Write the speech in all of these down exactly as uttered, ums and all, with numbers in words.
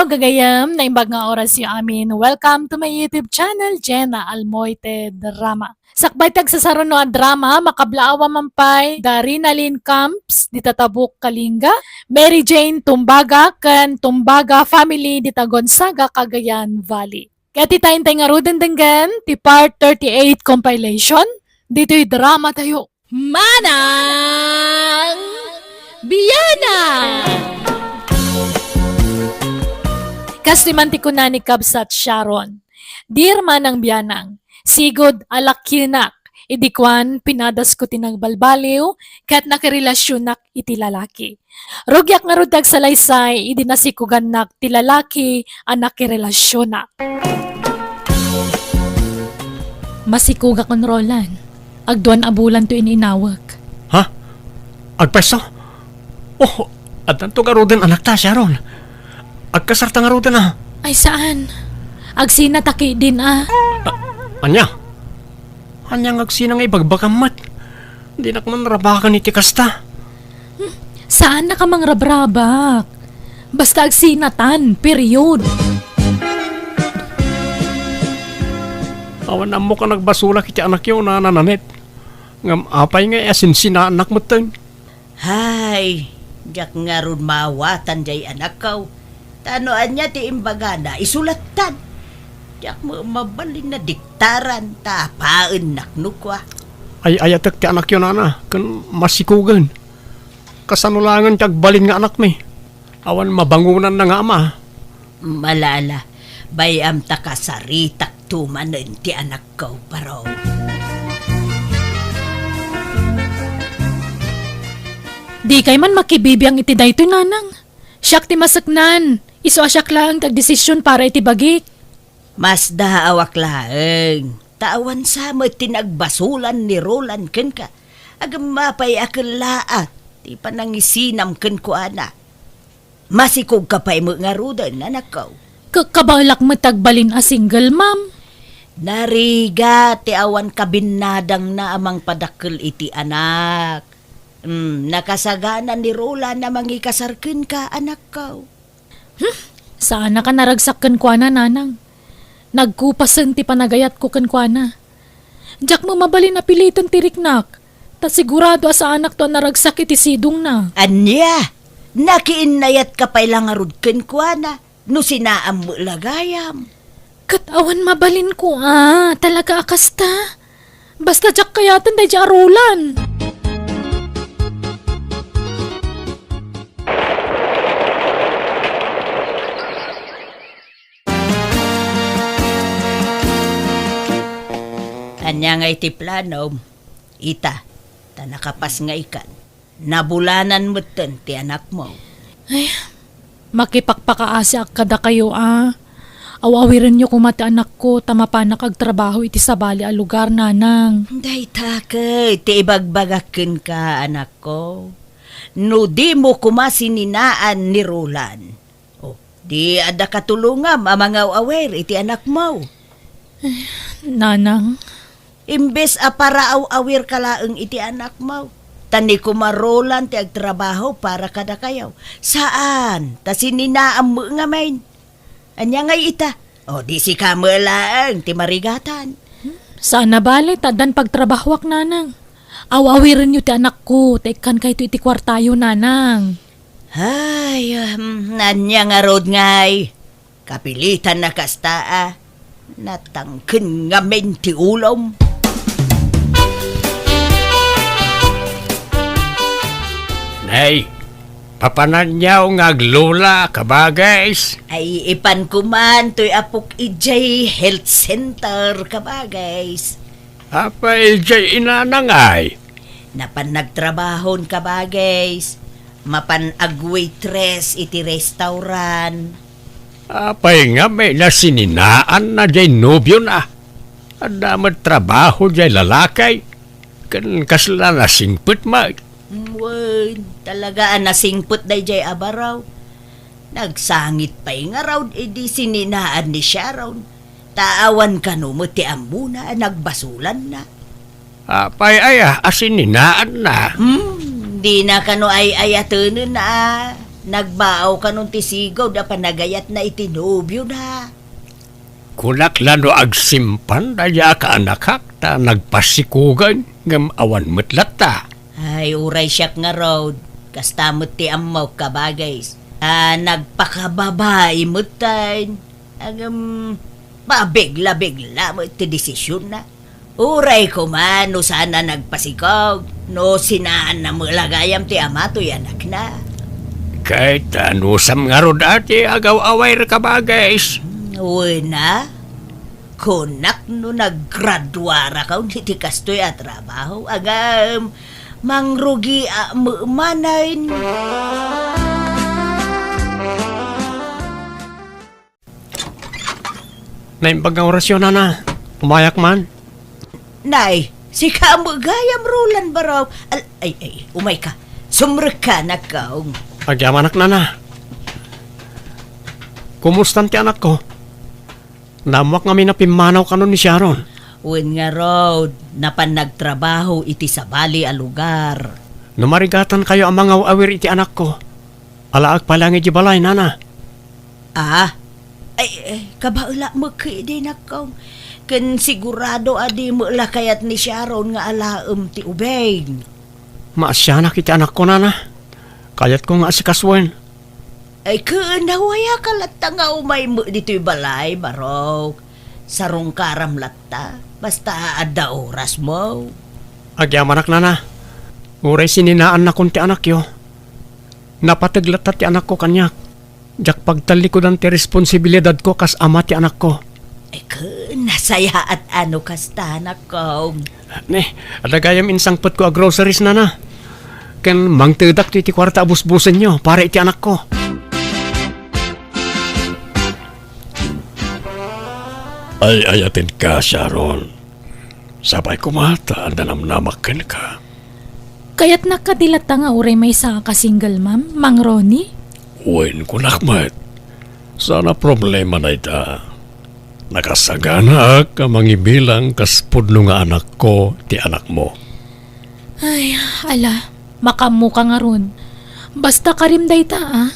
Gagayem, naimbag nga orasyo amin. Welcome to my YouTube channel, Jenna Almoite Drama. Sakbay ti agsasaruno a drama, makablaawa man pay da Rinalyn Camps, dita Tabuk, Kalinga, Mary Jane Tumbaga, ken Tumbaga family, dita Gonzaga, Cagayan Valley. Ket ita intay ngaruden denggen ti part thirty-eight compilation ditoy drama tayo. Manang Bianang! Kas ti man ti kuna ni Kabsat Sharon, "Dear Manang Bianang, sigud a lakyenak, idi kuan, pinadasko ti nagbalbaliw, ket nakirelasionak iti lalaki. Rugiak ngarud ti agsalaysay idi nasikugannak ti lalaki a nakirelasionak." Masikugakon, Roland. Agduan a bulan to ininawek. Ha? Agpwesto? Oh, addanto ngaruden anakta, Sharon. Agkasarta ngaruden a. Ay, saan. Agsina ta ketdin a. A-, ania? Ania nga agsina nga ibagbagam met? Dinak man rabaken iti kasta. Hmm, saannaka mangrabrabak. Basta agsinatan, period. Awan ammok a nagbasolak iti anakyo, Nana Nanette. Ngem apay nga asinsinaannak metten? Hay, diak ngarud maawatan jay anakko. Ta no ania ti imbagana, isu lattan. Diak met mabalin a diktaran ta apaennak no kua. Ay-ayatek ti anakyo, Nana, ken masikugen. Kasano laengen ti agbalin nga anakmi? Awan mabangonanna nga ama. Ala, ala, bay-am ta kasaritakto manen ti anakko, baro. Dikay man makibibiang iti daytoy, Nanang. Siak ti maseknan. Isu a siak laeng ti agdesision para iti bagik. Masdaawak laeng, ta awan sa met ti nagbasolan ni Roland kenka. Agem apay a kellaat ti panangisinam kenkuana? Masikogka pay met ngaruden, anakko. Ka-, kabaelak met ti agbalin a single mom. Narigat ti awan kabinnadangna a mangpadakkel iti anak. Hmm, nakasagana ni Roland a mangikasar kenka, anakko. Hmm, saannak a naragsak kenkuana, Nanang. Nagkupasen ti panagayatko kenkuana. Diak met mabalin a piliten ti riknak, ta sigurado a saannakto a naragsak iti sidongna. Ania? Nakiinnayatka pay la ngarud kenkuana no sinaam met la gayam. Ket awan mabalinko a, talaga a kasta. Basta diak kayaten daydiay a Roland. Ania ngay ti planom? Ita, ta nakapasngaykan. Nabulanan metten ti anakmo. Ay, makipakpakaasiak kadakayo a. Aw-awirenyo koma ti anakko ta mapanak agtrabaho iti sabali a lugar, Nanang. Dayta ket ti ibagbagak kenka, anakko. No dimo koma sininaan ni Roland, oh, di adda katulongam a mangaw-awir iti anakmo. Nanang. Imbes a paraaw-awirka laeng iti anakmo, ta ni Kumarolan ti agtrabaho para kadakayo. Saan, ta sininaam met ngamin. Ania ngay ita? O, di sika met laeng ti marigatan. Saan a bale, ta addan pagtrabahoak, Nanang. Aw-awirenyo ti anakko, ta ikkankayto iti kuartayo, Nanang. Ay, um, ania ngarud ngay? Kapilitan a kasta a natangken ngamin ti ulom. Nay, papananyaw nga aglola, kabagays? Ay, ipan kuman toy apok idiay health center, kabagays. Apay, idiay inanang ay? Napan nagtrabahon, kabagays. Mapan agwaitress iti restaurant. Apay ngamin a sininaanna jay nobiona? Adda met trabaho jay lalaki, ken kasla nasingpet met. Wen, talaga a nasingpet dayjay a baro. Nagsangit pay ngarud idi sininaan ni Sharon. Ta awan kano met ti ammona a nagbasolanna. Apay aya a sininaanna? Hmm, dina kano ay-ayatenen a. Nagbaaw kanon ti sigud a panagayatna iti nobiona. Kunak la no agsimpan daydiay a kaanakak ta nagpasikugen ngem awan met latta. Ay, uray siak ngarud, kasta met ti ammok, kabagis. A, nagpakababai metten. Ngem, pabigla-bigla met ti desisionna. Uray koma no saan a nagpasikog, no sinaanna met la gayam ti ama toy anakna. Ket anusam ngarud a ti agaw-awayra, kabagis? Hmm, wen a, kunak no naggraduarakaon iti kastoy a trabaho, ngem mangrugiak met manen. Naimbag nga orasyo, nana. Umayak man. Nay, sika met gayam, Roland, barok. Al-, ay, ay, umayka. Sumrekka, nakkaw. Agyamanak, nana. Kumustan ti anakko? Naammoak ngamin a pimmanaw kanon ni Sharon. Wen ngarud, napan nagtrabaho iti sabali a lugar. No marigatankayo a mangaw-awir iti anakko, alaek pay laeng idiay balay, nana. Ah? Ay, ay, kabaelak met ketdi, nakkaw. Ken sigurado a di met la kayat ni Sharon nga alaem ti ubing. Maasianak iti anakko, nana. Kayatko nga asikasuen. Ay, ken awayak latta nga umay met ditoy balay, barok. Sarungkaram latta, basta adda orasmo. Agyamanak, nana. Uray sininaannakon ti anakyo, napateg latta ti anakko kaniak. Diak pagtallikudan ti responsibilidadko kas ama ti anakko. Ay, ken nasayaat a no kasta, nakkaw. Ne, adda gayam insangpetko a groceries, nana. Ken mangtedak ti, ti kuarta a busbusenyo para iti anakko. Ay-ayatenka, Sharon. Sapay koma ta adda namnamak kenka. Kayatnak kadi latta nga uray maysaak a single mom, Mang Ronnie? Wen, kunak met. Saan a problema dayta. Nakasaganaak a mangibilang kas pudno nga anakko ti anakmo. Ay, ala, makaammoka ngarud. Basta karim dayta, a.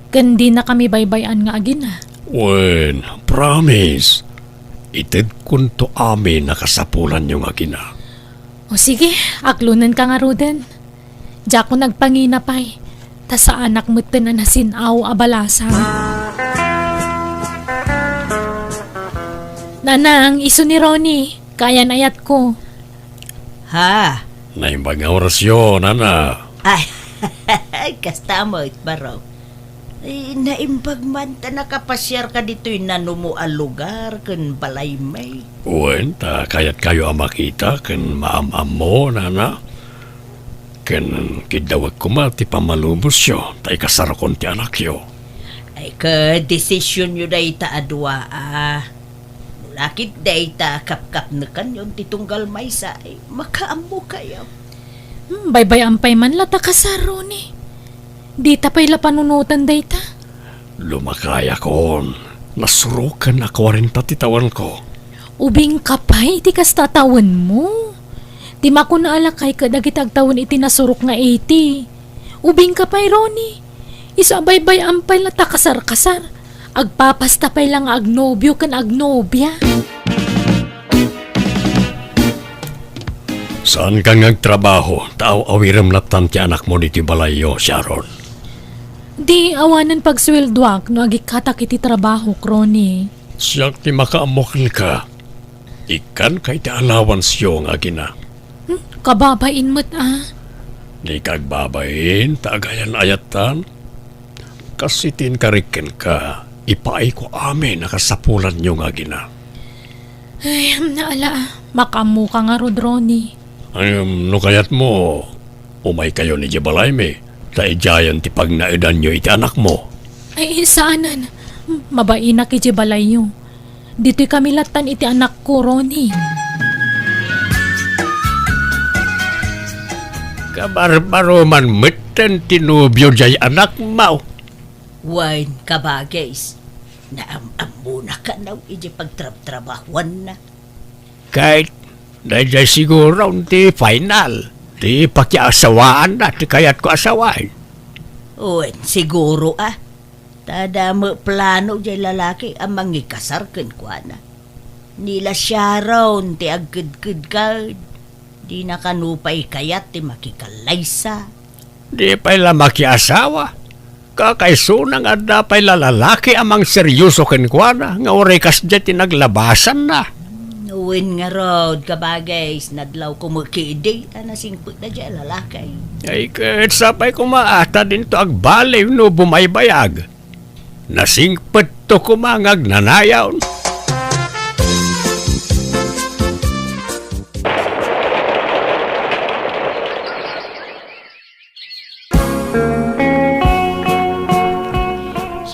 Ken dinakami baybay-an nga agina. Wen, promise. Itedkonto amin a kasapulanyo nga agina. O sige, aklonenka ngaruden. Diakon agpangina pay, ta saanak metten a nasin-aw a balasang. Nanang, isu ni Ronnie, kayan-ayatko. Ha? Naimbag nga orasyo, nana. Ay, kasta met, barok. Ay, naimbag man ta nakapasiarka ditoy nanumo a lugar ken balaymi. Wen, ta kayatkayo a makita ken maam-ammo, nana. Ken kiddawek koma ti pammalubosyo ta ikasarokon ti anakyo. Ay, ket desisionyo dayta a dua, a. No la ket dayta a kapkapnekanyon ti tunggal maysa, ay, makaammokayo. Hmm, baybay-am pay man la ta kasar, Ronnie. Dita pay la panunoten dayta. Lumakayakon, nasuroken a kuarenta ti tawenko. Ubingka pay iti kasta a tawenmo. Ti makuna a lakay ket dagiti agtawen iti nasurok nga eighty. Ubingka pay, Ronnie. Isu a baybay-am pay la ta kasar-kasar. Agpapasta pay la nga agnobio ken agnobia. Saanka nga agtrabaho, ta aw-awirem lattan ti anakmo ditoy balayyo, Sharon. Di awanen pagsueldoak no agikkatak iti trabahok, Ronnie. Siak ti makaammo kenka. Ikkanka iti allowanceyo nga agina. Hmm, kababain met, a. Dika agbabain, ta agayan-ayattan. Kas iti inkarik kenka, ipaayko amin a kasapulanyo nga agina. Ay, ala, makaammoka ngarud, Ronnie. Ngem no kayatmo, umaykayon idiay balaymi, ta idiayen ti pagnaedanyo iti anakmo. Ay, saanen. Mabainak idiay balayyo. Ditoy kami lattan iti anakko, Ronnie. Kabarbaro man metten ti nobio diay anakmo. Wen, kabagis, naam-ammona kano idiay pagtrabtrabahuanna. Ket daydiay siguro ti final ti pakiasawaanna ti kayatko a sawen. Wen, siguro a. Ta adda met plano jay lalaki a mangikasar kenkuana. Ni la Sharon ti agkedkedka, dina kano pay kayat ti makikallaysa. Di pay la makiasawa. Kakaisuna nga adda pay la lalaki a mangseryoso kenkuana nga uray kasdiay ti naglabasanna. Wen ngarud, kabagis, nadlawko met ketdi a nasingpetna jay lalaki. Ay, ket sapay koma a ta dinto agbaliw no bumaybayag. Nasingpetto koma nga agnanayon.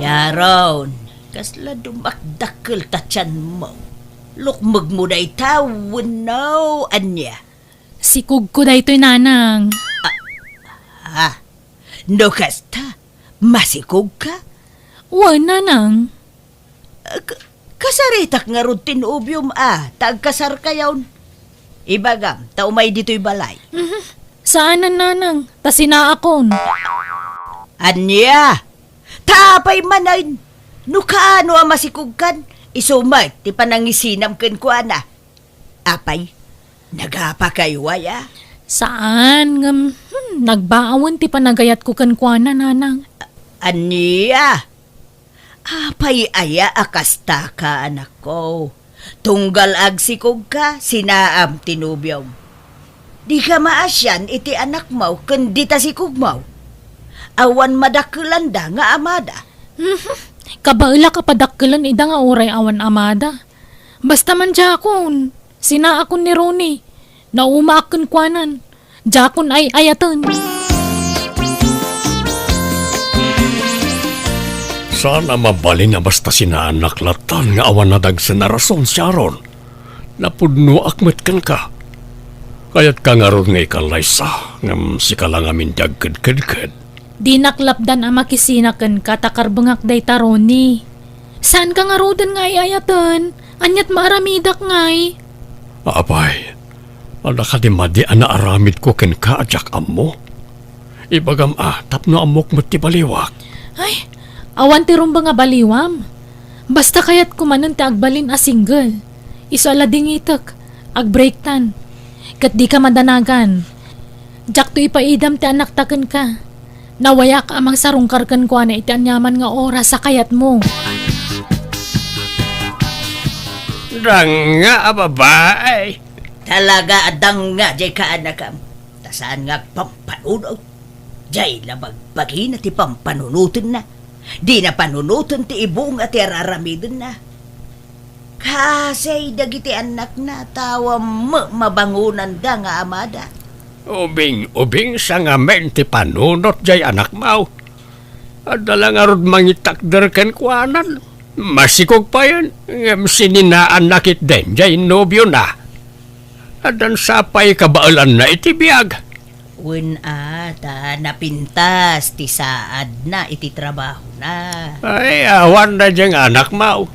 Sharon, kasla dumakdakkel ta tianmo. Lukmegmo dayta wenno ania? Sikogko daytoy, nanang. Ah, no kasta, masikogka? Wen, nanang. K-, kasaritak ngarud ti nobiom a ta agkasarkayon. Ibagam ta umay ditoy balay. Mhm. Saanen, nanang, ta sinaakon. Ania? Ta apay manen? No kaano a masikogkan, isu met ti panangisinam kenkuana. Apay, nagapakayo aya? Saan, ngem, hmm, nagbaawen ti panagayatko kenkuana, nanang. Ania? Apay aya a kastaka, anakko? Tunggal agsikogka, sinaam ti nobiom. Dika maasian iti anakmo ken dita sikogmo. Awan madakkelanda nga amada. Mhm. Kabaelak a padakkelen ida nga uray awan amada. Basta man diakon, sinaakon ni Ronnie. Naumaak kenkuanan. Diakon ay-ayaten. Saan a mabalin a basta sinaanak lattan nga awan nadagsen a rason, Sharon. Napudnoak met kenka. Kayatka ngarud nga ikallaysa, ngem sika la ngamin ti agkedkedked. Dinak lapdan a makisina kenka ta karbengak dayta, Ronnie. Saanka ngaruden nga ay-ayaten? Aniat maaramidak ngay? Apay, adda kadi madi a naaramidko kenka a diak ammo? Ibagam a, tapno ammok met ti baliwak. Ay, awan ti rumbeng a baliwam. Basta kayatko manen ti agbalin a single. Isu a ladingitek, agbreaktan. Ket dika madanagan. Diakto ipaidam ti anakta kenka. Nawayak a mangsarungkar kenkuana iti aniaman nga oras a kayatmo. Danga a babae. Talaga a danga jay kaanakam. Ta saan nga agpampanunot. Jay la bagbagina ti pampanunotenna. Dina panunoten ti ibunga ti araramidenna. Kasay dagiti annakna, ta awan met mabangonanda nga amada. Ubing-ubing sa ngamin ti panunot jay anakmo. Adda la ngarud mangitakder kenkuanan. Masikog payen, ngem sininaanna ketdin jay nobiona. Addan sapay kabaelanna iti biag. Wen a, ta napintas ti saadna iti trabahona. Ay, awan daydiay nga anakmo.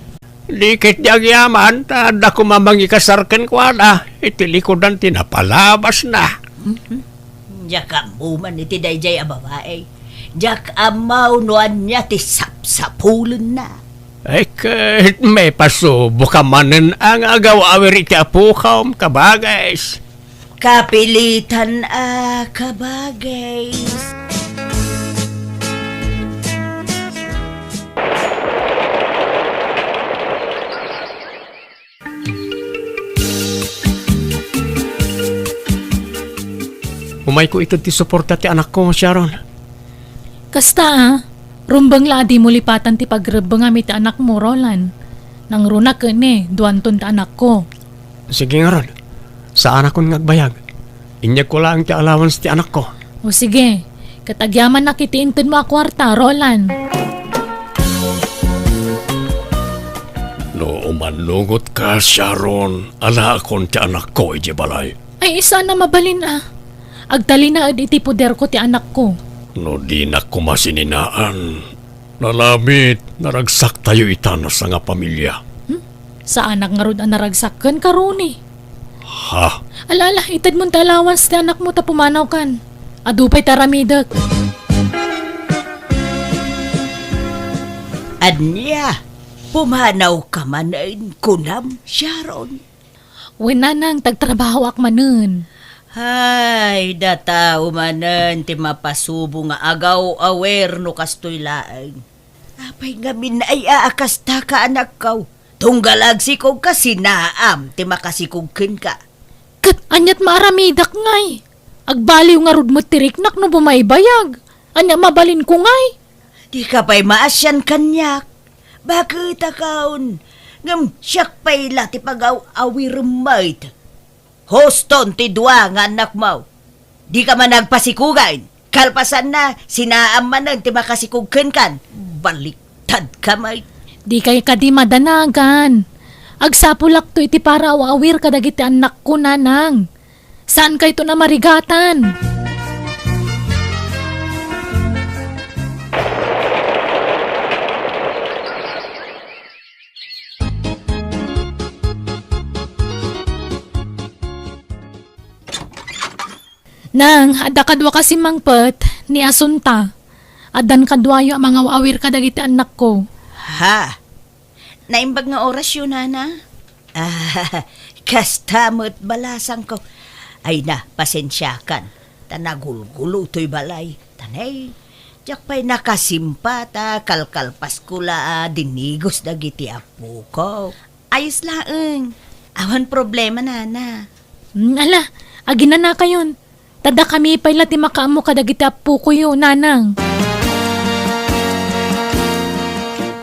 Di ketdi agyaman, ta adda koma mangikasar kenkuana iti likudan ti napalabasna. Mhm. Diak ammo man iti daydiay a babai. Diak ammo no ania ti sapsapulenna. Ay, ket maipasuboka manen a nga agaw-awir iti apokam, kabagis. Kapilitan a kabagis. Umayko ited ti suporta ti anakko, Sharon. Kasta a, rumbeng la a dimo lipatan ti pagrebbengam iti anakmo, Roland. Nangruna ken ni, duanton ti anakko. Sige ngarud, saanakon nga agbayag. Inyegko laeng ti allowance ti anakko. O sige, ket agyamannak iti intedmo a kuarta, Roland. No umannungotka, Sharon, alaakon ti anakko idiay balay. Ay, saan a mabalin a. Agtalinaed iti poderko ti anakko. No dinak koma sininaan, nalamit, naragsaktayo ita a sangapamilia. Hmm? Saanak ngarud a naragsak kenka, Ronnie. Ha? Ala, ala, itedmon ti allowance ti anakmo ta pumanawkan. Adu pay ti aramidek. Ania, pumanawka manen, kunam, Sharon? Wen, nanang, tagtrabahoak manen. Ay, data manen ti mapasubo nga agaw-awer no kastoy laeng. Apay ngamin ay aakastaka, anakko? Tunggal agsikog ka, sinaam ti makasikog kenka. Ket aniat maaramidak ngay? Agbaliw ngarud met ti riknak no bumaybayag. Ania mabalinko ngay? Dika pay maasian kaniak. Baket a kaon, ngem siak pay la ti pagaw-awirem met. Huston ti dua nga annakmo. Dika man agpasikugan. Kalpasanna, sinaam manen ti makasikog kenkan. Baliktadka met. Dikay kadi madanagan. Agsapulakto iti paraw-awir kadagiti annakko, nanang. Saankayton a marigatan. Nang, adda kaduak a simmangpet, ni Asunta. Addan kaduayo a mangaw-awir kadagiti annakko. Ha? Naimbag nga orasyo, nana? Ah, kasta met balasangko. Ay na, pasensiakan. Ta nagulgulo toy balay. Ta nay, diak pay nakasimpa ta kalkalpasko la a dinigos dagiti appoko. Ayos laeng. Awan problema, nana. Mm, ala, aginanakayon. Ta dakami pay la ti makaammo kadagiti appokoyo, nanang.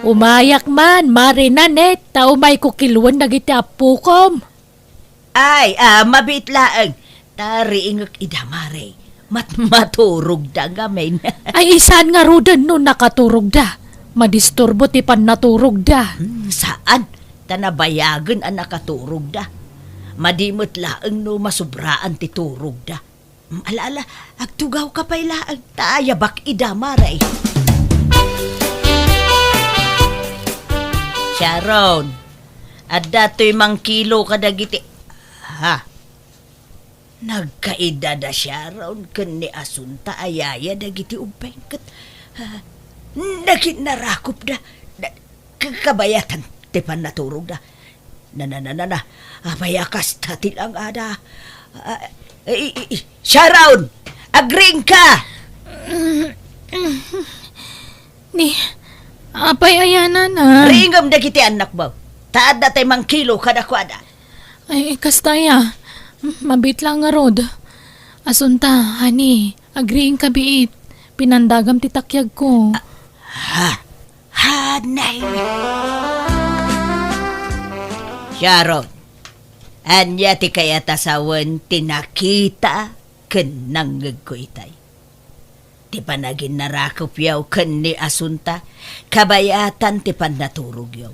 Umayak man, Mare Nanette, ta umayko kiluen dagiti appokom. Ay, ah, mabiit laeng. Ta riingek ida, Mare. Mat-, maturogda ngamin. Ay, saan ngaruden no nakaturogda? Madisturbo ti pannaturogda. Hmm, saan? Ta nabayagen a nakaturogda. Madi met laeng no masubraan ti turogda. Mm, ala, ala, agtugawka pay laeng, ta ayabak ida, Mare. Sharon, adda toy mangkilo kadagiti, ha? Nagkaida da Sharon ken ni Asunta a yaya dagiti ubbeng ket, ha, naginnarakopda. Na, ka-, kabayatan ti pannaturogda. Na, na, na, na, na. Apay a kasta ti langada? Ah, i, i, i, Sharon! Agriingka! Ni, apay aya, nana? Riingem dagiti annakmo. Ta adda tay mangkilo kadakuada. Ay, kasta aya. Mabiit la ngarud. Asunta, honey, agriingka biit. Pinandagam ti takyagko. Ah, ha? Hanay. Sharon, ania ti kayat a sawen ti nakita ken nangngegko itay? Ti panaginnarakopyo ken ni Asunta, kabayatan ti pannaturogyo.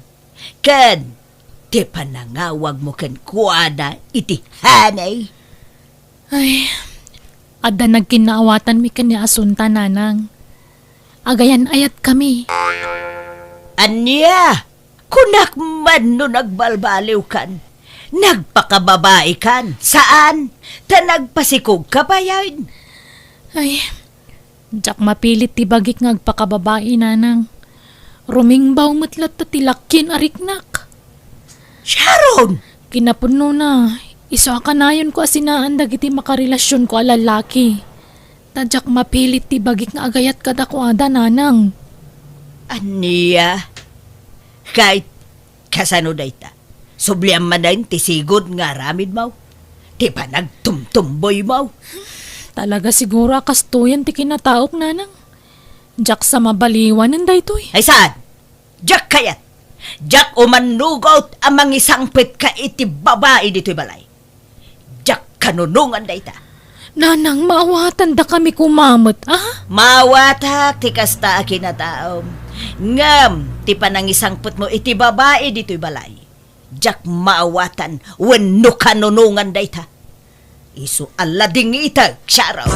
Ken ti panangawagmo kenkuana iti hanay. Ay, adda nagkinnaawatanmi ken ni Asunta, nanang. Agayan-ayatkami. Ania? Kunak man no nagbalbaliwkan. Nagpakababaikan. Saan? Ta nagpasikogka payen. Ay, diak mapilit ti bagik nga agpakababai, nanang. Rumingbaw met latta ti lakkien a riknak. Sharon! Kinapudnona, isu a kanayonko a sinaan dagiti makarelasionko a lallaki. Ta diak mapilit ti bagik nga agayat kadakuada, nanang. Ania? Ket kasano dayta? Subliam manen ti sigud nga aramidmo? Ti panagtumtumboymo? Talaga siguro a kastoyen ti kinataok, nanang. Diak sa mabaliwanen daytoy. Ay saan? Diak kayat. Diak umannugot a mangisangpetka iti babai ditoy balay. Diak kanunongan dayta. Nanang, maawatandakami koma met, a? Maawatak ti kasta a kinataom. Ngem ti panangisangpetmo iti babai ditoy balay, diak maawatan wenno kanunongan dayta. Isu a ladingitek, Sharon.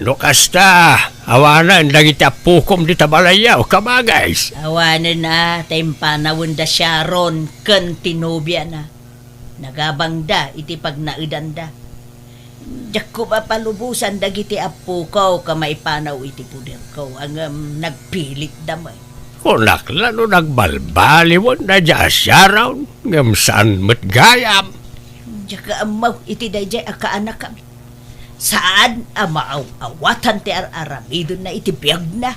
No kasta, awanen dagiti appokom dita balay, a, kabages. Awanen a, ta impanawenda Sharon ken ti nobiana. Nagabangda iti pagnaedanda. Diak koma palubosan dagiti appokok a maipanaw iti poderko, ngem nagpilitda met. Kunak la no nagbalbaliwen daydiay a Sharon, ngem saan met gayam. Diak ammo iti daydiay a kaanakam. Saan a maaw-awatan ti ar-aramidenna iti biagna.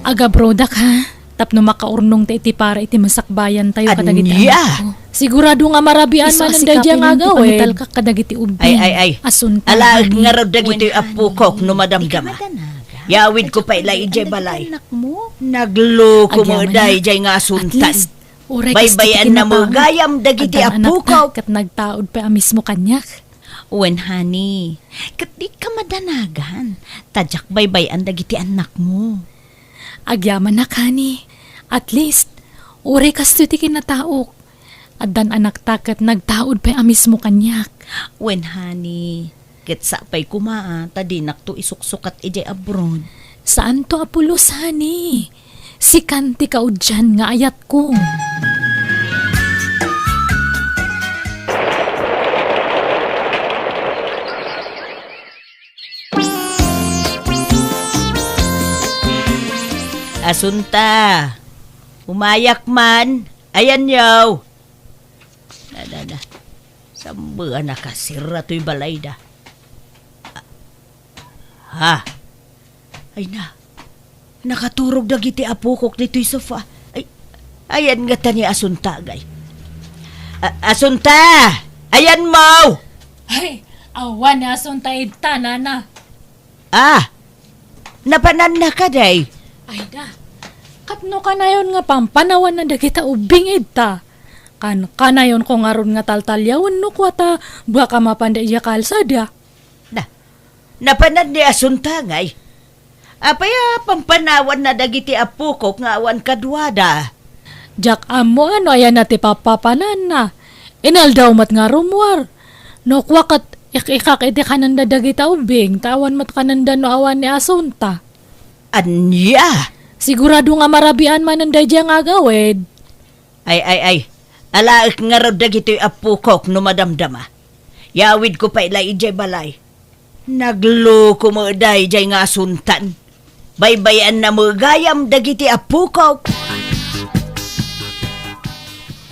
Agabrodak, ha? Tapno makaurnongta iti para iti masakbayantayo kadagiti Ania? Anakko. Sigurado nga marabian manen daydiay nga agawid. Isu a sikapin ti pangitalkak kadagiti ubbing. Ay, ay, ay. Asunta, alaek honey. Ngarud dagitoy appokok no madamdama. Wen, honey. Ikaw, madanagan. Yawidko pay la idiay balay. Agyamanak. Nagloko met daydiay nga asuntan. At least, uray kas ti kinataon. Baybayanna met gayam dagiti appokok. Addan anakta ket nagtaud pay a mismo kaniak. Wen, honey. Ket dika madanagan. Ta diak baybay-an dagiti annakmo. Agyamanak, honey. At least, uray kastoy ti kinataok. Addan anakta ket nagtaud pay a mismo kaniak. Wen, honey. Ket sapay koma a ta dinakto isuksukat idiay abroad. Saanto a pulos, honey. Sikan ti kaudian nga ayatko. Asunta, umayak man. Ayanyo. Da, da, da. Saan a nakasirra toy balayda? Ha? Ay na. Nakaturog dagiti appokok ditoy sofa. Ay, ayan ngata ni Asunta, agay. A-, Asunta! Ayanmo! Ay, awan ni Asunta ita, nana. Ah! Napananna kadi? Ay da. Ket no kanayon nga pampanawanna dagita ubbing ita. Kan-, kanayonko ngarud nga taltaliawen no kua ta baka mapanda idiay kalsada. Na, napanan ni Asunta, agay. Apay a pampanawanna dagiti appokok nga awan kaduada? Diak ammo no ayanna ti papapananna. Inaldaw met nga rummuar. No kua ket ik-ikak iti kanenda dagita ubbing, ta awan met kanenda no awan ni Asunta. Ania? Sigurado nga marabian manen daydiay nga agawid. Ay, ay, ay. Alaek ngarud dagitoy appokok no madamdama. Yawidko pay la idiay balay. Nagloko met daydiay nga Asuntan. Baybayanna met gayam dagiti appokok.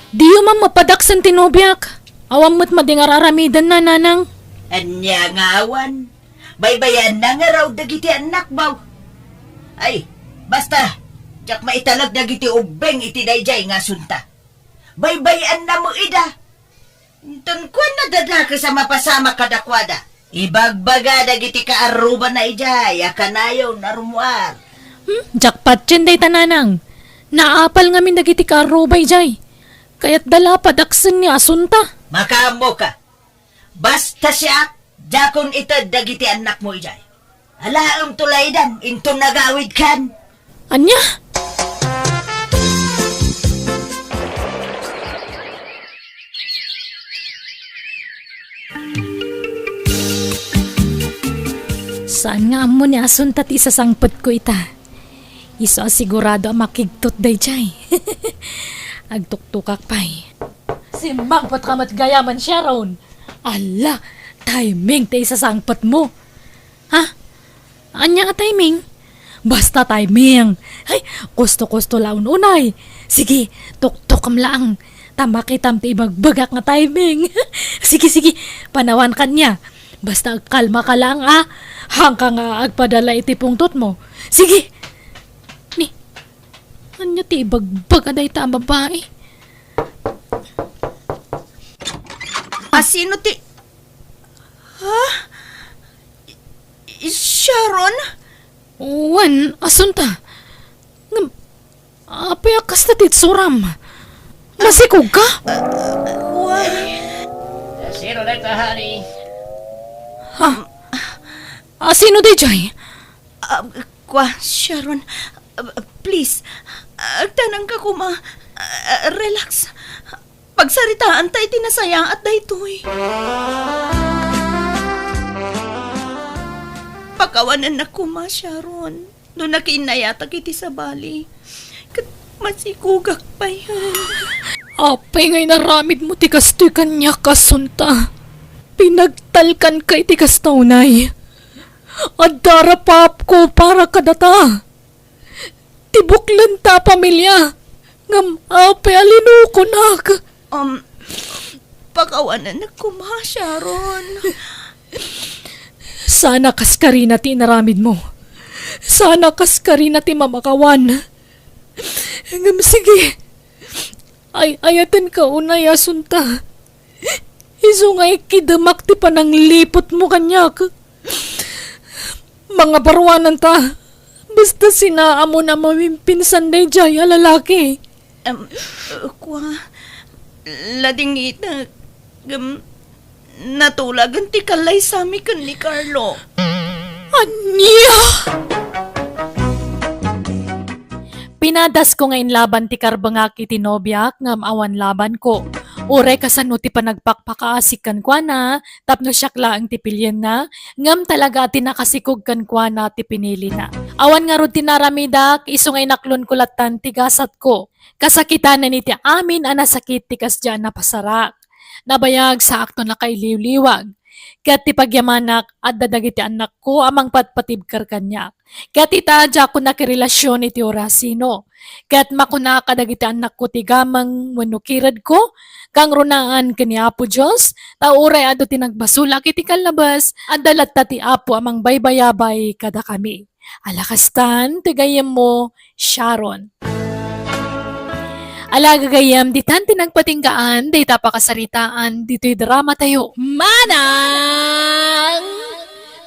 Diyo man mapadaksen ti nobiak. Awan met madi nga ar-aramidenna, nanang. Ania nga awan? Baybayanna ngarud dagiti annakmo. Ay, basta, diak maitalek dagiti ubbing iti daydiay nga Asunta. Baybay-anna met ida. Inton kuana, dadakes a mapasamak kadakuada. Ibagbaga dagiti kaarrubana idiay a kanayon a rummuar. Hmm, diak patien dayta, nanang. Naapal ngamin dagiti kaarruba idiay. Kayatda la a padaksen ni Asunta. Makaammoka. Basta siak, diakon ited dagiti annakmo idiay. Alaemto laydam inton nagawidkan. Ania? Saan nga ammo ni Asunta ti isasangpetko ita. Isu a sigurado a makigtot daydiay. Agtuktukak pay. Simmangpetka met gayam, Sharon. Alla, timing ti isasangpetmo. Ha? Ania a timing? Basta timing. Ay, kusto-kusto la un-unay. Sige, tuktokem laeng. Ta makitam ti ibagbagak nga timing. Sige, sige, panawanka nia. Basta agkalmaka laeng, a. Haanka nga agpadala iti pungtotmo. Sige. Ni, ania ti ibagbaga dayta a babai? A, sino ti, ha? I-, i-, Sharon? Wen, Asunta. Ngem, apay a kasta ti itsuram? Masikogka? Wen. Sino dayta, honey? Ha? A, sino daydiay? Ah, kua, Sharon, ah, please, agtanangka koma. Ah, relax. Pagsaritaanta iti nasayaat daytoy. Pakawanennak koma, Sharon, no nakiinnayatak iti sabali. Ket masikogak pay. Apay nga inaramidmo ti kastoy kaniak, Asunta? Pinagtalkanka iti kasta unay. Adda rapaapko para kadata. Ti buklenta a pamilia, ngem apay a linukonak? Um, pakawanennak koma, Sharon. Sana kaskarina ti inaramidmo. Sana kaskarina ti mamakawan. Ngem sige, ay-ayatenka unay, Asunta. Isu nga ikkidemak ti panangliputmo kaniak. Mangabaruananta. Basta sinaamon a mawimpinsan daydiay a lalaki. Em, kua, ladingitak. Ngem, natulagan ti kallaysami ken ni Carlo. Ania? Pinadasko nga inlaban ti karbengak iti nobiak ngem awan labanko. Uray kasano ti panagpakpakaasik kenkuana, tapno siak laeng ti pilienna, ngem talaga a ti nakasikog kenkuana ti pinilina. Awan ngarud ti naramidak, isu nga inaklonko lattan ti gasatko. Kasakitanen iti amin a nasakit ti kasdiay a napasarak. Nabayag saakto nakailiwliwag. Ket ti pagyamanak, adda dagiti annakko a mangpatpatibker kaniak. Ket ita, diakon nakirelasion iti orasino. Ket makuna kadagiti annakko ti gameng wenno kiredko, kangrunaan ken ni Apo Dios, ta uray adu ti nagbasolak iti kallabes, adda latta ti Apo a mangbaybayabay kadakami. Ala kastan ti gayyemmo, Sharon. Ala gagayyem, ditan ti nagpatinggaan dayta pakasaritaan ditoy drama tayo. Manang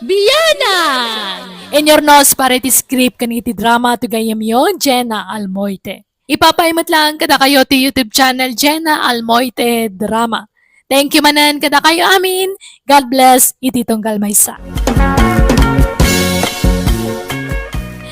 Bianang! Inurnos para iti script ken iti drama ti gayyemyo, Jenna Almoite. Ipapaay met laeng kadakayo ti YouTube channel, Jenna Almoite Drama. Thank you manen kadakayo amin. God bless iti tunggal maysa.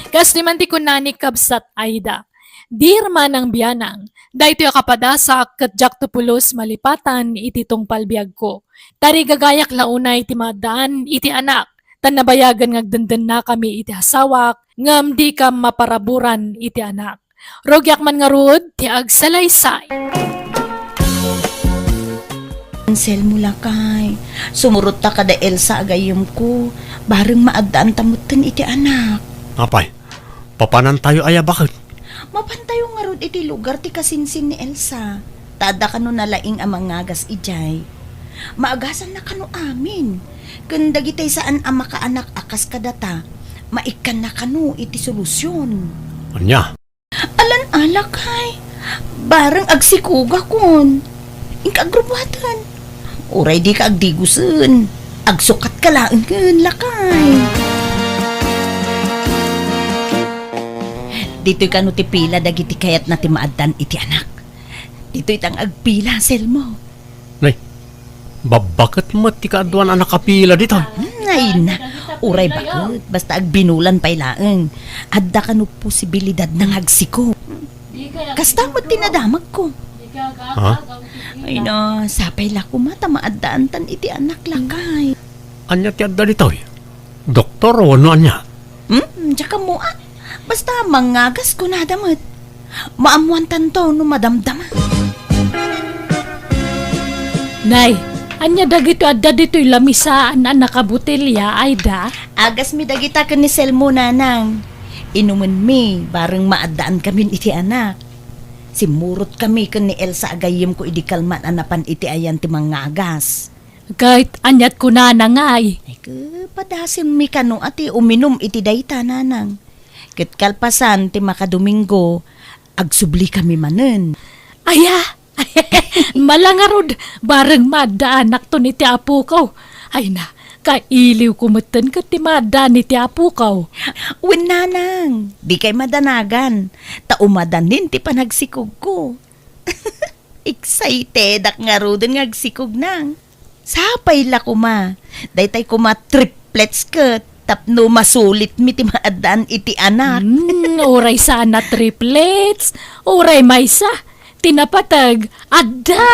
Kastoy man ti kunani, Kabsat Aida. Dear Manang Bianang, daytoy a kapadasak ket diakto pulos malipatan iti tungpal biagko. Tarigagayak la unay ti maaddaan iti anak, ta nabayagen nga agdendennakami iti asawak, ngem dika maparaburan iti anak. Rugiak man ngarud ti agsalaysay. Anselmo, lakay, sumurotta kada Elsa a gayyemko, bareng maaddaanta metten iti anak. Apay, papanantayo aya baket? Mapantayo ngarud iti lugar ti kasinsin ni Elsa. Ta adda kano nalaing a mangagas idiay. Maagasanna kano amin. Ken dagiti saan a makaanak a kas kadata, maikkanna kano iti solusion. Ania? Alan, lakay. Bareng agsikogakon. Inka agrubuaten. Uray dika agdigosen, agsukatka laengen, lakay. Ditoy kano ti pila dagiti kayatna ti maaddaan iti anak. Ditoy tang agpila, Selmo. Nay, babbaket met ti kaaduan a nakapila ditoy. Hmm, ay na, uray baket, basta agbinulan pay laeng. Adda kano posibilidad nga agsikog. Kasta met ti nadamagko. Ha? Ay na, sapay la koma ta maaddaantan iti anak, lakay. Ania ti adda ditoy? Doktor wenno ania? Hmm, diak ammo, ah. Basta mangagas kunada met. Maammoantanto no madamdama. Nay, ania dagitoy adda ditoy lamisaan a nakabotelya, Aida? Agasmi dagita ken ni Selmo, nanang. Inumenmi, bareng maaddaan kamin iti anak. Simmurotkami ken ni Elsa a gayyemko idi kalman a napan iti ayan ti mangagas. Ket aniat kunana ngay? Ay, ke, padasenmi kano a ti uminum iti dayta, nanang. Ket kalpasan ti makadomingo, agsublikami manen. Aya, mala ngarud, bareng maaddaanakton iti apokaw. Ay na, kailiwko metten ket ti maaddaan iti apokaw. Wen, nanang, dikay madanagan, ta umadanin ti panagsikogko. Excitedak ngaruden nga agsikog, nang. Sapay la koma. Daytay koma triplets ket tapno masulitmi ti maaddaan iti anak. Hmm, uray saan a triplets, uray maysa, ti napateg, adda!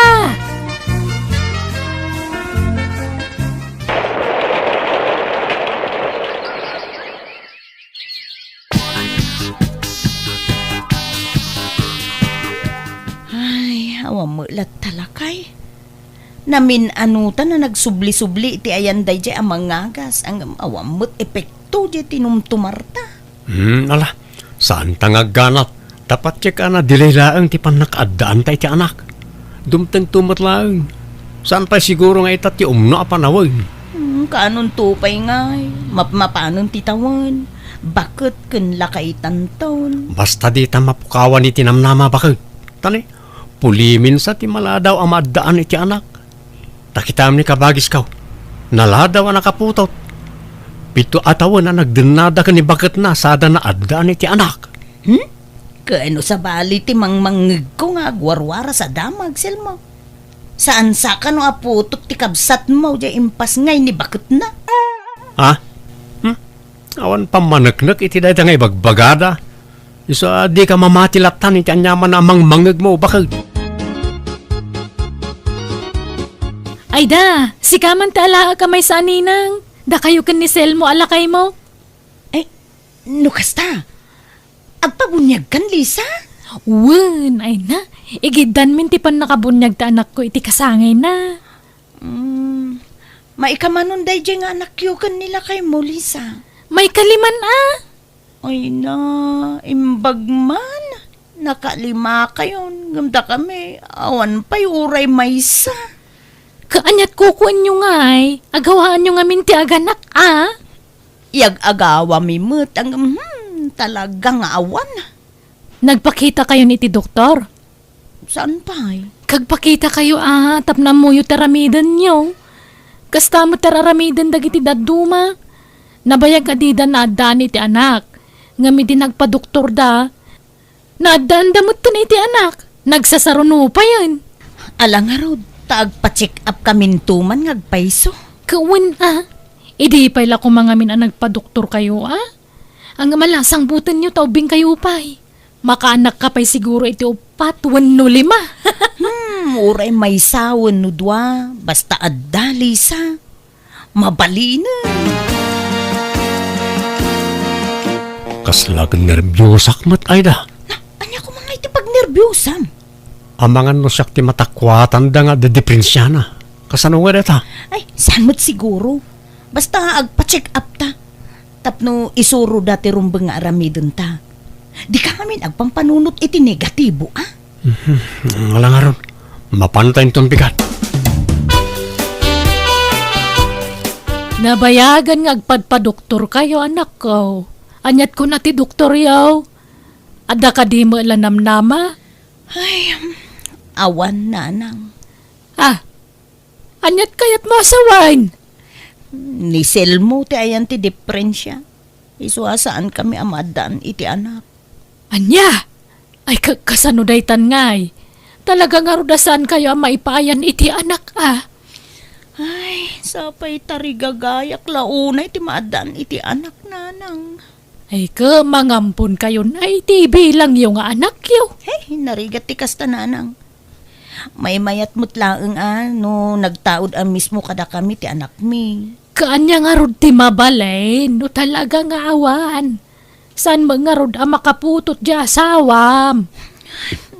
Ay, Awan met latta lakay. Namin-anutan a nagsubli-subli iti ayan daydiay a mangagas, ngem awan met epekto diay tinumtumarta. Hmm, ala, saanta nga agganat. Tapno check-ana, delay laeng ti pannakaaddaanta iti anak. Dumtengto met laeng. Saan pay siguro nga ita ti umno a panawen. Hmm, kaanonto pay ngay, mapmapanen ti tawen, baket ken lakay tanton. Basta dita mapukawan iti namnama, baket. Tani, pulimin sa ti maladaw a maaddaan iti anak. Ta kitaem ni kabagiskaw, naladaw a nakaputot. Pito a tawen a nagdennada ken ni baketna sada naaddaan iti anak. Hmm? Ken no sabali ti mangmangngegko nga agwarwaras a damag, Selmo. Saan sa kano a putot ti kabsatmo diay impasngay ni baketna? Ha? Hmm? Awan pammaneknek iti dayta nga ibagbagada. Isu a dika mamati latta iti aniaman a mangmangngegmo, baket. Ayda, sika man ti alaek a maysa a ninang. Dakayo ken ni Selmo a lakaymo. Ay, no kasta, agpabuniagkan, Lisa? Wen, ay na. Igiddanmin ti pannakabuniag ti anakko iti kasangayna. Mm, maikamanon daydiay nga anakyo ken ni lakaymo, Lisa? Maikaliman a. Ay na, imbag man. Nakalima kayon, ngem dakami, awan pay uray maysa. Kaaniat kukuenyo ngay, agawaanyo ngamin ti aganak a? Iyag-agawami met, ngem, hmm, talaga nga awan. Nagpakita kayon iti doktor? Saan pay? Kagpakita kayo a, tapno ammoyo ti aramidenyo. Kasta met ti ar-aramiden dagiti dadduma. Nabayag a dida naaddaan iti anak. Ngem idi nagpadoktorda, naaddaanda metten iti anak. Nagsasaruno payen. Ala ngarud, ta agpa-check up kaminto man nga agpayso. Kawen a, idi pay la koma ngamin a nagpadoktor kayo a? Ngem ala, sangbutenyo ta ubbing kayo pay. Makaanakka pay siguro iti uppat wenno lima. Hmm, uray maysa wenno dua, basta adda, Lisa. Mabalinen. Kasla ket nerbiusak met, Ayda. Na, ania koma nga iti pagnerbiusam? Amangan no siak ti matakuatanda nga adda diprensiana. Kasano nga dayta? Ay, saan met siguro? Basta agpa-check up ta. Tapno isuroda ti rumbeng nga aramidenta. Dika ngamin agpampanunot iti negatibo, a? Mhm. Ala ngarud, mapanta inton bigat. Nabayagan nga agpadpadoktor kayo, anakko. Aniat kuna ti doktoryo? Adda kadi met la namnama? Ay, awan, nanang. Ah, aniat kayatmo a sawen? Ni Selmo ti ayan ti diprensia. Isu a saankami a maaddaan iti anak. Ania? Ay, ka-, kasano daytan ngay? Talaga ngarud a saankayo a maipaayan iti anak a? Ay, sapay tarigagayak la unay ti maaddaan iti anak, nanang. Ay, ket mangamponkayon a iti ibilangyo nga anakyo. Hey, narigat ti kasta, nanang. Maymayat met laeng a no nagtaud a mismo kadakami ti anakmi. Kaanya ngarud ti mabalin no talaga nga awan? Saan met ngarud a makaputot ti asawam?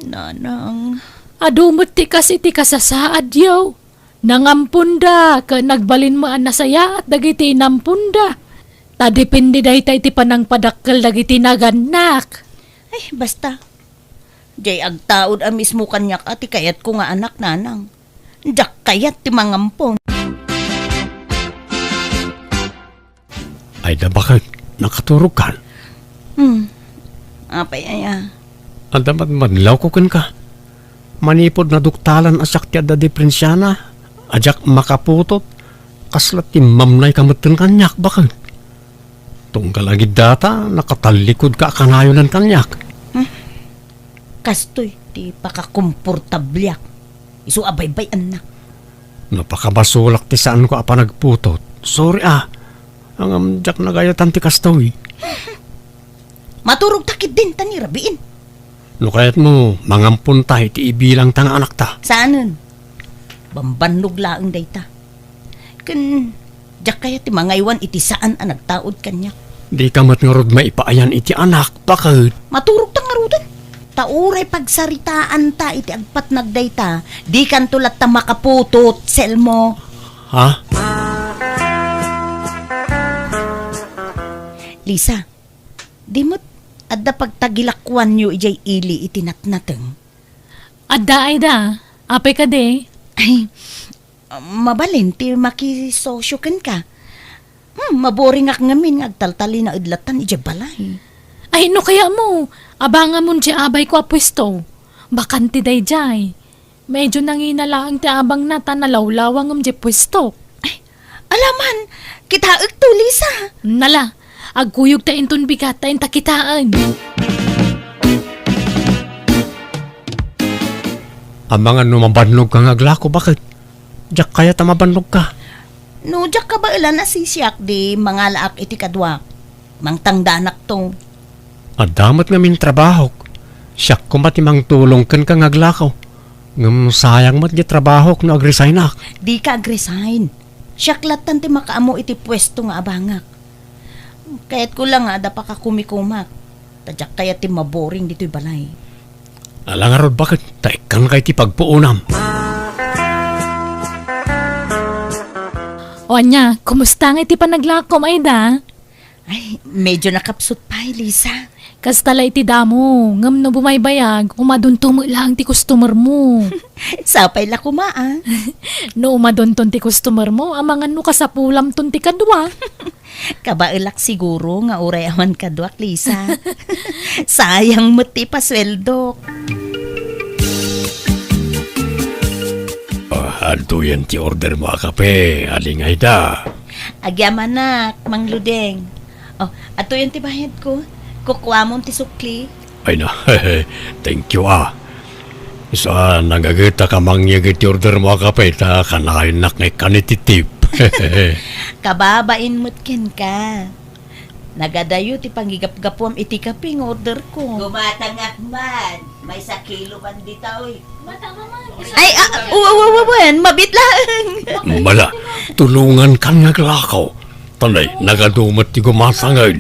Nanang. Adu met ti kas iti kasasaadyo. Nangamponda ket nagbalin met a nasayaat dagiti inamponda. Ta depende dayta iti panangpadakkel dagiti nagannak. Ay, basta. Diay agtaud a mismo kaniak a ti kayatko nga anak, nanang. Diak kayat ti mangampon. Ay, da, baket, nakaturogkan? Hmm. Apay aya? Adda madmadlawko kenka. Manipud naduktalan a siak ti adda diprensiana, a diak makaputot, kasla timmamnayka metten kaniak, baket. Tunggal agid data, nakatallikudka a kanayonan kaniak. Hmm. Kastoy ti pakakomportabliak. Isu a baybay-annak. No pakabasolak ti saanko a panagputot, sorry a. Ngem diak nagayatan ti kastoy. Maturogta ketdin ta ni rabiin. No kayatmo, mangamponta iti ibilangta nga anakta. Saanen? Bambannog laeng dayta. Ken diak kayat ti mangaywan iti saan a nagtaud kaniak. Dika met ngarud maipaayan iti anak, baket. Maturogta ngaruden. Ta uray pagsaritaanta iti agpatnag dayta, dikanto latta makaputot, Selmo. Ha? Lisa, di met adda pagtagilakuanyo idiay ili iti natnateng? Adda, Aida. Apay kadi? Ay, mabalin ti makisosyo kenka. Hmm, maboringak ngamin nga agtaltalinaed lattan idiay balay. Ay, no kayatmo, abangamon diay abayko a puesto. Bakante daydiay. Medyo nangina laeng ti abangna ta nalawlawa ngem diay puesto. Ay, alaman, kitaekto, Lisa. Nala, agkuyogta inton bigat ta inta kitaen. Amangan no mabannogka nga aglako, baket? Diak kayat a mabannogka. No diak kabaelan a sisiak, di mangalaak iti kaduak. Mangtangdanakto. Adda met ngamin trabahok. Siak koma ti mangtulong kenka nga aglako. Ngem sayang met ti trabahok no agresignak. Dika agresign. Siak lattan ti makaammo iti puesto nga abangak. Kayatko la nga adda pakakumikumak. Ta diak kayat ti maboring ditoy balay. Ala ngarud, baket, ta ikkanka iti pagpuonam. O ania, kumusta nga iti panaglakom, Aida? Ay, medyo nakapsut pay, Lisa. Kasta la iti damo, ngem no bumaybayag, umadonto met laeng ti customer mo. Sapay la koma, a. No umadonton ti customer mo, amangan no kasapulamton ti kadua. Kabaelak siguro nga uray awan kaduak, Lisa. Sayang met ti pasueldok. Ah, adtoyen ti order mo a kape, Aling Aida. Agyamanak, Mang Ludeng. Oh, adtoyen ti bayadko. Kukuamon ti sukli. Ay na, thank you, ah. Isu a, nagagetak a mangyeg iti order mo a kape, ta kanayonnak nga ikkan iti tip. Kababain met kenka. Nagadayo ti pangigapgapuam iti kape nga order ko. Gumatangak man. Maysa kilo man dita, oy. Ay, ah, wa-, wa-, wa-, wen, mabit laeng. Mala, tulongankan nga aglako. Tanay, nagadu met ti gumatangen.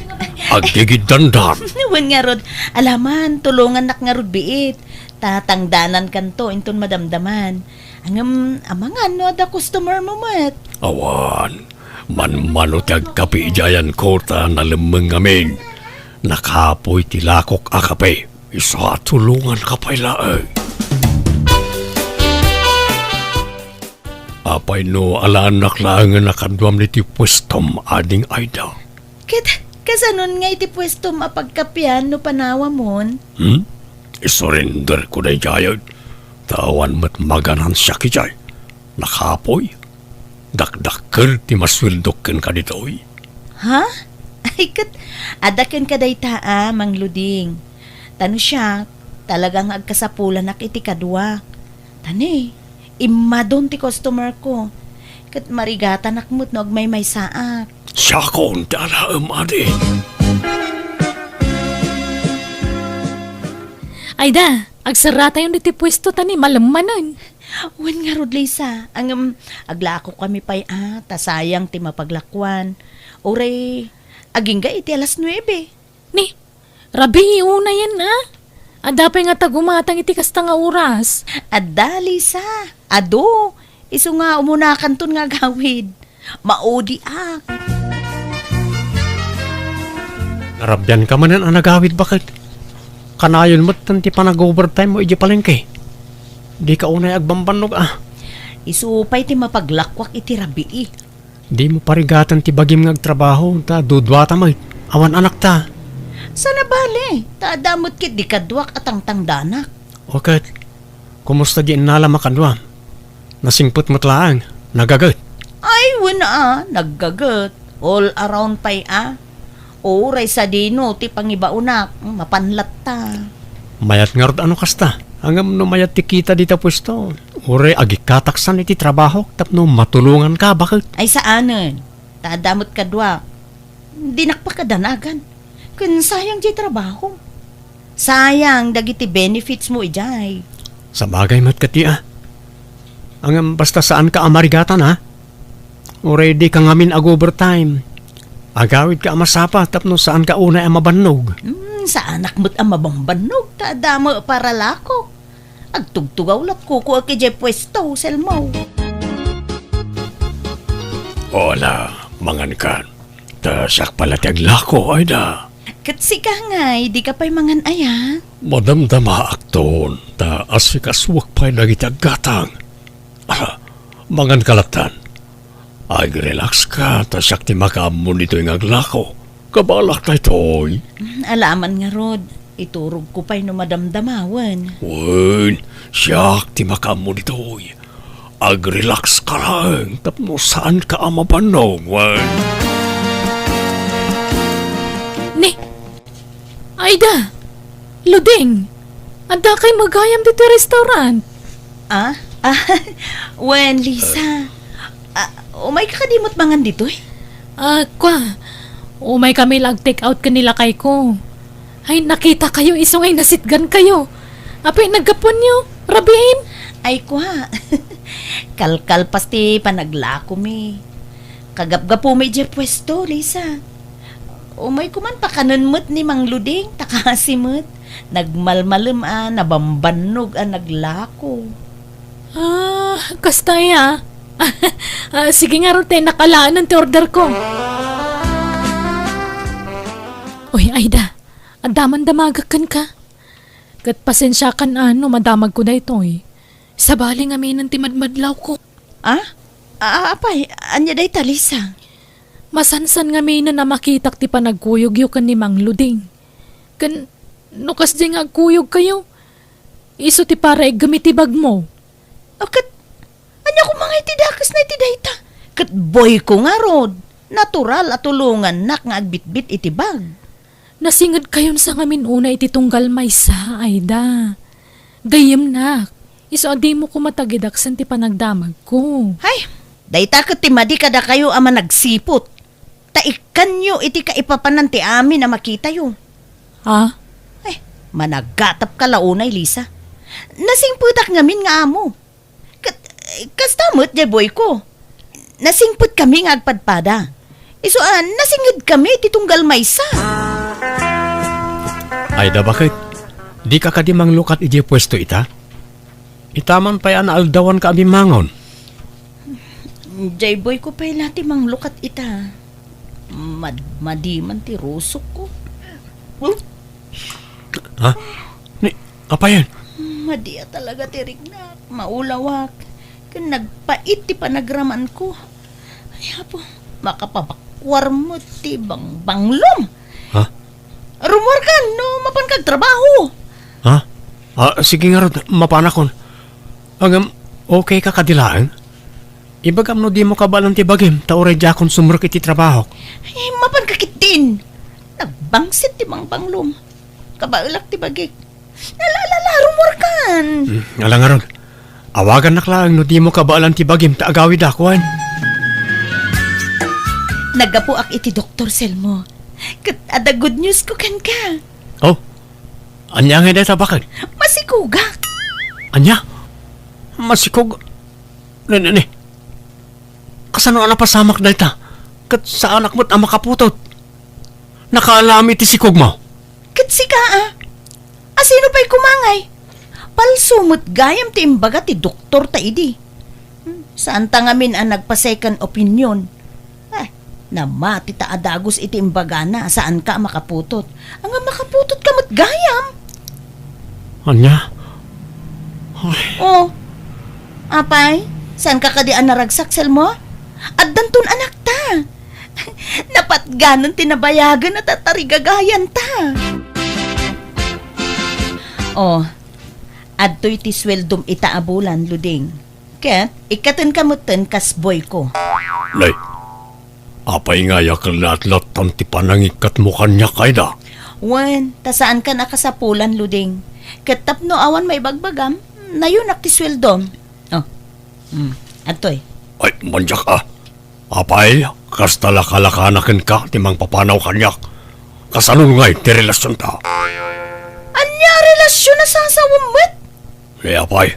Agdagiddandan. Wen ngarud, alaman, tulongannak ngarud biit. Tatangdanankanto inton madamdaman. Ngem, amangan no adda customer mo met. Awan, manmano ti agkape idiay ayanko ta nalemmeng ngamin. Nakapoy ti lakok a kape. Isu a, tulonganka pay laeng. Apay no alaennak laengen a kaduam iti puestom, Ading Aida? Ket kasanon nga iti puestom a pagkapean no panawamon? Hmm? Isurenderko daydiay, ta awan met maganansiak idiay. Nakapoy. Dakdakkel ti masueldok kenka ditoy. Ha? Ay, ket adda kenka dayta a, Mang Luding. Ta no siak, talaga nga agkasapulanak iti kaduak. Ta ni, immadon ti customer ko. Ket marigatanak met no agmaymaysaak. Siakon ti alaem, adi. Aida, agsaratayon ditoy puesto ta ni malemmanen. Wen ngarud, Lisa, ngem aglakokami pay a, ta sayang ti mapaglakuan. Uray, agingga iti alas nuebe. Ni, rabii unayen a? Adda pay ngata gumatang iti kasta nga oras? Adda, Lisa. Adu, isu nga umunakanton nga agawid. Maudiak. Narabianka manen a nagawid, baket? Kanayon met ti panag-overtime mo idiay palengke. Dika unay agbambannog a. Isu pay ti mapaglakuak iti rabii. Dimo parigaten ti bagim nga agtrabaho, ta duduata met. Awan anakta. Saan a bale, ta adda met ketdi kaduak a tangtangdanak. O ket, kumusta di innalam a kaduam? Nasingpet met laeng, nagaget. Ay, wen a, naggaget. All around pay a. Uray sadino ti pangibaonak, mapan latta. Mayat ngarud a no kasta. Ngem no mayat ti kita dita puesto, uray agikkataksan iti trabahok tapno matulonganka, baket? Ay, saanen. Ta adda met kaduak. Dinak pakadanagan. Ken sayang diay trabaho. Sayang dagiti benefits mo idiay. Sabagay met kadi a. Ngem basta saanka a marigatan a. Uray dika ngamin ag-overtime. Agawidka a masapa tapno saanka unay a mabannog. Hmm, Saanak met a mabambannog ta adda met paralako. Agtugtugaw latko ko idiay puesto, Selmo. Hola, mangankan. Ta siak pay la ti aglako, Aida. Ket sika ngay, dika pay mangan aya? Madamdamaakton, ta asikasuak pay dagiti aggatang. Ah, manganka lattan. Agrelaxka, ta siak ti makaammo ditoy nga aglako. Kabaelak daytoy. Mm, alaman ngarud, iturogko pay no madamdamawen. Wen, siak ti makaammo ditoy. Agrelaxka laeng tapno saanka a mabannog, wen. Ni, Aida, Luding, adda kay met gayam ditoy restaurant? Ah? Ah, wen, Lisa. Ah, umayka kadi met mangan ditoy? Ah, kwa. Umaykami la ag-take out ken ni lakayko. Ay, nakitakayo isu nga inasitgankayo. Apay, naggapuanyo, rabiin? Ay, kwa. Kalkalpas ti panaglakomi. Kagapgapumi idiay puesto, Lisa. Umayko man pakanen met ni Mang Luding, ta kasi met. Nagmalmalem a nabambannog a naglako. Ah, kasta aya. Ah, sige ngarud, ta innak alaenan ti orderko. Uy, Aida, adda man damagek kenka. Ket pasensiakan a no madamagko daytoy. Sabali ngaminen ti madmadlawko. Ah? Ah, apay, ania dayta, Lisa? Masansan ngaminen a makitak ti panagkuyogyo ken ni Mang Luding. Ken no kasdi nga agkuyogkayo, isu ti paraiggem iti bagmo. A, ket ania koma nga iti dakesna iti dayta? Ket boyko ngarud, natural a tulongannak nga agbitbit iti bag. Nasingedkayon sa ngamin unay iti tunggal maysa, Aida. Gayyemnak, isu a dimo koma tagidaksen ti panagdamagko. Hay, dayta ket ti madi kadakayo a managsiput. Ta ikkanyo iti kaipapanan ti amin a makitayo. Ah? Eh, managgatapka la unay, Lisa. Nasingpetak ngamin nga amo. Ket, eh, kasta met, diay boyko. Nasingpetkami nga agpadpada. Isu a, nasingedkami iti tunggal maysa. Aida, baket? Dika kadi manglukat idiay puesto ita? Ita man pay a naaldawanka a bimmangon. Diay boyko pay la ti manglukat ita. Mad-, madi man ti rusokko. Ha? Ni, apayen? Madi a talaga ti riknak, maulawak, ken nagpait ti panagramanko. Ay, Apo, makapabakuar met ti bangbanglom. Ha? Rumuarkan no mapanka agtrabaho. Ha? Ah, sige ngarud, mapanakon. Ngem, okay ka kadi laeng? Ibagam no dimo kabaelan ti bagim, ta uray diakon sumrek iti trabahok. Eh, mapanka ketdin. Nagbangsit ti bangbanglom. Kabaelak ti bagik. Ala, ala, ala, rumuarkan. Hmm, ala ngarud. Awagannak laeng no dimo kabaelan ti bagim ta agawidak, wen. Naggapuak iti doktor, Selmo. Ket adda good news ko kenka. Oh, ania ngay dayta, baket? Masikogak. Ania? Masikog-, ne, ne, ne. Kasano a napasamak dayta? Ket saanak met a makaputot. Nakaalam iti sikogmo? Ket sika, a? Asino pay koma ngay? Palso met gayam ti imbaga ti doktorta idi. Hmm, saanta ngamin a nagpa-second opinion. Eh, namati ta a dagus iti imbagana a saanka a makaputot. Ania, makaputotka met gayam. Ania? Ay. Oh. Apay, saanka kadi a naragsak, Selmo? Addanton anakta. Napatganen ti nabayagen a tatarigagayanta. Oh, adtoy ti sueldom ita a bulan, Luding. Ket ikkatenka metten kas boyko. Nay, apay nga aya ket latlattan ti panangikkatmo kaniak, Aida? Wen, ta saankan a kasapulan, Luding. Ket tapno awan maibagbagam, nayonak ti sueldom. Oh, mm, adtoy. Ay, mandiak a. Apay, kasta la kalakana kenka ti mangpapanaw kaniak. Kasano ngay ti relasionta? Ania a relasion a sasawem met? Ni apay,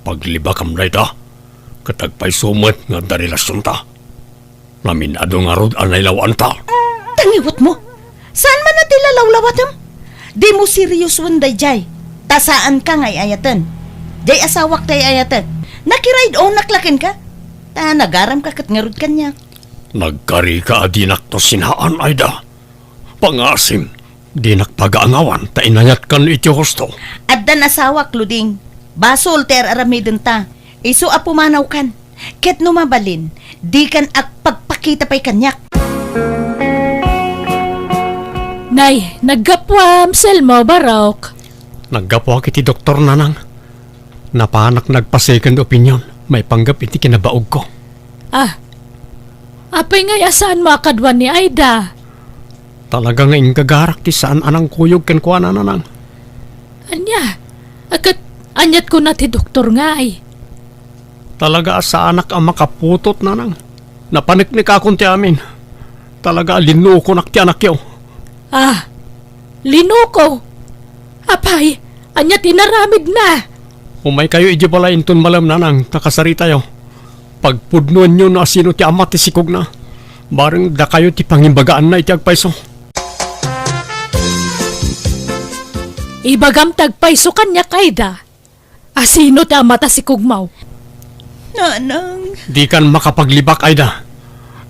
paglibakam dayta, ket agpayso met nga adda relasionta. Namin-adu ngarud a nailawanta. Tangiwetmo, saan man a ti lalawlawatem? Dimo seriosoen daydiay, ta saanka nga ay-ayaten. Diay asawak ti ay-ayatek. Nakiride onak la kenka, ta nagaramka ket ngarud kaniak. Nagkarika a dinakto sinaan, Aida. Pangasim, dinak pagaangawan ta inayatkan iti husto. Addan asawak, Luding. Basol ti ar-aramidenta. Isu a pumanawkan. Ket no mabalin, dikan agpagpakita pay kaniak. Nay, naggapuam, Selmo, barok. Naggapuak iti doktor, nanang. Napanak nagpa-second opinion maipanggep iti kinabaogko. Ah, apay ngay a saanmo a kaduan ni Aida? Talaga nga inggagarak ti saan a nangkuyog kenkuana, nanang. Ania? Ket aniat kuna ti doktor ngay? Talaga a saanak a makaputot, nanang. Napaneknekakon ti amin. Talaga a linukonak ti anakyo. Ah, linuko? Apay, ania ti inaramidna? Umaykayo idiay balay inton malem, nanang, ta kasaritayo. Pagpudnoenyo no asino ti ama ti sikogna. Bareng dakayo ti pangimbagaanna iti agpayso. Ibagam ti agpayso kaniak, Aida. Asino ti ama ta sikogmo? Nanang. Dikan makapaglibak, Aida.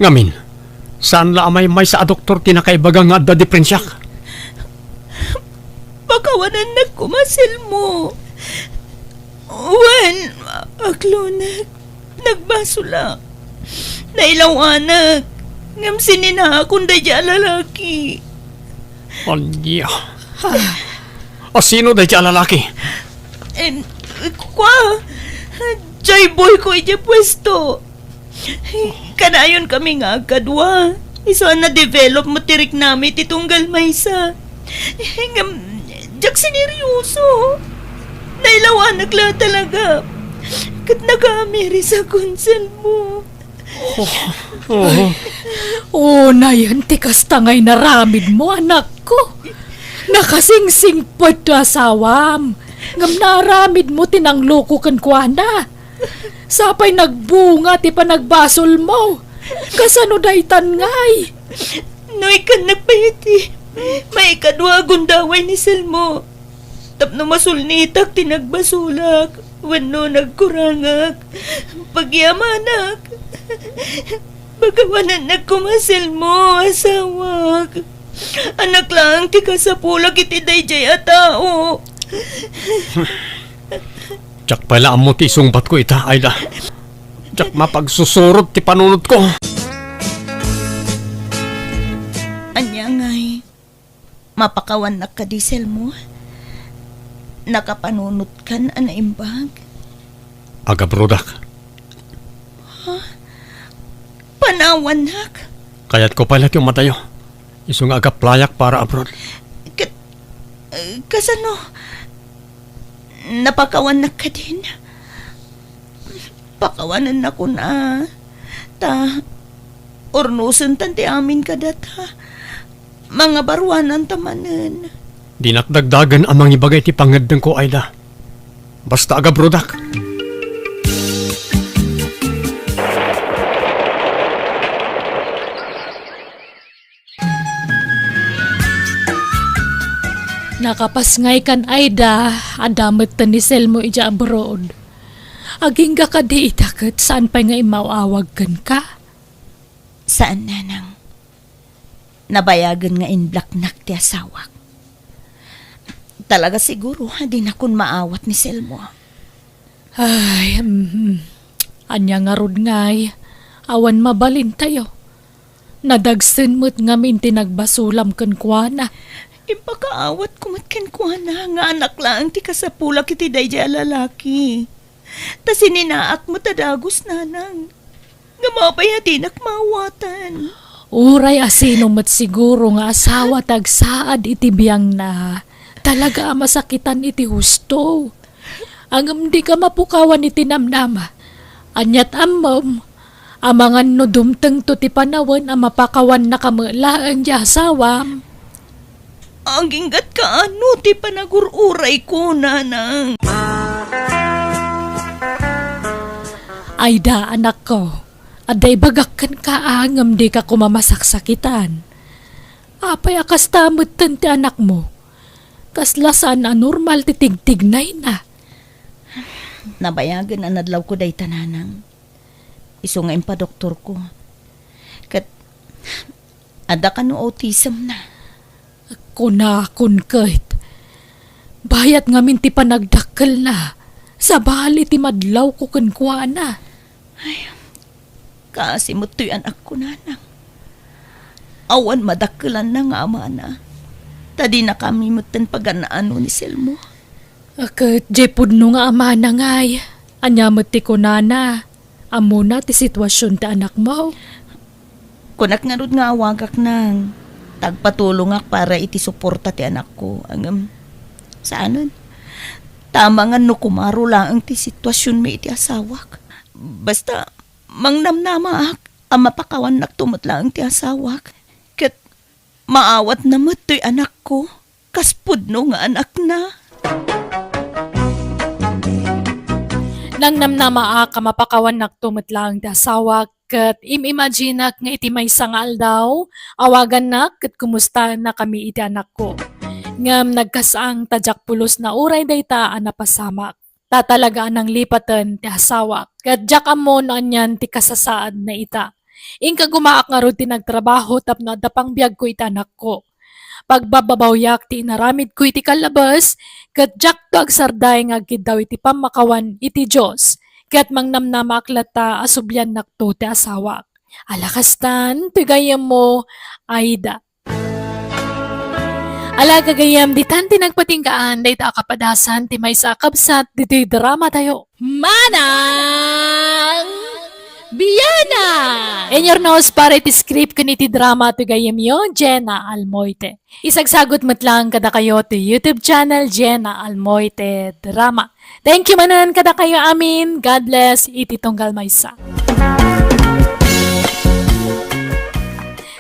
Ngamin, saan la a maymaysa a doktor ti nakaibaga nga adda diperensiak? Pakawanannak koma, Selmo. Wen, aklonek, nagbasolak. Nailawanak, ngem sininaakon daydiay a lalaki. Ania? Asino daydiay a lalaki? Em, kua, jay boyko idiay puesto. Kanayon kami nga agkadua. Isu a na-develop met ti riknami ti tunggal maysa. Ngem, diak sineryoso. Nailawanak la talaga. Ket nakaamiris a konselmo. Oh, oh. Unayen ti kasta nga inaramidmo, anakko. Nakasingsingpet ti asawam. Ngem naaramidmo ti nangloko kenkuana. Sapay nagbunga ti panagbasolmo. Kasano daytan ngay? No ikkannak pay iti maikadua a gundaway ni Selmo. Tapno masulnitak ti nagbasolak wenno nagkurangak, pagyamanak. Pakawanannak koma, Selmo, asawak. Anak laeng ti kasapulak iti daydiay a tao. Diak pay la ammo ti isungbatko ita, Aida. Diak mapagsusurot ti panunotko. Ania ngay? Mapakawannak kadi, Selmo? Nakapanunotkan a naimbag? Agabrodak. Ha? Panawannak? Kayatko pay la ti umadayo. Isu nga agaplayak para abroad. Ket, eh, kasano? Napakawannak kadin? Pakawanennakon a. Ta, urnosentan ti amin kadata. Mangabaruananta manen. Dinak dagdagen a mangibaga iti pangeddengko, Aida. Basta agabrodak. Nakapas ngay kan Aida, adda metten ni Selmo idiay abroad. Agingga kadi ita ket saan pay nga immaw-awag kenka? Saan, nanang. Nabayagen nga inblaknak ti asawak. Talaga siguro, dinakon maawat ni Selmo. Ay, mhm. Ania ngarud ngay, awan mabalintayo. Nadagsen met ngamin ti nagbasolam kenkuana. Impakaawatko met kenkuana nga anak laeng ti kasapulak iti daydiay a lalaki. Ta sininaak met a dagus, nanang. Ngem apay a dinak maawatan? Uray asino met siguro nga asawa ti agsaad iti biangna, talaga a masakitan iti husto. Ngem dika mapukawan iti namnama. Aniat ammom, amangan no dumtengto ti panawen a mapakawannaka met laeng ti asawam. Aginggatka no ti panagur-urayko, nanang. Aida, anakko, adda ibagak kenka a ngem dika koma masaksakitan. Apay a kasta metten ti anakmo? kasla saan a normal ti tigtignayna. Nabayagen a nadlawko dayta, nanang. Isu nga impadoktorko. Ket adda kano autism na. Kunakon ket, bayat ngamin ti panagdakkelna, sabali ti madlawko kenkuana. Ay, kaasi met toy anakko, nanang. Awan madakkelanna nga amana, ta dina kami metten pagan-ano ni Selmo. Ket diay pudno nga amana ngay, ania met ti kunana? Ammona ti situasion ti anakmo? Kunak ngarud nga awagak, nang, ta agpatulongak para iti suporta ti anakko. Ngem, saanen. Ta amangan no kumaro laeng ti situasionmi iti asawak. Basta, mangnamnamaak a mapakawannakto met laeng ti asawak. Ket maawatna met toy anakko kas pudno nga anakna. Nangnamnamaak a mapakawannakto met laeng ti asawak, ket im-imaginak nga iti maysa nga aldaw, awagannak ket kumustaennakami iti anakko. Ngem nagkas-ang ta diak pulos na uray dayta a napasamak. Ta talaga a nanglipaten ti asawak, ket diak ammo no anian ti kasasaadna ita. Inka gumaak ngarud ti nagtrabaho tapno adda pangbiagko iti anakko. Pagbababawyak ti inaramidko iti kallabes, ket diakto agsarday nga agkiddaw iti pammakawan iti Dios, ket mangnamnamaak latta a subliannakto ti asawak. Ala kastan, ti gayyemmo, Aida. Ala gagayyem, ditan ti nagpatinggaan dayta a kapadasan ti maysa a kabsat ditoy drama tayo. Manang Biana! In your nose, para iti script ken iti drama ti gayyemyo, Jenna Almoite. Isagsagut met lang kadakayo ti YouTube channel, Jenna Almoite Drama. Thank you manen kadakayo amin. God bless iti tunggal maysa.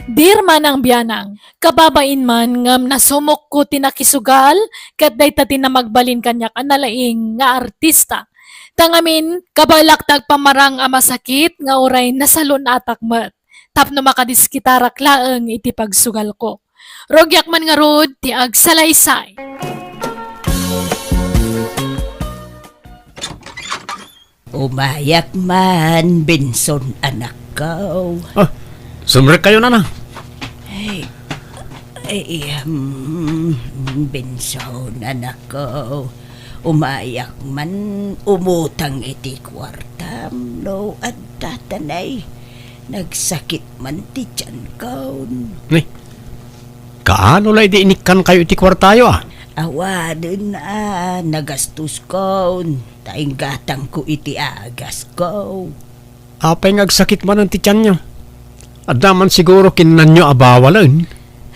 Dear Manang Bianang, kababain man ngem nasumokko ti nakisugal ket dayta ti namagbalin kaniak a nalaing nga artista. Ta ngamin, kabaelak ti agpamarang a masakit nga uray nasalun-atak met tapno makadiskitarak laeng iti pagsugalko. Rugiak man ngarud ti agsalaysay. Umayak man, Benson, anakko. Ah, sumrekkayo, Nana. Ay, ay, um, Benson, anakko. Umayak man, umutang iti kuartam no adda tanay. Nagsakit man ti tiyanko. Ni, kaano la idi inikkankayo iti kuartayo, a? Awanen a nagastosko, ta inggatangko iti agasko. Apay nga agsakit manen ti tianyo? Adda man siguro kinnanyo a bawalen?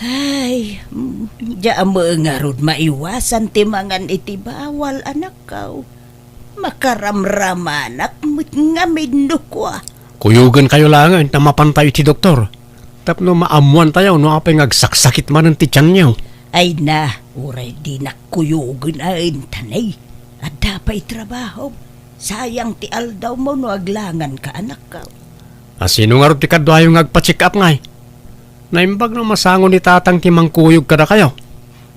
Ay, mm, diak ammo ngarud maiwasan ti mangan iti bawal, anakko. Makaramramanak met ngamin no kua. Kuyogenkayo laengen ta mapantayo iti doktor. Tapno maammoantayo no apay nga agsaksakit manen ti tianyo. Ay na, uray dinak kuyogen a intanay. Adda pay trabaho. Sayang ti aldawmo no aglanganka, anakko. A, sino ngarud ti kaduayo nga agpa-check up ngay? Naimbag no masango ni tatang ti mangkuyog kadakayo.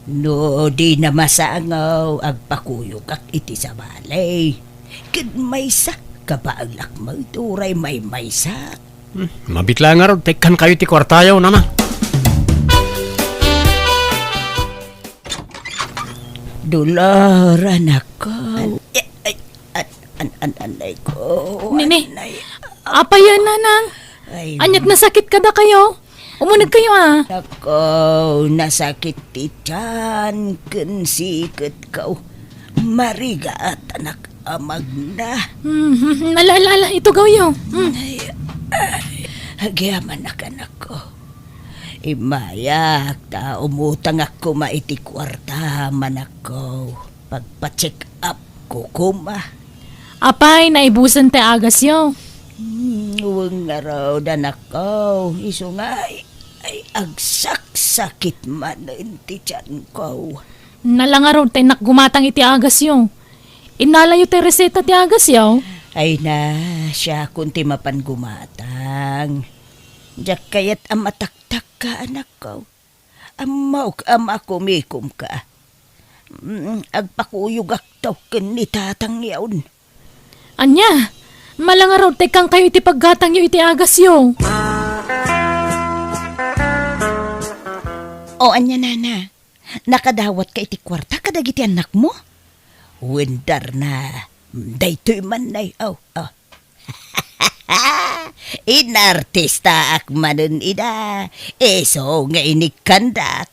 No dina masango, agpakuyogak iti sabali. Ket maysa, kabaelak met uray maymaysa. Hmm, mabit la ngarud, ta ikkankayo ti kuartayo, Nana. Dolor, anakko. An-, ay, ay, an-, an-, an-, anay ko, Nini, anay. Apay a, Nanang? Ay. Ania't nasakit kadakayo? Umunegkayo, a. Nako, nasakit ti tian ken siketko. Marigatanak a magna. Hmm, hmm, hmm. Ala, ala, ala, itugawyo. Hmm. Ay, ay, agyamanak, anakko. Immayak ta umutangak koma iti kuarta, anakko. Pagpa-check up ko koma. Apay, naibusen ti agasyo? Hmm, wen ngarud, anakko. Isu nga ay, ay, agsaksakit manen ti tianko. Nala ngarud ta innak gumatang iti agasyo. Innalayo ti reseta ti agasyo? Ay na, siakon ti mapan gumatang. Diak kayat a mataktakka, anakko. Ammok a makumikomka. Mm, agpakuyogakto ken ni Tatang Yaon. Ania? Malangarod ti ikkankayo iti paggatangyo iti agasyo. O, ania, nana? Nakadawatka iti kuarta kadagiti annakmo? Wen, Darna, daytoy man nay. O, o. Inartistaak manen ida. Isu nga inikkandak.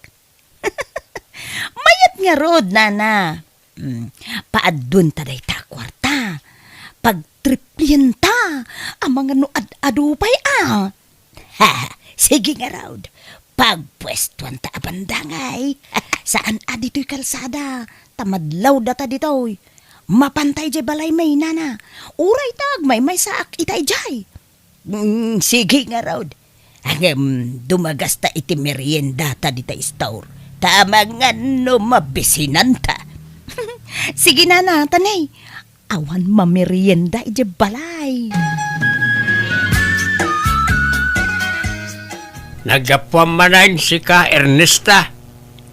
Mayat ngarud, nana. Mm, paadduenta dayta a kuarta. Pagtriplienta. Amangan no ad-adu pay a. Ha, sige ngarud. Pagpuestuanta a bandangay. Saan a ditoy kalsada. Ta madlawdata ditoy. Mapanta idiay balay mi, nana. Uray ta agmaymaysaak ita idiay. Mm, sige ngarud. Ngem, dumagasta iti meriendata dita store. Ta amangan no mabisinanta. Sige, nana, tanay. Awan mamerienda idiay balay. Naggapuam manen sika, Ernesta.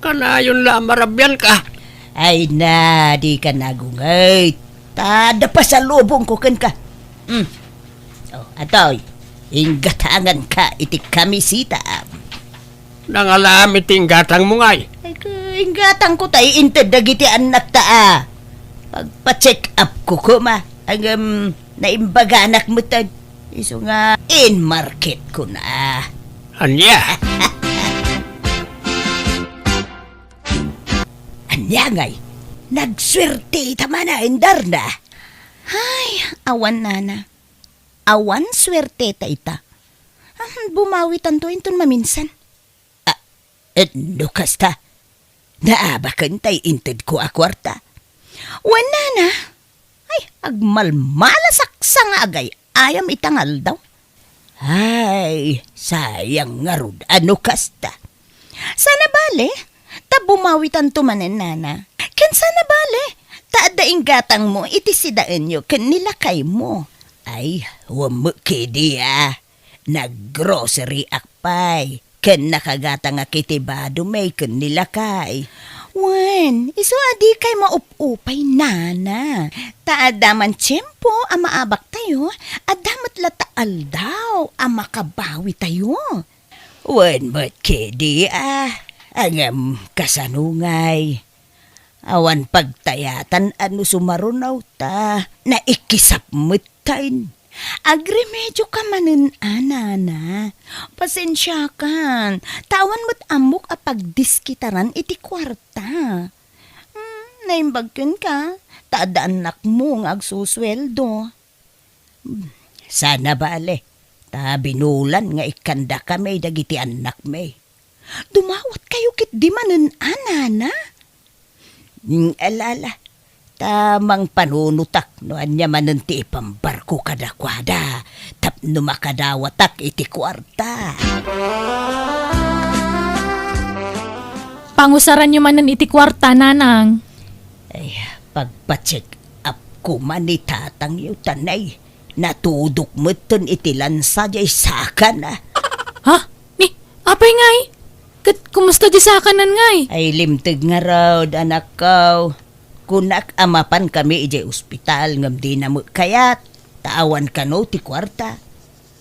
Kanayon la a marabianka. Ay na, dika nagungay. Ta adda pasalubongko kenka. Hmm. O, atoy, inggatanganka iti kamiseta. Nangalaam iti inggatangmo ngay. Ay, ka-, inggatangko tay inted dagiti annakta a. Pagpa-check up ko koma. Ngem, naimbaganak metten. Isu nga, in-market ko na. Ania? Ania ngay? Nagsuerte ita manen, Darna. Ay, awan, nana. Awan suerte ta ita. Ah, bumawitanto inton maminsan. Ah, et no kasta, naabaken tay intedko a kuarta. Wen, nana. Ay, agmalmalasak sa nga agay-ayam ita nga aldaw. Ay, sayang ngarud a no kasta. Sana bale, ta bumawitanto manen, nana. Ken sana bale, ta adda inggatangmo iti sidaenyo ken ni lakaymo. Ay, wen met kadi a. Naggrocery-ak pay, ken nakagatangak iti bado mi ken ni lakay. Wen, isu a dikay maup-upay, nana. Ta adda man tiempo a maabaktayo, adda met latta aldaw a makabawitayo. Wen met kadi a, ngem kasano ngay? Awan pagtayatan a no sumaruno ta naikisap metten. Agremedioka manen a, nana. Pasensiakan, ta awan met ammok a pagdiskitaran iti kuarta. Hmm, naimbag kenka, ta adda annakmo nga agsusueldo. Sana bale, ta binulan nga ikkandakami dagiti annakmi. Dumawatkayo ketdi manen a, nana? Mm, ala, ala, ta mangpanunotak no ania manen ti ipambarko kadakuada tapno makadawatak iti kuarta. Pangusaranyo manen iti kuarta, nanang. Ay, pagpa-check up koma ni tatangyo, tanay. Natudok metten iti lansa diay sakana. Ha? Ni, apay ngay? Ket kumusta diay sakanan ngay? Ay, limteg ngarud, anakko. Kunak a mapankami idiay ospital ngem dina met kayat. Ta awan kano ti kuarta.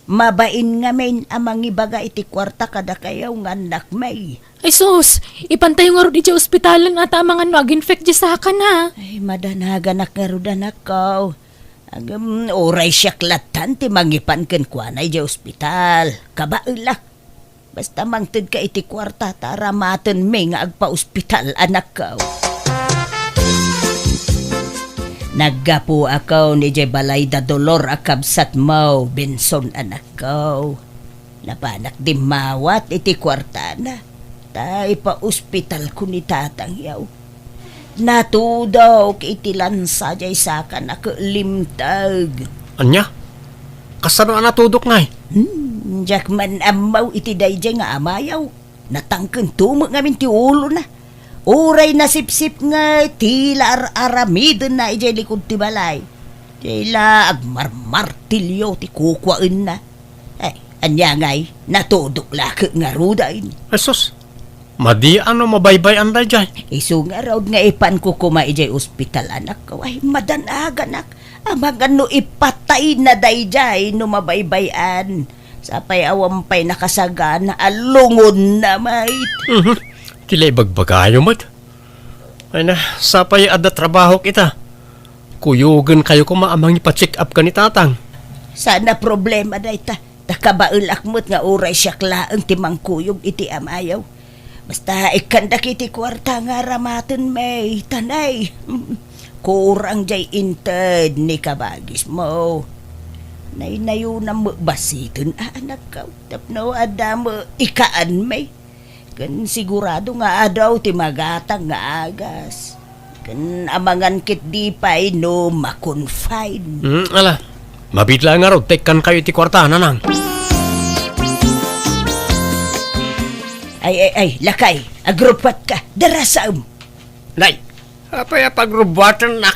Mabain ngamin a mangibaga iti kuarta kadakayo nga annakmi. Ay sus, ipantayo ngarud idiay ospitalen a ta amangan no aginfect diay sakana. Ay, madanaganak ngarud, anakko. Ngem, uray siak lattan ti mangipan kenkuana idiay ospital. Kabaelak. Basta mangtedka iti kuarta ta aramatenmi nga agpa-ospital, anakko. Naggapuakon idiay balay da Dolor a kabsatmo, Benson, anakko. Napanak dimmawat iti kuartana, ta ipa-ospitalko ni tatangyo. Natudok iti lansa diay sakana ket limteg. Ania? Kasano a natudok ngay? Hmm, diak man ammo iti daydiay nga amayo. Natangkento met ngamin ti ulona. Uray nasipsip ngay, tila ar-aramidenna idiay likod ti balay. Tila agmarmartilio ti kukuaenna. Ay, ania ngay, natudok la ket ngaruden. Jesus, Madi a no mabaybay-an daydiay. Isu ngarud nga ipanko koma idiay ospital, anakko. Ay, madanaganak. Amangan no ipatayna daydiay no mabaybay-an. Sapay awan pay nakasagana a lungonna, mait. Mhm. Ti la ibagbagayo met. Ay na, sapay adda trabahok ita. Kuyogenkayo koma a mangipa-check up ken ni Tatang. Saan a problema dayta. Ta kabaelak met nga uray siak laeng ti mangkuyog iti amayo. Basta ikkan dagiti kuarta nga aramaten, may, ta nay. Kurang jay inted ni kabagismo. Naynayonam met basiten a anakko. Tapno adda met ikaan, may. Ken sigurado nga adu ti magatang nga agas. Ken amangan ketdi pay no ma-confine. Hmm, ala. Mabiit laeng ngarud ta ikkankayo iti kuarta, nanang. Ay, ay, ay, lakay. Agruppatka. Darasaem. Nay, apay a pagrubuatennak?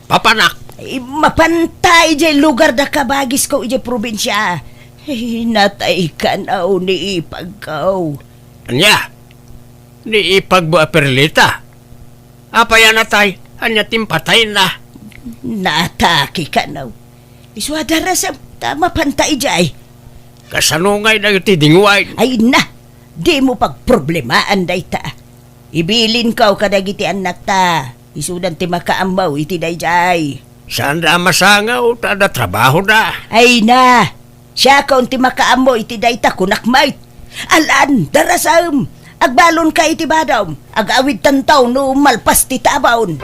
Papanak. Ay, mapanta idiay lugar da kabagisko idiay probinsia. Ay, natay kanaw ni ipagko. Ania? Ni ipagmo a Perlita? Apay a natay? Ania ti impatayna? Naatake kanaw. Isu a darasem ta mapanta idiay. Kasano ngay dagiti dinguay? Ay na, dimo pagproblemaan dayta. Ibilinko kadagiti annakta. Isudan ti makaammo iti daydiay. Saanda a masangaw ta adda trabahoda. Ay na, siakon ti makaammo iti dayta, kunak met. Alan, darasem, agbalonka iti badom, agawidtanto no malpas ti tabon.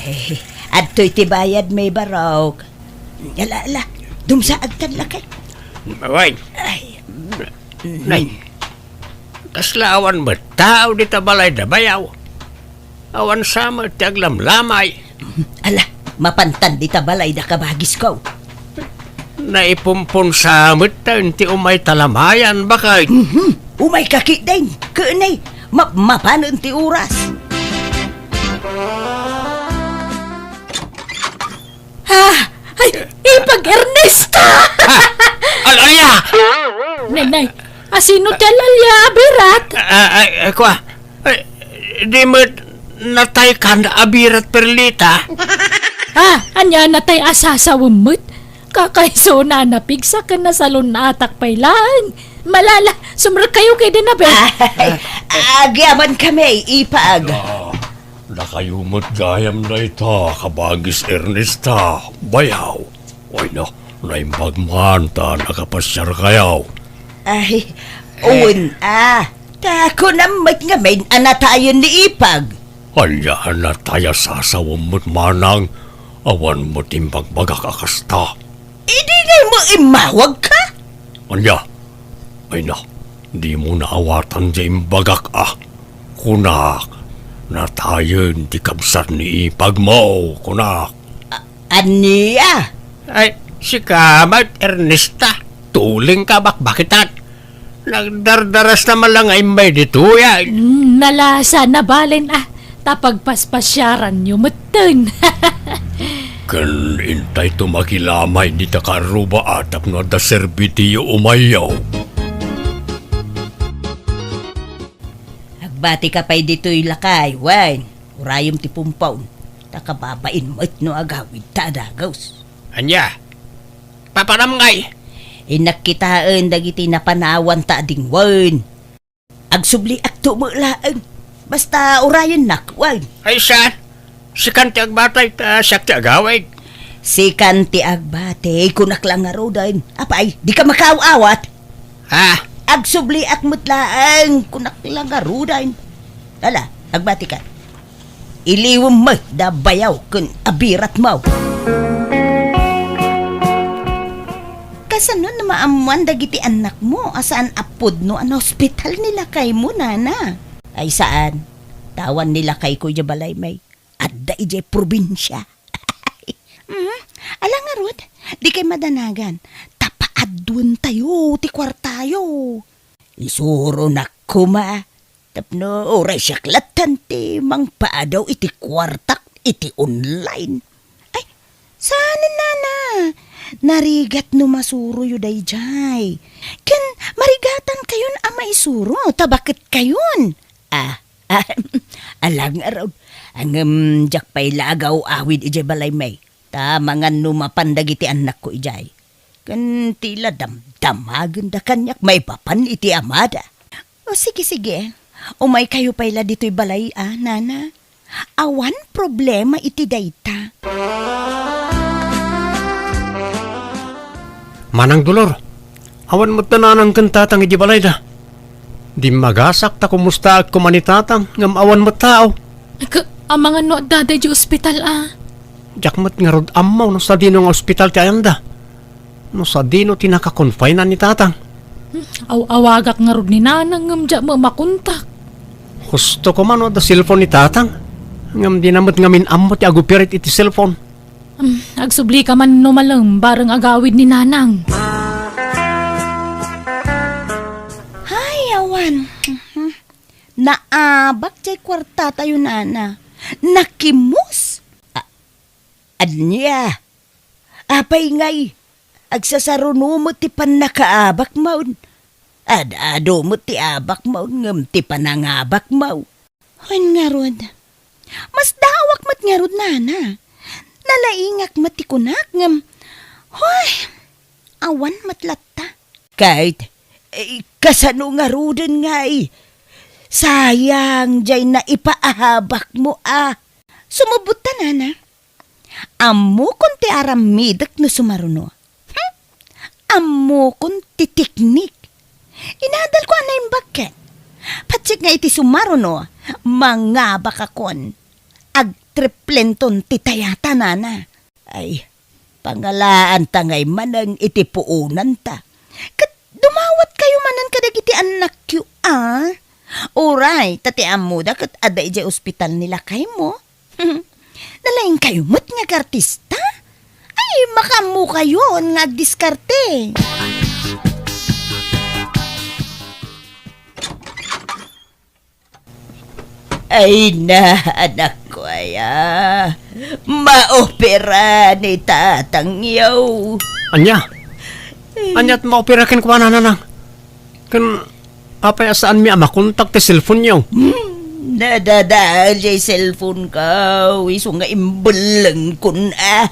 Eh, adtoy ti bayad, may barok. Ala, ala, dumsaagtan lakay. Awan. Ay. Nay, kasla awan met tao dita balay da bayaw. Awan sa met ti aglamlamay. Ala, mapantan dita balay da kabagisko. Naipumpon sa met ta ti umay talamayan, bakay. Mhm. Umay ka ketdin, ken nay, map-, mapanen ti oras. Ah, ay, ipag Ernesta! Ah, al-, alia! Nay, nay, asino ti al-alia a birat? Ah, ay, ay, kua. Ay, di met natay kan a birat, Perlita? Ah, ania natay a sasawem met? Kakaiso na napigsa ken nasalun-atak pay laeng. Malala, sumrekkayo ketdin a, be. Ay, agyaman kami, ipag. Ah. Dakayo met gayam dayta, kabagis Ernesta, bayaw. Ay na, naimbag man ta nakapasiarkayo. Ay, wen a. Ta kunam met ngamin a natayen ni ipag. Ania a natay a sasawem met manang? Awan met imbagbagak a kasta. Idi ngay mo immawag ka? Ania? Ay na, dimo naawatan ti imbagak a. Kunak, natayen ti kabsat ni ipagmo, kunak. A-, ania? Ay, sika met, Ernesta. Tulingka bakbakitan. Nagdardarasta man lang nga immay ditoy, ay. Mm, nalasa, nabalen, ah. Ta pagpaspasiaranyo metten. Ken intayto makilamay dita karruba a tapno adda serbitiyo umayyo. Agbatika pay ditoy lakay, wen. Urayem ti pumpon. Ta kababain met no agawid ta dagus. Ania? Papanam ngay? Innak kitaen dagiti napanawan ta adingwen. Agsubliakto met laeng. Basta urayennak, wen. Ay, saan? Sikan ti agbatay, ta siak ti agawid. Sikan ti agbatay, kunak la ngaruden. Apay, dika makaaw-awat? Ha? Agsubliak met laeng, kunak la ngaruden. Ala, agbatika. Iliwem met da bayaw ken abiratmo. Kasano no maammoan dagiti annakmo a saan a pudno a naospital ni lakaymo, nana? Ay, saan. Ta awan ni lakayko idiay balay, may. Adda idiay probinsia. Mm, ala ngarud, dikay madanagan. Ta paadduentayo ti kuartayo. Isuronak koma tapno uray siak latta ti mangpaadaw iti kuartak iti online. Ay, saan, nana? Narigat no masuroyo daydiay. Ken marigatankayon a maisuro, ta baketkayon. Ah, ah, ala ngarud. Ngem diak pay la agaw-awid idiay balaymi. Ta mangan no mapan dagiti annakko idiay. Ken ti la damdamagenda kaniak maipapan iti amada. O, sige, sige. Umaykayo pay la ditoy balay, a, nana. Awan problema iti dayta. Manang Dolor, awan met da nanang ken tatang iti balayda. Dimmagasak ta kumustaak koma ni tatang ngem awan met tao. Ka-, amangan no adda daydiay ospital, a? Diak met ngarud ammo no sadino nga ospital ti ayanda. No sadino ti nakakonfinan ni tatang. Hmm, aw-awagak ngarud ni nanang ngem diak met makontak. Husto koma no adda cellphone ni tatang. Ngem dina met ngamin ammo ti agoperate iti cellphone. Hmm, agsublika man no malem bareng agawid ni nanang. Ay, awan. Mhm. Naabak diay kuartatayo, nana. Nakimus. A-, ania? Apay ngay, agsasaruno met ti pannakaabakmo? Ad-adu met ti abakmo ngem ti panangabakmo. Wen ngarud, masdaawak met ngarud, nana. Nalaingak met ti kunak ngem, hoy, awan met latta. Ket, eh, kasano ngaruden ngay? Sayang diay naipaabakmo, a. Sumubot ta, nana. Ammokon ti aramidek no sumaruno. Hmm? Ammokon ti teknik. Inadalko a naimbag ket. Patsit nga iti sumaruno, mangabakakon. Agtriplenton ti tayata, nana. Ay, pangalaanta ngay manen iti puonanta. Ket dumawatkayo manen kadagiti annakyo, a? Uray, ta ti ammoda ket adda idiay ospital ni lakaymo. Nalaingkayo met nga agartista? Ay, makaammokayon nga agdiskarte. Ay na, anakko aya. Maopera ni tatangyo. Ania? Ania't maopera kenkuana, nanang? Ken apay a saanmi a makontak ti cellphone-yo? Hmm, nadadael jay cellphone-ko, isu nga imbellengkon a.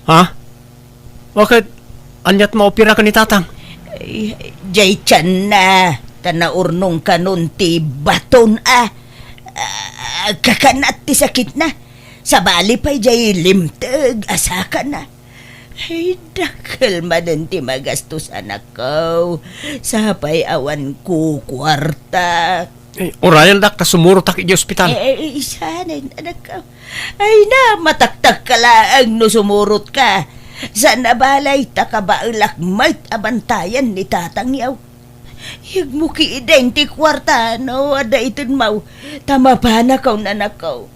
Ha? Bakit? Ania't maopera ken ni tatang? Ay, jay tianna, ta naurnong kanon ti baton a. Ah, kakanat ti sakitna. Sabali pay jay limteg a sakana. Ay, dakkel manen ti magastos, anakko. Sapay awan kukuarta. Eh, urayendak ta sumurotak iti ospital. Eh, eh, isanen, anakko. Ay na, mataktak ka laeng no sumurotka. Saan a balay ta kabaelak met a bantayan ni tatangyo. Yegmo ketdin ti kuarta no adda itedmo, ta mapanakon, anakko.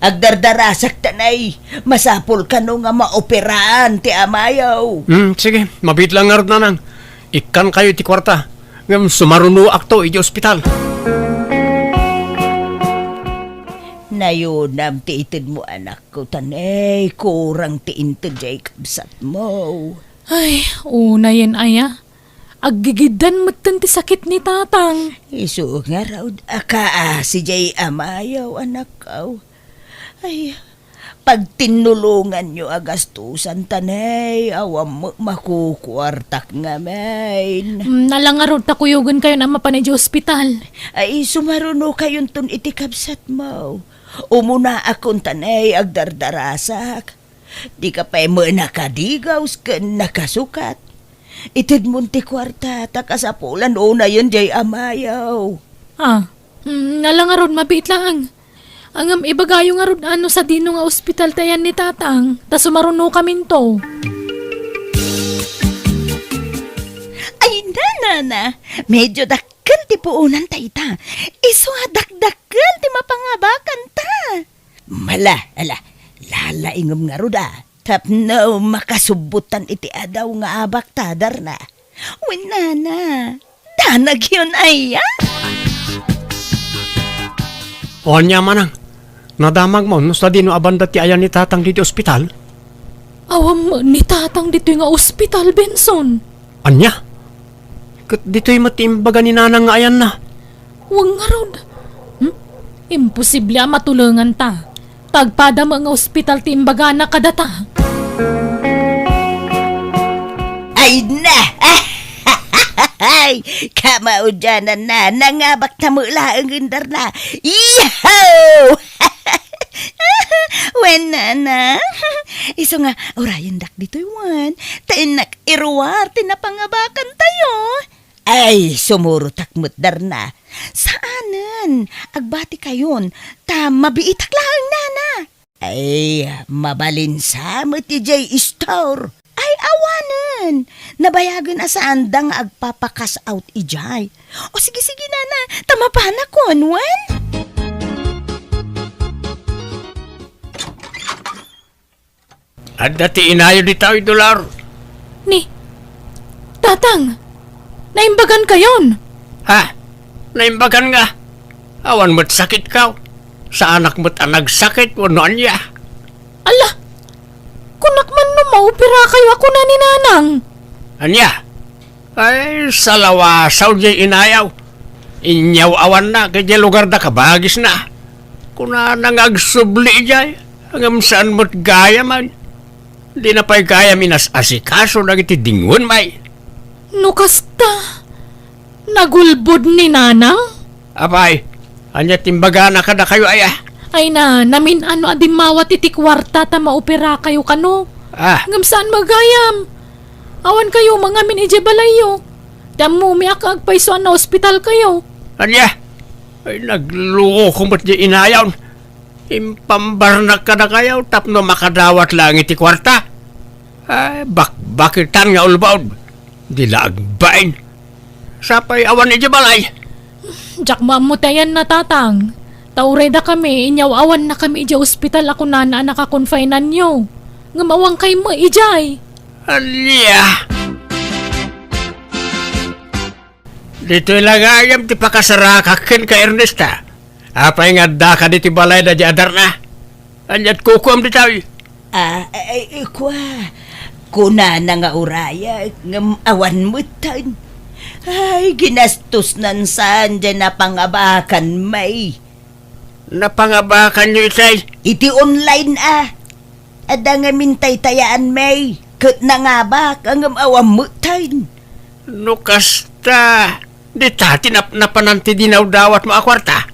Agdardarasak ta nay, masapul kano nga maoperaan ti amayo. Hmm, sige, mabiit lang ngarud, nanang. Ikkankayo iti kuarta, ngem sumarunoakto iti ospital. Nayunam ti itedmo, anakko, ta nay kurang ti inted jay kabsatmo. Ay, unayen aya. Aggigiddan metten ti sakit ni tatang. Isu ngarud a kaasi jay amayo, anakko. Ay, pagtinnulonganyo a gastusan ta nay, awan met makukuartak ngamin. Mm, ala ngarud ta kuyogenkayon a mapan idiay ospital. Ay, sumarunokayonton iti kabsatmo. Umunaakon ta nay, agdardarasak. Dika pay met nakadigaws ken nakasukat. Itedmon ti kuarta ta kasapulan unayen jay amayo. Ah, mm, ala ngarud, mabiit laeng. Ngem ibagayo ngarud no sadino nga ospital ti ayan ni tatang, ta sumarunokaminto. Ay, nana, medio dakkel ti puonanta ita. Isu a dakdakkel ti mapangabakanta. Mala, ala, lalaingem ngarud a. Tapno makasubbotan iti adaw nga abak ta, darna. Wen, nana, danagyon aya? O ania, manang, nadamagmo no sadino a banda ti ayan ni tatang ditoy ospital? Awan met ni Tatang ditoy nga ospital, Benson. Ania? Ket ditoy met ti imbaga ni Nanang nga ayanna. Wen ngarud. Hmm? Imposible a matulenganta. Ta agpada met nga ospital ti imbagana kadata. Ay na! Ay, kamaudiananna, nangabakta met laeng, Darna. Yahoo! Wen, Nana. Isu nga, urayendak ditoy wen. Ta innak iruar ti napangabakantayo. Ay, sumurotak met, Darna. Saanen, agbatikayon, ta mabiitak laeng, Nana. Ay, mabalin sa met idiay store. Ay, awanen. Nabayagen a saanda nga agpapakash out idiay. O sige, sige, Nana. Ta mapanakon, wen? Adda ti inayo ditoy, Dolor. Ni, Tatang, naimbagan kayon. Ha? Naimbagan nga? Awan met sakit kaw. Saanak met a nagsakit wenno ania. Ala, kunak man no maopera kayo a kuna ni Nanang. Ania? Ay, salawasaw diay inayaw. Inyaw-awanna, ket diay lugarda kabagisna. Kunana nga agsubli idiay, ngem saan met gayamen. Dina pay gayam inas-asikaso dagiti dingwen, may. No kasta, nagulbod ni Nanang? Apay, ania ti imbagana kadakayo, aya? Ay na, namin-ano a dimmawat iti kuarta ta maopera kayo kano. Ah. Ngem saan met gayam. Awan kayo mangamin idiay balayyo. Ti ammomi a agpayso a naospital kayo. Ania? Ay, nagloko met diay inayon. Impambarnak kadakayo tapno makadawat laeng iti kuarta. Ay, bakbakitan nga ulbod. Di la agbain. Sapay awan idiay balay. Diak maammo ti ayanna, Tatang. Ta uray dakami, inyaw-awannakami idiay ospital a kunana a nakakonfinanyo. Ngem awan kaymo idiay. Ania? Ditoy la gayam ti pakasarakak kenka, Ernesta. Apay nga addaka ditoy balayda diay a Darna? Ania't kukuam ditoy? Ah, ay, ay, kua. Kunana nga urayak, ngem awan metten. Ay, ginastosnan saan diay napangabakan, may. Napangabakanyo itay? Iti online, a. Adda ngamin taytayaan, may. Ket nangabak, ngem awan metten. No kasta, dita ti nap-, napanan ti dinawdawatmo a kuarta?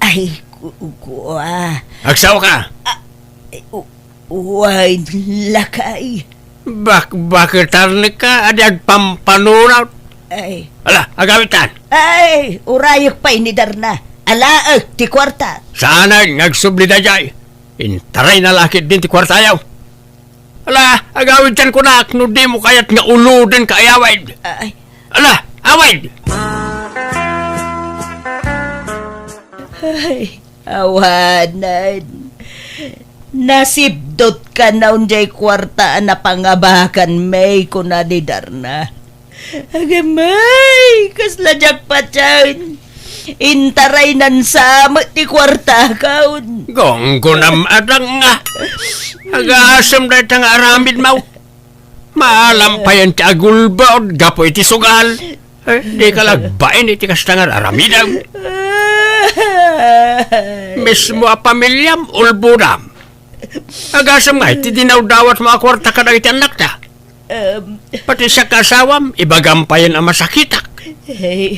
Ay, ku-, kua. Agsaoka? Ah, ay, u-, wen, lakay. Bakbaketanka, adi agpampanunot. Ay. Ala, agawidtan. Ay, urayek pay ni Darna. Alaek ti kuarta. Saanen nga agsubli daydiay. Intarayna la ketdin ti kuartayo. Ala, agawidtan kunak no dimo kayat nga ulodenka a awid. Ay. Ala, awid! Ay, awanen. Nasipdot kano diay kuarta a napangabakan, may, kuna ni Darna. Agamay, kasla diak patien. Intaraynan sa met ti kuartakon. Gunggonam, adang nga. Agasem dayta nga aramidmo. Maalampayan ti agulbod gapu iti sugal. Eh, dika la agbain iti kasta nga aramidem. Mismo a pamiliam, ulbodam. Agasem nga iti dinawdawatmo a kuarta kadagiti annakta. Em. Pati siak nga asawam, ibagam payen a masakitak. Hey.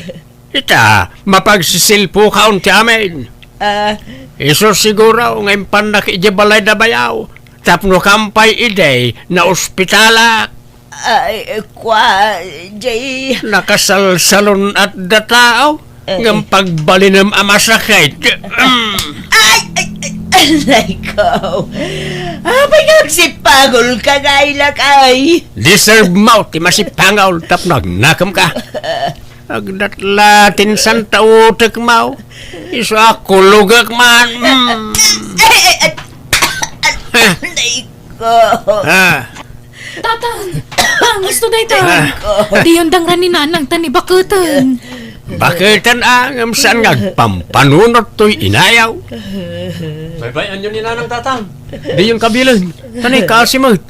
Ita, mapagsisilpokon ti amin. Ah. Isu siguro nga impannak idiay balayda bayaw, tapno kampay idi naospitalak. Ay, kua, Jay. Nakasalsalun-at dataw. Eh. Ngem pagbalinem a masakit. Mm. Ay, ay, ay, aray ko. Apay nga agsipangolka nga ilak ay? Deserve mo ti masipangol tapno agnakemka. Agdatla ti insanta utekmo. Isu a kulogek man. Mm. Ay, ay, ay, aray ko. Ah. Tatang! Gusto dayta! Ah. Diyon dangran ni Nanang ta nibaketen. Baketen a, ngem saan nga agpampanunot toy inayaw? Baybay-anyo ni Nanang, Tatang. Diyon kabilen. Tanay, kaasi met.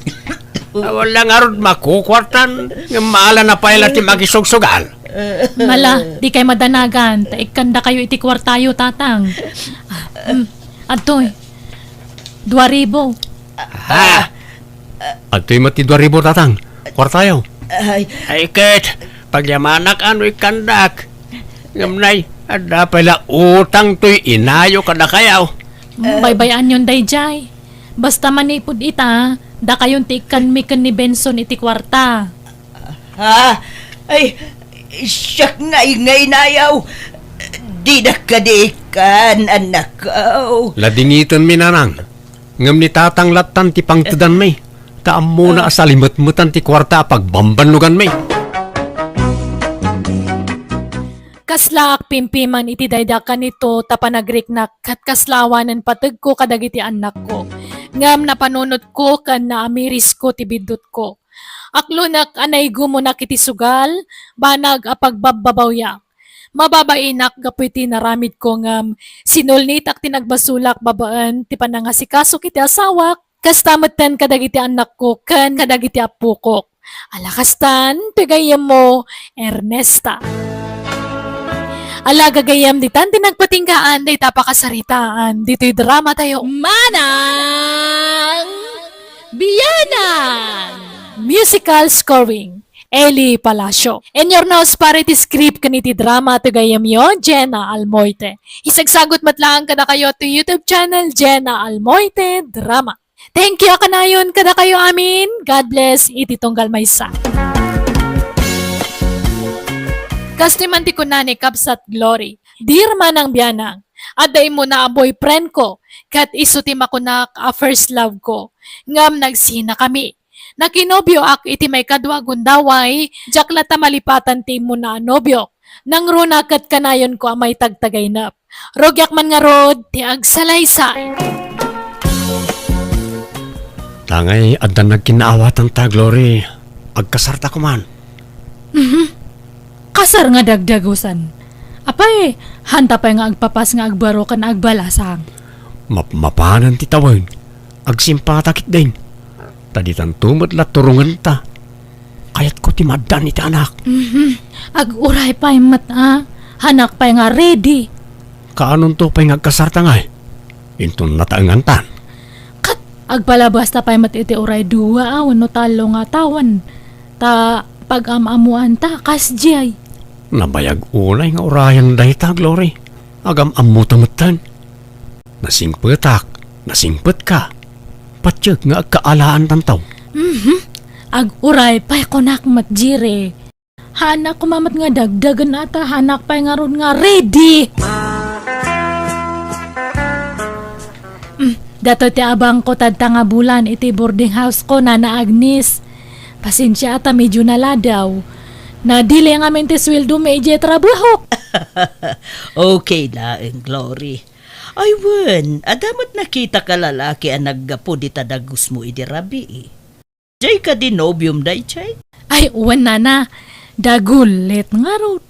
Awan la ngarud makukuartan, ngem maala na pay la ti makisugsugal. Mala, dikay madanagan, ta ikkandakayo iti kuartayo, Tatang. Ah, mm, adtoy. Dua ribu. Ha? Adtoy met ti dua ribu, Tatang. Kuartayo. Ay. Ay, ket, pagyamanak a no ikkandak. Ngem nay, adda pay la utang toy inayo kadakayo. Mm, baybay-anyon daydiay. Basta manipud ita, dakayon ti ikkanmi ken ni Benson iti kuarta. Ha? Ay, siak ngay nga inayaw. Dinak kadi ikkan, annakko. Ladingitenmi, nanang. Ngem ni tatang lattan ti pangtedanmi, ta ammona a salimetmetan ti kuarta a pagbambannoganmi. Kaslaak pimpiman iti dayda kanito ta panagriknak ket kasla awanen pategko kadagiti annakko. Ngem napanunotko ken naamirisko ti biddutko. Aklonek a naigumonak iti sugal, banag a pagbabbabawyak. Mababainak gapu iti naramidko ngem sinulnitak ti nagbasolak babaen ti panangasikasok iti asawak, kasta metten kadagiti annakko ken kadagiti appokok. Ala kastan, ti gayyemmo, Ernesta. Ala gagayyem, ditan ti nagpatinggaan dayta pakasaritaan ditoy drama tayo. Manang Bianang! Musical scoring, Eli Palacio. Inyurnos para iti script ken iti drama ti gayyemyo, Jenna Almoite. Isagsagut met laeng kadakayo ti YouTube channel, Jenna Almoite Drama. Thank you a kanayon kadakayo amin. God bless iti tunggal maysa. Kastoy man ti kuna ni Kabsat Glory, "Dear Manang Bianang, adda immuna a boyfriend ko, ket isu ti makunak a first love ko. Ngem nagsinakami. Nakinobioak iti maikadua a gundaway, diak latta malipatan ti immuna a nobiok. Nangruna ket kanayonko a maitagtagainep. Rugiak man ngarud ti agsalaysay." Tangay adda nagkinnaawatan ta, Glory. Agkasarta koman. Mhm. Kasar nga dagdagusan. Apay, hanta pay nga agpapas nga agbaro ken agbalasang. Mapmapanen ti tawen. Agsimpata ketdin. Ta ditanto met la turongenta. Kayatko ti maaddan iti anak. Mhm. Aguray pay met a. Hanak pay nga ready. Kaanonto pay nga agkasarta ngay? Inton nataengantan. Ket agpalabasta pay met iti uray dua a wenno tallo nga tawen. Ta pag-am-ammoanta kasdiay. Nabayag unay nga urayan dayta, Glory. Agam-ammota metten. Nasingpetak, nasingpetka. Patiek nga agkaalaantanto. Mhm. Aguray pay kunak met, Jire. Hanak koma met nga dagdagen ata, hanak pay ngarud nga ready. Mm, datoy ti abangko tadta nga bulan iti boarding house ko, Nana Agnes. Pasensia ata, medyo naladaw. Nadili ngamin ti sueldomi idiay trabahok. Okay laeng, Glory. Ay wen, adda met nakitak a lalaki a naggapu dita dagusmo idi rabii. Jay kadi nobiom dayjay? Ay, wen, nana. Dagulit ngarud.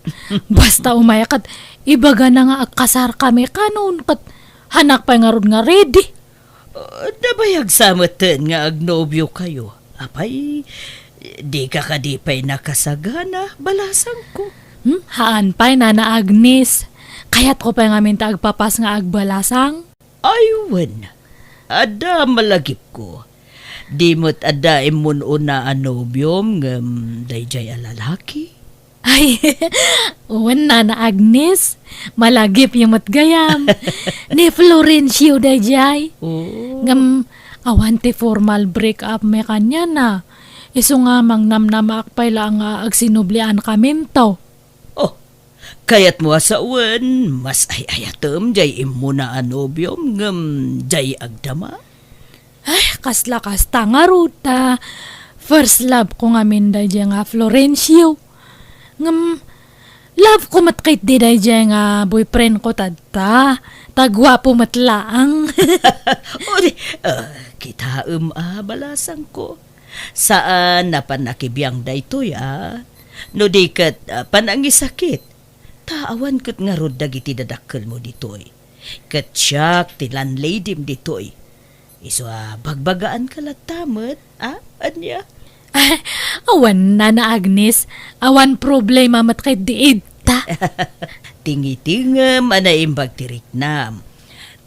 Basta umay ket ibagana nga agkasarkami kanon, ket hanak pay ngarud nga ready. Uh, nabayag sa metten nga agnobiokayo. Apay, dika kadi pay nakasagana, balasangko? Hmm, haan pay, Nana Agnes. Kayatko pay ngamin ta agpapas nga agbalasang. Ay wen, adda malagipko. Di met adda immun-una a nobiom ngem dayjay a lalaki? Ay, wen, Nana Agnes, malagipyo met gayam. Ni Florencio dayjay. Oh. Ngem awan ti formal break up mi kaniana. Isu nga mangnamnamaak pay la nga agsinubliankaminto. Oh, kayatmo a sawen, mas ay-ayatem jay immuna a nobiom ngem jay agdama? Ay, kasla kasta ngarud ta first love ko ngamin dayjay nga Florencio. Ngem, love ko met ketdi dayjay nga boyfriend ko tadta. Ta guapo met laeng. O di, ah, kitaem a, balasangko. Saan a panakibiang daytoy a. No di ket, ah, panangisakit. Ta awan ket ngarud dagiti dadakkelmo ditoy. Ket siak ti landladyem ditoy. Isu a bagbagaanka latta met, a? Ania? Awan, Nana Agnes, awan problema met ketdi ita. Tingitingem a naimbag ti riknam.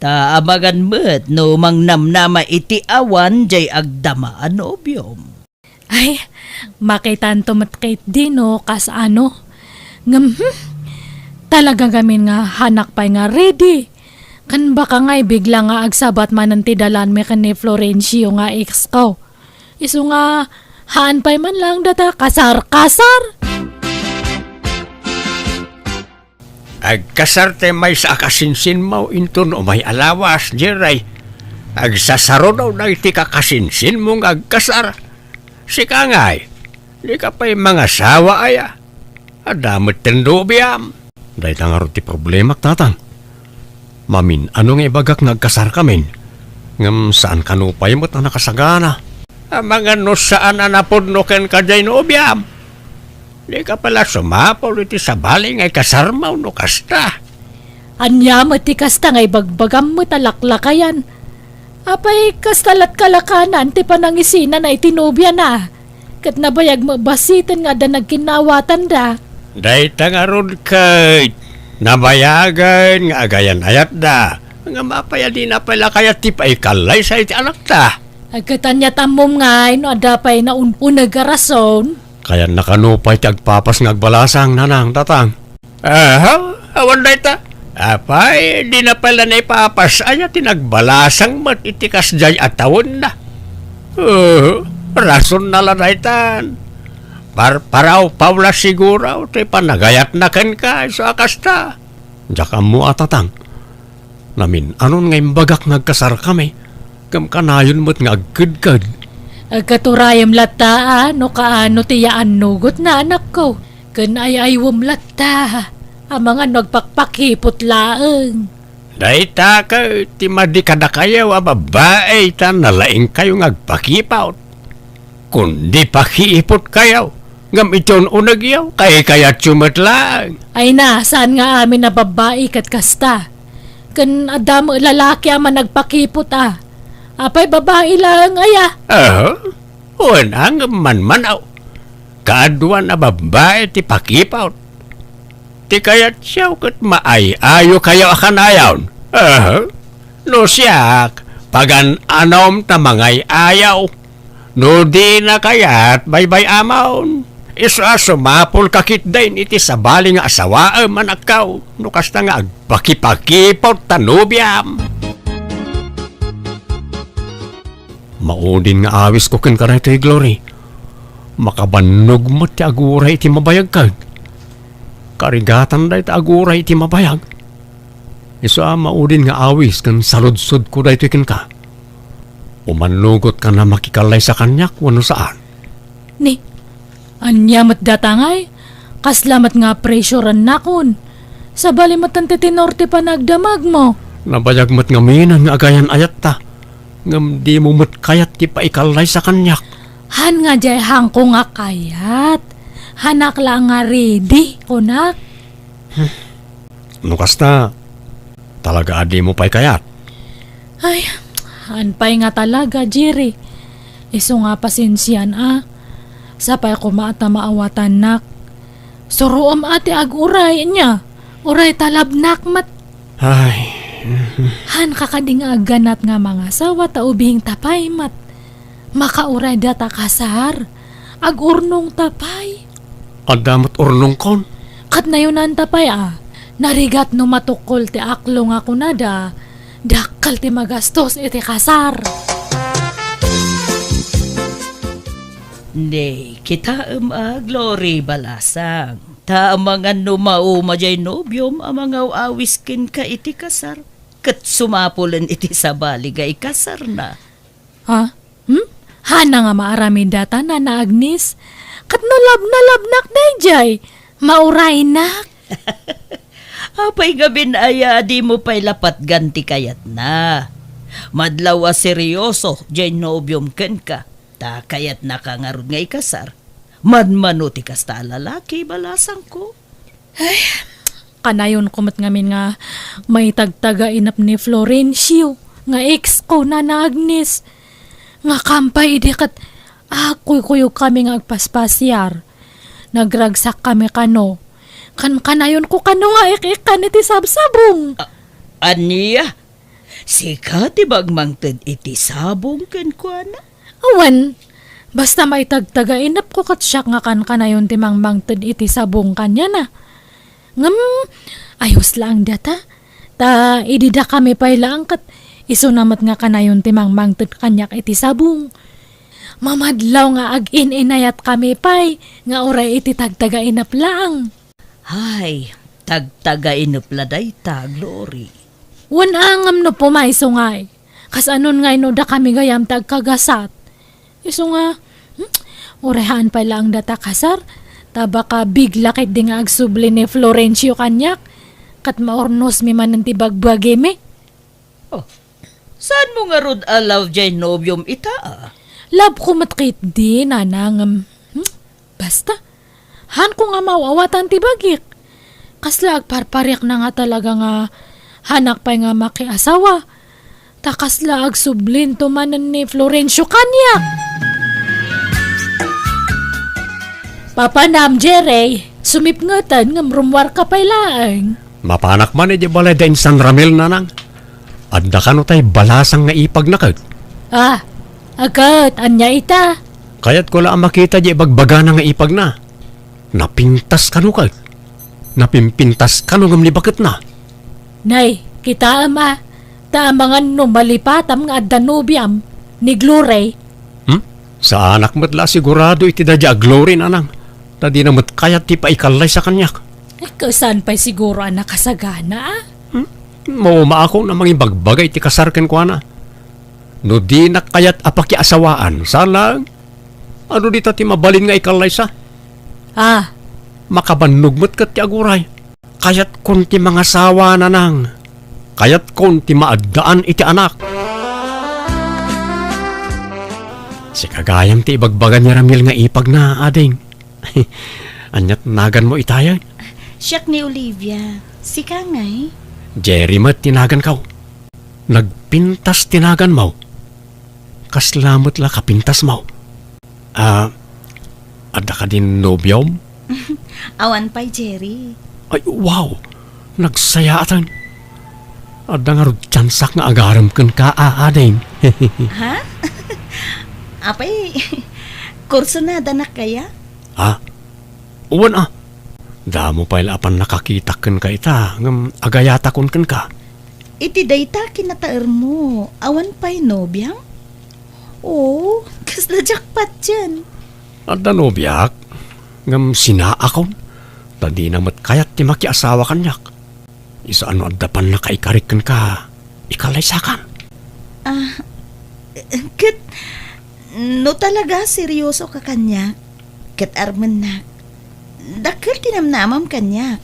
Ta amangan met no mangnamnama iti awan jay agdama a nobiom. Ay, makitanto met ketdi no kasano. Ngem, hmm, talaga gamin nga haanak pay nga ready. Ken baka ngay bigla nga agsabat manen ti dalanmi ken ni Florencio nga ex ko. Isu nga, haan pay man laeng data kasar-kasar. Agkasar ti maysa a kasinsinmo inton umay a lawas, Jerry. Agsasaruno dagiti kakasinsinmo nga agkasar. Sika ngay, dika pay mangasawa aya? Adda met ti nobiam. Dayta ngarud ti problemak, Tatang. Mamin-ano nga ibagak nga agkasarkamin, ngem saan kano pay met a nakasagana. Amangan no saan a napudno kenka jay nobiam. Dika pay la sumapul iti sabali nga ikasarmo no kasta. Ania met ti kasta nga ibagbagam met a laklakayan? Apay, kasta lat kalakanan ti panangisinana iti nobiana? Ket nabayag met basiten nga adda nagkinnaawatanda. Dayta ngarud ket nabayagen nga agayan-ayatda. Ngem apay a dina pay la kayat ti paikallaysa iti anakta? Ay, ket ania ti ammom ngay no adda pay naun-uneg a rason? Kayanna kano pay ti agpapas nga agbalasang, Nanang, Tatang? Aha, awan dayta. Apay, dina pay la naipapas aya ti nagbalasang met iti kasdiay a tawenna? Uh, rasonna la daytan. Parparawpaw la siguro ti panagayatna kenka isu a kasta. Diak ammo a, Tatang. Namin-anon nga imbagak nga agkasarkami, ngem kanayon met nga agkedked. Agkaturayem latta a no kaano ti yaannugotna, anakko. Ken ay-aywem latta, amangan no agpakpakipot laeng. Dayta ket ti madi kadakayo a babbai ta nalaingkayo nga agpakipot. Kundi pakiipotkayo, ngem iti un-unegyo, kaykayatyo met laeng. Ay na, saan nga amin a babbai ket kasta? Ken adda met lalaki a managpakipot a. Apay, babbai laeng aya? Aha. Wen a, ngem manmanaw. Kaaduan a babbai ti pakipot. Ti kayatyo ket maay-ayokayo a kanayon. Aha. No siak, pagan-anom ta mangay-ayaw. No dina kayat, baybay-amon. Isu a sumapulka ketdin iti sabali nga asawaem, anakko, no kasta nga agpakipakipot ta nobiam. Maudin nga awisko kenka daytoy, Glory. Makabannog met ti aguray iti mabayag ket karigatan dayta aguray iti mabayag. Isu a maudin nga awis ken saludsodko daytoy kenka. Umannugotka a makikallaysa kaniak wenno saan? Ni, ania met data ngay? Kasla met nga presurannakon. Sabali met ti tenor ti panagdamagmo. Nabayag met ngamin nga agayan-ayatta, ngem dimo met kayat ti paikallaysa kaniak. Haan nga diay haanko nga kayat. Haanak la nga ready, kunak. No kasta, talaga a dimo pay kayat? Ay, haan pay nga talaga, Jerry. Isu nga pasensian a. Sapay koma ta maawatannak. Suroem a ti aguray, ania? Uray talabnak met. Ay. Haanka kadi nga agganat nga mangasawa ta ubingta pay met. Makauray data kasar, agurnongta pay. Adda met urnongkon. Ket nayonanta pay a, narigat no matukkol ti aklo nga kunada, dakkel ti magastos iti kasar. Ni, kitaem a, Glory, balasang. Ta amangan no mauma jay nobiom a mangaw-awis kenka iti kasar, ket sumapulen iti sabali nga ikasarna. Ha? Hmm? Hana nga maaramid data, Nana Agnes? Ket no labnalabnak daydiay, mauraynak. Apay ngamin aya a dimo pay la patgan ti kayatna? Madlaw a seryoso jay nobiom kenka, ta kayatnaka ngarud nga ikasar. Manmano ti kasta a lalaki, balasangko? Ay, kanayonko met ngamin nga maitagtaga inap ni Florencio nga ex ko, Nana Agnes. Nga kampay idi ket Agkuykuyogkami nga agpaspasiar. Nagragsakkami kano. Kankanayonko kano nga ik-ikkan iti sabsabong. A-, ania? Sika ti mangmangted iti sabong kenkuana? Awan. Basta maitagtagainepko ket siak nga kankanayon ti mangmangted iti sabong kaniana. Ngem, ayos laeng data. Ta idi dakami pay laeng ket isuna met nga kanayon ti mangmangted kaniak iti sabong. Mamadlaw nga agin-inayatkami pay nga uray iti tagtagainep laeng. Ay, tagtagainep la dayta, Glory. Wen a ngem no pumayso ngay. Kasanon ngay no dakami gayam ti agkagasat? Isu nga, hmm, uray haan pay laeng data kasar, ta baka bigla ketdi nga agsubli ni Florencio kaniak, ket maurnosmi manen ti bagbagimi. Oh, saanmo ngarud a love jay nobiom ita, a? Love ko met ketdi, nanang, hmm, basta. Haanko nga maaw-awatan ti bagik. Kasla agparpariak na nga talaga nga haanak pay nga makiasawa. Ta kasla agsublinto manen ni Florencio kaniak. Papanam, Jerry, sumipngeten ngem rummuarka pay laeng. Mapanak man idiay balay da insan Ramil, nanang. Adda kano tay balasang nga ipagna ket? Ah, a ket, ania ita? Kayatko la a makita diay ibagbagana nga ipagna. Napintas kano ket? Napimpintas kano ngem ni baketna? Nay, kitaem a, ta amangan no malipatam nga adda nobiam, ni Glory. Hmm? Saanak met la a sigurado iti daydiay a Glory, nanang. Ta dina met kayat ti paikallaysa kaniak. Ay, saan pay siguro a nakasagana, a? Hmm? Maumaakon a mangibagbaga iti kasar kenkuana. No dinak kayat a pakiasawaan, saan laeng? Adu dita ti mabalin nga ikallaysa? Ah. Makabannog met ket ti aguray. Kayatkon ti mangasawa, nanang. Kayatkon ti maaddaan iti anak. Sika gayam ti ibagbaga ni Ramil nga ipagna, ading. Ania ti naganmo itayen? Siak ni Olivia. Sika ngay? Jerry met ti naganko. Nagpintas ti naganmo. Kasla met la kapintasmo? Ah, adda kadin nobiom? Awan pay, Jerry. Ay, wow! Nagsayaaten. Adda ngarud tiansak nga agarem kenka, a, ading. Ha? Apay, kursonadanak kaya? Ha? Wen a. Damo pay la a pannakakitak kenka ita, ngem agayatakon kenka. Iti dayta kinataermo, awan pay nobiam? Oo, kasla jackpot dian. Adda nobiak, ngem sinaakon, ta dina met kayat ti makiasawa kaniak. Isu a no adda pannakaikarik kenka, ikallaysakan. Ah, ket no talaga serioso ka kaniak, ket armennak, dakkel ti namnamam kaniak.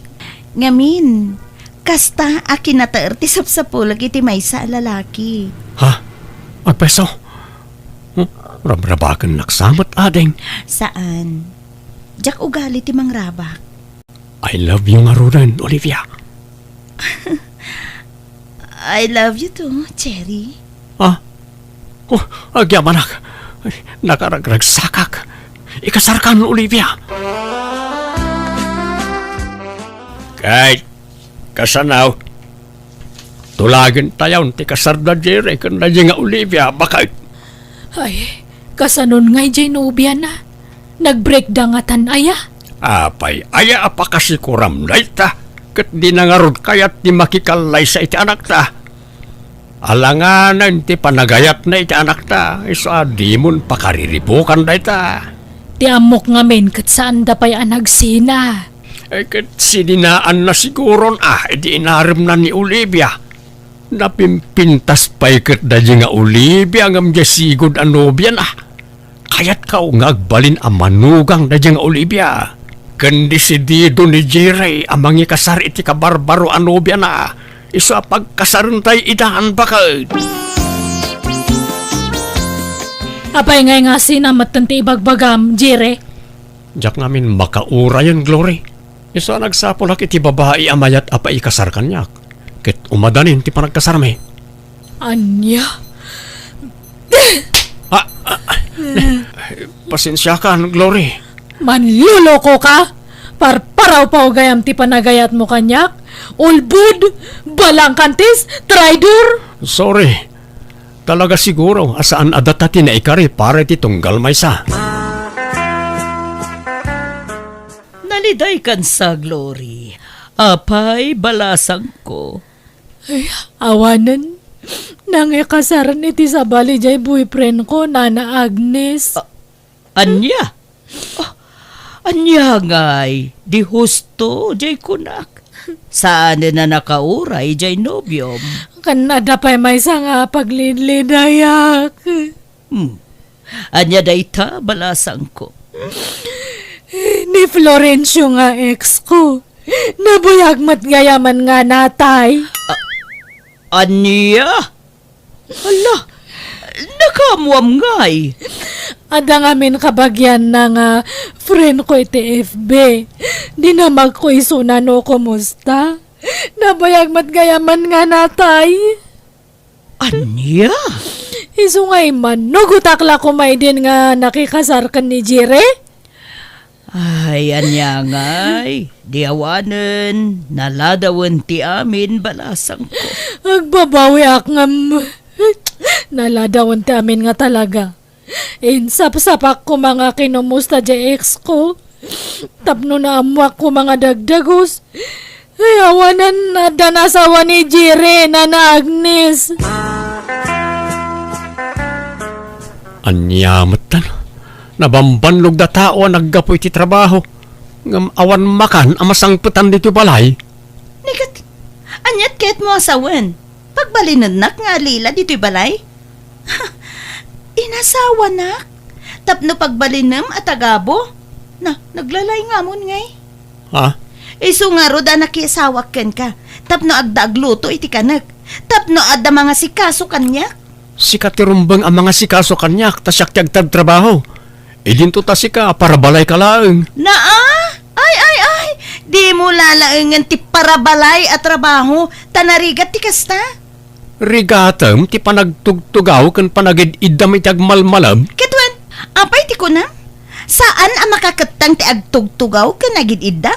Ngamin, kasta a kinataer ti sapsapulek iti maysa a lalaki. Ha? Agpayso? Hmm? Rabrabakennak sa met, ading? Saan. Diak ugali ti mangrabak. I love you ngaruden, Olivia. I love you too, Jerry. Ah? Oh, agyamanak. Nakaragragsakak. Ikasarkan, Olivia. Kay, kasano? Tulagentayon ti kasarda Jerry ken daydiay nga Olivia, baket. Ay, kasanon ngay diay nobiana? Nag-break da ngatan aya? Apay, aya a pakasikuram dayta? Ket dina ngarud kayat ti makikallaysa iti anakta. Alanganen ti panagayatna iti anakta, isu a dimon pakariribukan dayta. Ti ammok ngamin ket saanda pay a nagsina. Eh, ket sininaanna siguron a idi inaremna ni Olivia. Napimpintas pay ket daydiay nga Olivia ngem diay sigud a nobiana. Kayatka nga agbalin a manugang daydiay nga Olivia. Ken desidido ni Jerry a mangikasar iti kabarbaro a nobiana. Isu a pagkasarentay idan, baket. Apay ngay nga sina metten ti ibagbagam, Jerry? Diak ngamin makaurayen, Glory. Isu a nagsapulak iti babai a mayat a paikasar kaniak. Ket umadanin ti panagkasarmi. Ania? Ah, ah, ah. Pasensiakan, Glory. Manloloko ka? Parparawpaw gayam ti panagayatmo kaniak? Ulbod, balangkantis, traidor! Sorry. Talaga siguro a saan a data ti naikari para iti tunggal maysa. Nalidaykan sa, Glory. Apay, balasangko. Ay, awanen. Nangikasaren iti sabali jay boyfriend ko, Nana Agnes. A-, ania? Ah, ania ngay? Di husto, jay kunak. Saanen a nakauray, jay nobiom. Ken adda pay maysa nga paglidlidayak. Hmm. Ania dayta, balasangko? Ni Florencio nga ex ko. Nabuyag met gayamen nga natay. A-, ania? Hala, nakaammoam ngay? Adda ngamin kabagianna nga friend ko iti F B. Dinamagko isuna no kumusta. Nabuyag met gayamen nga natay. Ania? Isu nga immanugotak la koma idin nga nakikasar ken ni Jire? Ay, ania ngay? Di awanen, naladawen ti amin, balasangko. Agbabawiak ngem naladawen ti amin nga talaga. Insapsapak koma nga kinumusta diay ex ko. Tapno naammoak koma nga dagdagus. Ay, awanen, addan asawa ni Jire, Nana Agnes. Ania metten? Nabambannog da tao a naggapu iti trabaho, ngem awan makan a masangpetan ditoy balay. Ni ket, aniat kayatmo a sawen? Pagbalinennak nga alila ditoy balay? Inasawanak? Tapno pagbalinem a tagabu? Na, naglalay ngamon ngay? Ha? Isu ngarud a nakiasawak kenka, tapno adda agluto iti kanek, tapno adda mangasikaso kaniak? Sika ti rumbeng a mangasikaso kaniak, ta siak ti agtrabtrabaho. Idinto ta sika, parabalayka laeng. Naa? Ay, ay, ay! Dimo lalaengen ti parabalay a trabaho, ta narigat ti kasta. Rigatem ti panagtugtugaw ken panagid-iddam iti agmalmalem? Ket wen, apay ti kunam? Saan a makakettang ti agtugtugaw ken agid-idda?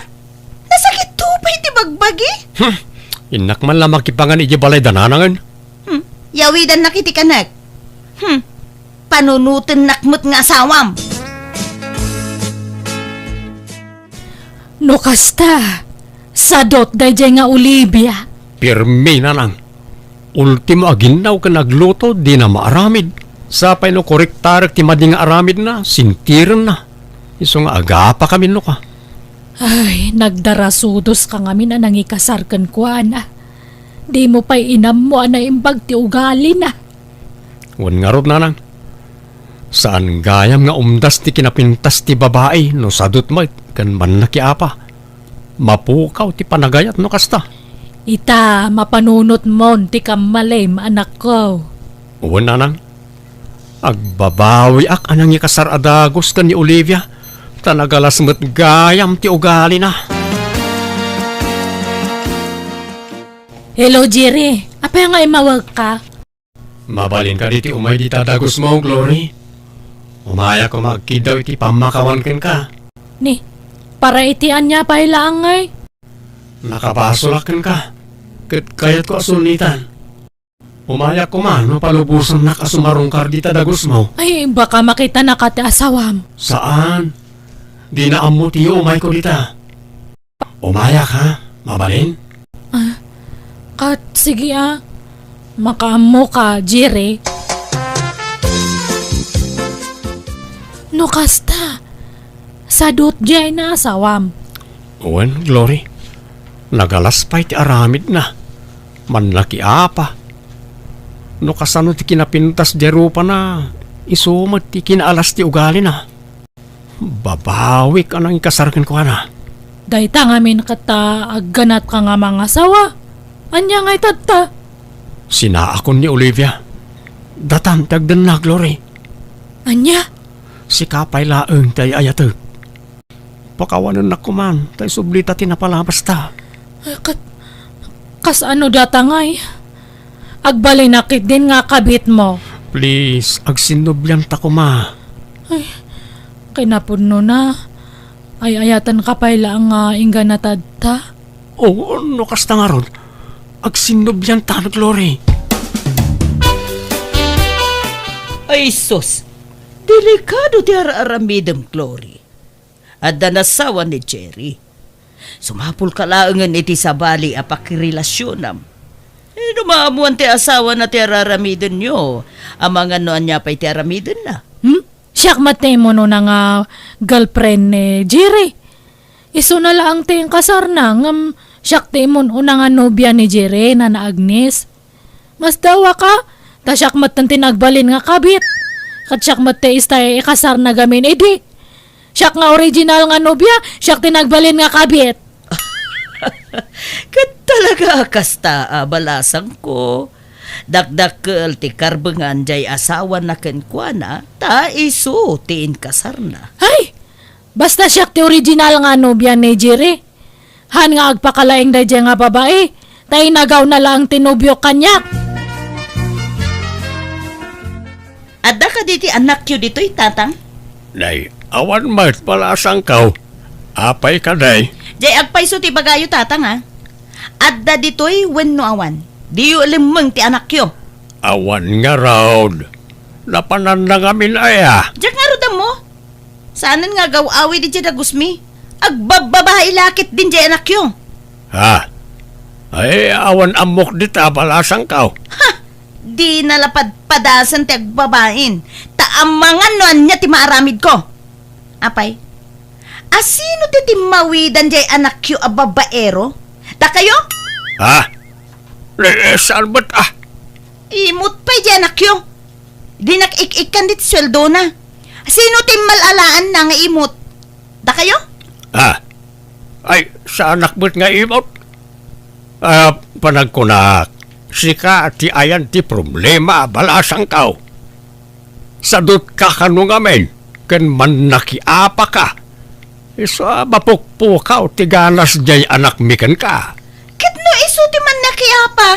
Nasakitto pay ti bagbagi. Hmm. Innak man la makipangan iti balay da nanangen. Hmm. Yawidannak iti kanek. Hmm. Panunotennak met nga asawam. No kasta, sadut daydiay nga Olivia. Pirmi, nanang. Ultimo a ginnaw ken agluto, dina maaramid. Sapay no korektarek ti madi nga aramidna, sintirenna. Isu nga agapakamin no ka. Ay, nagdarasudoska ngamin a nangikasar kenkuana. Dimo pay inammo a naimbag ti ugalina. Wen ngarud, nanang. Saan gayam nga umdas ti kinapintas ti babai no sadut met ken mannakiapa. Mapukaw ti panagayat no kasta. Ita, mapanunotmon ti kammalim, anakko. Wen, nanang. Agbabawiak a nangikasar a dagus ken ni Olivia, ta nagalas met gayam ti ugalina. Hello, Jerry. Apay nga immawagka? Mabalin kadi ti umay dita dagusmo, Glory? Umayak koma agkiddaw iti pammakawan kenka. Ni, para iti ania pay laeng ngay? Nakabasolak kenka, ket kayatko a sulnitan. Umayak koma no palubosannak a sumarungkar dita dagusmo. Ay, baka makitanaka ti asawam. Saan? Dina ammo ti umayko dita. Umayak, ha? Mabalin? Ah, kat, sige, ah. Makaammoka, Jerry. No kasta, sadut diay nga asawam. Wen, Glory. Nagalas pay ti aramidna. Mannakiapa. No kasano ti kinapintas diay rupana, isu met ti kinaalas ti ugalina. Babawik a nangikasar kenkuana. Dayta ngamin ket ta agganatka nga mangasawa. Ania ngay tatta? Sinaakon ni Olivia. Datam ti agdenna, Glory. Ania? Sika pay laeng ti ay-ayatek. Pakawanennak koman, ta isublita ti napalabasta. Ay, kat-, kasano data ngay? Agbalinak ketdin nga kabitmo. Please, agsinnublianta koma. Ay, Kinapudnona, ay-ayatenka pay laeng nga inggana tatta. Oo, no kasta ngarud, agsinnubiantan, Glory. Ay sus, delikado ti ar-aramidem, Glory. Adda nasawa ni Jerry. Sumapulka laengen iti sabali a pakirelasionam. Eh, no maammoan ti asawana ti ar-aramidenyo, amangan no ania pay ti aramidenna. Hmm? Siak met ti immun-una nga girlfriend ni Jerry. Isuna laeng ti inkasarna, ngem siak ti immun-una nga nobia ni Jerry, Nana Agnes. Masdawaka, ta siak metten ti nagbalin nga kabit. Ket siak met ti istay ikasarna gamin idi. Siak nga original nga nobia, siak ti nagbalin nga kabit. Ket talaga a kasta a balasangko. Dakdakkel ti karbengan jay asawana kenkuana, ta isu ti inkasarna. Ay! Basta siak ti original nga nobia ni Jerry. Han nga agpakalaing daydiay nga babai, ta inagawna laeng ti nobiok kaniak. Adda kadi ti anakyo ditoy, Tatang? Nay, awan met, balasangko. Apay kadi? Jay agpayso ti ibagayo, Tatang, a. Adda ditoy wenno awan? Diyo lemmeng ti anakyo. Awan ngarud. Napananna ngamin aya. Diak ngarud ammo. Saanen nga agaw-awid idiay dagusmi. Agbabbabai la ketdin jay anakyo. Ha? Ay, awan ammok dita, balasangko. Ha! Dina la padpadasen ti agbabain, ta amangan no ania ti maaramidko. Apay, asino ti timmawidan jay anakyo a babaero? Dakayo? Ha? Eh, eh, saan met, ah? Imut pay jay anakyo. Dinak ik-ikkan diti sueldona. Sino ti immal-alaanna nga imut? Dakayo? Ah. Ay, saanak met nga imut. Ah, panagkunak, sika ti ayan ti problema, balasangko. Sadutka kano ngamin, ken mannakiapaka. Isu a mapukpukaw ti ganas jay anakmi kenka. Ket no isu ti mannakiapa?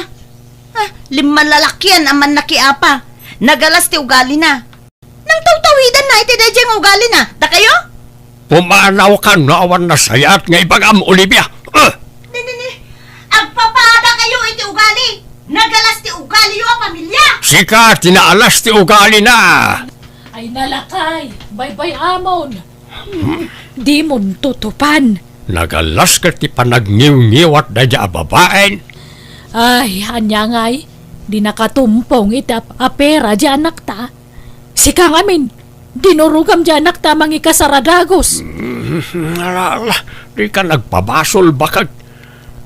Ah, limmalalakian a mannakiapa. Nagalas ti ugalina. Nangtawtawidanna iti daydiay nga ugalina. Dakayo? Pumanawkan no awan nasayaat nga ibagam, Olivia. Ah! Ni, ni, ni. Agpapadakayo iti ugali. Nagalas ti ugaliyo a pamilia. Sika ti naalas ti ugalina. Ay nalakay, baybay-amon. Dimon tutupan. Nagalas ket ti panagniwngiwat daydiay a babaen. Ay, ania ngay, di nakatumpong iti ap-, apera di anakta. Sika ngamin, dinurogam di anakta mangikasar a dagus. Mm, ala, ala, di ka nagpabasol, bakag.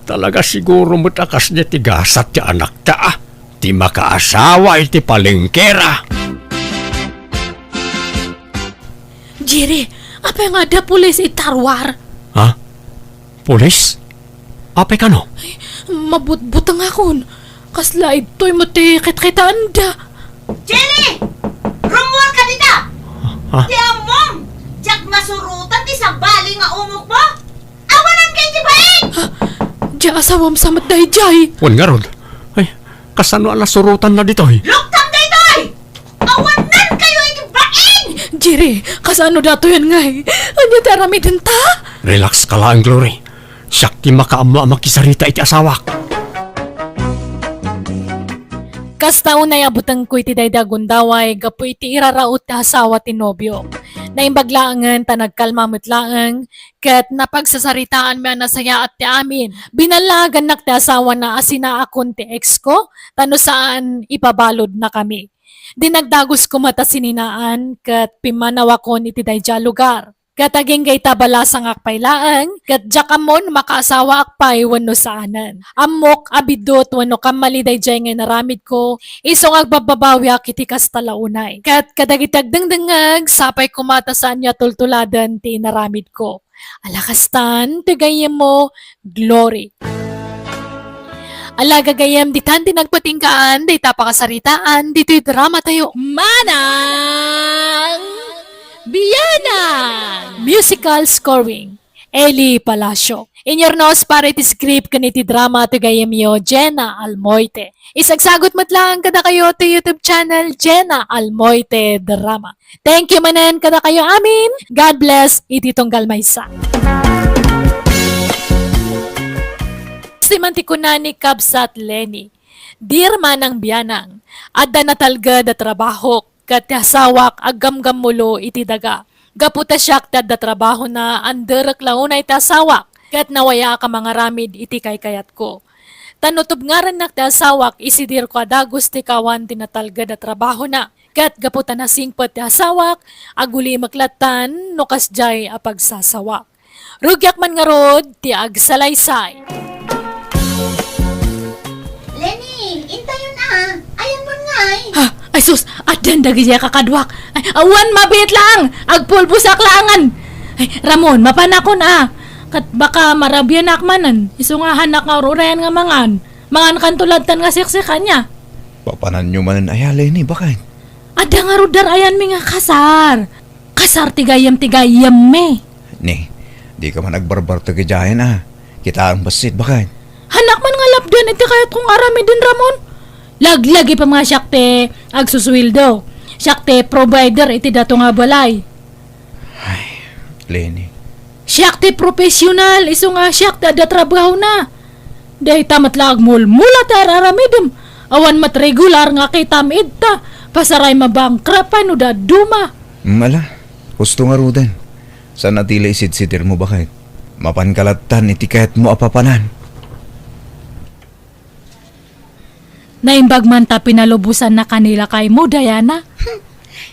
Talaga siguro met a kasdi ti gasat ti anakta, ah. Ti makaasawa iti palengkera. Jerry, apay nga adda pulis iti taruar? Ha? Pulis? Apay kano? Ay, mabutbutengakon. Kasla idtoy met ti kitkitaenda. Jerry! Rummuarka dita! Ha? Ti ammom! Diak masurotan ti sabali nga umokmo! Awanan kay ti baik! Ha? Di asawam sa met daydiay. Wen ngarud. Ay, kasano a nasurotanna ditoy? Luktam daytoy! Awanan kayo iti baing! Jerry, kasano datoyen ngay? Ania ti aramidenta? Relax ka laeng, Glory. Siak ti makaammo a makisarita iti asawak. Kasta unay a butengko iti daydi a gundaway gapu iti iraraut ti asawa ti nobio. Naimbag laengen ta nagkalma met laeng, ket napagsasaritaanmi a nasayaat ti amin. Binallagannak ti asawana a sinaakon ti ex ko, ta no saan, ipabaludnakami. Dinagdagus koma ta sininaan ket pimmanawakon iti daydiay a lugar. Ket agingga ita balasangak pay laeng, ket diak ammon makaasawaak pay wenno saanen. Ammok a biddut wenno kammali daydiay nga inaramidko, isu nga agbabbabawiak iti kasta la unay. Ket kadagiti agdengdengngeg, sapay koma ta saanyo a tultuladen ti inaramidko. Ala kastan ti gayyemmo, Glory. Ala gagayyem, ditan ti nagpatinggaan dayta pakasaritaan ditoy dramatayo. Manang Bianang! Musical scoring, Eli Palacio. Inyurnos para iti script ken iti drama ti gayyemyo, Jenna Almoite. Isagsagut met laeng kadakayo ti YouTube channel, Jenna Almoite Drama. Thank you manen kadakayo amin. God bless iti tunggal maysa. Ti man ti kuna ni Kabsat Lenny, "Dear Manang Bianang, adda natalged a trabahok, ket ti asawak aggamgammulo iti daga. Gapu ta siak ti adda trabahona, anderek la unay ti asawak, ket nawayaak a mangaramid iti kaykayatko. Ta no tubngarennak ti asawak, isidirko a dagus ti kawan ti natalged a trabahona. Ket gapu ta nasingpet ti asawak, agulimek lattan no kasdiay a pagsasawak. Rugiak man ngarud ti agsalaysay." Lenny, intayon a. Ayanmon ngay? Ha? Ay sus, addan dagiti kakaduak. Ay, awan mabiit laeng. Agpulbosak laengen. Ay, Ramon, mapanakon a. Ket baka marabianak manen. Isu nga hanak nga ur-urayan nga mangan. Mangankanto lattan nga siksik ania. Papananyo manen aya, Lenny, baket? Adda ngarud dar-ayanmi nga kasar. Kasar ti gayyem ti gayyemmi. Ni, dika man agbarbartek idiayen a. Kitaem bassit, baket? Hanak man nga lapdan iti kayatko nga aramiden, Ramon. Laglagipem nga siak ti agsusueldo. Siak ti provider iti dato nga balay. Ay, Lenny. Siak ti professional, isu nga siak ti adda trabahona. Dayta met la agmulmula ti ar-aramidem. Awan met regular nga kitam ita. Pasaray mabankrupt pay no dadduma. Mm, ala, husto ngaruden. Saan a ti la isidsidirmo, baket? Mapanka lattan iti kayatmo a papanan. Naimbag man ta pinalubosannaka ni lakaymo, Diana?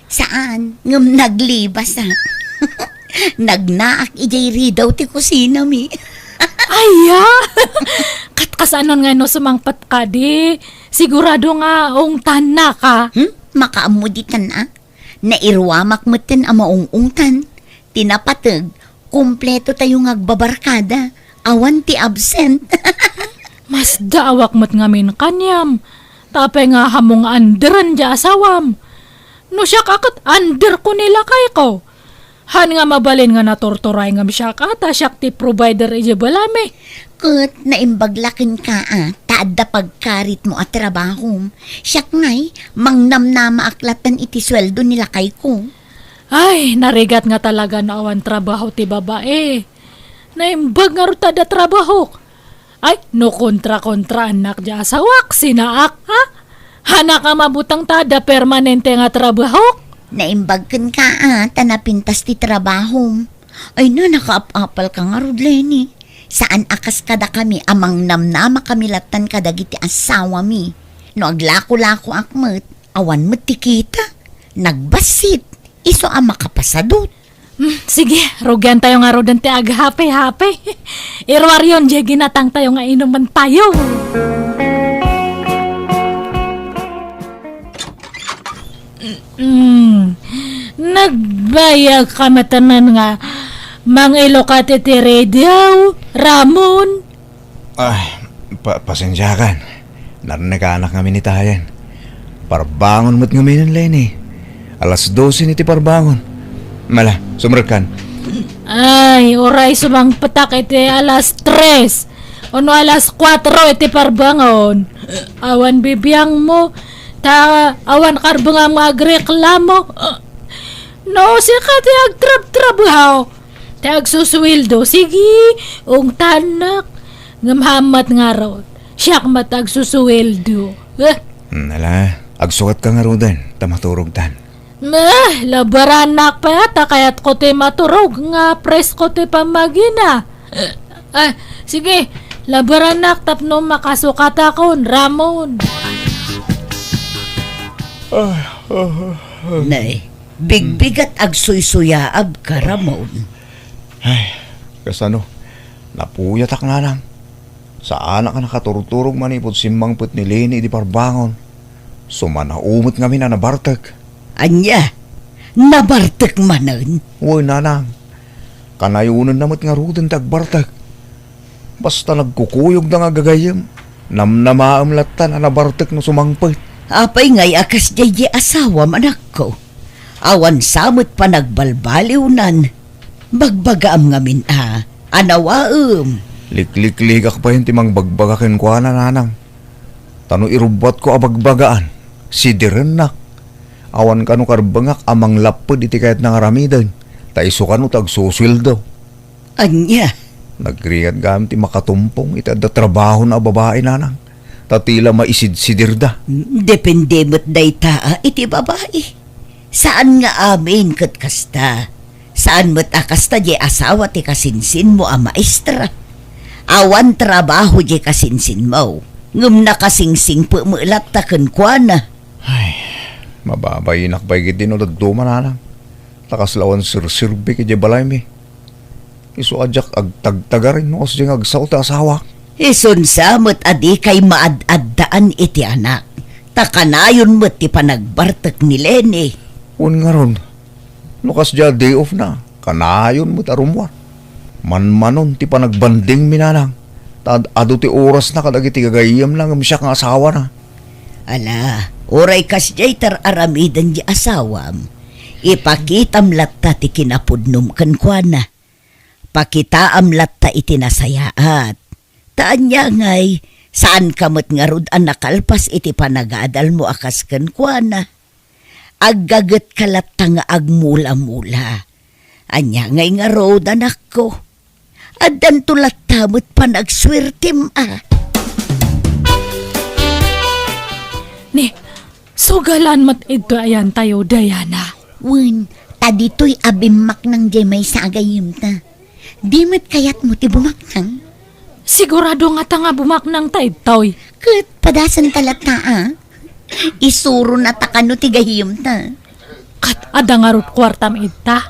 Saan, ngem naglibas a. Nagnaak idiay ridaw ti kusinami. Aya! Ket kasano nga no sumangpet kadi? Sigurado nga ungtannaka. Hmm? Makaammo ditan a. Nairuamak metten a maung-ungtan. Ti napateg, kumpleto tayo nga agbabarkada. Awan ti absent. Masdaawak met ngamin kaniam. Tapay nga ammom nga underen ti asawam. No siak a ket underko ni lakayko. Han nga mabalin nga naturturay ngem siak a ta siak ti provider idiay balami. Ket naimbag la kenka a ta adda pagkaritmo a trabahom. Siak ngay, mangnamnamaak lattan iti sueldo ni lakayko. Ay, narigat nga talaga no awan trabaho ti babae. Naimbag ngarud ta adda trabahok. Ay, no kontra-kontraannak diay asawak, sinaak, ha? Hanak a mabuteng ta adda permanente nga trabahok? Naimbag kenka a ta napintas ti trabahom. Ay na, nakaap-apalka ngarud, Lenny. Saan a kas kadakami a mangnamnamakami lattan kadagiti asawami. No aglako-lakoak met, awan met ti kita. Nagbassit. Isu a makapasadut. Hmm, sige, rugiantayo ngaruden ti aghape-hape. Iruaryon diay ginatangtayo nga inumentayo. Mm, nagbayagka met a nga mangilukat iti radio, Ramon. Ay, pa-, pasensiakan. Narnekanak ngamin itayen. Parbangon met ngamin, Lenny. Alas dose ni ti parbangon. Mala, sumrekkan. Ay, uray sumangpetak iti alas tres. Ono alas kuatro iti parbangon. Awan bibiangmo. Ta awan karbengam nga agreklamo. No, sika ti agtrabtrabaho. Ti agsusueldo, sige, ungtannak. Ngem haan met ngarud, siak met agsusueldo. Eh. Hmm, ala, agsukatka ngaruden, ta maturogtan. Meh, labarannak pay, ta kayatko ti maturog nga presko ti pammagina. Eh, ah, sige, labarannak tapno makasukatakon, Ramon. Ah, ah, ah. Nay, bigbigat agsuysuyaabka, Ramon. Ay, kasano? Napuyatak, nanang. Saanak a nakaturturog manipud simmangpet ni Lenny idi parbangon. Sumanao met ngamin a nabartek. Ania? Nabartek manen? Wen, nanang. Kanayonenna met ngaruden ti agbartek. Basta nagkukuyogda nga gagayyem, namnamaem lattan a nabartek no sumangpet. Apay ngay a kasdiay diay asawam, anakko? Awan sa met panagbalbaliwnan. Bagbagaam ngamin a, anawaem. Liklikligak pay ti mangbagbaga kenkuana, nanang. Ta no irubbuatko a bagbagaan, sidirennak. Awan kano karbengak a manglapped iti kayatna nga aramiden, ta isu kano ti agsusueldo. Ania? Nagrigat gayam ti makatumpong iti adda trabahona a babai, nanang, ta ti la maisidsidirda. Depende met dayta a iti babai. Saan nga amin ket kasta. Saan met a kasta diay asawa ti kasinsinmo a maestra. Awan trabaho diay kasinsinmo, ngem nakasingsingpet met latta kenkuana. Ay, mababainak pay ketdi no dadduma, nanang. Ta kasla awan serserbik idiay balaymi. Isu a diak agtagtagaring no kasdiay nga agsao ti asawak. Isunsa met a dikay maad-addaan iti anak, ta kanayon met ti panagbartek ni Leni. Wen ngarud, no kasdiay a day off na, kanayon met a rummuar. Manmanon ti panagbandingmi, nanang, ta ad-adu ti orasna kadagiti gagayyemna ngem siak nga asawana. Ala, uray kasdiay ti ar-aramiden ti asawam, ipakitam latta ti kinapudnom kenkuana. Pakitaam latta iti nasayaat. Ta ania ngay, saanka met ngarud a nakalpas iti panagadalmo a kas kenkuana. Aggagetka latta nga agmula-mula. Ania ngay ngarud, anakko? Addanto latta met panagsuertem a. Ni, sugalan met idto ayantayo, Diana. Wen, ta ditoy a bimmaknang diay maysa a gayyemta. Di met kayatmo ti bumaknang? Sigurado ngata nga bumaknangta idtoy. Ket padasenta latta a. Isuronata kano ti gayyemta. Ket adda ngarud kuartam idta?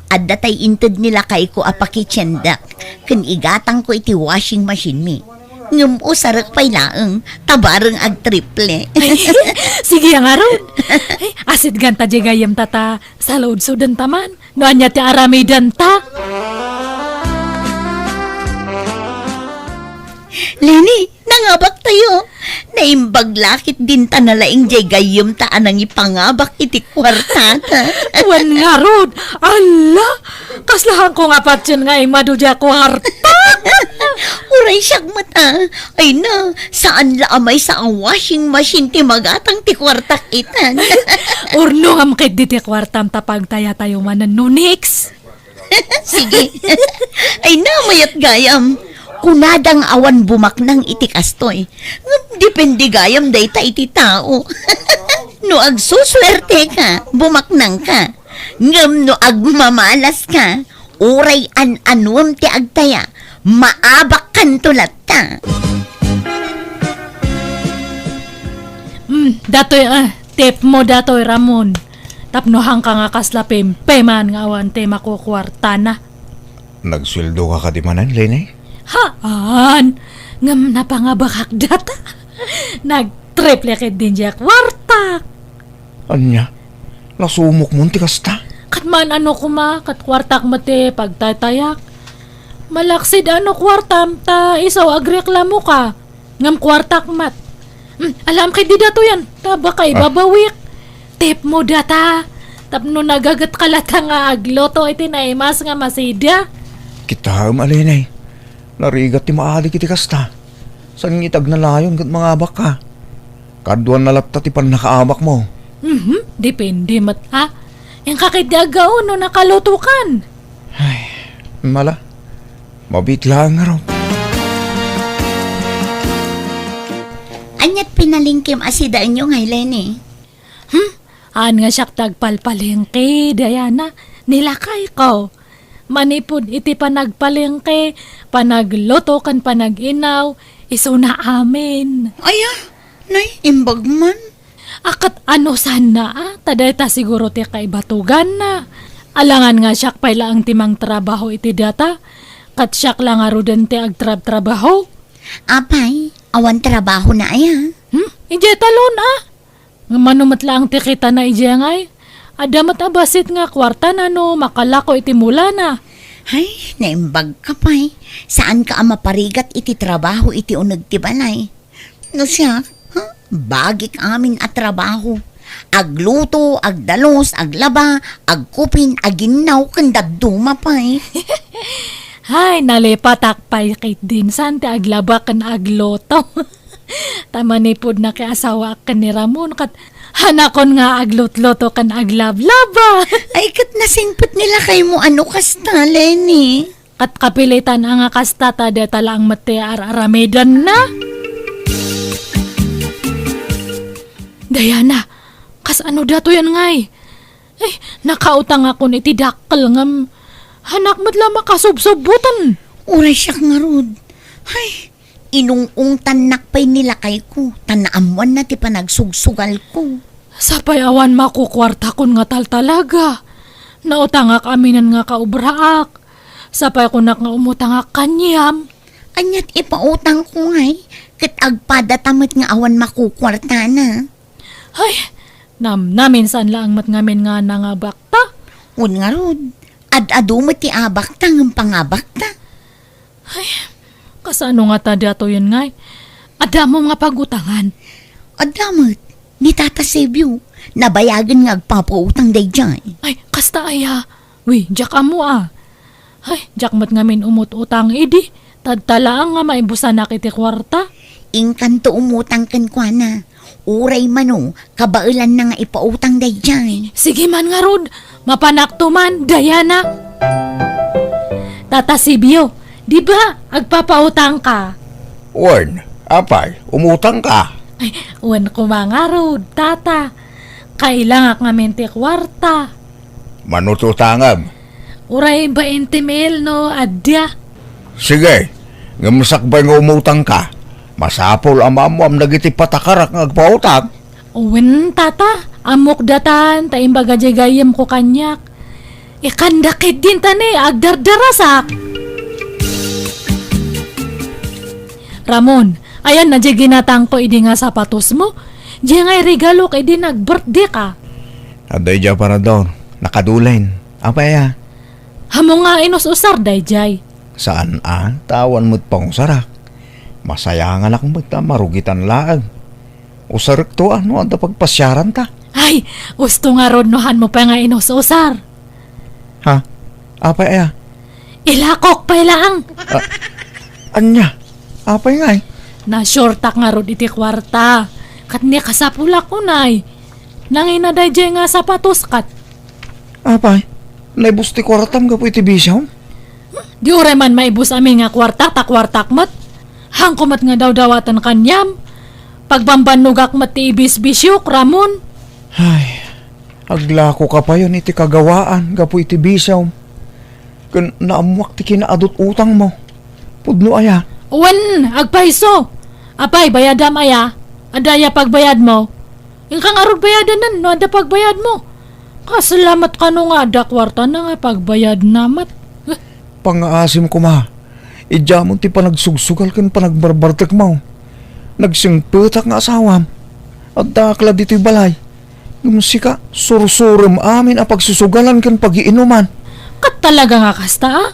Adda tay inted ni lakayko a pakitiendak ken igatangko iti washing machine-mi. Ngem usarek pay laeng, ta bareng agtriple. Ay, sige a ngarud. Ay, asidganta diay gayyemta ta saludsodenta man. No ania ti aramidenta? Leni, nangabaktayo. Naimbag la ketdin ta nalaing diay gayyemta a nangipangabak iti kuartata. Wen ngarud, alla, kasla haanko nga patien nga immadu diay kuarta. Uray siak met a. Ay na, saan la a maysa a washing machine ti magatang ti kuartak itan. Urnongam ketdi ti kuartam ta pagtayatayo manen no next. Sige. Ay na, mayat gayam. Kunada nga awan bumaknang iti kastoy. Ngem depende gayam dayta iti tao. No agsusuerteka, bumaknangka. Ngem no agmamalaska, uray an-anuem ti agtaya, maabakkanto latta. Hmm, datoy, ah, tip mo datoy, Ramon. Tapno haanka nga kasla pimpiman nga awan ti makukuartana. Nagsueldoka kadi manen, Leni? Haan! Ngem napangabakak data. Nagtriple ketdin diay kuartak. Ania? Nasumokmon ti kasta? Ket maan-ano koma, ket kuartak met ti pagtaytayak. Malaksid a no kuartam ta isu agreklamoka. Ngem kuartak met. Hmm, alam ketdi datoyan, ta baka Ah. ibabawik. Tip mo data. Tapno nagagetka latta nga agluto iti naimas nga masida. Kitaem a, Leni. Narigat ti maadik iti kasta. Saan nga iti agnanayon ket mangabakka? Kaduana latta ti pannakaabakmo. Mhm, depende met, ha? Inka ketdi aggaon no nakalutokan. Ay, mala. Mabiit laeng ngarud. Aniat pinalengkem a sidaenyo ngay, Leni? Hmm? Haan nga siak ti agpalpalengke, Diana. Ni lakayko. Manipud iti panagpalengke, panagluto ken panag-inaw, isuna amin. Aya, nay, imbag man. A, ket ano sanna, a? Ta dayta siguro ti kaibatuganna. Alangan nga siak pay laeng ti mangtrabaho iti data, ket siak la ngaruden ti agtrabtrabaho. Apay, awan trabahona aya? Hmm? Idiay talon, a? Ngem mano met laeng ti kitana idiay ngay? Adda met a bassit nga kuartana no makalako iti mulana. Ay, naimbagka pay. Saanka a maparigat iti trabaho iti uneg ti balay. No siak, ha? Bagik amin a trabaho. Agluto, agdalus, aglaba, agkupin, aginnaw, ken dadduma pay. Ay, nalipatak pay ketdin. Saan ti aglaba ken agluto? Ta manipud nakiasawaak ken ni Ramon, ket hanakon nga aglutluto ken aglablaba. Ay, ket nasingpet ni lakaymo a no kasta, Leni. Ket kapilitan a nga kasta ta deta laeng met ti ar-aramidenna. Diana, kasano datoyen ngay? Eh, nakautangakon iti dakkel ngem hanak met la makasubsubbutan. Uray siak ngarud. Ay, inung-ungtannak pay ni lakayko, ta naammoanna ti panagsugsugalko. Sapay awan makukuartakon nga taltalaga. Nautangak aminen nga kaobraak. Sapay kunak nga umutangak kaniam. Aniat ipautangko ngay, ket agpadata met nga awan makukuartana. Ay, namnamin saan laeng met ngamin nga nangabakta. Wen ngarud, ad-adu met ti abakta ngem pangabakta. Ay, kasano ngata datoyen ngay? Adda mo nga pagutangan? Adda met, ni Tata Sebio, nabayagen nga agpapautang daydiay. Ay, kasta aya? Wi, diak ammo a. Ay, diak met ngamin umut-utang idi. Tadta laeng nga maibusanak iti kuarta. Inkanto umutang kenkuana. Uray mano, kabaelanna nga ipautang daydiay. Sige man ngarud, mapanakto man, Diana. Tata Sibio, di ba agpapautang ka? Wen, apay, umutang ka? Ay, wen koma ngarud, tata. Kailangak ngamin ti kuarta. Mano ti utangem? Uray bainte mil no adda. Sige, ngem sakbay nga umutang ka, masapul a maammoam dagiti patakarak nga agpautang. Wen, tata, ammok datan ta imbaga diay gayyemko kaniak. Ikanda ketdin ta ni agdardarasak. Ramon, ayanna diay ginatangko idi nga sapatosmo? Diay nga iregalok idi nag-birthday ka. Adda idiay aparador, nakadulen. Apay a? Ammom nga inus-usar daydiay. Saan a, ta awan met pangusarak. Masayanganak met ta marugitan laeng. Usarekto a no adda pagpasiaranta. Ay, usto ngarud no hanmo pay nga inus-usar. Ha? Apay aya? Ilakok pay laeng. Ah, ania? Apay ngay? Na-shortak ngarud iti kuarta. Ket ni kasapulak unay. Nangina daydiay nga sapatos ket. Apay, naibus ti kuartam gapu iti bisiom? Di uray man maibus amin nga kuarta, ta kuartak met. Hanko met nga dawdawaten kaniam. Pagbambannogak met ti ibisbisiok, Ramon. Ay, aglakoka payen iti kagawaan gapu iti bisiom. Ken naammoak ti kinaadut-utangmo. Pudno aya? Wen, agpayso. Apay, bayadam aya? Adda aya pagbayadmo? Inka ngarud bayadanen no adda pagbayadmo. Kasla met kano nga adda kuartana nga pagbayadna met. Eh. Pangngaasim koma. Idiamon ti panagsugsugal ken panagbarbartekmo. Nagsingpetak nga asawam. Addaak la ditoy balay. Ngem sika, sursurem amin a pagsusugalan ken pagiinuman. Ket talaga nga kasta, a?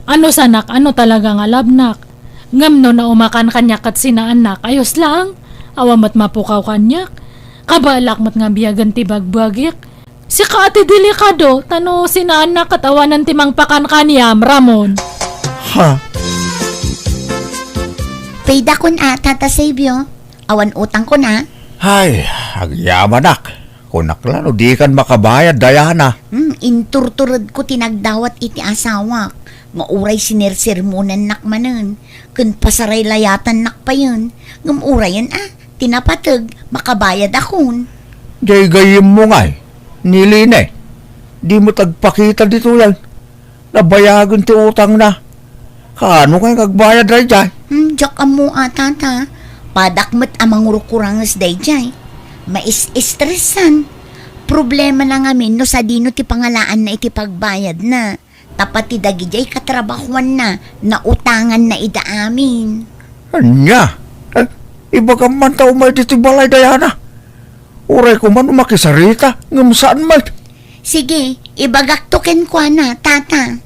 Ano sanak, ano talaga nga labnak? Ngem no naumakan kaniak ket sinaannak, ayos laeng. Awan met mapukaw kaniak. Kabaelak met nga biagen ti bagbagik. Sika a ti delikado, ta no sinaannak ket awanen ti mangpakan kaniam, Ramon. Ha? Pay dakon a, Tata Sabio. Awan utangkon a. Hay, agyamanak. Kunak la no dikan makabayad, Diana. Hmm, inturturedko ti nagdawat iti asawak. Nga uray sinersermonannak manen, ken pasaraylayatannak payen. Ngem urayen a, ti napateg, makabayadakon. Diay gayyemmo ngay, ni Lene. Di met agpakita ditoyen. Nabayagen ti utangna. Kaano ngay nga agbayad daydiay? Hmm, diak ammo a, Tata. Padak met a mangurkuranges daydiay. Mais-estresan. Problemana ngamin no sadino ti pangalaanna iti pagbayadna. Ta pati dagidiay katrabahoanna, nautanganna ida amin. Ania? Eh, ibagam man ta umay ditoy balay, Diana. Uray koma no makisarita, ngem saan met. Sige, ibagakto kenkuana, Tata.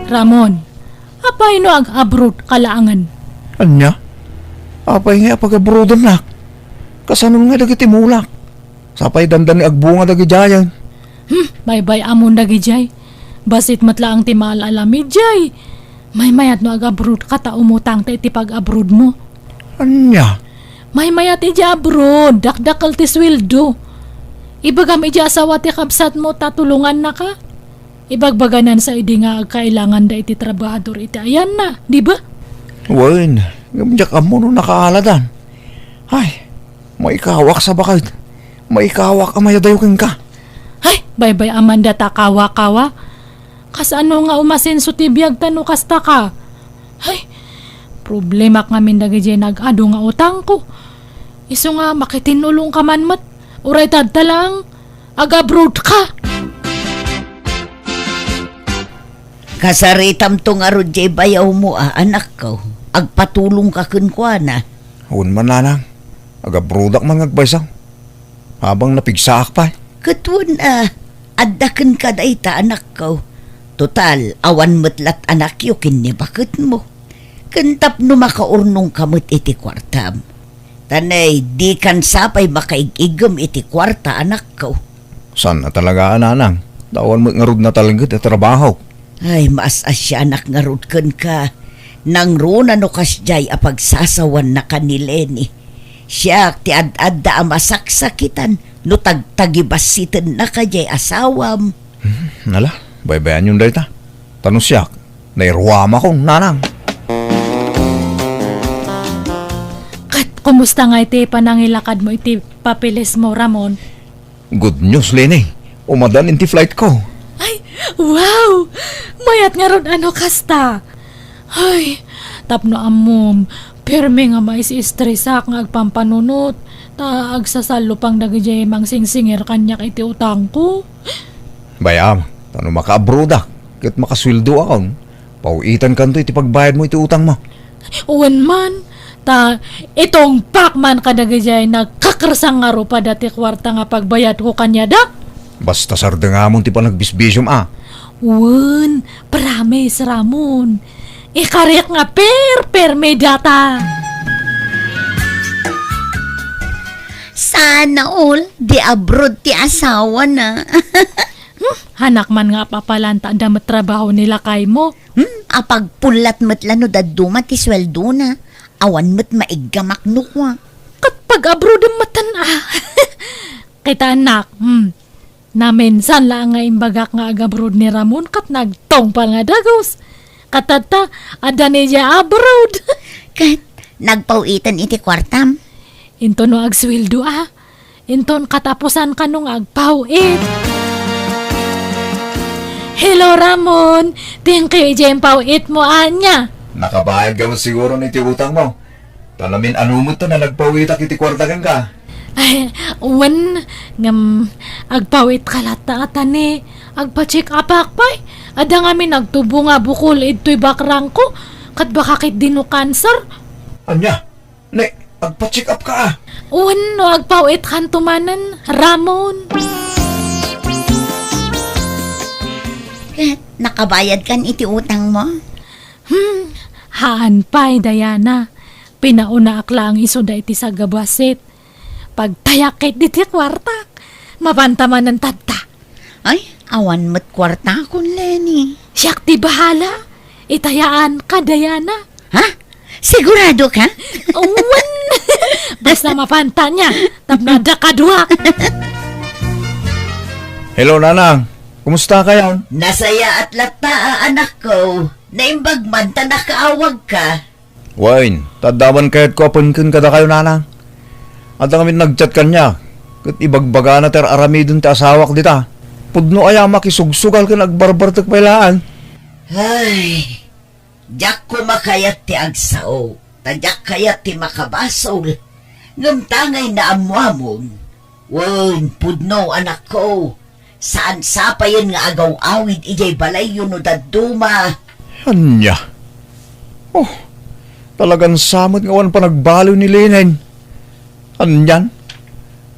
Ramon, apay no ag-abroad ka laengen? Ania? Apay nga apag-abroadennak? Kasano nga dagiti mulak? Sapay dandani agbunga dagidiayen. Hmm, baybay-amon dagidiay. Bassit met laeng ti maal-alamid jay. Maymayat no ag-abroad ka ta umutang ta iti pag-abroad mo. Ania? Maymayat iti abroad, dakdakkel ti sueldo. Ibagam iti asawa ti kabsat mo ta tulonganna ka. Ibagbaganan sa idi nga agkailanganda iti trabahador iti ayanna, di ba? Wen, ngem diak ammo no nakaaladan. Ay, maikawak sa baket. Maikawak a mayadayo kenka. Ay, baybay-am man data kawa-kawa. Kasano nga umasenso ti biag ta no kasta ka? Ay, problemak ngamin dagiti nag-adu nga utangko. Isu nga makitinulong ka man met. Uray tadta lang, ag-abroad ka. Kasaritamto ngarud jay bayawmo a, anakko. Agpatulong ka kenkuana. Wen man, nanang. Ag-abroadak man nga agbaysa. Habang napigsaak pay. Ket wen a, adda kenka dayta, anakko. Total, awan met lat anakyo ken ni baketmo. Ken tapno makaurnongka met iti kuartam. Ta nay, dikan sapay makaig-iggem iti kuarta, anakko. Saan a talaga, nanang? Ta awan met ngarud natalget a trabahok. Ay, maas-asianak ngarud kenka. Nangruna no kasdiay a pagsasawanna ken ni Leni. Siak ti ad-adda a masaksakitan no tagtagibassitennaka jay asawam. Hmm, nala, baybayanyon dayta. Ta no siak, nairuamakon, nanang. Ket kumusta nga iti panangilakadmo iti papeles mo, Ramon? Good news, Leni. Umadan iti flight ko. Ay, wow! Mayat ngarud a no kasta. Ay, tapno ammom, permi nga mais-estresak nga agpampanunot, ta agsasallupang dagiti mangsingsingir kaniak iti utangko. Bay-am, ta no makaabroadak, ket makasueldoakon, paw-itankanto iti pagbayadmo iti utangmo. Wen man, ta itungpak man kadagiti nagkakersang nga rupada ti kuarta nga pagbayadko kaniada. Basta sardengamon ti panagbisbisiom a. Wen, promise, Ramon. Ikariak nga perpermi data. Sana all, di abroad ti asawana. Hmm, hanak man nga apapalanta adda met trabaho ni lakaymo. Hmm, apagpullat met la no dadduma ti sueldona. Awan met maiggamak no kua. Ket pag-abroad metten a. Kitaennak, hmm. Naminsan la nga imbagak nga ag-abroad ni Ramon ket nagtungpal nga dagus. Ket tatta, adda ni dia abroad. Ket nagpaw-iten iti kuartam. Inton no agsueldo a. Inton katapusan kano nga agpaw-it. Hello, Ramon. Thank you ijay impaw-it mo, ania. Nakabayad ka met siguro iti utang mo. Ta namin-ano met ta nga nagpaw-itak iti kuarta kenka. Ay, wen, ngem agpaw-it ka latta a tani. Agpa-check up-ak pay. Adda ngamin nagtubo nga bukol idtoy bakrangko. Ket baka ket dino cancer. Ania? Ne, agpa-check up ka a. Wen, no agpaw-it kanto manen, Ramon. Ket nakabayad kan iti utang mo? Hmm, haan pay, Diana. Pinaunaak laeng isuda iti sagabassit. Pagtayak ket diti kuartak. Mapanta manen tatta. Ay, awan met kuartakon, Leni. Siak ti bahala. Itayaan ka, Diana. Ha? Sigurado ka? Wen! Basta mapanta nia, tapno adda kaduak. Hello, Nanang. Kumusta kayo? Nasayaat latta a, anakko. Naimbag man ta nakaawag ka. Wen, ta adda man kayatko a pengken kadakayo, Nanang. Adda ngamin nag-chat kaniak, ket ibagbagana ti ar-aramiden ti asawak dita. Pudno aya makisugsugal ken agbarbartek pay laeng. Ay, diak koma kayat ti agsao, ta diak kayat ti makabasol. Ngem ta ngay naammoamon. Wen, pudno, anakko. Saan sapayen nga agaw-awid idiay balayyo no dadduma. Ania? Oh, talagan sa met nga awan panagbaliw ni Leni. Anian?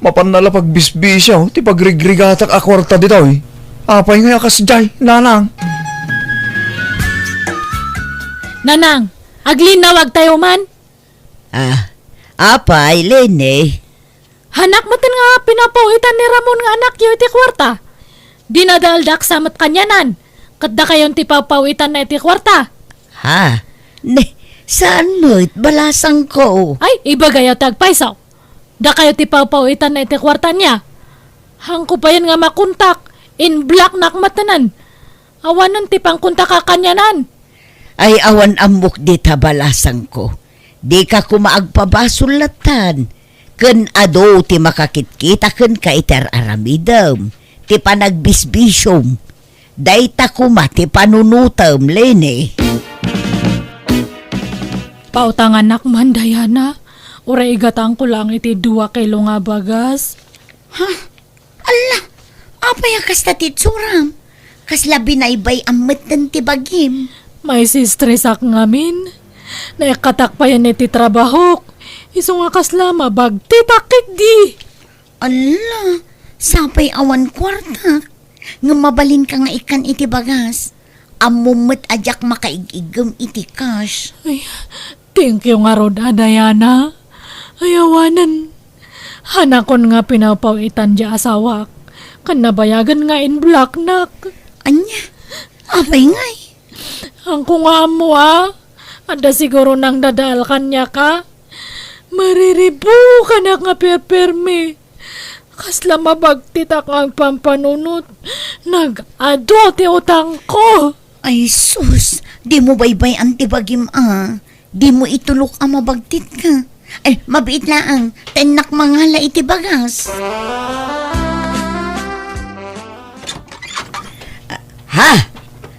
Mapanna la pagbisbisio ti pagrigrigatak a kuarta ditoy. Apay nga a kasdiay, Nanang? Nanang, aglinaawagtayo man. Ah, apay, Leni? Hanak metten nga pinapaw-itan ni Ramon nga anakyo iti kuarta. Dinadaaldak sa met kanianan. Ket dakayon ti pawpawitanna iti kuarta. Ha? Ne, saan met, balasangko. Ay, ibagayo ti agpayso. Dakayo ti pawpawitanna iti kuarta ania. Haanko payen nga makontak, in-blocknak metten. Awanen ti pangkontaka kanianan. Ay, awan ammok dita, balasangko. Dika koma agpabasol lattan. Ken adu ti makakitkita kenka iti ar-aramidem, ti panagbisbisiom. Dayta koma ti panunotem, Leni. Pautangannak man, Diana. Uray igataangko laeng iti dua kilo nga bagas. Ha? Alla, apay a kasta ti itsuram? Kasla binaybay-am metten ti bagim. Maisistresak ngamin. Naikkatak payen iti trabahok. Isu nga kasla mabagtitak ketdi. Alla, sapay awan kuartak. Ngem mabalinka nga ikkan iti bagas. Ammom met a diak makaig-iggem iti cash. Ay, thank you ngarud a, Diana. Ay, awanen. Haanakon nga pinawpawitan diay asawak. Ken nabayagen nga in-blocknak. Ania? Apay ngay? Haanko nga ammo a. Adda siguro nangdadael kaniak a. Mariribukanak nga perpermi. Kasla mabagtitak nga agpampanunot. Nag-adu ti utangko. Ay sus, dimo baybay-an ti bagim a. Dimo itulok a mabagtitka. Ay, mabiit laeng, ta innak mangala iti bagas. Ha?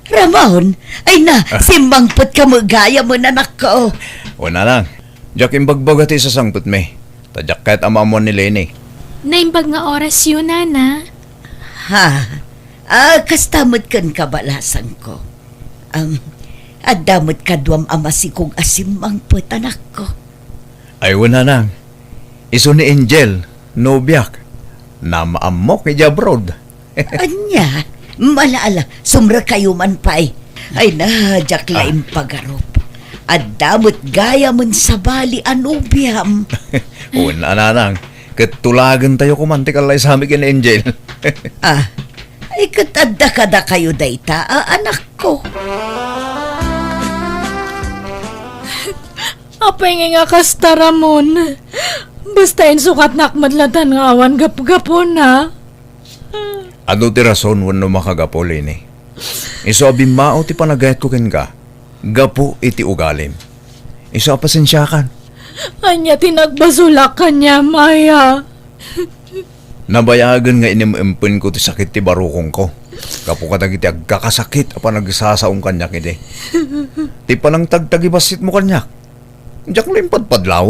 Ramon? Ay na, Ah. simmangpetka met gayam, anakko. O, nanang, diak imbagbaga ti isasangpetmi. Ta diak ket ammoan ni Leni. Naimbag nga orasyo, nana. Ha? Ah, kasta met kenka, balasangko. Am, adda met kaduam a masikog a simmangpet, anakko. Ay, wen, nanang. Isu ni Angel, nobiak. Naam-ammok idiay abroad. Ania? Ala, ala, sumrekkayo man pay. Ay na, diak la Ah. impagarup. Adda met gayam a sabali a nobiam. Wen, nanang. Ket tulagentayo koman ti kallaysami ken Angel. Ah, ay, ket adda kadakayo dayta a anakko. Apay ngay nga kasta, Ramon? Basta insukatnak met latta nga awan gapgapuna. Adu ti rason wenno makagapu, Leni. Isu a bimmao ti panagayatko kenka gapu iti ugalim. Isu a pasensiakan. Ania ti nagbasolak kaniam, aya? Nabayagen nga inim-impenko ti sakit ti barukongko gapu kadagiti agkakasakit a panagsasaom kaniak idi. Ti panangtagtagibasitmo kaniak, diak la impadpadlaw.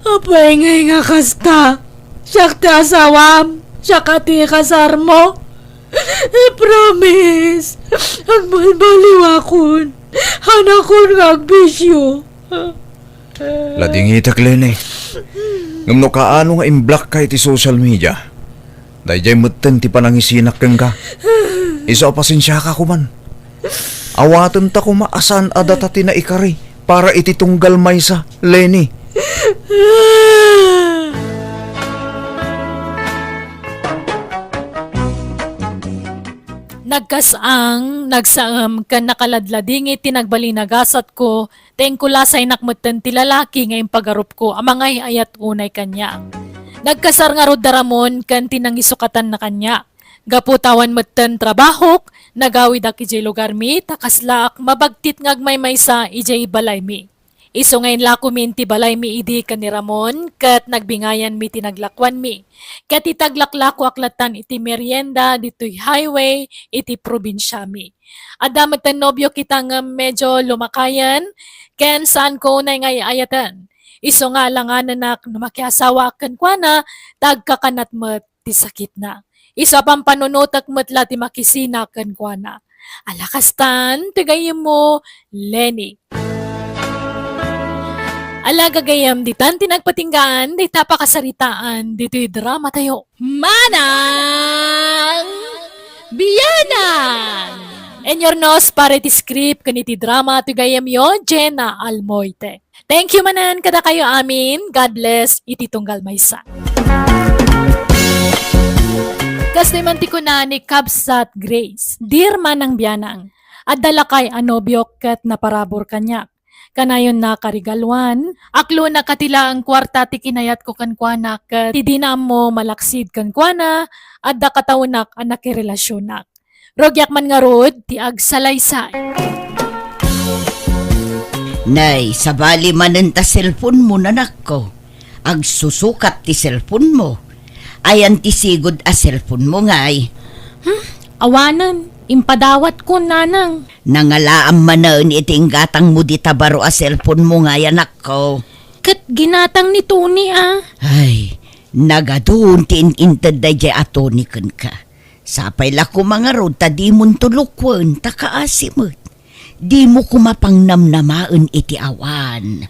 Apay ngay nga kasta? Siak ti asawam, siak a ti kasarmo. I-promise, agbalbaliwakon, haanakon nga agbisio. Ladingitek, Leni. Ngem no kaano nga imblockka iti social media, daydiay metten ti panangisinak kenka. Isu a pasensiaka koman. Awatenta koma a saan a data ti naikari para iti tunggal maysa, Leni. Nagkas-ang, nagsaem, ken nakaladladingit ti nagbalin a gasatko, ta inkulasaynak metten ti lalaki nga impagarupko a mangay-ayat unay kaniak. Nagkasar ngarud da Ramon ken ti nangisukatanna kaniak. Gapu ta awan metten trabahok, nagawidak idiay lugarmi, ta kaslaak mabagtit nga agmaymaysa idiay balaymi. Isu nga inlakomi iti balaymi idi ken ni Ramon, ket nagbingayanmi ti naglakuanmi. Ket iti aglaklakoak lattan iti merienda ditoy highway iti probinsiami. Adda metten nobio kita ngem medio lumakayen, ken saanko unay nga ay-ayaten. Isu nga alanganenak no makiasawaak kenkuana, ta agkakanat met ti sakitna. Isu a pampanunotek met la ti makisina kenkuana. Ala kastan ti gayyemmo, Leni. Ala gagayyem, ditan ti nagpatinggaan dayta a pakasaritaan ditoy dramatayo. Manang Bianang! Inurnos para iti script ken iti drama ti gayyemyo, Jenna Almoite. Thank you manen kadakayo amin. God bless iti tunggal maysa. Kastoy man ti kuna ni Kabsat Grace, "Dear Manang Bianang, adda lakay a nobiok ket naparabur kaniak. Kanayonna karigaluan, aklona kati laeng kuarta ti kinayatko kenkuana ket ti dina ammo malaksid kenkuana, adda kataonak a nakirelasionak. Rugiak man ngarud ti agsalaysay." Nay, sabali manen ta cellphone mo, nanakko. Agsusukat ti cellphone mo. Ayan ti sigud a cellphone mo, ngay? Hmm, awanen, impadawatko, nanang. Nangalaam manen iti inggatang mo dita baro a cellphone mo, ngay, anakko. Ket ginatang ni Tony, a. Ay, nagadun ti in-inted daydiay a Tony kenka. Sapay la koma ngarud ta dimon tulokwen ta kaasi met. Dimo koma pangnamnamaen iti awan.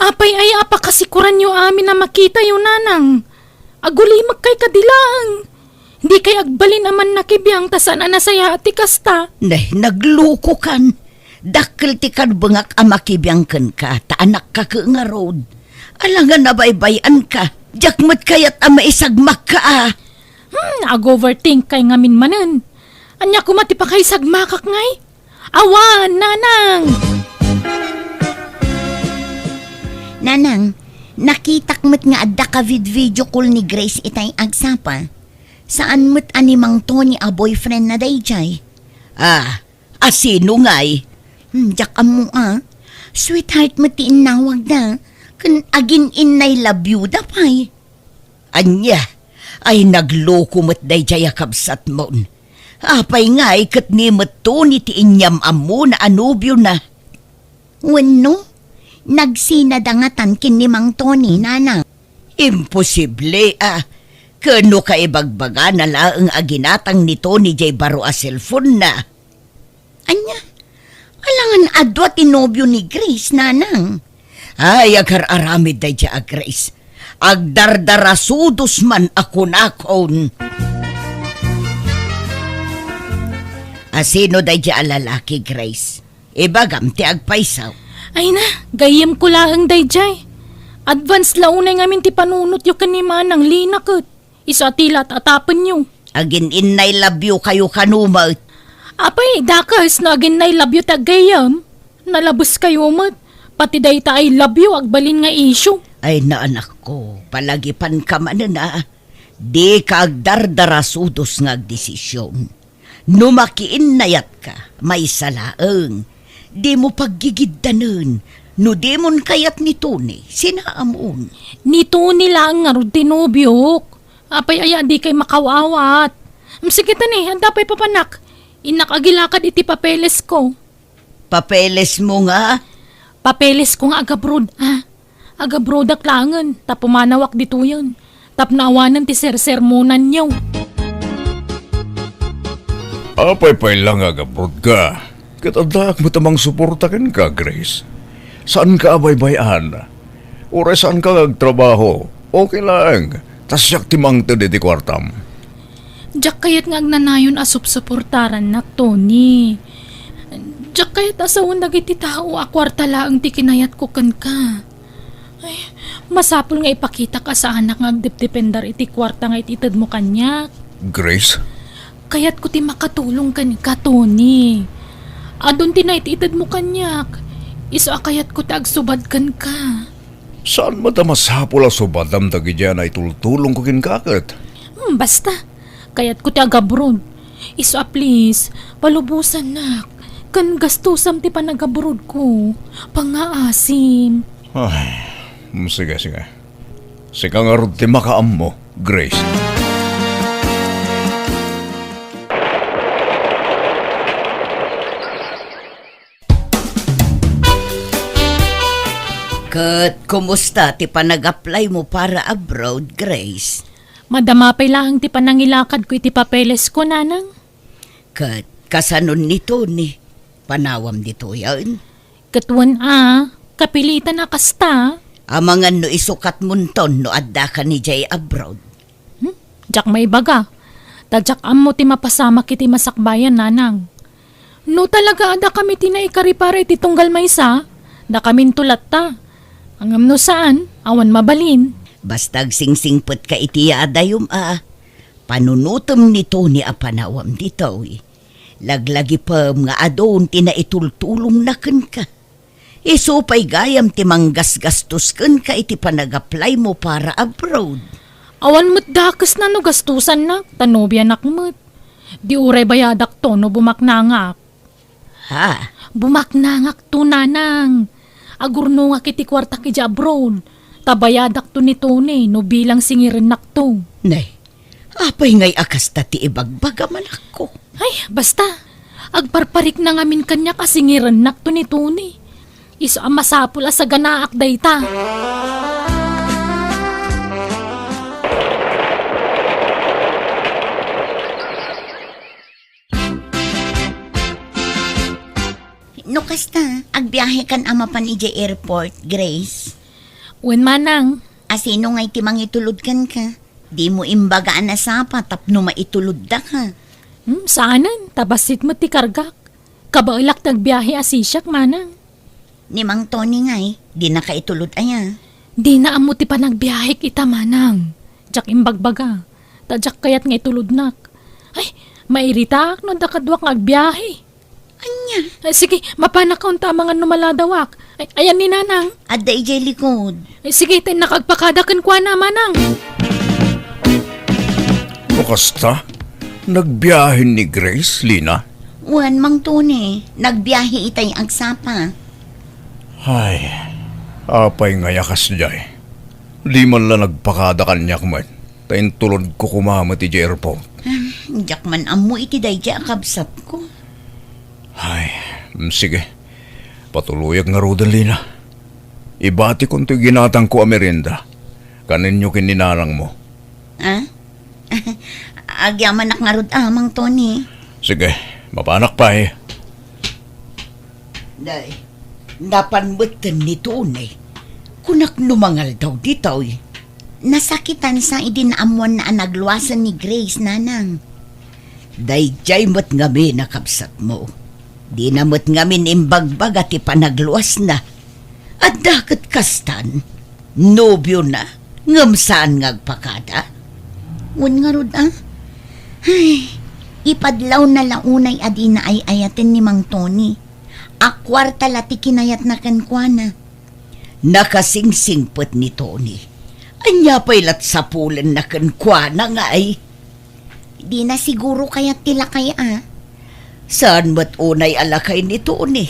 Apay aya a pakasikuranyo amin a makitayo, nanang? Agulimekkay kadi laeng. Dikay agbalin a mannakibiang ta saan a nasayaat ti kasta. Nay, naglukokan. Dakkel ti karbengak a makibiang kenka ta anakka ket ngarud. Alangan a baybay-anka. Diak met kayat a maisagmakka a. Hmm, ag-overthinkkay ngamin manen. Ania koma ti pakaisagmakak ngay? Awan, nanang! Nanang, nakitak met nga adda ka vid-video call ni Grace itay agsapa. Saan met a ni Mang Tony a boyfriend na daydiay? Ah, a sino ngay? Hmm, diak ammo a. Sweetheart met ti innawagda. Ken agin-innay love you da pay. Ania? Ay, nagluko met daydiay a kabsatmon. Apay ngay ket ni met Tony ti inyam-ammona a nobiona? Wenno, nagsinada ngatan ken ni Mang Tony, nana? Imposible a. Ken no kaibagbagana laeng a ginatang ni Tony jay baro a cellphone-na. Ania? Alangan a dua ti nobio ni Grace, nanang. Ay, agar-aramid daydiay a Grace. Agdardarasudos man a kunakon. A sino daydiay a lalaki, Grace? Ibagam ti agpayso. Ay na, gayyemko laeng daydiay. Advance la unay ngamin ti panunotyo ken ni Manang Lina ket. Isu a ti la tatapenyo. Agin-innay love you kayo kano met? Apay, dakes no agin-innay love you ti aggayyem. Nalabes kayo met. Pati dayta ay love you agbalin nga issue. Ay, naanakko, palagipanka manen a. Dika agdardarasudos nga agdesision. No makiinnayatka, maysa laeng. Dimo paggigiddanen. No dimon kayat ni Tony, sinaamon. Ni Tony laeng ngarud ti nobiok. Apay aya dikay makaw-awat? Mm, sige ta ni, adda pay papanak. Innak agilakad iti papelesko. Papelesmo nga? Papelesko nga agabroad, a. Agabroadak laengen, ta pumanawak ditoyen. Tapno awanen ti sersermonanyo. Apay pay la nga agabroadka? Ket addaak met a mangsuporta kenka, Grace. Saanka a baybay-an. Uray saanka nga agtrabaho, okay laeng, ta siak ti mangted iti kuartam. Diak kayat nga agnanayon a supsuportarannak, Tony. Diak kayat a sawen dagiti tao a kuarta laeng ti kinayatko kenka. Ay, masapul nga ipakitak a saanak nga agdepdependar iti kuarta nga it-itedmo kaniak. Grace? Kayatko ti makatulong kenka, Tony. Adun ti naititedmo kaniak. Isu a kayatko ti agsubad kenka. Saan met a masapul a subadam dagiti a naitultulongko kenka ket? Hmm, basta. Kayatko ti agabroad. Isu a please, palubosannak. Ken gastusam ti panagabroadko. Pangngaasim. Ay, hmm, sige, sige. Sika ngarud ti makaammo, Grace. Ket kumusta ti panag-apply mo para abroad, Grace? Madama pay laeng ti panangilakadko iti papelesko, nanang. Ket kasanon ni Tony? Panawam ditoyen? Ket wen a, kapilitan a kasta. Amangan no isukatmonton no addaka idiay abroad. Hmm? Diak maibaga. Ta diak ammo ti mapasamak iti masakbayan, nanang. No talaga a dakami ti naikari para iti tunggal maysa, dakaminto latta. Ngem no saan, awan mabalin. Basta agsingsingpetka iti yaadayom a. Panunotem ni Tony a panawam ditoy. Laglagipem nga adun ti naitultulongna kenka. Isu pay gayam ti manggasgastos kenka iti panagaplaymo para abroad. Awan met dakesna no gastusannak, ta nobianak met. Di uray bayadakto no bumaknangak. Ha? Bumaknangakto, nanang. Agurnongak iti kuartak idiay abroad. Ta bayadakto ni Tony no bilang singirennakto. Nay, apay ngay a kasta ti ibagbaga, manakko? Ay, basta. Agparparikna ngamin kaniak a singirennakto ni Tony. Isu a masapul a saganaak dayta. No kasta, agbiahekan a mapan idiay airport, Grace? Wen, manang. Asino ngay ti mangitulod kenka? Dimo imbaga a nasapa tapno maitulodda ka. Hmm, saanen, ta bassit met ti kargak. Kabaelak ti agbiahe a sisiak, manang. Ni Mang Tony ngay, dinaka itulod aya? Dina ammo ti panagbiahek ita, manang. Diak imbagbaga. Ta diak kayat nga itulodnak. Ay, mairitaak no adda kaduak nga agbiahe. Ania? Ay, sige, mapanak unta amangan no maladawak. Ay, ayan ni nanang. Adda idiay likod. Ay, sige, ta innaka agpakada kenkuana, manang. No kasta, nagbiahe ni Grace, Lina? Wen, Mang Tony, nagbiahe itay agsapa. Ay, apay ngay a kasdiay? Di man la nagpakada kaniak met, ta intulodko koma met idiay airport. Ah, diak man ammo iti daydiay a kabsatko. Ay, mm, sige. Patuloyak ngaruden, Lina. Ibatikon ti ginatangko a merienda. Kanenyo ken ni nanangmo. Ah? Agyamanak ngarud a, Mang Tony. Sige, mapanak pay. Day, napan metten ni Tony. Kunak no mangaldaw ditoy. Nasakitansa idi naammoanna a nagluasen ni Grace, nanang. Daydiay met ngamin a kabsatmo. Dina met ngamin imbagbaga ti panagluasna. Adda ket kastan, nobiona, ngem saan nga agpakada? Wen ngarud a? Ay, ipadlawna la unay a dina ay-ayaten ni Mang Tony. A kuarta la ti kinayatna kenkuana. Nakasingsingpet ni Tony. Ania pay lat sapulenna kenkuana ngay? Dina siguro kayat ti lakay a. Saan met unay a lakay ni Tony?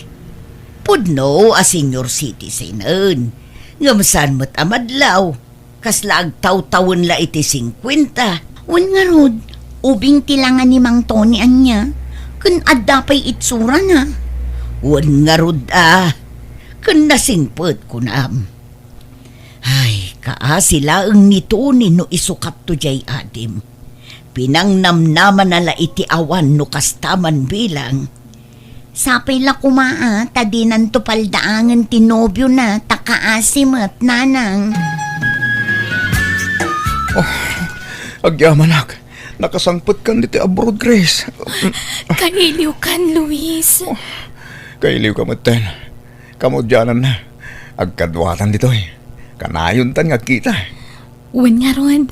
Pudno a senior citizenen. Ngem saan met a madlaw? Kasla agtawtawen la iti singkuenta. Wen ngarud, ubing ti langa ni Mang Tony ania, ken adda pay itsurana. Wen ngarud a, ken nasingpet kunam. Ay, kaasi laeng ni Tony no isukatto diay adim. Pinangnamnamana la iti awan no kasta man bilang. Sapay la koma a, ta dinanto paldaangen ti nobiona, ta kaasi met, nanang. Oh, agyamanak, nakasangpetkan ditoy abroad, Grace. Kailiwkan, Luis. Oh, kailiwka metten. Kamaudiananna, agkaduatan ditoy. Kanayontan nga agkita. Wen ngarud,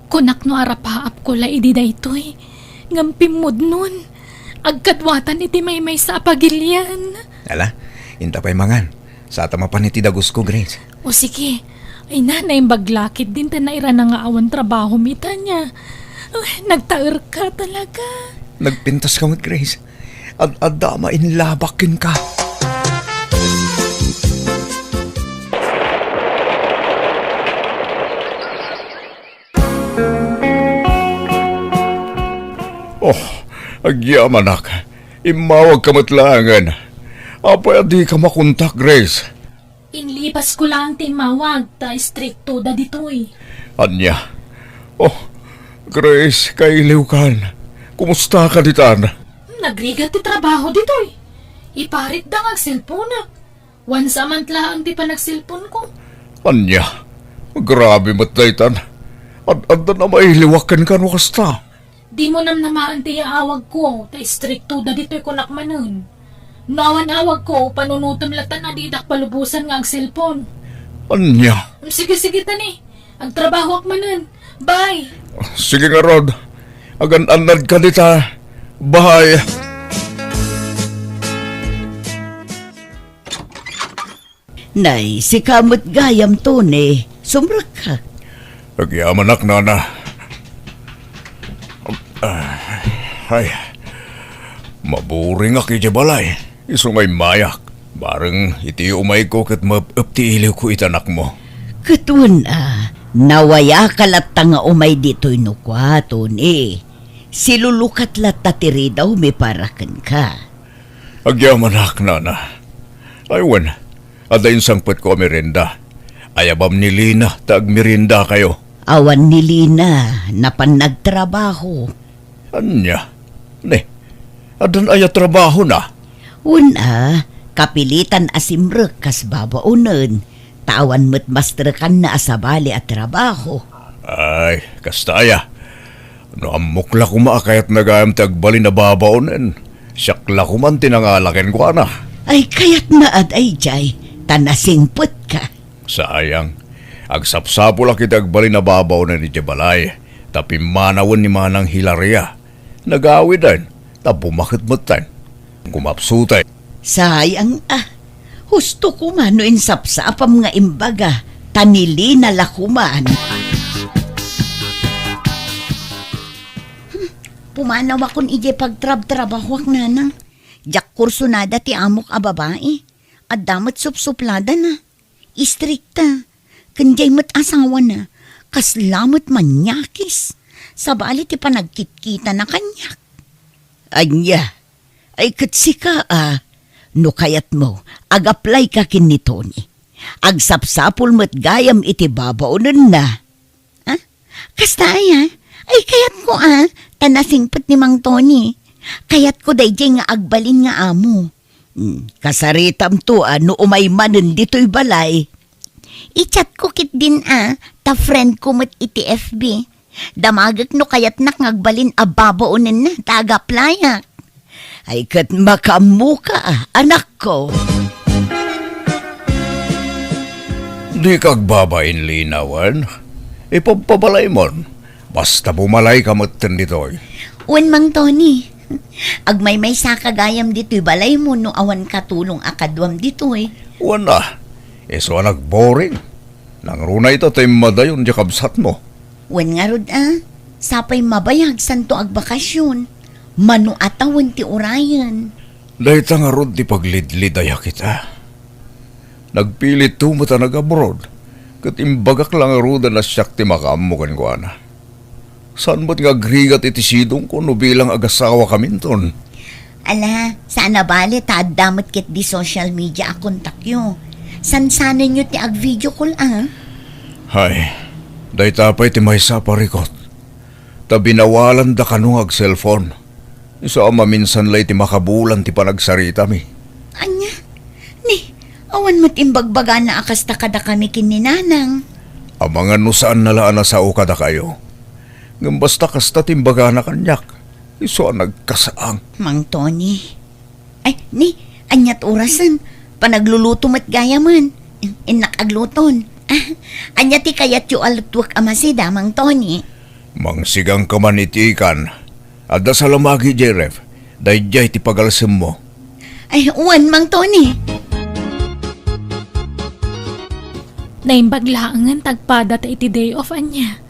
kunak no arapaapko la idi daytoy, ngem pimmudnon, agkaduatan iti maymaysa a pagilian. Ala, inta pay mangan. Sata mapan iti dagusko, Grace. O sige, ay na, naimbag la ketdin ta nairana nga awan trabahom ita nia. Ay, nagtaerka talaga. Nagpintaska met, Grace. Ad-adda a mainlabak kenka. Oh, agyamanak. Immawagka met laengen. Apay a dika makontak, Grace? Inlibasko laeng ti immawag, ta istrikto da ditoy. Ania? Oh, Grace, kailiwkan. Kumusta ka ditan? Nagrigat ti trabaho ditoy. Iparitda nga agselponak. Wansa man laeng ti panagselponko. Ania? Grabe met daytan. Ad-addan a mailiwak kenka no kasta. Dimo namnamaen ti yaawagko, ta istrikto da ditoy kunak manen. No awan awagko, panunotem latan a didak palubosan nga agselpon. Ania? Sige, sige, tani. Agtrabahoak manen. Bye! Sige ngarud. Agan-annadka dita, bahay. Nay, sika met gayam, Tony. Sumrekka. Agyamanak, nana. Ah, ay, maburingak iti balay. Isu nga immayak. Bareng iti umayko ket maep-ep ti iliwko iti anakmo. Ket wen a, nawayaka latta nga umay ditoy no kua, Tony. Silulukat latta ti ridawmi para kenka. Agyamanak, nana. Ay wen, adda insangpetko a merienda. Ayabam ni Lina ta agmeriendakayo. Awan ni Lina, napan nagtrabaho. Ania? Ne, addan aya trabahona? Wen a, kapilitan a simrek kas babaonen, ta awan met mastrekanna a sabali a trabaho. Ay, kasta aya. No ammok la koma a kayatna gayam ti agbalin a babaonen, siak la koman ti nangala kenkuana. Ay, kayatna a daydiay, ta nasingpetka. Sayang, agsapsapulak iti agbalin a babaonen idiay balay, ta pimmanawen ni Manang Hilaria. Nagawiden, ta bumaket metten. Kumapsuten. Sayang a. Husto koma no insapsapam nga imbaga, ta ni Lina la koman. Hmm, pumanawakon idiay pagtrabtrabahoak, nanang. Diak kursunada ti amok a babai. Adda met supsupladana. Istrikta. Ken diay met asawana, kasla met manyakis. Sabali ti panagkitkitana kaniak. Ania? Ay, ket sika a, no kayatmo, agaplayka ken ni Tony. Agsapsapul met gayam iti babaonenna. Ha? Kasta aya? Ay, kayatko a, ta nasingpet ni Mang Tony. Kayatko daydiay nga agbalin nga amo. Hmm, kasaritamto a no umay manen ditoy balay. I-chat ko ketdin a, ta friend ko met iti F B. Damagek no kayatnak nga agbalin a babaonenna ta agaplayak. Ay, ket makaammoka a, anakko. Dika agbabain, Lina, wen? Ipabpabalaymon. Basta bumalayka metten ditoy. Wen, Mang Tony. Agmaymaysaka gayam ditoy balaymo no awan katulong a kaduam ditoy. Wen a, isu a nagboring. Nangruna ita ta immadayon ti kabsatmo. Wen ngarud a, sapay mabayag santo agbakasyon. Mano a tawen ti urayen. Dayta ngarud ti paglidlidaya kita. Nagpilitto met a nag-abroad, ket imbagak la ngaruden a siak ti makaammo kenkuana. Saan met nga agrigat iti sidongko no bilang agasawakaminton? Ala, saan a bale ta adda met ketdi social media a kontakyo. Sansanenyo ti ag-video call a. Hay, dayta pay ti maysa a parikut. Ta binawalanda kano nga ag-cellphone. Isu a maminsan la iti makabulan ti panagsaritami. Ania? Ni, awan met imbagbagana a kasta kadakami ken ni Nanang. Amangan no saanna la a nasao kadakayo. Ngem basta kasta ti imbagana kaniak, isu a nagkasaang. Mang Tony. Ay, ni, aniat orasen? Panagluluto met gayamen. In-, innak agluton. Ah, ania ti kayatyo a lutuek a masida, Mang Tony? Mangsigangka man iti ikan. Adda salamagi idiay ref. Daydiay ti pagalsemmo. Ay, wen, Mang Tony. Naimbag laengen ta agpadata iti day off, ania?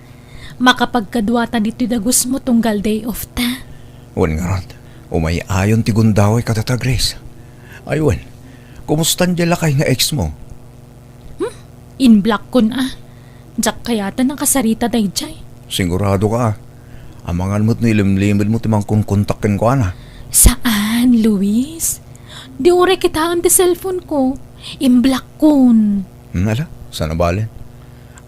Makapagkaduata ditoy dagusmo tunggal day off ta. Wen ngarud, umay-ayon ti gundaway kadata, Grace. Ay wen, kumusta diay lakay nga ex mo? Hmm? Inblockon a. Diak kayaten a kasarita daydiay. Sigurado ka a. Amangan met no ilimlimedmo ti mangkonkontak kenkuana. Saan, Luis? Di uray kitaen ti cellphone ko. Inblockon. Hmm, ala, saan a bale.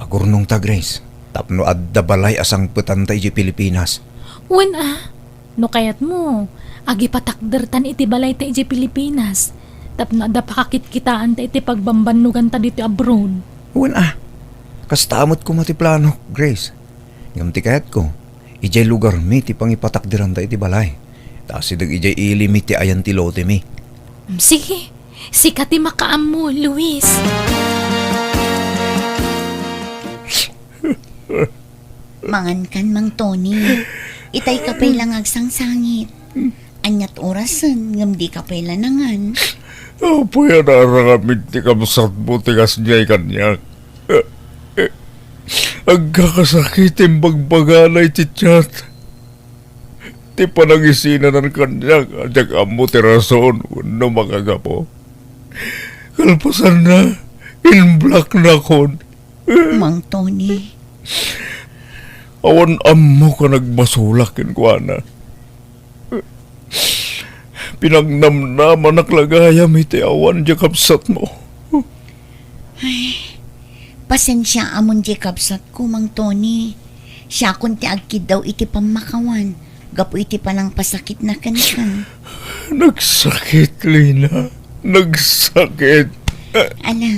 Agurnongta, Grace, tapno adda balay a sangpetanta idiay Pilipinas. Wen a, no kayatmo, agipatakdertan iti balayta idiay Pilipinas, tapno adda pakakitkitaanta iti pagbambannoganta ditoy abroad. Wen a, kasta met koma ti planok, Grace. Ngem ti kayatko, idiay lugarmi ti pangipatakderanta iti balay. Ta asideg idiay ilimi ti ayan ti lotemi. Sige, sika ti makaammo, Luis. Mangankan, Mang Tony. Itay ka pay la nga agsangsangit. Ania't orasen, ngem di ka pay la nangan. Apay a naaramid ti kabsatmo ti kasdiay kaniak? Eh, eh, agkakasakit ti imbagbaga iti chat. Ti panangisinanan kaniak, a diak ammo ti rason wenno makagapu. Kalpasanna, in-blocknakon. Mang Tony. Awan ammok a nagbasolak kenkuana. Pinangnamnamanak la gayam iti awan diay kabsatmo. Ay, pasensiaamon diay kabsatko, Mang Tony. Siakon ti agkiddaw iti pammakawan gapu iti panangpasakitna kenka. Nagsakit, Lina. Nagsakit. Ala,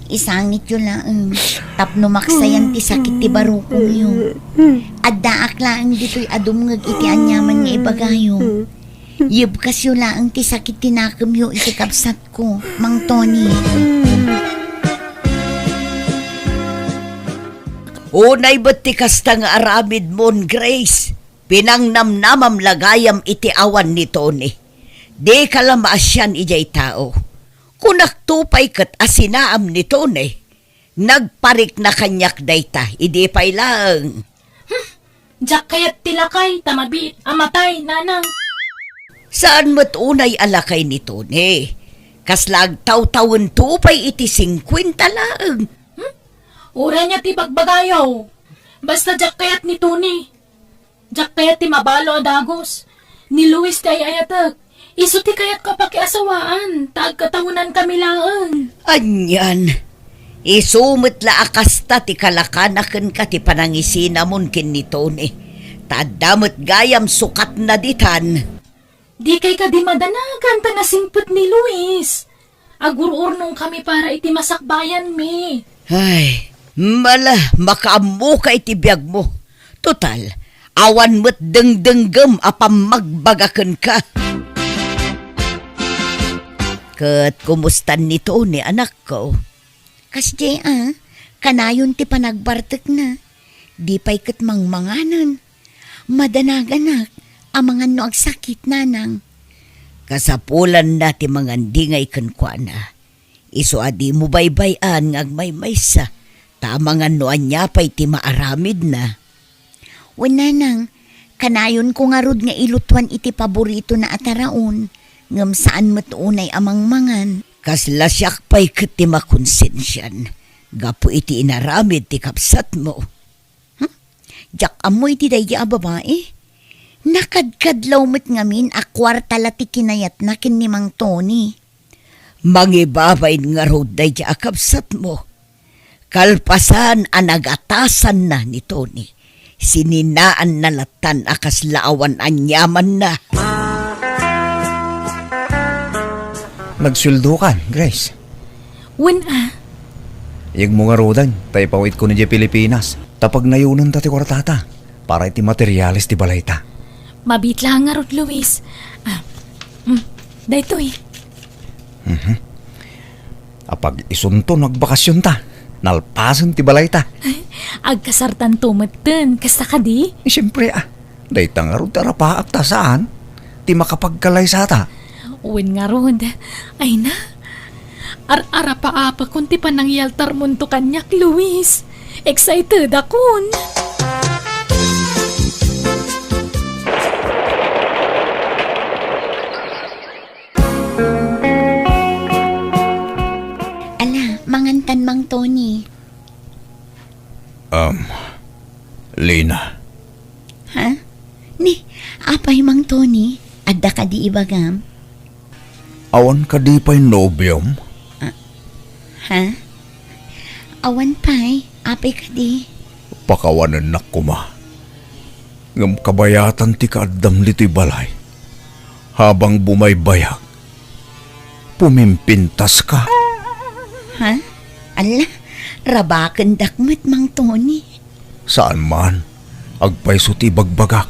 isangityo laeng tapno maksayan ti sakit ti barukongyo. Addaak laeng ditoy a dumngeg iti aniaman nga ibagayo. Yebkasyo laeng ti sakit ti nakemyo iti kabsatko, Mang Tony. Unay met ti kasta nga aramidmon, Grace. Pinangnamnamam la gayam iti awan ni Tony. Dika la maasian idiay tao. Kunakto pay ket a sinaam ni Tony. Nagparikna kaniak dayta, idi pay laeng. Hmm, diak kayat ti lakay, ta mabiit a matay, nanang. Saan met unay a lakay ni Tony? Kasla agtawtawento pay iti singkuenta laeng. Hmm? Uray ania ti bagbagayo. Basta diak kayat ni Tony. Diak kayat ti mabalo a dagus. Ni Luis ti ay-ayatek. Isu ti kayatko a pakiasawaan, ta agkatawenankami laeng. Anian, isu met la a kasta ti kalakana kenka ti panangisinamon ken ni Tony. Ta adda met gayam sukatna ditan. Dikay kadi madanagan ta nasingpet ni Luis. Agur-urnongkami para iti masakbayanmi. Ay, mala, makaammoka iti biagmo. Total, awan met dengdenggem a pammagbaga kenka. Ket kumustan ni Tony, anakko? Kasdiay a, kanayon ti panagbartekna. Di pay ket mangmanganen. Madanaganak, amangan no agsakit, nanang. Kasapulanna ti mangandingay kenkuana. Isu a dimo baybay-an nga agmaymaysa, ta amangan no ania pay ti maaramidna. Wen, nanang, kanayonko ngarud nga ilutuan iti paboritona a taraon, ngem saan met unay a mangmangan. Kasla siak pay ket ti makonsensian gapu iti inaramid ti kabsatmo. Hmm? Diak ammo iti daydi a babai. Nakadkadlaw met ngamin a kuarta la ti kinayatna ken ni Mang Tony. Mangibabain ngarud daydi a kabsatmo. Kalpasan a nagatasanna ni Tony, sininaanna lattan a kasla awan aniamanna. Nagsueldokan, Grace? Wen a. Iyegmo ngaruden, ta ipawitko idiay Pilipinas. Ta pagnayonenta ti kuartata para iti materiales ti balayta. Mabiit la ngarud, Luis. Ah, mm, daytoy. Mhm. Apag-isunto no agbakasionta, nalpasen ti balayta. Agkasartanto metten, kasta kadi? Eh, siempre, ah. Dayta ngarud ti arapaak ta saan ti makapagkalaysata. Wen ngarud. Ay na. Ar-arapaapakon ti panangyaltarmonto kaniak, Luis. Excited akon. Ala, mangantan, Mang Tony. Um, Lina. Ha? Ni, apay, Mang Tony? Adda kadi ibagam? Awan kadi pay nobiom? Ah, ha? Awan pay, apay kadi? Pakawanennak koma. Ngem kabayatan ti kaaddam ditoy balay. Habang bumaybayag, pumimpintaska. Ha? Ala, rabakendak met, Mang Tony. Saan man, agpayso ti ibagbagak.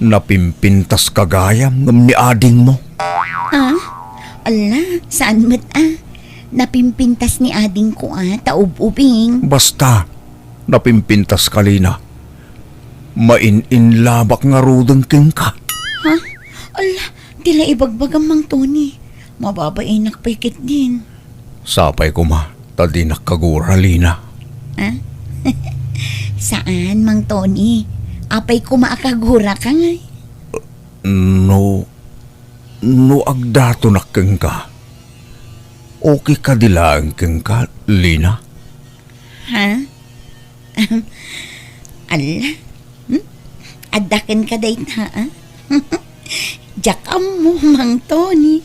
Napimpintaska gayam ngem ni adingmo. Ah? Ala, saan met a. Napimpintas ni adingko a, ta ub-ubing. Basta, napimpintaska, Lina. Main-inlabak ngaruden kenka. Ha? Ala, ti la ibagbagam, Mang Tony. Mababainak pay ketdin. Sapay koma, ta dinak kagura, Lina. Ha? Saan, Mang Tony. Apay koma a kaguraka ngay? No, no agdatonak kenka, okay kadi laeng kenka, Lina? Ha? Alla? Hmm? Adda kenka dayta, a? Diak ammo, Mang Tony.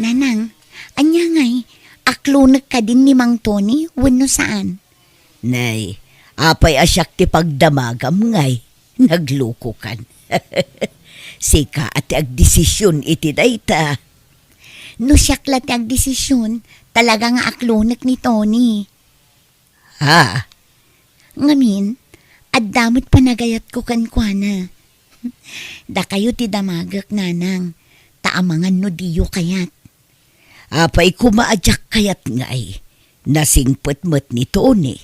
Nanang, ania ngay, aklonek kadin ni Mang Tony wenno saan? Nay, apay a siak ti pagdamagam ngay? Naglukokan. Sika a ti agdesision iti dayta. No siak la ti agdesision, talaga nga aklonek ni Tony. Ha? Ngamin, adda met panagayatko kenkuana. Dakayo ti damagek, Nanang, ta amangan no diyo kayat. Apay koma a diak kayat ngay, nasingpet met ni Tony.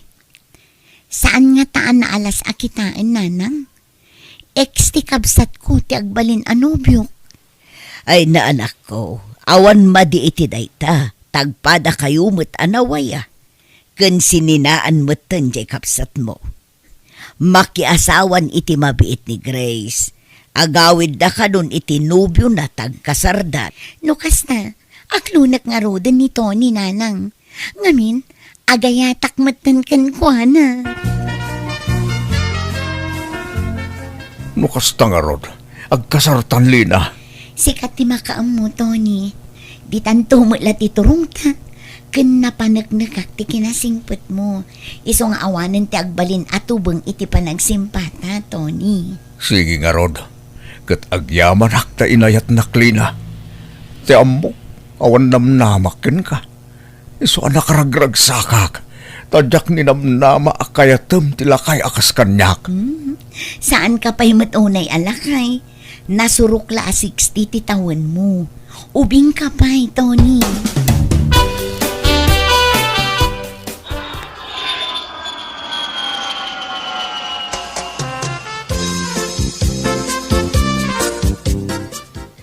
Saan ngata a naalas a kitaen, Nanang? Ex ti kabsatko ti agbalin a nobiok. Ay, naanakko, awan madi iti dayta, tagpadakayo met a nawaya. Ken sininaan metten jay kabsatmo. Makiasawan iti mabiit ni Grace. Agawidda kanon iti nobiona ta agkasarda. No kasta, aklonek ngaruden ni Tony, Nanang. Ngamin, agayatak metten kenkuana. No kasta ngarud, agkasartan, Lina. Sika ti makaammo, Tony. Ditanto met la ti turongta, ken napaneknekak ti kinasingpetmo. Isu nga awanen ti agbalin a tubeng iti panagsimpata, Tony. Sige ngarud, ket agyamanak ta inayatnak, Lina. Ti ammok, awan namnamak kenka. Isu a nakaragragsakak, ta diak ninamnama a kayatem ti lakay a kas kaniak. Hmm. Saanka pay met unay a lakay. Nasurok la a sixty ti tawenmo. Ubingka pay, Tony.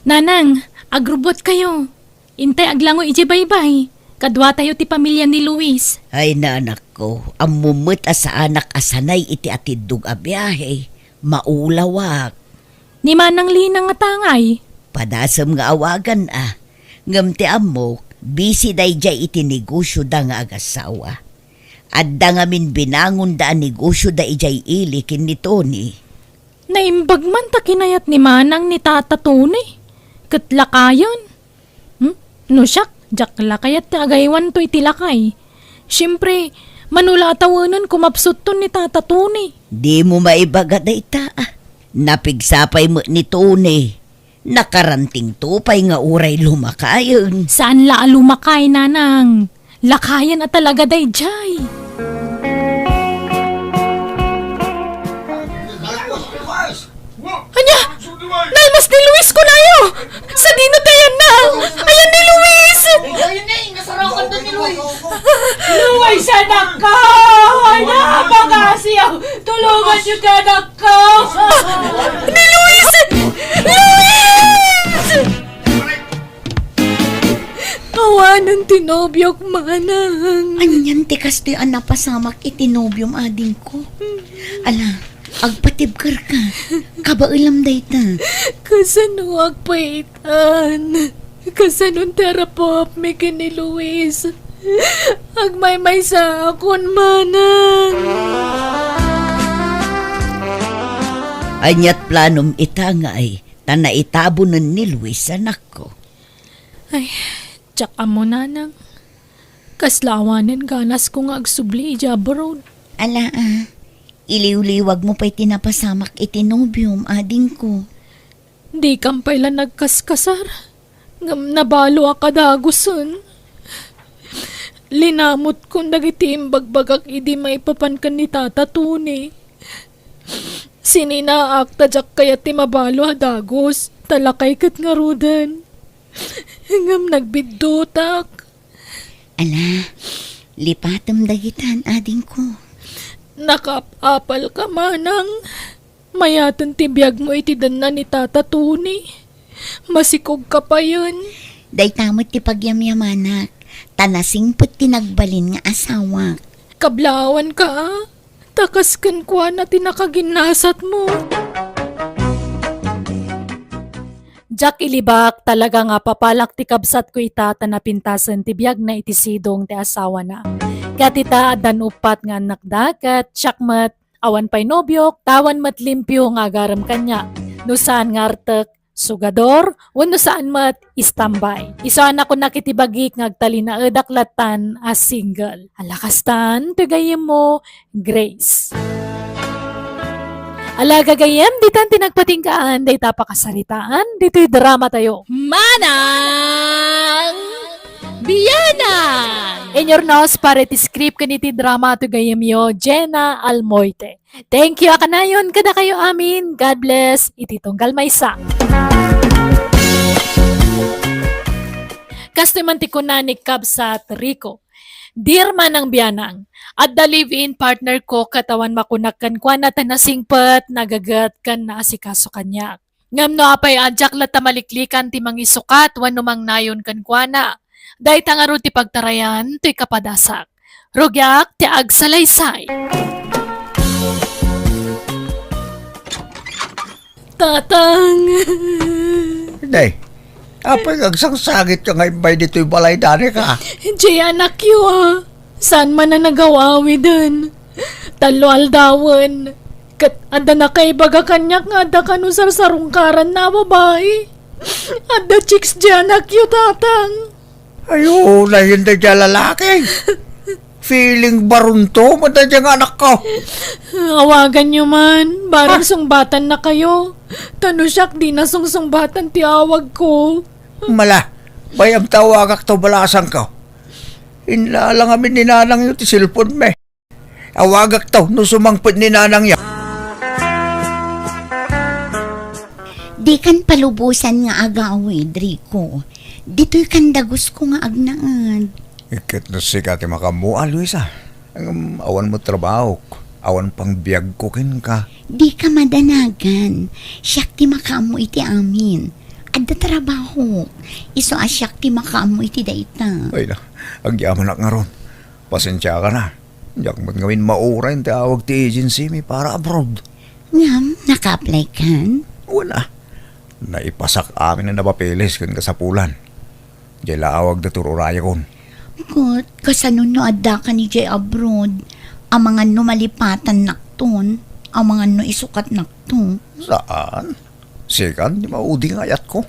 Nanang, agrubbuatkayo. Intay aglangoy idiay baybay. Kaduatayo ti pamilia ni Luis. Ay, nanakko, ammom met a saanak a sanay iti atiddog a biahe. Maulawak. Ni Manang Lina ngata ngay? Padasem nga awagan a. Ngem ti ammok, busy daydiay iti negosioda nga agassawa. Adda ngamin binangonda a negosioda idiay ili ken ni Tony. Naimbag man ta kinayat ni Manang ni Tata Tony. Ket lakayen. Hmm? No siak, diak la kayat ti agaywanto iti lakay. Siempre, mano la a tawenen kumapsutton ni Tata Tony. Dimo maibaga dayta, a. Napigsa pay met ni Tony. Nakarantingto pay nga uray lumakayen. Saan la a lumakay, Nanang? Lakayen a talaga daydiay. Ania? Nalmas ni Luis kunayo! Sadino ti ayanna? Ayan ni Luis! Luis, anakko! Ay, napakasiyaw! Tulungan niyo ti anakko! Ni Luis! Luis! Awanen ti nobiok, Manang. Anian ti kastoy a napasamak iti nobiom, adingko? Ala, agpatibkerka. Kabaelam dayta. Kasano agpaitan? Kasano ti arapupmi ken ni Luis? Agmaymaysaakon, Manang. Aniat planom ita nga ay ta naitabonen ni Luis, anakko? Ay, diak ammo, Nanang. Kasla awanen ganasko nga agsubli idiay abroad. Ala, a, iliwliwagmo pay ti napasamak iti nobiom, adingko. Dikam pay la nagkaskasar, ngem nabalo a kadagusen. Linamutkon dagiti imbagbagak idi maipapan ken ni Tata Tony. Sininaak ta diak kayat ti mabalo a dagus, ta lakay ket ngaruden. Ngem nagbiddutak. Ala, lipatem dagitan, adingko. Nakaap-apalka, manang. Mayaten ti biagmo iti denna ni Tata Tony. Masikogka payen. Dayta met ti pagyamyamanak, ta nasingpet ti nagbalin nga asawak. Kablaawanka, a. Ta kas kenkuana ti nakaginnasatmo. Diak ilibak, talaga nga apapalak ti kabsatko ita ta napintasen ti biagna iti sidong ti asawana. Ket ita, addan uppat nga annakda, ket siak met, awan pay nobiok, ta awan met limpio nga agarem kaniak. No saan nga artek, sugador, wenno saan met, istambay. Isu a nakunak iti bagik nga agtalinaedak lattan a single. Ala kastan, ti gayyemmo, Grace. Ala gagayyem, ditan ti nagpatinggaan, dayta pakasaritaan, ditoy drama tayo. Manang Bianang! Inurnos para iti script ken iti drama ti gayyemyo, Jenna Almoite. Thank you a kanayon kadakayo amin. God bless iti tunggal maysa. Kastoy man ti kuna ni Kabsat Rico, "Dear Manang Bianang, adda live-in partner ko ket awan makunak kenkuana ta nasingpet, nagaget, ken naasikaso kaniak. Ngem no apay a diak latta maliklikan ti mangisukat wenno mangnayon kenkuana, dayta ngarud ti pagtarayan toy kapadasak. Rugiak ti agsalaysay." Tatang! Day, apay nga agsangsangit ka nga imbay ditoy balay, Danica? Jay, anakyo, a. Saan man a nagaw-awiden. Tallo aldawen. Ket adda nakaibaga kaniak nga adda kano sarsarungkaranna a babai. Adda chicks di anakyo, Tatang. Ay, oo, nayon daydiay a lalaki. Feeling baronto, madaydiay nga anakko. Awaganyo man, barang Ah. sungbatannakayo. Ta no siak, dina sungsungbatan ti awagko. Mala, bay-am ta awagakto, balasangko. Inlala ngamin ni nanangyo ti cellphone mi. Awagakto no sumangpet ni nanangyo. Dikan palubosan nga agawid, Rico. Ditoykan dagusko nga agnaed. Ket no sika ti makaammo, a, Luisa. Ngem awan met trabahok, awan pangbiagko kenka. Dika madanagan. Siak ti makaammo iti amin. Adda trabahok. Isu a siak ti makaammo iti dayta. Ay na, agyamanak ngarud. Pasensiakan a. Diak met ngamin mauray ti awag ti agency mi para abroad. Ngem, naka-apply kan? Wen a. Naipasak amin a napapeles ken kasapulan. Diay la awag da tur-urayakon. Ket, kasano no addakan idiay abroad? Amangan no malipatannakton? Amangan no isukatnakto? Saan? Sikan ti maudi nga ayatko.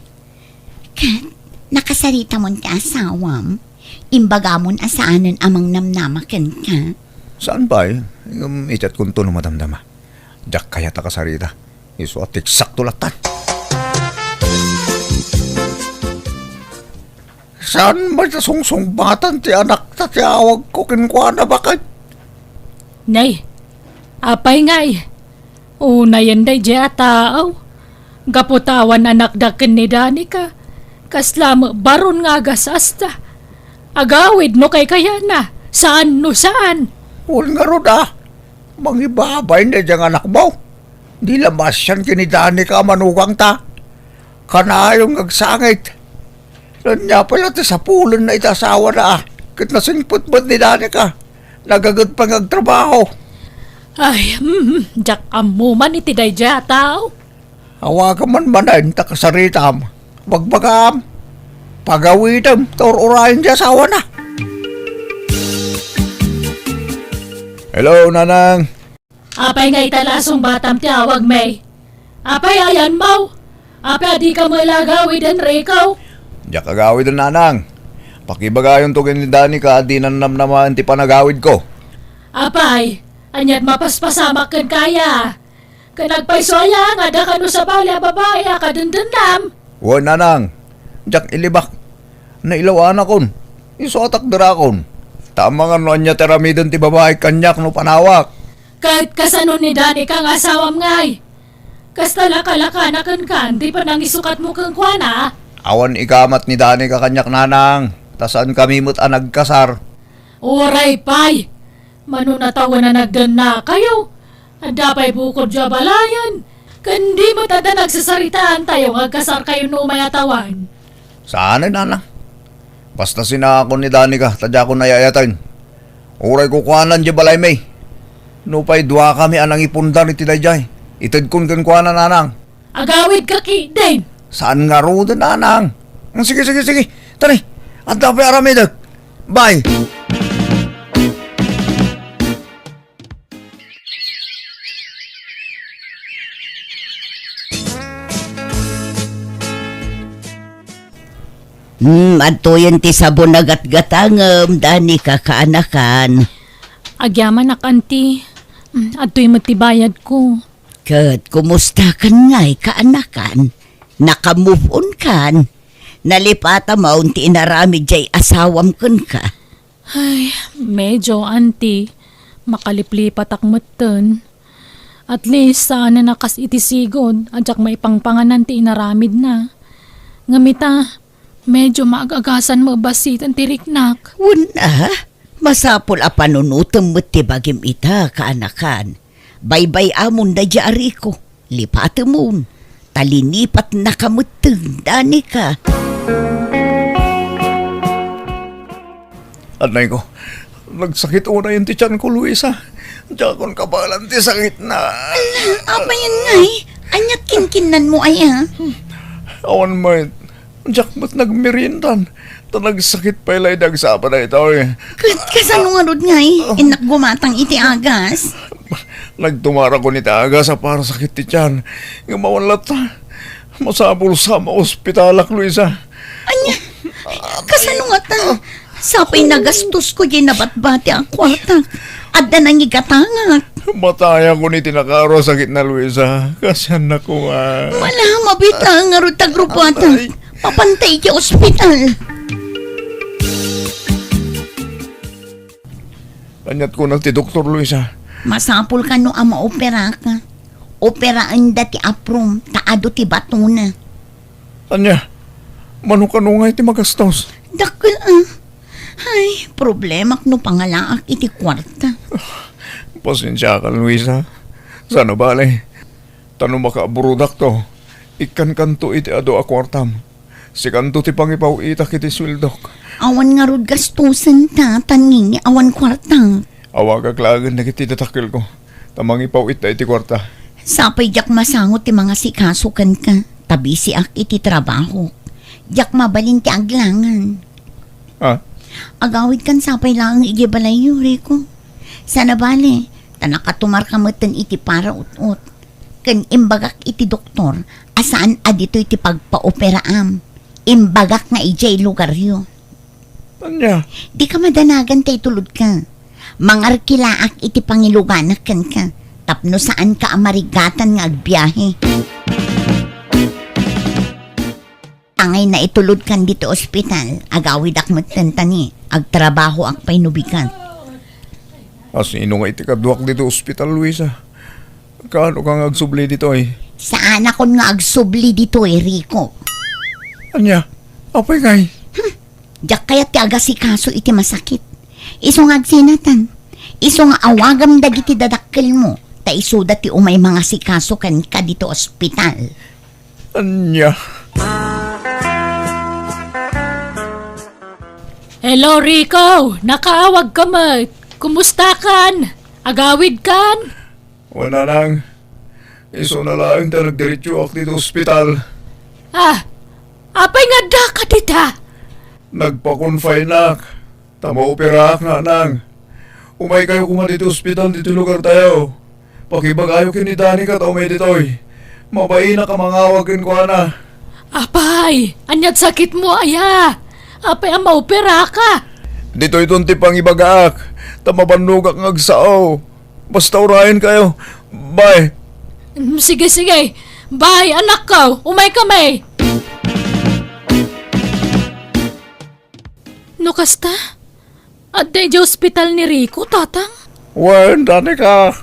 Ket, nakasaritamon ti asawam? Imbagamon a saanen a mangnamnama kenka? Saan pay? Ngem itedkonto no madamdama. Diak kayat a kasarita. Isu a tiksakto lattan. Saan met a sungsungbatan ti anakta ti awagko kenkuana, baket? Nay, apay ngay? Unayen daydiay a taaw. Gapu ta awan anakda ken ni Danica, kasla met baron nga agasasta. Agawid no kaykayatna, saan no saan. Wen ngarud a, mangibabain daydiay nga anakmo. Di la masian ken ni Danica a manugangta. Kanayon nga agsangit. Ania pay la ti sapulenna iti asawana a ket nasingpet met ni Danica. Nagaget pay nga agtrabaho. Ay, mm, diak ammo man iti daydiay a tao. Awagam man manen ta kasaritam. Bagbagam. Pagawidem ta ur-urayen ti asawana. Hello, Nanang. Apay nga ita la a sungbatam ti awagmi? Apay, ayanmo? Apay a dika met la agawiden, Rico? Diak agawiden, Nanang. Pakibagayonto ken ni Danica a dinan namnamaen ti panagawidko. Apay, ania't mapaspasamak kenka aya? Ken agpayso aya nga adda kano sabali a babai a kadendennam? Wen, Nanang. Diak ilibak. Nailaw a anakon. Isu a takderakon. Ta amangan no ania ti aramiden ti babai kaniak no panawak. Ket kasano ni Danica nga asawam ngay? Kasta la kalakana kenka ti panangisukatmo kenkuana? Awan ikamat ni Danica kaniak, Nanang, ta saankami met a nagkasar. Uray pay! Mano natawen a nagdennakayo? Adda pay bukodyo a balayen, ken di met adda nagsasaritaantayo nga agkasarkayo no umay a tawen. Saan, nanang. Basta sinaakon ni Danica, ta diakon ay-ayaten. Uray kukuanan diay balaymi. Nupay duakami a nangipundar iti daydiay, itedkon kenkuana, nanang. Agawidka ketdin. Saan ngaruden, nanang. Mm, sige, sige, sige. Tani, adda pay aramidek. Bye. Hmm, adtoyen ti sabon a gatgatangem, Danica, kaanakan. Agyamanak, anti. Hmm, adtoy met ti bayadko. Ket kumustakan ngay, kaanakan? Naka-move on kan? Nalipatam ti inaramid diay asawam kenka? Ay, medyo, anti. Makaliplipatak metten. At least, saan a kas iti sigud a diak maipangpanganan ti inaramidna. Ngem ita, medyo maag-agasan met bassiten ti riknak. Wen a, masapul a panunotem met ti bagim ita, kaanakan. Baybay-amon daydiay a Rico. Lipatemon, ta linipatnaka metten, Danica. Anayko, nagsakit unayen ti tianko, Luisa. Diakon kabaelan ti sakitna. Apay ngay? Ania't kinkinnanmo aya? Awan met. Diak met nagmeriendan, ta nagsakit pay la idi agsapa daytoy. Ket kasano ngarud ngay? Innak gumatang iti agas? Nagtumarakon iti agas a parasakit ti tian. Ngem awan latta. Masapul sa maospitalak, Luisa. Ania? Kasano ngata? Sapay nagastosko diay nabatbati a kuarta. Adda nangigatangak. Matayakon iti nakaaro a sakitna, Luisa. Kasiannako nga. Malama bitta ngarud ta grupuatak. Ay. Mapantay iti ospital. Ania't kuna ti doktor, Luisa? Masapul kano a maoperaka. Operaenda ti aprom, ta adu ti batona. Ania? Mano kano ngay ti magastos? Dakkel a. Ay, problemak no pangalaak iti kuarta. Pasensiakan, Luisa. Saan a bale. Ta no makaaburodakto, ikkankanto iti adu a kuartam. Sikanto ti pangipaw-itak iti sueldok. Awan ngarud gastosen ta, tani awan kuarta. Awagak laengen dagiti dadakkelko, ta mangipaw-itda iti kuarta. Sapay diak masango ti mangasikaso kenka, ta bisiak iti trabaho. Diak mabalin ti aglangan. Ah? Agawidkan sapay laeng idiay balayyo, Rico. Saan a bale, ta nakatumarka metten iti paraut-ot. Ken imbagak iti doktor a saan a ditoy ti pagpaoperaam. Imbagak nga idiay lugaryo. Ania? Dika madanagan ta itulodka. Mangarkilaak iti pangiluganak kenka tapno saanka a marigatan nga agbiahe. Angay naitulodkan ditoy ospital, agawidak metten tani, agtrabahoak pay no bigat. Asino nga iti kaduak ditoy ospital, Luisa? Kaano ka nga agsubli ditoy? Saanakon nga agsubli ditoy, Rico. Ania? Apay ngay? Hmm. Diak kayat ti agasikaso iti masakit. Isu nga agsinatan. Isu nga awagam dagiti dadakkelmo, ta isuda ti umay mangasikaso kenka ditoy ospital. Ania? Hello, Rico! Nakaawagka met! Kumustakan? Agawidkan? Wen, nanang. Isuna laeng ta nagdiretsoak ditoy ospital. Ah, apay nga addaka dita? Nagpa-confineak. Ta maoperaak, nanang. Umaykayo koma ditoy ospital ditoy lugartayo. Pakibagayo ken ni Danica ta umay ditoy. Mabainak a mangawag kenkuana. Apay, ania't sakitmo aya? Apay a maoperaka? Ditoyton ti pangibagaak, ta mabannogak nga agsao. Basta urayenkayo. Bye. Mm, sige, sige. Bye, anakko. Umaykami. No kasta, adda idiay ospital ni Rico, Tatang? Wen, Danica.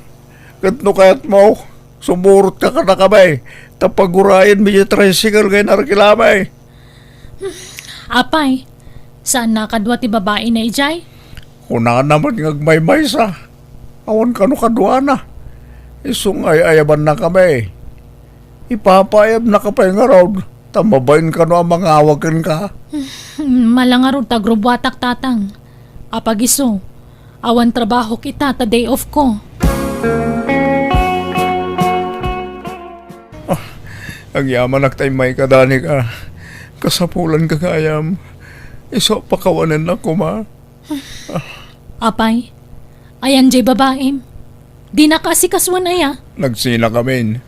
Ket no kayatmo, sumurotka kadakami, ta pagurayenmi diay tricycle nga inarkilami. Apay, saan a kadua ti babaina idiay? Kunana met nga agmaymaysa. awan kano kaduana. Isu nga ay-ayabannakami. Ipapaayabnaka pay ngarud, ta mabain kano a mangawag kenka. Mala ngarud ta agrubbuatak, Tatang. Apag isu, awan trabahok ita ta day off ko. Ah, agyamanak ta immayka, Danica. Kasapulanka gayam. Isu a pakawanennak koma. Apay, ayan jay babaim? Dinaka asikasuan aya? Nagsinakamin.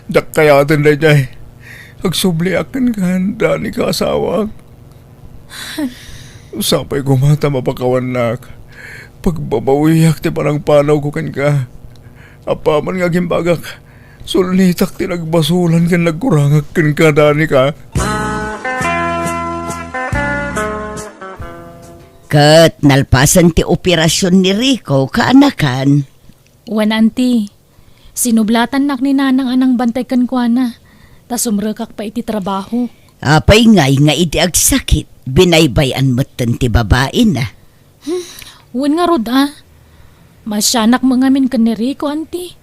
Diak kayaten dayjay. Agsubliak kenka, Danica, asawak. Sapay koma ta mapakawannak. Pagbabawiak ti panangpanawko kenka. Apaman nga agimbagak, sulnitak ti nagbasolan ken nagkurangak kenka, Danica. Ket nalpasen ti operasion ni Rico, kaanakan? Wen, Auntie. Sinublatannak ni Nanang a nangbantay kenkuana, ta sumrekak pay iti trabaho. Apay ngay nga idi agsakit, binaybay-an metten ti babaina? Hmm, wen ngarud a. Maasianak met ngamin ken ni Rico, Auntie.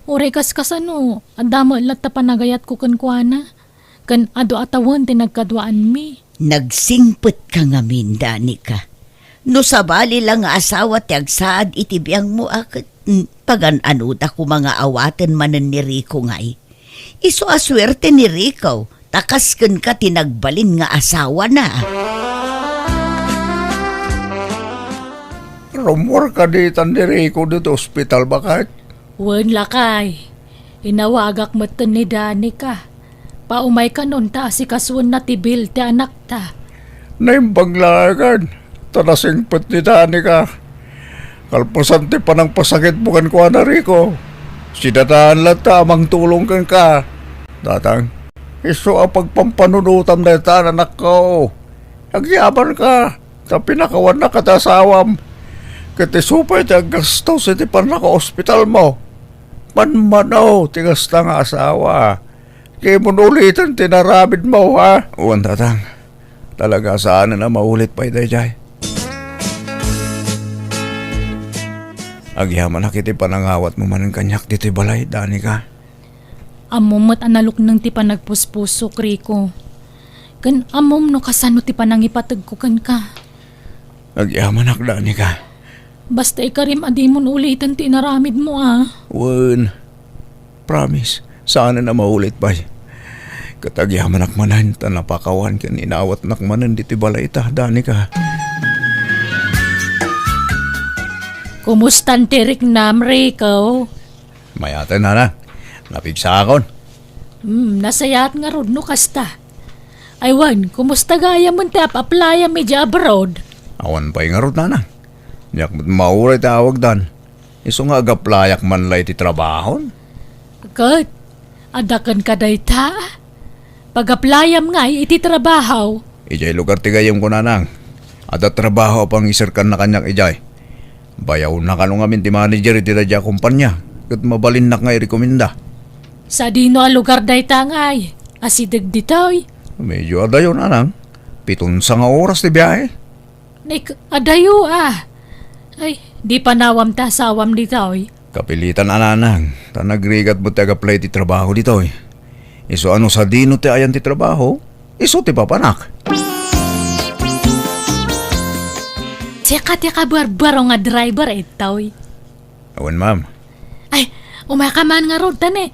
Uray kaskasano, adda met latta panagayatko kenkuana, ken adu a tawen ti nagkaduaanmi. Nagsingpetka ngamin, Danica. No sabali la nga asawa ti agsaad iti biangmo a ket, mm, pagan-anoda koma nga awaten manen ni Rico ngay. Isu a suerte ni Rico, ta kas kenka ti nagbalin nga asawana. Rummuarka ditan ni Rico ditoy ospital, baket? Wen, lakay. Inawagak metten ni Danica. Paumaykanon ta asikasuenna ti bill ti anakta. Naimbag la ngay, ta nasingpet ni Danica. Kalpasan ti panangpasakitmo kenkuana, Rico, sidadaan latta a mangtulong kenka. Tatang, isu a pagpampanunotam dayta a anakko. Agyamanka, ta pinakawannak ti asawam. Ket isu pay ti aggastos iti pannakaospitalmo. Manmano ti kasta nga asawa. Dimo uliten ti inaramidmo, ha? Wen, Tatang. Talaga saanen a maulit pay daydiay. Agyamanak iti panangawatmo manen kaniak ditoy balay, Danica. Ammom met a nalukneng ti panagpuspusok, Rico. Ken ammom no kasano ti panangipategko kenka. Agyamanak, Danica. Basta ikarim a dimon uliten ti inaramidmo, a. Wen, promise, saanen a maulit pay. Ket agyamanak manen ta napakawan ken inawatnak manen ditoy balay ita, Danica. Kumustan ti riknam, Rico? Mayaten, Nana. Napigsakon. Hmm, nasayaat ngarud no kasta. Ay wen, kumusta gayam ti ap-applyam idiay abroad? Awan pay ngarud, Nana. Diak met mauray ti awagdan. Isu nga agaplayak man la iti trabahon. Ket, adda kenka dayta? Pag-applyam ngay iti trabaho. Idiay lugar ti gayyemko, Nanang. Adda trabaho a pangiserkanna kaniak idiay. Bayawna kano ngamin ti manager iti daydiay a kompania, ket mabalinnak nga irekomenda. Sadino a lugar dayta ngay? Asideg ditoy? Medyo adayo, Nanang. Piton sanga oras ti biahe. Nek, adayo, a. Ay, di panawam ti asawam ditoy. Kapilitan a, Nanang, ta nagrigat met ti agaplay ti trabaho ditoy. Isu a no sadino ti ayan ti trabaho, isu ti papanak. Diak ti kabarbaro nga driver, ditoy. Awan, ma'am. Ay, umaka man ngarud, ta ne.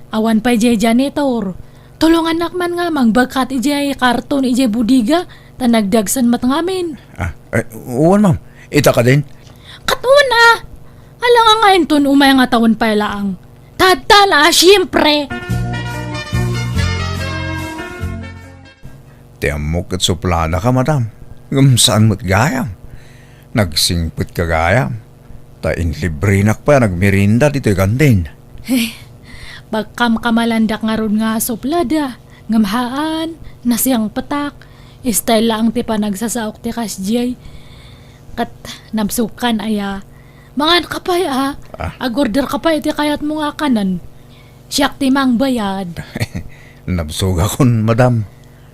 Awan pay diay janitor. Tulongannak man nga mangbagkat idiay karton idiay bodega, ta nagdagsen met ngamin. Ah, ay, uwan, ma'am. Ita kadin? Ket uwan, a. Alangan nga inton umay nga tawen pay laang. Tatta la, a, siyempre. Ti ammok ket supladaka, madam. Ngem saan met gayam? Nagsingpetka gayam. Ta inlibrinak pay a nagmerienda ditoy kantin. Eh, pagkamkamalandak ngarud nga suplada, ngem haan, nasingpetak. Style laeng ti panagsasaok ti kasdiay. Ket nabsogkan aya. Manganka pay, a. Ah. Ag-orderka pay iti kayatmo nga kanen. Siak ti mangbayad. Nabsogakon, madam.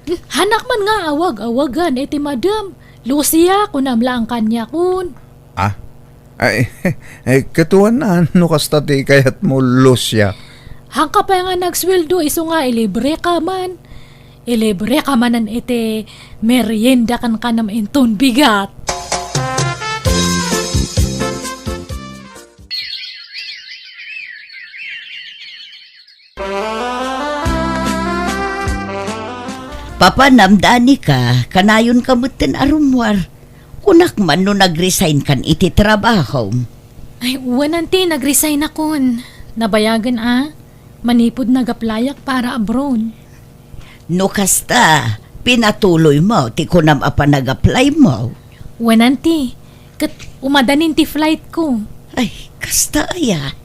Hmm, hanak man nga awag-awagan iti madam. Lucia, kunam laeng kaniakon. Ah? Ay, ay, katuan na, no kasta ti kayatmo, Lucia. Hangka pay nga nagsueldo, isu nga ilibre ka man. Ilibre ka manen iti merienda ken kanam inton bigat. Papanam, Danica, kanayonka metten a rummuar. Kunak man no nag-resign kan iti trabahom. Ay, wen, auntie, nag-resign akon. Nabayagen a, manipud nag-applyak para abroad. No kasta, pinatuloymo ti kunam a panag-applymo. Wen, auntie, ket umadanin ti flight ko. Ay, kasta aya.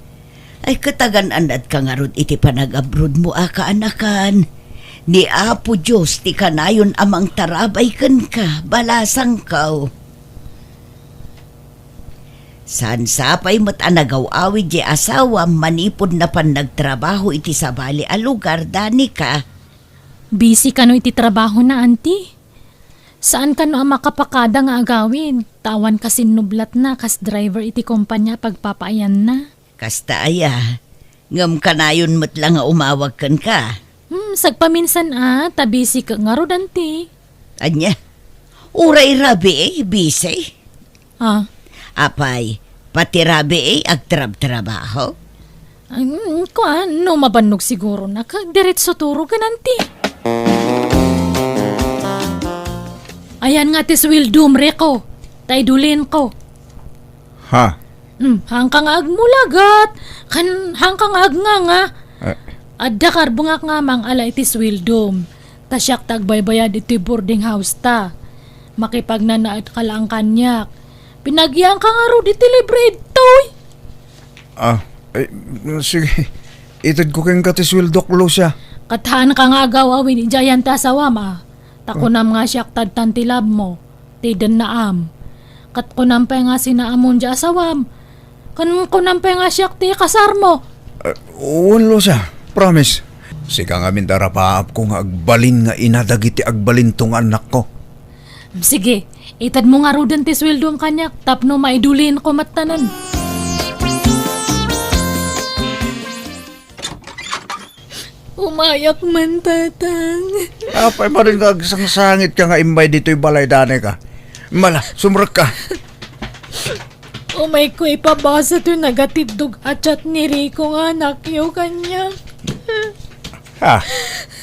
Ay, ket agan-anadka ngarud iti panag-abroadmo a kaanakan. Ni Apo Dios ti kanayon a mangtarabay kenka, balasangko. Saan sa pay met a nagaw-awid ti asawam manipud napan nagtrabaho iti sabali a lugar, Danica? Busy kano iti trabahona, auntie. Saan kano a makapakada nga agawid, ta awan kasinnublatna kas driver iti kompania a pagpapaayanna. Kasta aya, ngem kanayon met la nga umawag kenka. Hmm, sagpaminsan a, ta busy ka ngarud, auntie. Ania? Uray rabii, busy? Ah. Apay, pati rabii agtrabtrabaho? Ay, mm, kuan, no mabannog siguro na, ka, diretso turugan, auntie. Ayan nga ti sueldom, Rico. Ta idulinko. Ha? Hmm, hangka nga agmulagat, kan hangka nga agnganga. Eh. Adda karbengak nga mangala iti sueldom. Ta siak ti agbaybayad iti boarding house ta. Makipagnanaed ka laeng kaniak. Pinagianka ngarud iti libre idtoy. Ah, eh, sige. Itedko kenka ti sueldok, Lucia. Ket haanka nga agaw-awid idiay ayan ti asawam, a. Ta kunam nga siak ti addan ti labmo, ti dennaam. Ket kunam pay nga sinaamon diay asawam. Ken kunam pay nga siak ti kasarmo. Eh, wen, Lucia. Promise. Sika ngamin ti arapaapko nga agbalin nga ina dagiti agbalinto nga annakko. Sige, itedmo ngaruden ti sueldom kaniak tapno maidulinko metten. Umayak man, Tatang. Apay manen nga agsangsangitka nga immay ditoy balay, Danica? Mala, sumrekka. Umayko ipabasa toy nagatiddog a chat ni Rico nga anakyo kaniak. Ha?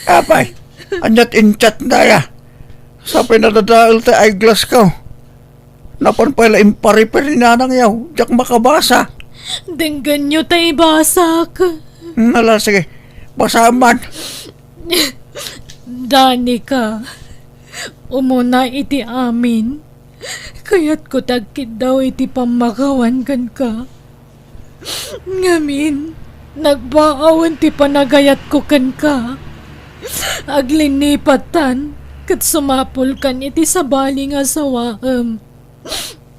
Apay, aniat in-chatna aya? Sa pay nadadael ti eyeglassko. Napan pay la impariper ni nanangyo, diak makabasa. Denggenyo ta ibasak. Hmm, ala, sige. Basaem man. Danica, umuna iti amin, kayatko ti agkiddaw iti pammakawan kenka. Ngamin, nagbaawen ti panagayatko kenka. Aglinipattan ket sumapulkan iti sabali nga asawaem.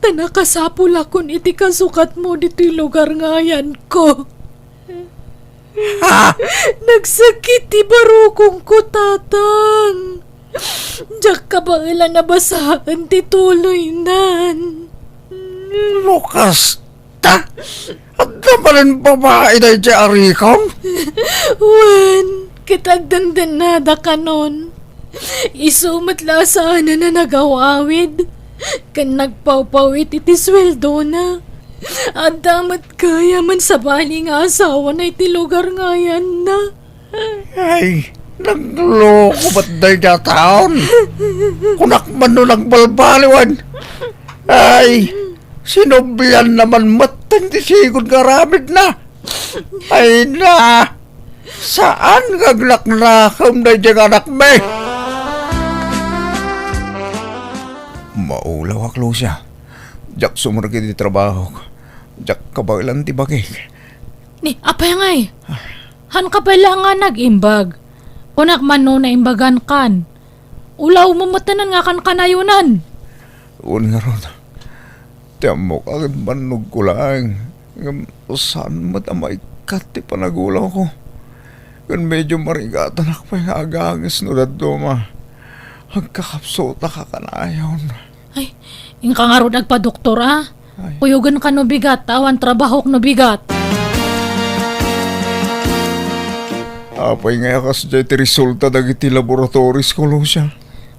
Ta nakasapulakon iti kasukatmo ditoy lugar nga ayanko. Ha? Nagsakit ti barukongko, Tatang. Diak kabaelan a basaen ti tuloynan. Lukas, Ta, adda manen babai daydiay a Ricom? Wen, ket agdendennada kanon. Isu met la a saanen a nagaw-awid ken nagpawpawit iti sueldona. Adda met gayam a sabali nga asawana iti lugar nga ayanna. Ay, nagloko met daydiay a taon. Kunak man no nagbalbaliwan. Ay, sinublianna man metten ti sigud nga aramidna. Ay na, saan nga agnaknakem daydiay nga anakmi? Maulawak, Lucia. Diak sumrek iti trabahok. Diak kabaelan ti bagik. Ni, apay ngay? Hanka pay la nga nag-imbag. Kunak man no naimbagankan. Ulawmo metten nga kankanayonan. Wen ngarud, ti ammok a ket bannogko laeng, ngem saan met a maikkat ti panagulawko. Ken medio marigatanak pay nga agangis no dadduma. Agkakapsutak a kanayon. Ay, inka ngarud agpadoktor, a? Ay. Kuyogen ka no bigat, awan trabahok no bigat. Apay nga a kasdiay ti resulta dagiti laboratories ko, Lucia?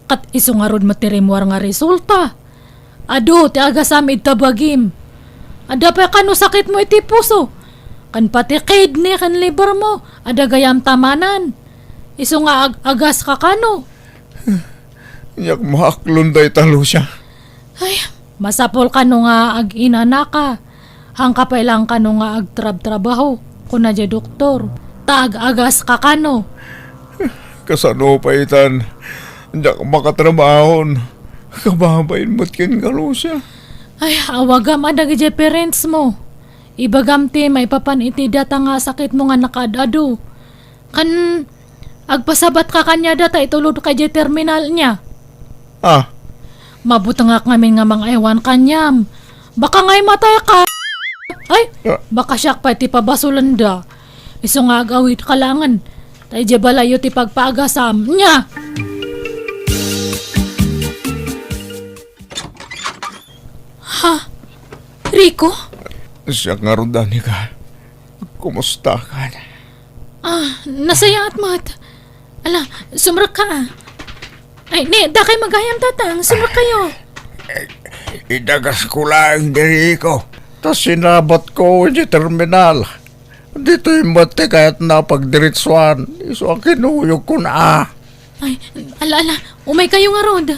Ket isu ngarud met ti rimmuar nga resulta. Adu ti agasam ita bagim. Adda pay kano sakitmo iti puso. Ken pati kidney ken liver mo, adda gayam tamanan. Isu nga ag-agas ka kano. Diak maaklon dayta, Lucia. Ay, masapul kano nga ag-inanaka. Haanka pay lang kano nga agtrabtrabaho, kuna diay doktor. Ta ag-agas ka kano. Kasano pay itan? Diak makatrabahon. Kababain met kenka, Lucia. Ay, awagam a dagidiay parents mo. Ibagam ti maipapan iti data nga sakitmo nga nakaad-adu. Kan agpasabatka kaniada ta itulodka idiay terminal niya. Ah. Mabutengak ngamin nga mangaywan kaniam. Baka ngay matayka. Ay, ah, baka siak pay ti pabasolenda. Isu nga ag-awidka laengen. Ta idiay balayyo ti pagpaagasam. Nia! Ha? Rico? Siak ngarud, Danica. Kumustakan? Ah, nasayaat met. Ala, sumrekka. Ay, ni, dakay magayam, Tatang. Sumrekkayo. Idagasko laeng diri ko. Ta sinabatko idiay terminal. Ditoy met ti kayatna a pagdiretsuan. Isu a kinuyogkon a. Ay, ala, ala. Umaykayo ngarud.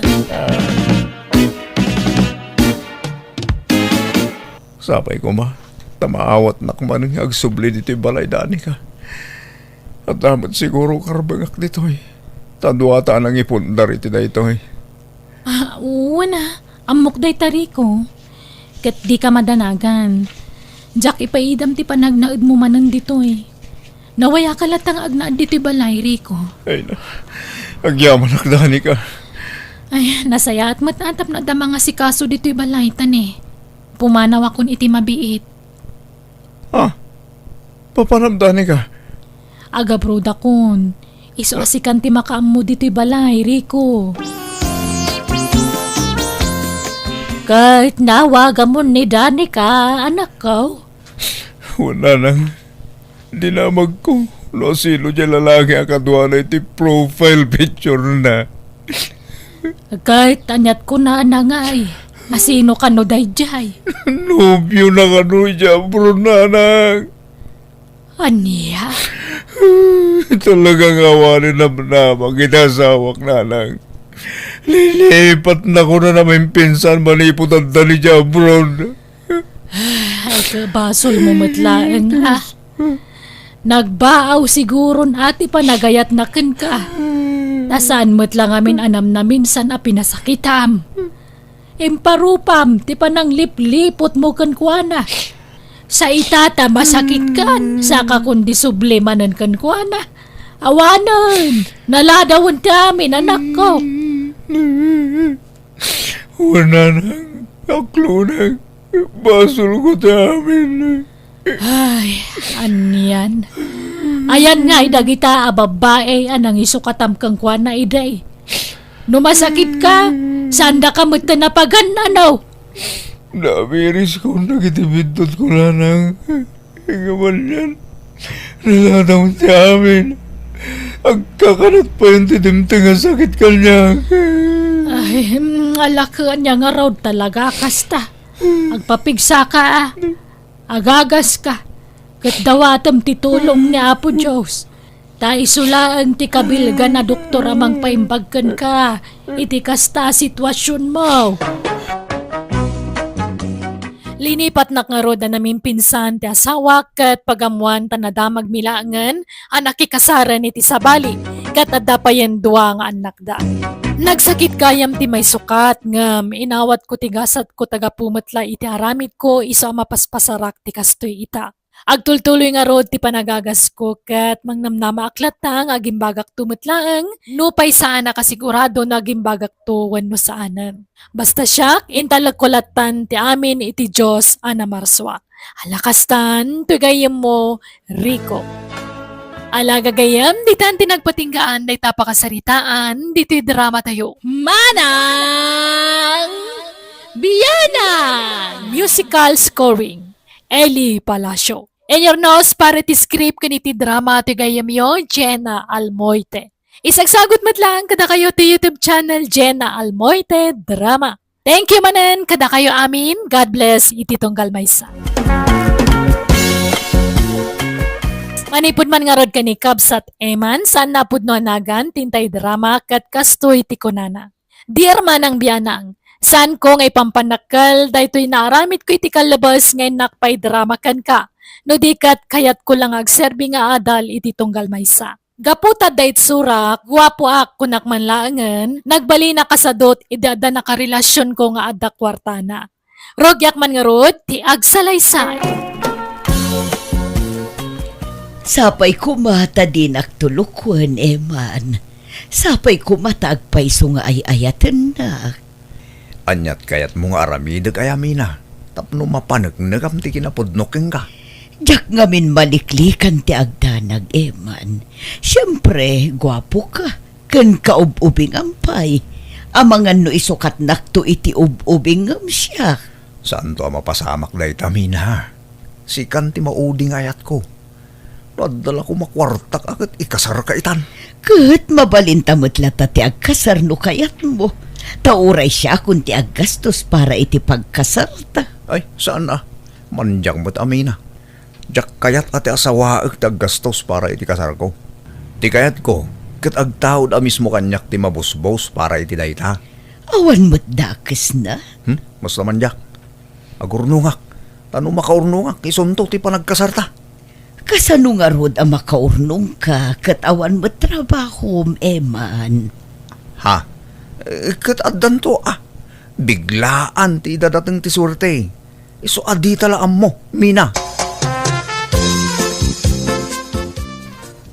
Sapay koma, ta maawatnak manen nga agsubli ditoy balay, Danica. Adda met siguro karbengak ditoy. Ta duata a nangipundar iti daytoy. Ah, wen a. Ammok dayta, Rico. Ket dika madanagan. Diak ipaidam ti panagnaedmo manen ditoy. Nawayaka latta nga agnaed ditoy balay, Rico. Ay na. Agyamanak, Danica. Ay, nasayaat met a tapno adda mangasikaso ditoy balay, ta ni. Pumanawakon iti mabiit. Ah, papanam, Danica? Agabrodakon. Isu a sikan ti makaammo ditoy balay, Rico. Ket nawagamon ni Danica, anakko? Wen, nanang. Dinamagko no asino diay lalaki a kaduana iti profile picture-na. Ket aniat kunana ngay, asino kano daydiay? Nobiona kano idiay abroad, nanang. Ania? Talaga nga awanen namnama iti asawak, nanang. Lilipatna kunana manen pinsan manipud adda idiay abroad. Ay, kabasolmo met laeng, ha? Nagbaaw siguron a ti panagayatna kenka. Ta saan met la ngamin a namnaminsan a pinasakitam. Imparupam ti pananglipliputmo kenkuana. Sa ita ta masakitkan, saka kundi subli manen kenkuana. Awanen, naladawen ti amin, anakko. Wen, nanang, aklonek, basolko ti amin. Ay, anian. Ayan ngay dagita a babbai a nangisukatam kenkuana idi. No masakitka, saandaka metten a pagan-ano? Namiriskon dagiti biddutko, nanang. Ngem anian, naladawen ti amin. Agkakanat payen ti dimteng a sakit kaniak. Ay, mm, ala ket ania ngarud talaga kasta. Agpapigsaka, a. Agagaska. Ket dawatem ti tulong ni Apo Dios. Ta isu laeng ti kabilgan a doktor a mangpaimbag kenka iti kasta a situasionmo. Linipatnak ngarud a namimpinsan ti asawak ket pagammoan ta nadamagmi laengen a nakikasaren iti sabali ket adda payen dua nga annakda. Nagsakit gayam ti maisukat ngem inawatko ti gasatko ta gapu met la iti aramidko isu a mapaspasarak ti kastoy ita. Agtultuloy ngarud ti panagagasko ket mangnamnamaak latta nga agimbagakto met laeng, nupay saan a kasigurado no agimbagakto wenno saanen. Basta siak, intalekko lattan ti amin iti Dios a namarsua. Ala kastan, toy gayyemmo, Rico. Ala gagayyem, ditan ti nagpatinggaan dayta pakasaritaan ditoy drama tayo. Manang! Biana! Musical scoring, Eli Palacio. Inyurnos para iti script ken iti drama ti gayyemyo, Jenna Almoite. Isagsagut met laeng kadakayo ti YouTube channel, Jenna Almoite Drama. Thank you manen kadakayo amin. God bless iti tunggal maysa. Manipud man ngarud ken ni Kabsat Eman, saan napudno a nagan ti intay drama ket kastoy ti kunana. Dear Manang Bianang, saanko nga ipampannakkel daytoy naaramidko iti kallabes nga innak pay drama kenka. No di ket kayatko la nga agserbi nga adal iti tunggal maysa. Gapu ta adda itsurak, guapoak, kunak man laengen, nagbalin a kasadut idi adda nakarelasionko nga adda kuartana. Rugiak man ngarud ti agsalaysay. Sapay koma ta dinak tulokuen, Eman. Sapay koma ta agpayso nga ay-ayatennak. Ania't kayatmo nga aramidek aya, Mina, tapno mapaneknekam ti kinapudnok kenka? Diak ngamin maliklikan ti agdanag, Eman. Siempre, guapoka, ken kaub-ubingam pay. Amangan no isukatnakto iti ub-ubing ngem siak. Saanto a mapasamak dayta, Mina. Sikan ti maudi nga ayatko. No adda la koma kuartak a ket ikasarka itan. Ket mabalinta met latta ti agkasar no kayatmo. Ta uray siakon ti aggastos para iti pagkasarta. Ay, saan a. Mandiak met a, Mina. Diak kayat a ti asawaek ti aggastos para iti kasarko. Ti kayatko, ket agtaud a mismo kaniak ti mabusbos para iti dayta. Awan met dakesna? Hmm? Basta mandiak. Agurnongak. Ta no makaurnongak, isunto ti panagkasarta. Kasano ngarud a makaurnongka ket awan met trabahom, Eman? Ha? Eh, ket addanto, ah. Biglaan ti idadateng ti suerte. Isu a dita la ammo, Mina.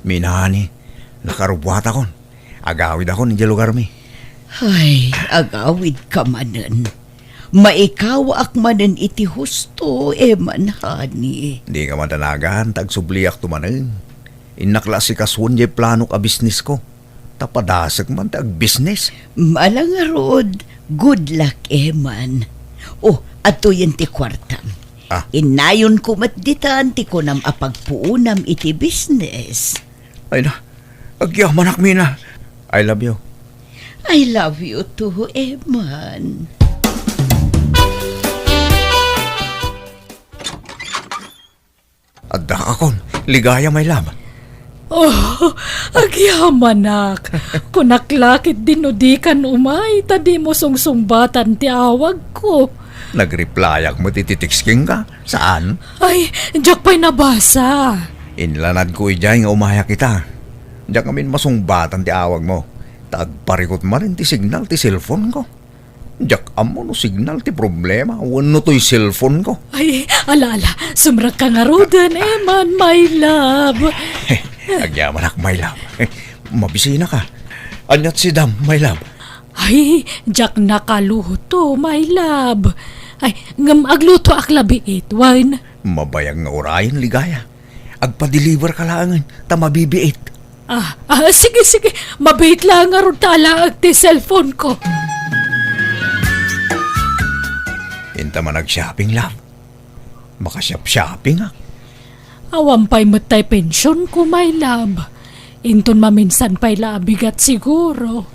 Mina, ani, nakarubuatakon. Agawidakon idiay lugarmi. Ay, agawidka manen. Maikawaak manen iti husto, Eman, honey. Dika madanagan, ta agsubliakto manen. Innak la a sikasuen diay planok a bisnesko. Ta padasek man ti agbisnes. Ala ngarud, good luck, Eman. Oh, adtoyen ti kuartam. Ah. Innayonko met ditan ti kunam a pagpuonam iti bisnes. Ay na, agyamanak, Mina. I love you. I love you too, Eman. Addakakon, Ligaya, my love. Oh, agyamanak. Kunak la ketdi no dikan umay, ta dimo sungsungbatan ti awagko. Nagreplyak met iti text kenka, saan? Ay, diak pay nabasa. Inlanadko idiay nga umayak ita. Diak ngamin masungbatan ti awagmo. Ta agparikut manen ti signal ti cellphone ko. Diak ammo no signal ti problema wenno toy cellphone ko. Ay, ala, ala, sumrekka ngaruden, Eman, my love. Agyamanak, my love. Mabisinaka. Ania't sidam, my love? Ay, diak nakaluto, my love. Ay, ngem aglutoak la biit, wen? Mabayag nga urayen, Ligaya. Agpadeliverka laengen, ta mabibiit. Ah, ah, sige, sige. Mabiit la ngarud ta alaek ti cellphone ko. Inta man ag-shopping, love. Makashop-shopping, ah. Awan pay met tay pension ko, my love. Inton maminsan pay la a bigat siguro.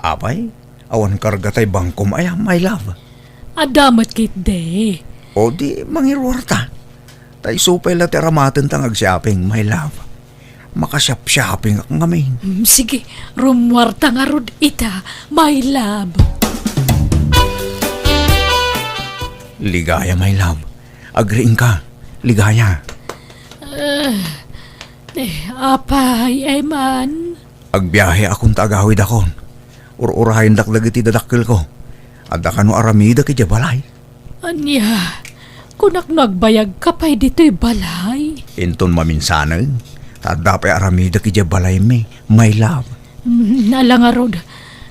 Apay, awan karga tay bangkom aya, my love? Adda met ketdi. O di, mangiruarta. Ta isu pay la ti aramatenta nga ag-shopping, my love. Makashop-shopping ak ngamin. Mm, sige, rummuarta ngarud ita, my love. Ligaya, my love. Agriingka, Ligaya. Eh, eh, apay, Eman? Agbiaheakon ta agawidakon. Ur-urayendak dagiti dadakkelko. Adda kano aramidek idiay balay? Ania, kunak no agbayagka pay ditoy balay? Inton maminsanen, ta adda pay aramidek idiay balaymi, my love. Mm, ala ngarud,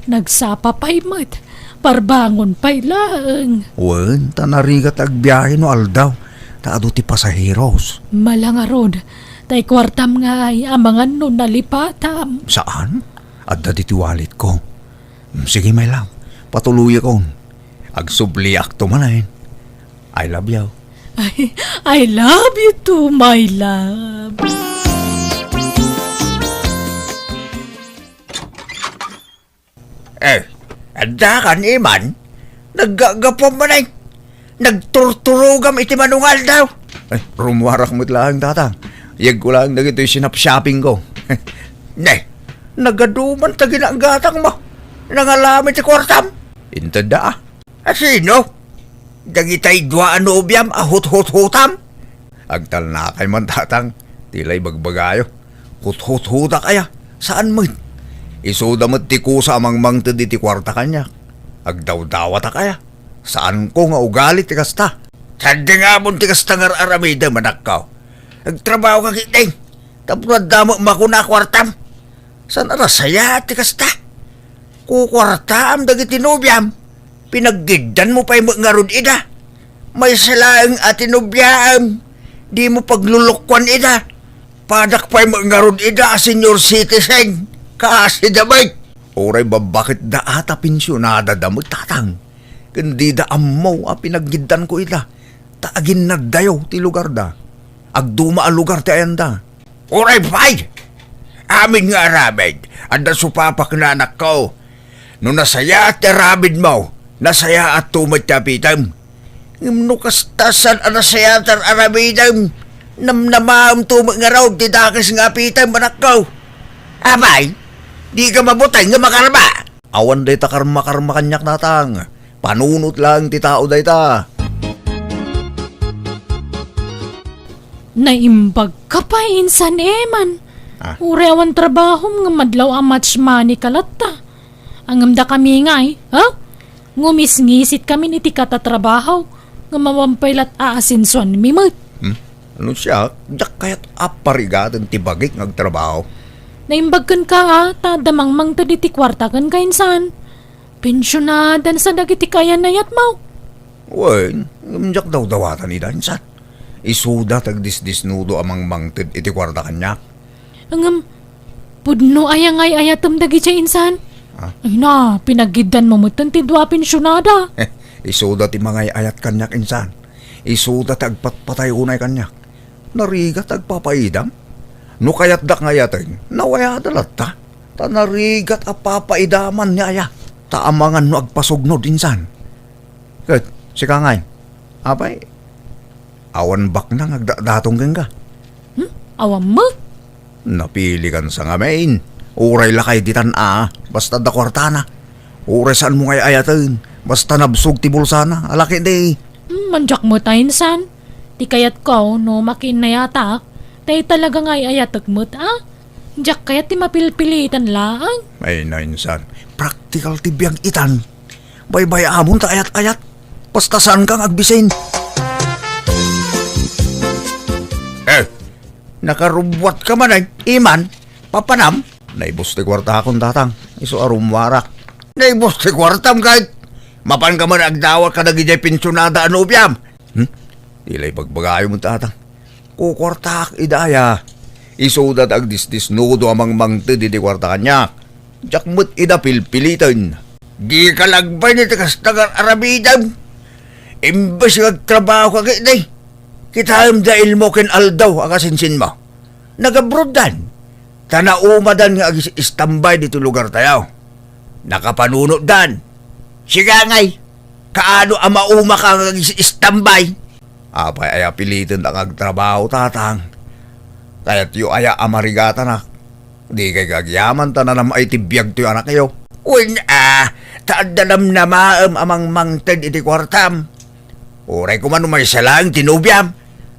nagsapa pay met. Parbangon pay laeng. Wen, ta narigat agbiahe no aldaw, ta adu ti pasaheros. Ala ngarud, tay kuartam ngay, amangan no nalipatam. Saan? Adda ditoy walletko. Mm, sige, my love. Patuloyakon. Agsubliakto manen. I love you. I, I love you too, my love. Eh, adda kan, Iman? Naggagapuam manen. Nagturturogam iti manungaldaw. Ay, rummuarak met laeng, Tatang. Yegko laeng dagitoy sinapsapingko. Ne, nagaduman ta ginagatangmo. Nangalam iti kuartam. Intedda, ah. A sino? Dagitay dua a nobiam a huthuthutam? Agtalnakay man, Tatang. Ti la ibagbagayo. Huthuthutak aya. Saan met. Isuda met ti kusa a mangmangted iti kuarta kaniak. Agdawdawatak aya. Saanko nga ugali ti kasta. Saan nga amon ti kasta nga ar-aramidem, anakko? Agtrabaho ka ketdi. Tapno adda met makuna a kuartam. Saan a nasayaat ti kasta? Kukuartaam dagiti nobiam. Pinaggiddanmo pay met ngarud ida. Maysa laeng a tinobiaam. Dimo paglulukkuan ida. Padak pay met ngarud ida a senior citizen. Kaasi da met. Uray babbaketda a ta pensionadada met, Tatang. Ken dida ammo a pinaggiddanko ida. Ta aginnaddayo ti lugarda. Agduma a lugar ti ayanda. Uray pay! Amin nga aramid, adda supapak, anakko. No nasayaat ti aramidmo, nasayaatto met ti apitem. Ngem no kasta, saan a nasayaat ti ar-aramidem, namnamaemto met ngarud ti dakes nga apitem, anakko. Apay, dika mabuteng nga makarma. Awan dayta karmakarma kaniak, Tatang. Panunot laeng ti tao dayta. Naimbagka pay insan, Eman. Ah. Uray awan trabahom nga madlaw a match money ka latta. Ngem dakami ngay, ha? Ngumisngisit kami iti katatrabaho nga mawampay lat a asensuanmi met. Hmm? Ano siak? Diak kayat a parigaten ti bagik nga agtrabaho. Naimbag kenka, a, ta adda mangmangted iti kuarta kenka insan. Pensionadan sa dagiti kayan-ayatmo. Wen, ngem diak dawdawatan ida insan. Isuda ti agdisdisnudo a mangmangted iti kuarta kaniak. Ngem, pudno aya nga ay-ayatem dagidiay insan? Ah? Ay na, pinaggiddanmo metten ti dua a pensionada. Isuda ti mangay-ayat kaniak insan. Isuda ti agpatpatay unay kaniak. Narigat ti agpapaidam. No kayatdak nga ayaten, nawayada latta. Ta narigat a papaidaman ni aya. Ta amangan no agpasugnod insan. Ket, sika ngay, apay, awan baknang agdatdaton kenka? Hmm? Awan met? Napilikan sa ngamin. Uray lakay ditan a, basta adda kuartana. Uray saanmo nga ay-ayaten, basta nabsog ti bulsana. Ala ketdi. Hmm, mandiak met a insan. Ti kayatko, no makiinnayatak, tay talaga nga ay-ayatek met, a? Diak kayat ti mapilpilitan laeng. Ay, na insan. Praktikal ti biag itan. Baybay-amon ta ayat-ayat. Basta saanka nga agbisin. Eh, nakarubbuatka manen, Iman, papanam? Naibus ti kuartakon, Tatang. Isu a rummuarak. Naibus ti kuartam, ket mapanka man agdawat kadagidiay pensionada a nobiam. Hmm? Ti la ibagbagayo met, Tatang. Kukuartaak ida aya. Isuda ti agdisdisnudo a mangmangted iti kuarta kaniak. Diak met ida pilpiliten. Dika lagbay iti kasta nga ar-aramidem. Imbes nga agtrabaho ka ketdi, kitaem da ilmo ken aldaw a kasinsinmo. Nagabroddan. Ta naumadan nga agis-istambay ditoy lugartayo. Nakapanunotdan. Sika ngay, kaano a maumaka nga agis-istambay? Apay aya piliten nga agtrabaho, Tatang? Kayatyo aya a marigatanak? Dikay agyaman ta nanam-ay ti biagtoy anakyo. Wen a, ta adda namnamaem a mangmangted iti kuartam. Uray koma no maysa laeng ti nobiam,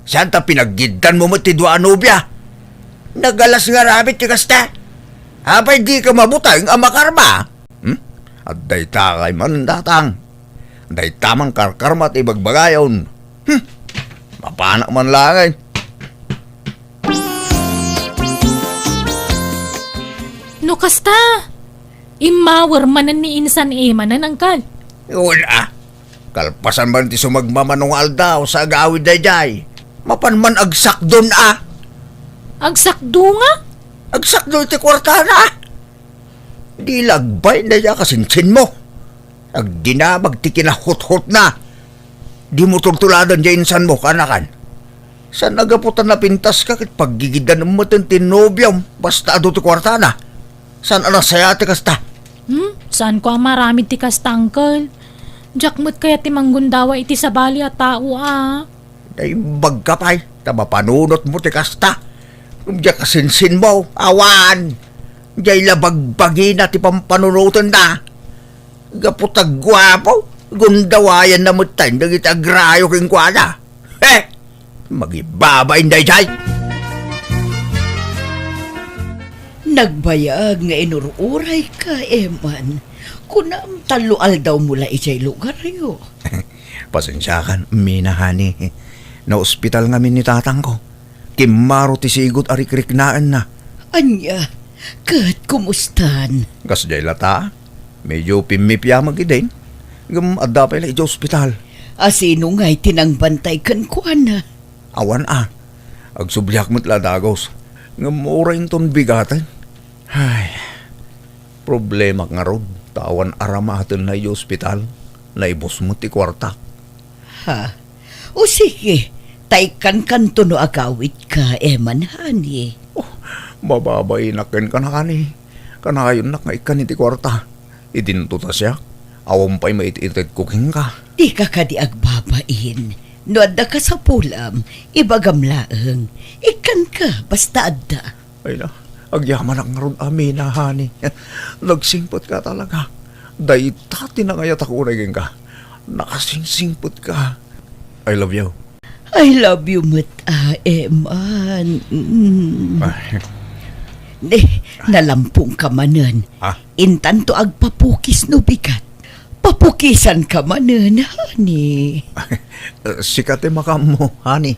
saan ta pinaggiddanmo met ti dua a nobia. Nagalas nga aramid ti kasta. Apay dika mabuteng a makarma? Hmm? Adda itakay man, Tatang. Dayta man karkarma ti ibagbagayon. Hmm. Mapanak man laeng. No kasta, immawer manen ni insan Emanen, angkal. Wen a. Kalpasan man ti sumagmamano nga aldaw sa agawid daydiay. Mapan man agsakdon a. Agsakdo nga? Agsakdo iti kuartana. Di lagbay daydiay a kasinsinmo. Agdinamag ti kinahuthotna. Dimo tultuladan diay insanmo, kaanakan. Saan a gapu ta napintaska ket paggigiddan metten ti nobiom basta adu ti kuartana. Saan a nasayaat ti kasta. Hmm? Saanko a maaramid ti kasta, Uncle. Diak met kayat ti manggundawa iti sabali a tao a. Naimbagka pay, ta mapanunotmo ti kasta. Ngem diay kasinsinmo, awan. Diay la bagbagina ti pampanunotenna. Gapu ta guapo, gundawayanna metten dagiti agrayo kenkuana. He! Magibabain daydiay! Nagbayag nga inur-urayka, Eman. Kunam, tallo aldawmo la idiay lugaryo. Pasensiakan, Mina, honey. Naospital ngamin ni tatangko. Kimmaro ti sigud a rikriknaenna. Ania, ket kumustan? Kasdiay lata, medyo pimmipiamag idin. Ngem adda pay la idiay ospital. A, sino ngay ti nangbantay kenkuana? Awan a. Agsubliak met la dagus. Ngem uray inton bigaten. Ay, problemak ngarud, ta awan aramatenna idiay ospital. Naibus met ti kuartak. Ha? O sige, ta ikkankanto no agawidka, Eman, honey. Oh, mababainak kenka, honey. Kanayonnak nga ikkan iti kuarta. Idinto ta siak, awan pay maited-itedko kenka. Dika kadi agbabain. No adda kasapulam, ibagam laeng. Ikkanka, basta adda. Ay na, agyamanak ngarud a Mina, honey. Nagsingpetka talaga. Dayta ti nangayatako unay kenka. Nakasingsingpetka. I love you. I love you met, a, Eman. Mm. Ay. Ne, nalampongka manen. Ah? Intanto agpapukis no bigat. Papukisanka manen, honey. Sika ti makaammo, honey.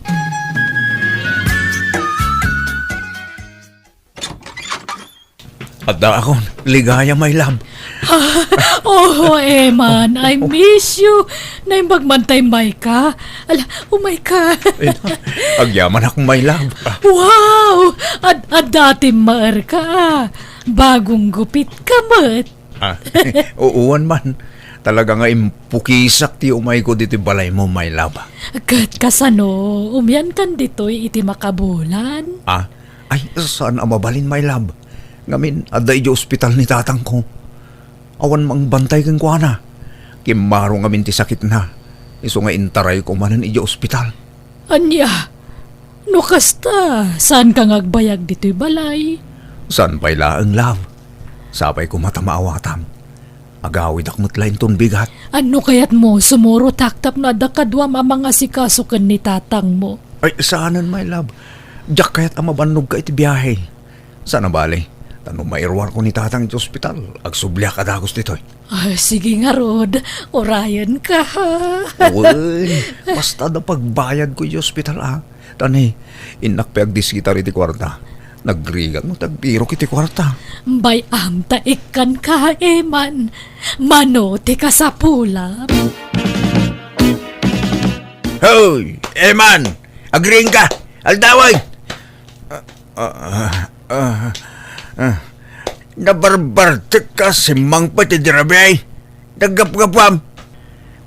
Addaakon, ligaya, my love. Ah, oh, Eman, I miss you. Naimbag man ta immayka. Ala, umayka. Ay, agyamanak, my love. Wow! Ad-, adda ti immaerka, ah. Bagong gupitka met. Ah, uwan man. Talaga nga impukisak ti umayko ditoy balaymo, my love. Ket kasano, umiankan ditoy iti makabulan? Ah, ay, saan a mabalin, my love. Ngamin, adda idiay ospital ni tatangko. Awan mangbantay kenkuana. Kimmaro ngamin ti sakitna. Isu nga intarayko manen idiay ospital. Ania? No kasta, saanka nga agbayag ditoy balay? Saan pay laeng, love. Sapay koma ta maawatam. Agawidak met la inton bigat. Ano kayatmo, sumurotak tapno adda kaduam a mangasikaso ken ni tatangmo? Ay, saanen, my love. Diak kayat a mabannogka iti biahe. Saan a bale, ta no mairuarko ni tatang iti ospital, agsubliak a dagus ditoy. Ah, sige ngarud, urayenka, ha? Wen, basta adda pagbayadko iti ospital, a. Ta ni, innak pay agdiskitar iti kuarta. Nagrigat no ti agbirok iti kuarta. Bay-am ta ikkanka, Eman. Mano ti kasapulam? Hoy, Eman! Agriingka! Aldawen! Ah, ah, ah, ah. Nabarbartekka, simmangpet ti rabii. Naggapgapuam.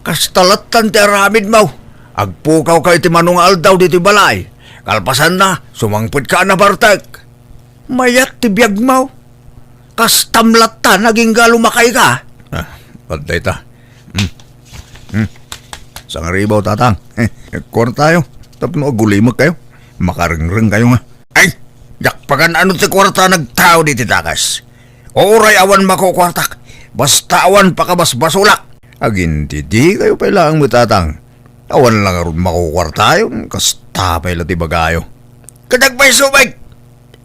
Kasta lattan ti aramidmo. Agpukawka iti mano nga aldaw ditoy balay. Kalpasanna, sumangpetka a nabartek. Mayat ti biagmo. Kastam lattan agingga lumakayka. Ah, adda ita. Hmm. Hmm. Sangribaw, tatang. Kuartayo. Tapno agulimekkayo. Makarengrengkayo nga. Ay, diak pagan-ano ti kuarta nagtao diti dakes. Uray awan makukuartak. Basta awan pakabasbasolak. Agintidikayo pay laeng met, tatang. Awan la ngarud makukuartayon. Kasta pay la ti ibagayo. Ket agpayso met.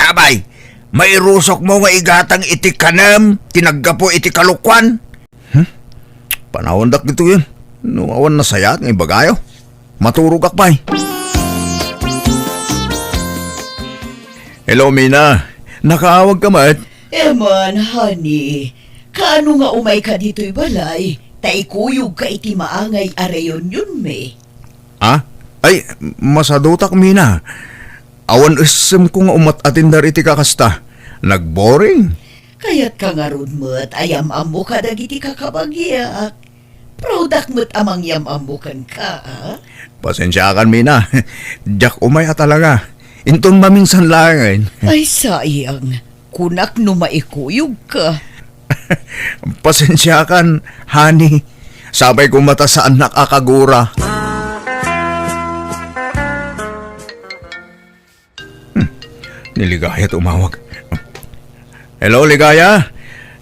Abay, mairusokmo nga igatang iti kanem ti naggapu iti kalokuan? Hmm? Panawandak ditoyen. No awan nasayaat nga ibagayo, maturogak pay. Hello, Mina. Nakaawagka met? Eman, honey. Kaano nga umayka ditoy balay? Ta ikuyogka iti maangay a reunionmi. Ah? Ay, masadutak, Mina. Awan essemko nga umat-atender iti kakasta. Nagboring. Kayatka ngarud met a yam-ammo kadagiti kakabagiak. Proud-ak met a mangyam-ammo kenka, a? Pasensiakan, Mina. Diak umay a talaga. Inton maminsan laengen. Ay, sayang. Kunak no maikuyogka. Pasensiakan, honey. Sapay koma ta saannak a kagura. Hmm. Ni Ligaya ti umawag. Hello, Ligaya?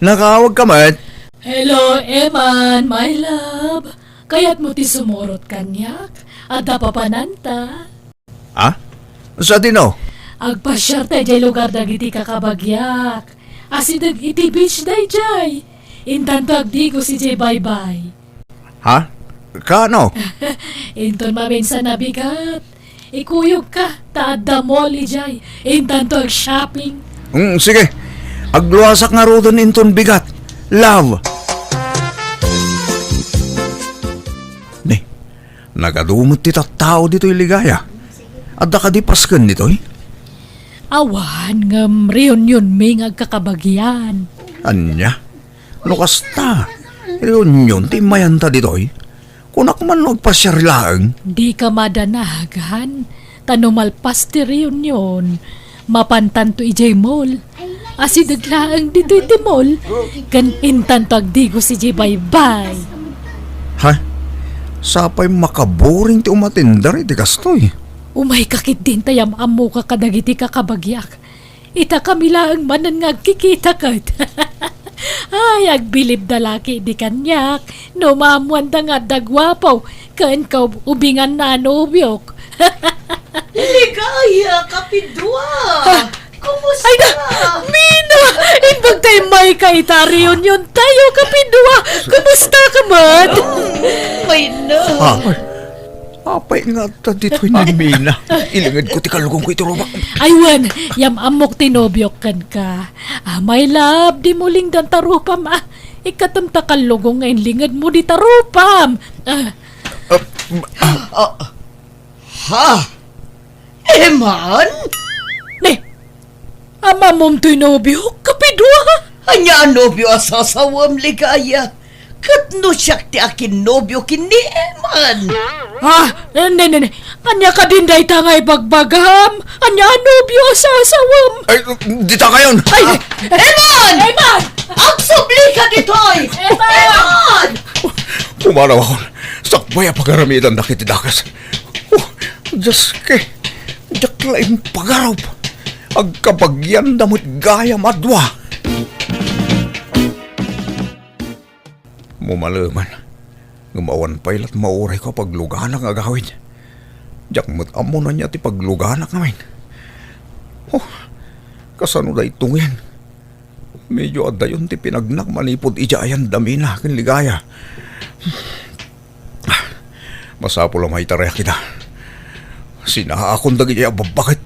Nakaawagka met? Hello, Eman, my love. Kayatmo ti sumurot kaniak? Adda papananta? Ha? Sadino? Agpasiarta idiay lugar dagiti kakabagiak. Asideg iti beach daydiay. Intanto agdigos idiay baybay. Ha? Kaano? Inton maminsan a bigat, ikuyogka, ta adda mall idiay. Intanto ag-shopping. Mm, sige. Agluasak ngaruden inton bigat. Love. Ni, nagadu met ti tattao ditoy, Ligaya. Adda kadi pasken ditoy? Awan, ngem reunionmi nga agkakabagian. Ania? No kasta, reunion ti immayanta ditoy? Kunak man no agpasiar laeng. Dika madanag, han? Ta no malpas ti reunion, mapantanto idiay mall. Asideg laeng ditoy ti mall, ken intanto agdigos idiay baybay. Ha? Sapay makaboring ti umatender iti kastoy. Umayka ketdin ta yam-ammoka kadagiti kakabagiak. Ita kami laeng manen nga agkikita ket. Ay, agbilibda la ketdi kaniak no maammoanda nga adda guapo ken kaub-ubinganna a nobiok. Ligaya, kapidua! Ah, kumusta? Ay na, Mina! Imbag ta immayka ita reunion tayo, kapidua! Kumusta ka met? Ay na! Ah, Apay nga adda ditoy ni Mina? Ilingedko ti kallugongko iti rubak. Ay wen, yam-ammok ti nobiok kenka. Ah, my love, dimo lingdan ta rupam, ah. Ikkatem ta kallugong nga inlingedmo dita rupam. Ah. Ah, ah. Ah, ha? Eman? Ne, Ammom toy nobiok, kapidua? Ania a nobio a sasawem, Ligaya? Ket no siak ti akinnobio ken ni Eman? Ah, ne, ne, ne. Ania kadin dayta nga ibagbagam? Ania a nobio a sasawem? Ay, dita kayon! Ay, ah. Eman! Eman! Agsublika ditoy! Eman! Eman! Pumanawakon. Sakbay a pagaramidandak iti dakes. Oh, Dios ke, diak la impagarup. Agkabagianda met gayam a dua. Mumaleman, ngem awan pay lat maurayko a pagluganak nga agawid. Diak met ammo no ania ti pagluganak ngamin. Oh, kasano daytoyen? Medyo adayon ti pinagnak manipud idiay ayan da Mina ken Ligaya. Masapul a maitarayak ida. Sinaakon dagiti abbabbaket.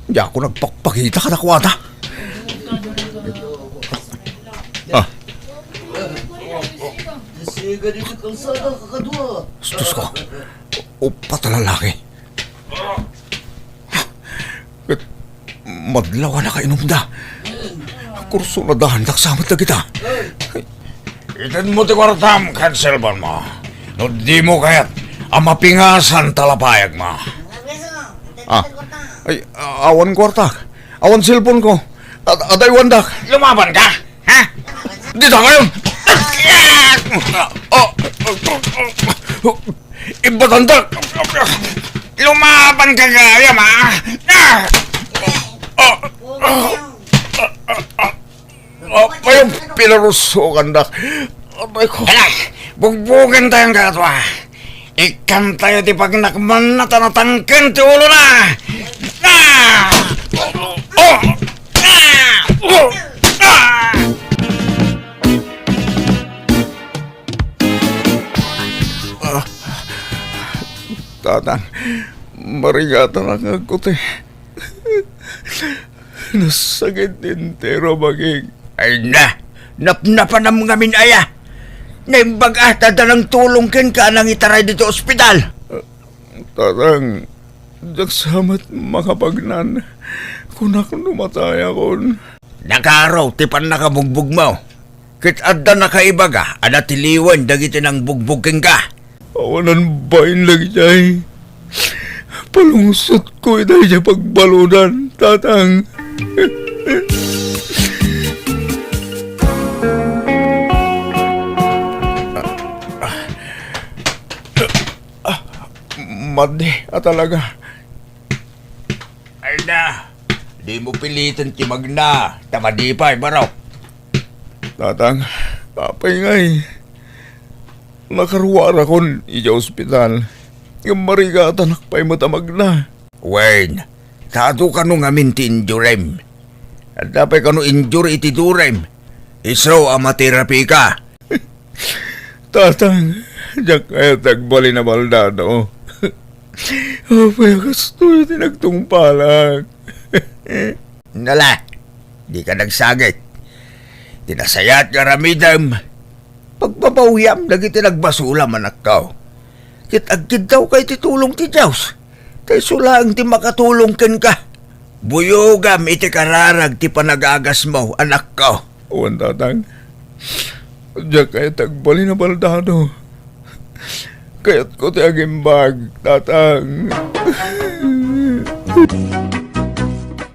Diakon agpakpakita kadakuada. Ah. Dios ko. Uppat a lalaki. Ket madlaw a nakainumda. Kursunadaandak sa met dagita. Itedmo ti kuartam ken cellphone mo. No dimo kayat a mapingasan ta lapayagmo. Ah, ay, awan kuartak. Awan cellphone ko. Ad-, adaywandak. Lumaban ka? Ha? Dita kayon! Oh! Ibatandak! Lumaban ka gayam, ha? Ah! Oh! Apay, pinarusokandak. Apay ko. Hala, bugbugen tayo nga ato, ah. Ikkan tayo ti pagnakmanna ta natangken ti ulona. Ah! Oh! Ah! Oh! Ah! Ah, Tatang, marigatan ang agkuti. Nasakit ti entero bagik. Ay na, napnapanam ngamin aya. Naimbag a ta adda nangtulong kenka a nangitaray ditoy ospital. Tatang, diak sa met makapagnan. Kunak no matayakon. Nakaro ti pannakabugbog mo. Ket adda nakaibaga a natiliwen dagiti nangbugbog kenka. Awanan bain dagiti ay. Palungsotko ita idiay pagbaludan, Tatang. Madi a talaga. Ay na, dimo piliten ti magna, ta madi pay, barok. Tatang, apay ngay? Nakaruarakon idiay ospital. Ngem marigatanak pay met a magna. Wen, ta adu kano ngamin ti injurem. Adda pay kano injure iti durem. Isu a materapika. Tatang, diak kayat ti agbalin a baldado. Apay a kastoy ti nagtungpalak? Nala, dika nagsagit. Ti nasayaat nga aramidem, pagbabawiam dagiti nagbasolam, anakko. Ket agkiddawka iti tulong ti Dios, ta isu laeng ti makatulong kenka. Buyogam iti kararag ti panagagasmo, anakko. Wen, Tatang. Diak kayat ti agbalin a baldado. Kayatko ti agimbag, Tatang.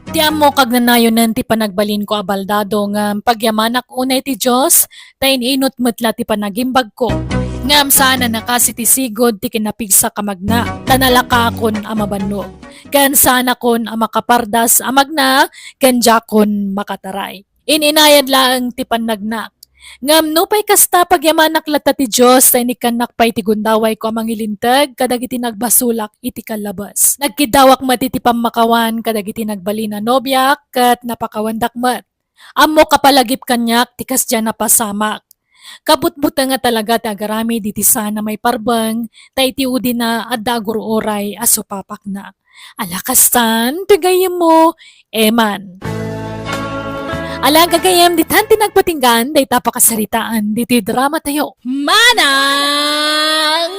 Ti ammok, agnanayonen ti panagbalinko a baldado, ngem pagyamanak unay ti Dios, ta in-inut met la ti panagimbagko. Ngem saan a nakasi ti sigud ti kinapigsak a magna, ta nalakaakon a mabannog. Ken saanakon a makapardas a magna, ken diakon makataray. In-inayad laeng ti pannagnak. Ngem nupay kasta, pagyamanak latta ti Dios, ta inikkannak pay ti gundawayko a mangilinteg kadagiti nagbasolak iti kallabes. Nagkiddawak met iti pammakawan kadagiti nagbalin a nobiak, ket napakawandak met. Ammok a palagip kaniak ti kasdiay a napasamak. Kabutbuteng a talaga ti agaramid iti saan a maiparbeng, ta iti udina adda agur-uray a supapakna. Ala kastan, ti gayyemmo, Eman. Ala, gagayyem, ditan ti nagpatinggan dayta a pakasaritaan ditoy dramatayo. Manang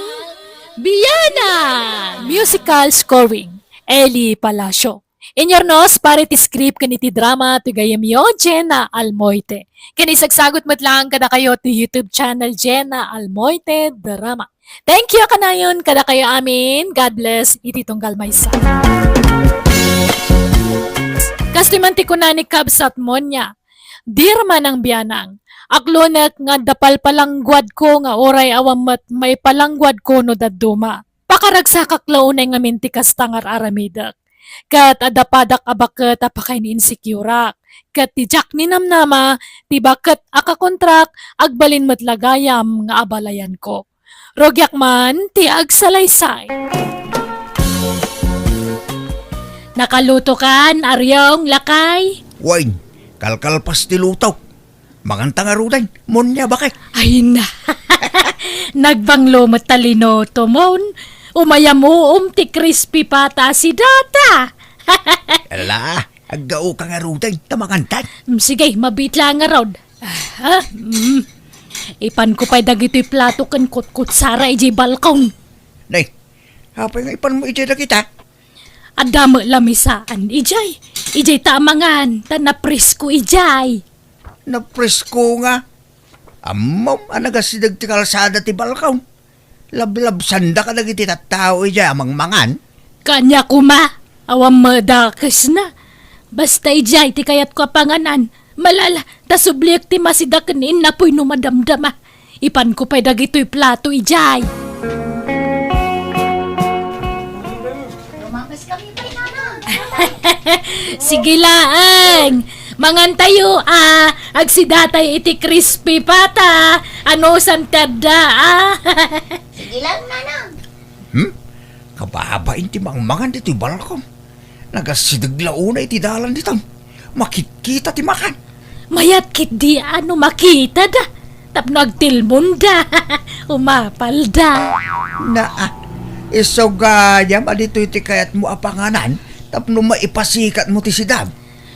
Bianang! Musical scoring, Eli Palacio. Inyurnos para iti script ken iti drama ti gayyemyo, Jenna Almoite. Ken isagsagut met laeng kadakayo ti YouTube channel, Jenna Almoite Drama. Thank you a kanayon kadakayo amin. God bless iti tunggal maysa. Kastoy man ti kuna ni Kabsat Monia, "Dear Manang Bianang, aklonek nga adda palpalangguadko nga uray awan met maipalangguadko no dadduma. Pakaragsakak la unay ngamin ti kasta nga ar-aramidek. Ket adda padak a baket a pakain-insecure-ak. Ket ti diak ninamnama, ti baket a kakontrak, agbalin met la gayam nga abalayanko. Rugiak man ti agsalaysay." Nakalutokan, Aryong, lakay? Wen, kalkalpas ti luto. Manganta ngaruden, Monia, baket. Ay na. Nagbanglo met ta linutomon. Umayam-uom ti crispy pata a sidata. Ala, aggaoka ngaruden, ta mangantan. Mm, sige, mabiit la ngarud. Ah, mm. Ipanko pay dagitoy plato ken kutkutsara idiay balkon. Nay, apay nga ipanmo idiay dagita? Adda met lamisaan idiay. Idiay ta amangan, ta napresko idiay. Napresko nga. Ammom a nagasideg ti kalsada ti balkon. Lablabsanda kadagiti tattao idiay a mangmangan. Kaniak koma, awan madakesna. Basta idiay ti kayatko a panganan. Malala, ta subliek ti masida ken innapoy no madamdama. Ipanko pay dagitoy plato idiay. Lumapas kami pay, Nanang. Sige laeng. Mangantayo, a. Agsidatay iti crispy pata. Anusan ti adda, a. Sige lang, Nanang. Hmm? Kababain ti mangmangan ditoy balkon. Nagasideg la unay iti dalan ditan. Makitkita ti makan. Mayat ketdi a no makitada tapno agtilmonda. Umapalda. Naa, isu gayam a ditoy ti kayatmo a panganan tapno maipasikatmo ti sidam.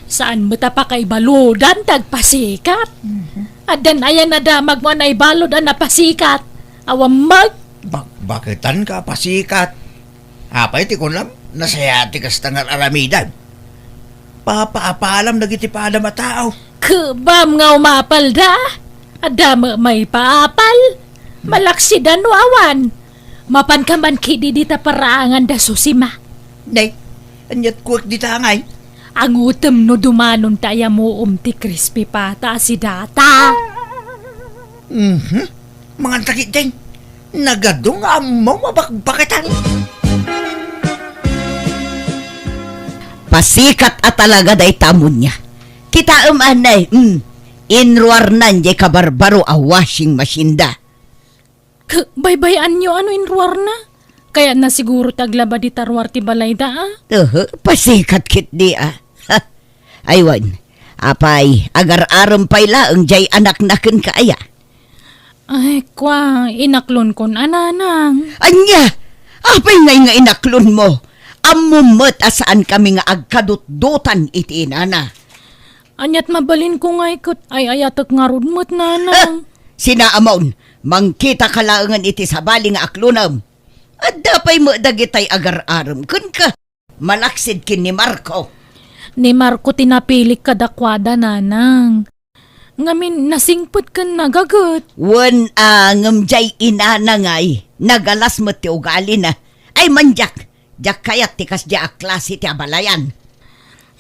Saan met a pakaibaludan ti agpasikat? Mhm. Addan aya nadamagmo a naibalud a napasikat? Awan met. Bak-, baketanka a pasikat? Apay ti kunam, nasayaat ti kasta nga ar-aramidem. Papaapalam dagiti padam a tao. Kebam nga umapalda? Adda met maipaapal? Malaksid a no awan. Mapanka man ketdi dita paraangan da Susima. Nay, ania't kuak dita ngay? Angutem no dumanon ta ayamuom ti crispy pata a si Data. Mhm. Mangan ta ketdin. Nagadu nga ammom a bakbaketan. Pasikat a talaga dayta a munia. Kitaem, anay, mm, inruarnan jay kabarbaro a washing machine da. K-, baybay-anyo a no inruarna? Kayatna siguro ti aglaba dita ruar ti balayda, a? Uhu, pasikat ketdi, a. Ha? Ay wen, apay, agar-arem pay laeng jay anakna kenka aya? Ay, kua, inaklonkon a, nanang. Ania? Apay ngay nga inaklonmo? Ammom met a saankami nga agkadutdotan iti inana. Ania't mabalinko ngay ket ay-ayatek ngarud met, nanang. Ha? Sinaamon, mangkitaka laengen iti sabali nga aklonem. Adda pay met dagitay agar-arem kenka. Malaksid ken ni Marco. Ni Marco ti napilik kadakuada, nanang. Ngamin, nasingpet ken nagaget. Wen a, ngem jay inana ngay, nagalas met ti ugalina. Ay, mandiak, diak kayat ti kasdiay a klase ti abalayan.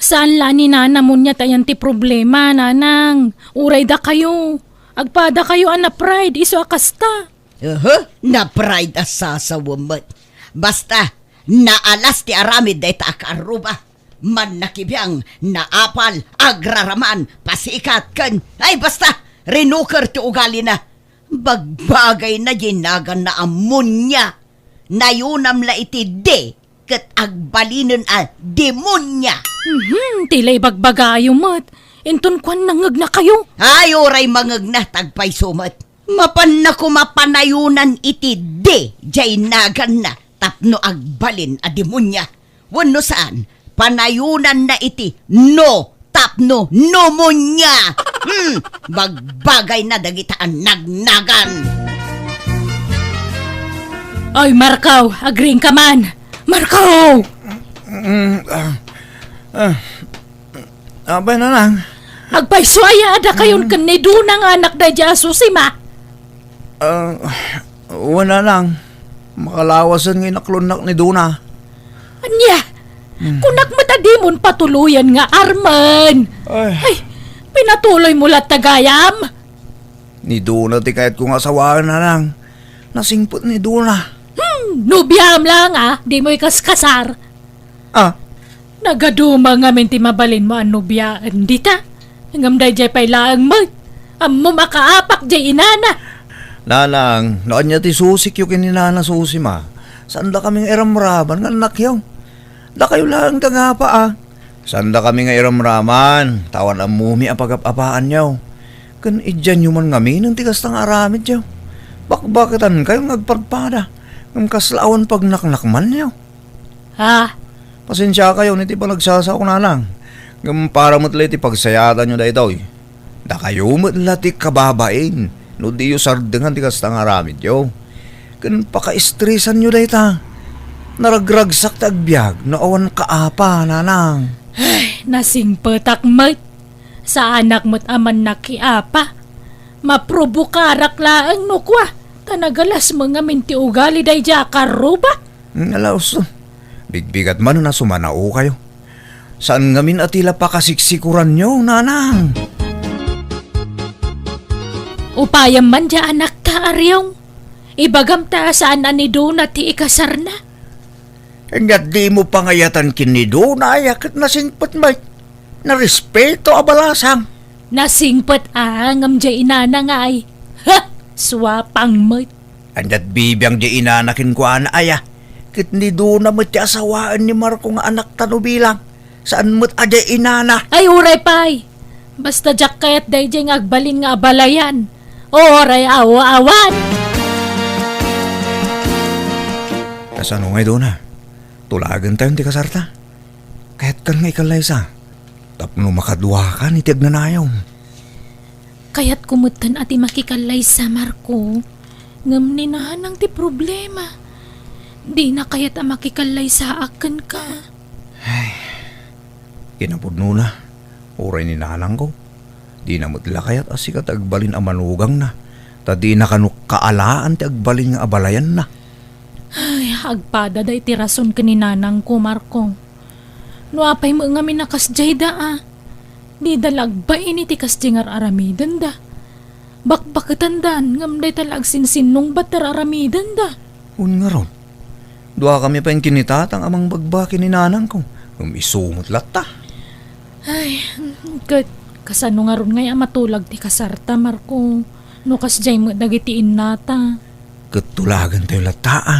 Saan la ni Nana Munia ta ayan ti problema, nanang. Uray dakayo. Agpadakayo a na-pride, isu a kasta. Uhu, na-pride a sasawem met. Basta, naalas ti aramid dayta a kaarruba. Mannakibiang, naapal, agraraman, pasikat, ken, ay, basta, rinuker ti ugalina. Bagbagayna jay naganna a Munia. Nayunam la iti D, ket agbalinen a demonia. Mhm, ti la ibagbagayo met. Inton kuan nangegnakayo. Ay, uray mangegna, tagpayso met. Mapanna koma panayonan iti D jay naganna tapno agbalin a demonia. Wenno saan, panayonanna iti no tapno pneumonia. Hmm, bagbagayna dagita a nagnagan. Ay, Marco, agriingka man. Marco! Mm, ah, ah, apay, nanang? Agpayso aya a dakayon ken ni Dona nga anak daydiay a Susima? Ah, wen, nanang. Makalawasen nga inaklonnak ni Dona. Ania? Hmm. Kunak met a dimon patuloyen nga armen. Ay. Ay, pinatuloymo latta gayam? Ni Dona ti kayatko nga asawaen, nanang. Nasingpet ni Dona. Hmm, nobiam laeng a, dimo ikaskasar. Ah. Nagaduma ngamin ti mabalinmo a nobiaen dita. Ngem daydiay pay laeng met. Ammom a kaapak jay inana. Nanang, no ania ti susikyo ken ni Nana Susima, saandakami nga iramraman nga annakyo. Dakayo laeng ti agapa, a. Saandakami nga iramraman, ta awan ammomi a pagap-apaanyo. Ken idianyo man ngaminen ti kasta nga aramidyo. Bakbaketankayo nga agpadpada, ngem kasla awan pagnaknakmanyo. Ha? Pasensiakayon iti panagsasao, nanang. Ngem para met la iti pagsayaatanyo daytoy. Dakayo met la ti kababain no diyo sardengan ti kasta nga aramidyo. Ken pakaestresanyo dayta. Naragragsak ti agbiag no awan kaapa, nanang. Ay, nasingpetak met. Saanak met a mannakiapa. Maprobokarak laeng no kua, ta nagalas met ngamin ti ugali daydiay a karruba. Ala, usto. Bigbigat manen a sumanaokayo. Saan ngamin a ti la pakasiksikoranyo, nanang. Upayam man dia anakta, Ariong. Ibagam ta saan a ni Dona ti ikasarna. Ania dimo pangayatan ken ni Dona aya ket nasingpet met. Narespeto a balasang. Nasingpet a ngem dia inana nga ay. Ha! Suapang met. Ania't bibiang di inana kenkuana aya? Ket ni Dona met ti asawaen ni Marco nga anakta no bilang. Saan met a di inana? Ay, uray pay. Basta diak kayat daydiay nga agbalin nga abalayan. Uray aw-awan. Kasano ngay, Dona? Tulagentayon ti kasarta? Kayatkan nga ikallaysa tapno makaduakan iti agnanayon. Kayatko metten a ti makikallaysa, Marco. Ngem ni Nanang ti problema. Dina kayat a makikallaysaak kenka. Ay, kinapudnona, uray ni Nanangko. Dina met la kayat a sika ti agbalin a manugangna, ta dina kano kaalaan ti agbalin nga abalayanna. Ay, agpada dayta ti rason ken ni nanangko, Marco. No apay met ngamin a kasdiay da, a, dida la agbain iti kasdiay nga ar-aramidenda. Bakbaketandan, ngem dayta la agsinsinnungbat ti ar-aramidenda. Wen ngarud, duakami pay ken ni tatang a mangbagbain ni nanangko, ngem isu met latta. Ay, ket kasano ngarud ngay a matulag ti kasarta, Marco, no kasdiay met dagiti innata? Ket tulagentayo latta, a.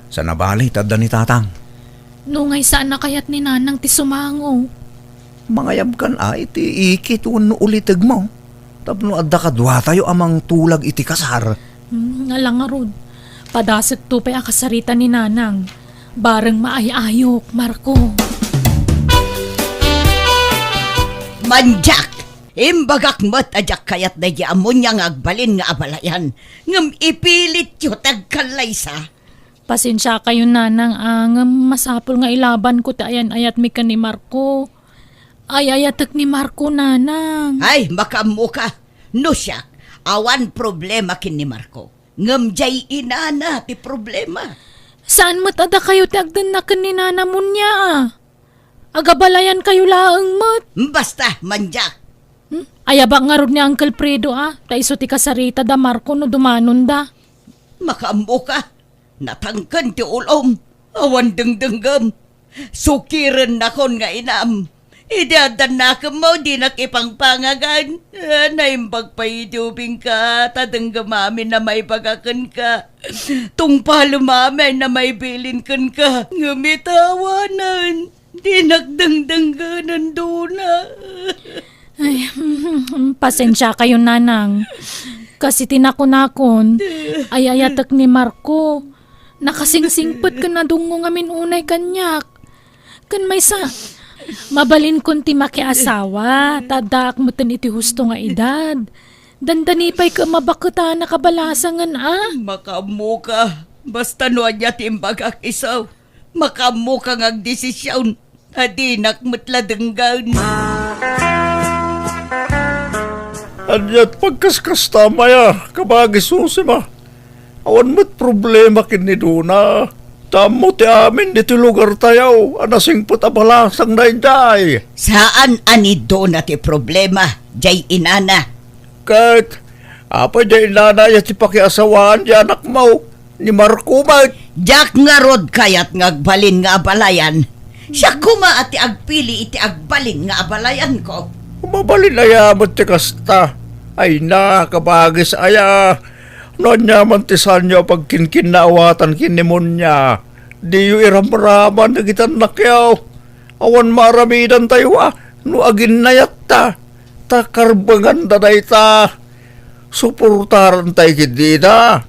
Saan a bale ta adda ni tatang. No ngay saan a kayat ni nanang ti sumango. Mangayabkan a iti ikit wenno ulitegmo. Tapno adda kaduatayo a mangtulag iti kasar. Hmm, ala ngarud. Padasekto pay a kasarita ni nanang. Bareng maay-ayok, Marco. Mandiak! Imbagak met a diak kayat daydi a munia nga agbalin nga abalayan. Ngem ipilityo ti agkallaysa. Pasensiakayon, nanang, a, ngem masapul nga ilabanko ti ayan-ayatmi ken ni Marco. Ay-ayatek ni Marco, nanang. Ay, makaammoka. No siak, awan problema ken ni Marco. Ngem diay inana ti problema. Saan met a dakayo ti agdennak ken ni nana munia, a? Agabalayankayo laeng met. Basta, mandiak. Hmm? Ayabak ngarud ni Uncle Fredo, a, ta isu ti kasarita da Marco no dumanonda. Makaammoka. Natangken ti ulom. Awan dengdenggem. Sukirennakon nga inam. Idi adda nakemmo, dinak ipangpangagan. Ah, naimbag pay idi ubingka, ta denggem amin a maibaga kenka. Tungpalem amin a maibilin kenka. Ngem ita awanen. Dinak dengdenggen, Dona. Ay, pasensiakayon, nanang. Kas iti nakunakon, ay-ayatek ni Marco. Nakasingsingpet ken nadungngong amin unay kaniak. Ken maysa, mabalinkon ti makiasawa, ta addaak metten iti husto nga edad. Dandani pay ket mabaketana kabalasangen, a? Makaammoka. Basta no ania ti imbagak isu. Makaammoka nga agdesision, ta dinak met la denggen. Ania ti pagkaskasta, Maya, kabagi Susima? Awan met problema ken ni Dona. Ta ammo ti amin ditoy lugartayo a nasingpet a balasang daydiay. Saan a ni Dona ti problema, diay inana. Ket apay diay inana aya ti pakiasawaan ti anakmo? Ni Marco met. Diak ngarud kayat nga agbalin nga abalayan. Siak koma a ti agpili iti agbalin nga abalayanko. Mabalin aya met ti kasta? Ay na, kabagis aya. No ania man ti saanyo a pagkinkinnaawatan ken ni Munia, diyo iramraman dagiti annakyo. Awan maaramidantayo a no aginnayatta, ta karbenganda dayta. Suportaranta ketdi ida.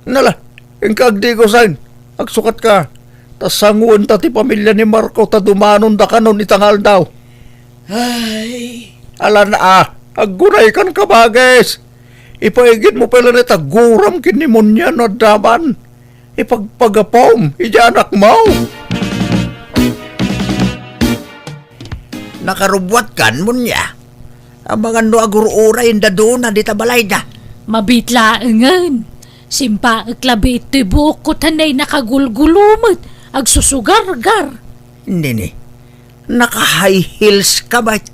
Nala, inka agdigosen, agsukatka, ta sangoenta ti pamilia ni Marco ta dumanondakanon ita nga aldaw. Ay. Alan a, aggunaykan, kabagis. Ipaigidmo pay laeng ta aguram ken ni Munia no adda man. Ipagpagapom idiay anakmo. Nakarubbuatkan, Munia? Amangan no agur-uray ni Dona dita balayda. Mabiit laengen. Simpaek labi itoy buokko ta nay nakagulgulo met, agsusugargar. Nini, naka-high heels ka met.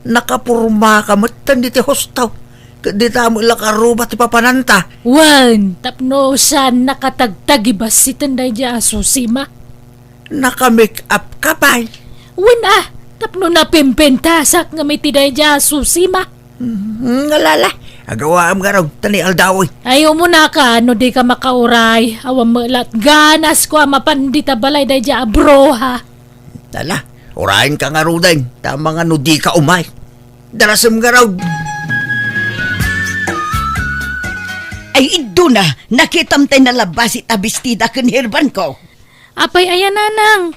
Nakaporma ka met ditoy husto. Ket dita met la karuba ti papananta. Wen, tapno saan nakatagtag ibassiten daydiay a Susima. Naka-make up ka pay? Wen a, tapno napimpintasak ngem iti daydiay a Susima. Hmm, alala, agawaam ngarud ta ni aldaw. Ay, umunaka no dika makauray. Awan met la ti ganasko a mapan dita balay daydiay a bruha. Ala, urayenka ngaruden, ta amangan no dika umay. Darasem ngarud. Ay, Dona, nakitam tay nalabasi ta bestida ken herbanko. Apay aya, nanang?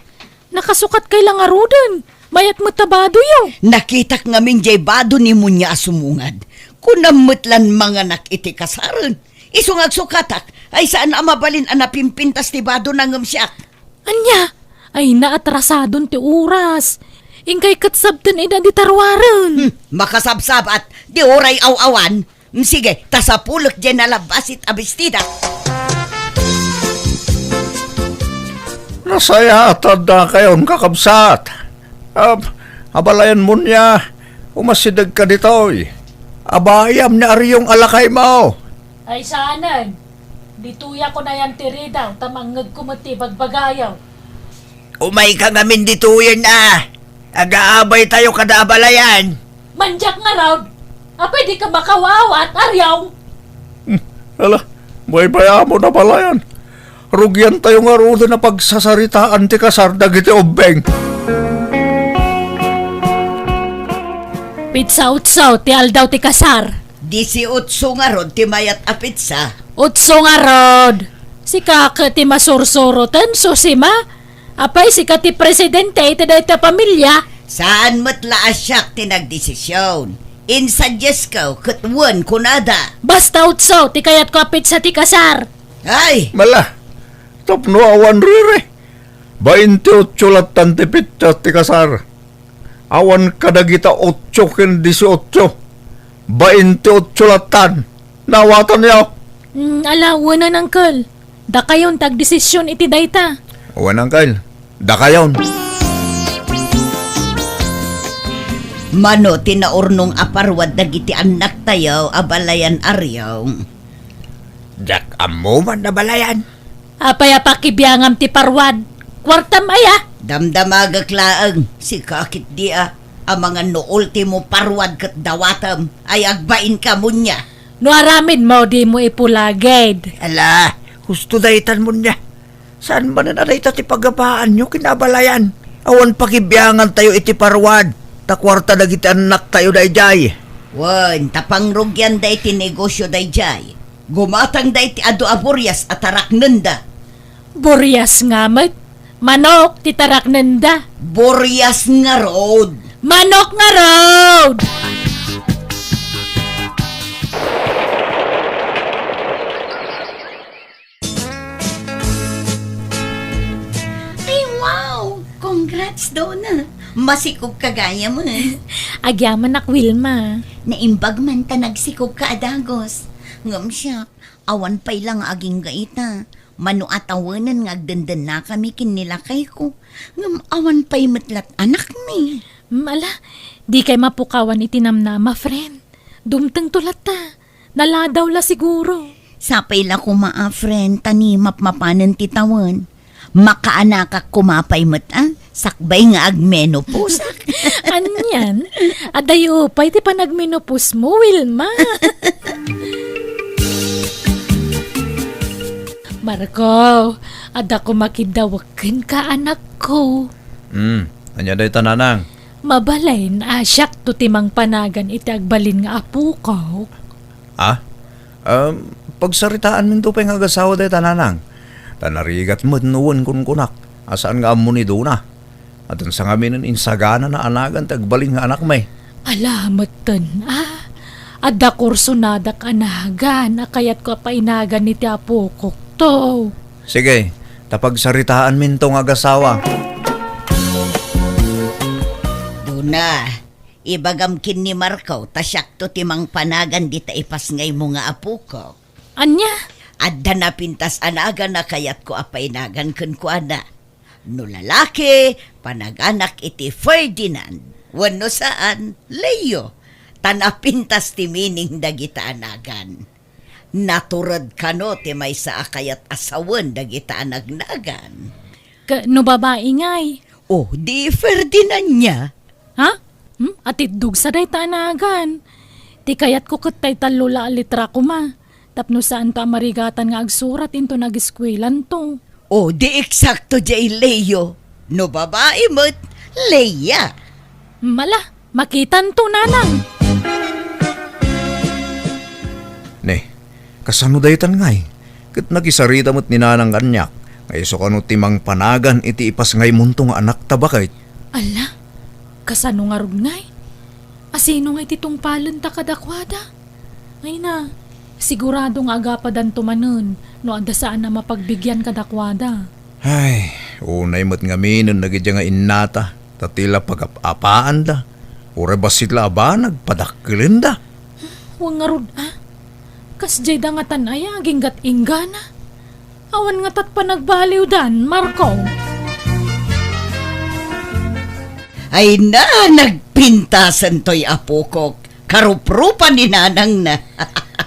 Nakasukatkay la ngaruden. Mayat met ta badoyo. Nakitak ngamin diay bado ni Munia a sumungad. Kunam met lan manganak iti kasaren. Isu nga agsukatak, ay saan a mabalin a napimpintas ti badona ngem siak. Ania? Ay, naatrasadon ti oras. Inkay ket sabten ida di taruaren. Hmm, makasabsabat, di uray aw-awan. Hmm, sige, ta sapulek diay nalabbasit a bestida. Nasayaat a addakayon, kakabsat. Ab-, abalayan mo nia, umasidegka ditoy. Abayam ni Ariong a lakaymo. Ay, saanen. Ditoyak unayan ti ridaw, ta mangngegko met ti ibagbagayo. Umayka ngamin ditoyen a. Agaabaytayo kada abalayan. Mandiak ngarud. Apay dika makaw-awat, Ariong? Hmm, ala, baybay-amon abalayan. Rugiantayo ngaruden a pagsasaritaan ti kasar dagiti ubbing. Petsa otso ti aldaw ti kasar. Disiotso ngarud ti mayat a petsa. Otso ngarud. Sika ket ti masursuroten, Susima. Apay, sika ti presidente iti dayta pamilia? Saan met la a siak ti nagdesision. Insuggesto ket wen kunada. Basta otso ti kayatko a petsa ti kasar. Ay! Mala, tapno awan riri. Baintiotso lattan ti petsa ti kasar. Awan kadagita otso ken disiotso. Baintiotso lattan. Naawatanyo? Mm, ala, wen, uncle. Dakayon ti agdesision iti dayta. Wen, uncle. Dakayon. Mano ti naurnong a parwad dagiti annaktayo, abalayan Ariong? Diak ammo man, abalayan. Apay a pakibiangam ti parwad? Kuartam aya? Damdamagek laeng, sika ketdi a, amangan no ultimo parwad ket dawatem, ay agbainka munia. No aramidmo, dimo ipulagid. Ala, husto daytan munia. Saan manen a dayta ti pagapaanyo ken abalayan? Awan pakibiangantayo iti parwad, ta kuarta dagiti annaktayo daydiay. Wen, ta pangrugianda iti negosio daydiay. Gumatangda iti adu a burias a taraknenda. Burias nga met? Manok ti taraknenda. Burias ngarud. Manok ngarud! Ay, wow! Congrats, Dona! Masikog ka gayam, eh. Agyamanak, Wilma. Naimbag man ta nagsikog ka a dagus. Ngem siak, awan pay la nga agingga ita. Mano a tawenen nga agdendennakami ken ni lakayko. Ngem awan pay met lat anakmi. Hmm, ala, dikay mapukawan iti namnama, friend. Dumtengto latta. Naladaw la siguro. Sapay la koma a, friend, ta ni mapmapanen ti tawen. Makaanakak koma pay met a, sakbay nga agmenopause. Anian? Adayo pay ti panagmenopause mo, Wilma. Marco, adda koma kiddawek kenka, anakko. Hmm, ania dayta, nanang? Mabalin a siakto ti mangpanagan iti agbalin nga apokok. Ah? Um, pagsaritaanminto pay nga agasawa dayta, nanang. Ta narigat met no wen kunkunak a saan nga ammo ni Dona. Addan sangaminen insaganana a nagan ti agbalin nga anakmi. Ala, metten a. Adda kursonadak a nagan a kayatko a painagan iti apokokto. Sige, ta pagsaritaanminto nga agasawa. Dona, ibagam ken ni Marco ta siakto ti mangpanagan dita ipasngaymo nga apokok. Ania? Adda napintas a nagan a kayatko a painagan kenkuana. No lalaki, panaganak iti Ferdinand. Wenno saan, Leo. Ta napintas ti meaning dagita a nagan. Natured kano ti maysa a kayat a sawen dagita a nagnagan. Ka-, no babai ngay? O, di Ferdinand nia. Ha? Hmm? Atiddog sa dayta a nagan. Ti kayatko ket tay tallo la a litra koma. Tapno saanto a marigatan nga agsurat inton ageskuelanto. O, di eksakto diay Leo. No babai met, Leia. Mala, makitanto, nanang. Ne, kasano daytan ngay? Ket nakisarita met ni nanang kaniak, nga isu kano ti mangpanagan iti ipasngaymonto nga anakta baket. Ala, kasano ngarud ngay? Asino ngay ti tungpalenta kadakuada? Ay na, sigurado nga agapadanto manen no adda saan a mapagbigian kadakuada. Ay, unay met ngaminen dagiti nga innata. Ta ti la pagap-apaanda, uray bassit la a banag, padakkelenda. Wen ngarud, a? Kasdiay da ngatan aya aginggat-inggana? Awan ngata't panagbaliwdan, Marco. Ay na, nagpintasen toy apokok. Karuprupan ni nanangna.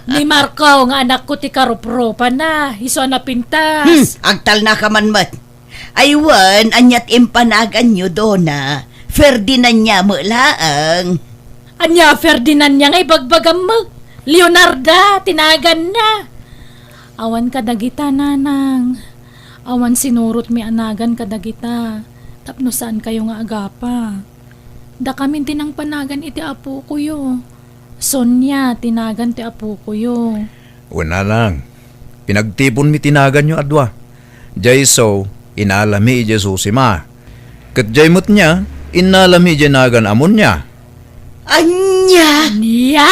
Ni Marco nga anakko ti karuprupanna, isu a napintas. Hmm, agtalnaka man met. Ay wen, ania't impanaganyo, Dona? Ferdinand-na met laeng. Ania a Ferdinand-na nga ibagbagam met? Leonarda ti naganna. Awan kadagita, nanang. Awan sinurotmi a nagan kadagita tapno saankayo nga agapa. Dakamin ti nangpanagan iti apokoyo. Sonia ti nagan ti apokoyo. Wen, nanang, pinagtiponmi ti naganyo a dua. Diay isu, inalami idiay Susima. Ket diay met nia, innalami idiay nagan a Monia. Ania? Ania?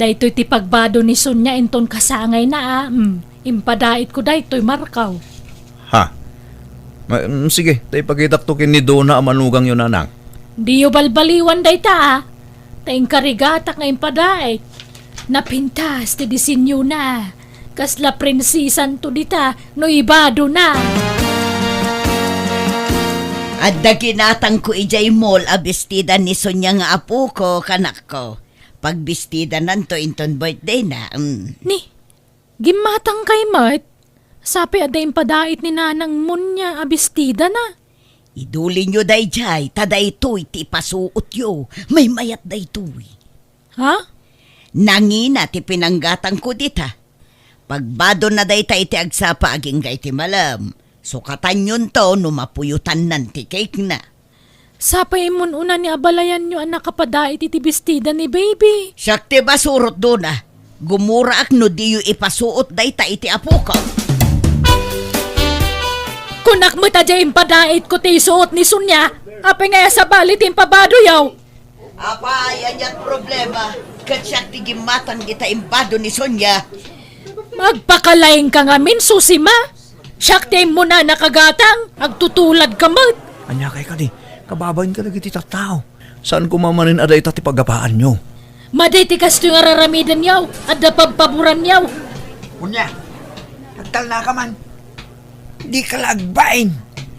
Daytoy ti pagbado ni Sonia inton kasangayna a, mm, impadaitko daytoy, Marco. Ha? Ma-, mm, sige, ta ipakitakto ken ni Dona a manugangyo, nanang. Diyo balbaliwan dayta, a. Ta inkarigatak nga impadait. Napintas ti disenyona. Kasla prinsesanto dita no ibadona. Adda ginatangko idiay mall a bestida ni Sonia nga apoko, kanakko. Pagbistidananto inton birthdayna, mm. Ni, gimmatangkay met? Sapay adda impadait ni Nanang Monia a bestidana. Idulinyo daydiay, ta daytoy ti ipasuotyo. Maymayat daytoy. Ha? Nangina ti pinanggatangko dita. Pagbadonna dayta iti agsapa agingga iti malem. Sukatanyonto no mapuyotannan ti cake-na. Sapay immun-una ni abalayanyo a nakapadait iti bestida ni baby. Siak ti masurot, Dona. Gumuraak no diyo ipasuot dayta iti apoko. Kunak met a diay impadaitko ti isuot ni Sonia. Apay nga sabali ti impabadoyo? Apay, ania't problema? Ket siak ti gimmatang dita imbado ni Sonia. Magpakalaingka ngamin, Susima. Siak ti immunana kagatang, agtutuladka met. Ania kay kadi, kababain kadagiti tattao. Saan koma manen a dayta ti pagapaanyo? Madi ti kastoy nga raramidenyo, adda pabpaboranyo. Unya, agtalnaka man. Dika la agbain.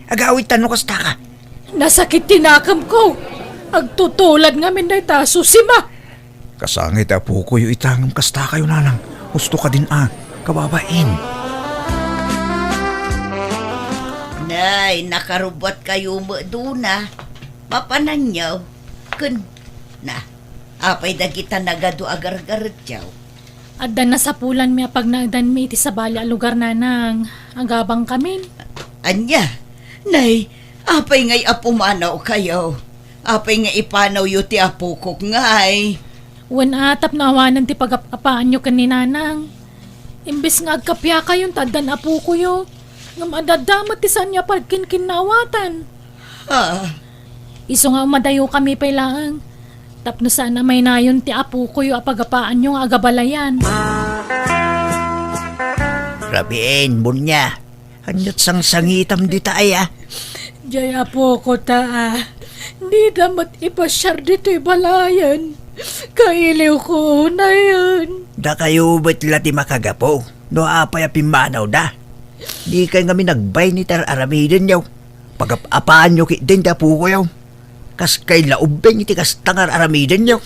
Agawidtan no kastaka. Nasakit ti nakemko. Agtutulad ngamin dayta, Susima. Kasangay ti apokoyo ita ngem kastakayo, nanang. Husto kadin a, kababain. Nay, nakarubbuatkayo met, Dona. Mapananyo. Ken, na, apay dagita nagadu a gargaretyo? Adda nasapulanmi a pagnaedanmi iti sabali a lugar, nanang. Agabangkamin. Ania? Nay, apay ngay a pumanawkayo? Apay nga ipanawyo ti apokok ngay? Wen a, tapno awanen ti pagap-apaanyo ken ni Nanang. Imbes nga agkapiakayon ta addan apokoyo, ngem adda met ti saanyo a pagkinkinnaawatan. Ah. Isu nga umadayokami pay laeng, tapno saan a maynayon ti apokoyo a pagapaanyo nga agabalayan. Rabiin, Monia. Ania't sangsangitam dita aya? Diay apoko ta, a. Dida met ipasiar ditoy balayen. Kailiwko unayen. Dakayo met la ti makagapu no apay a pimmanawda. Dikay ngamin agbain iti ar-aramidenyo. Pagap-apaanyo ketdin ti apokoyo. Kaskay la ubbing iti kasta nga ar-aramidenyo.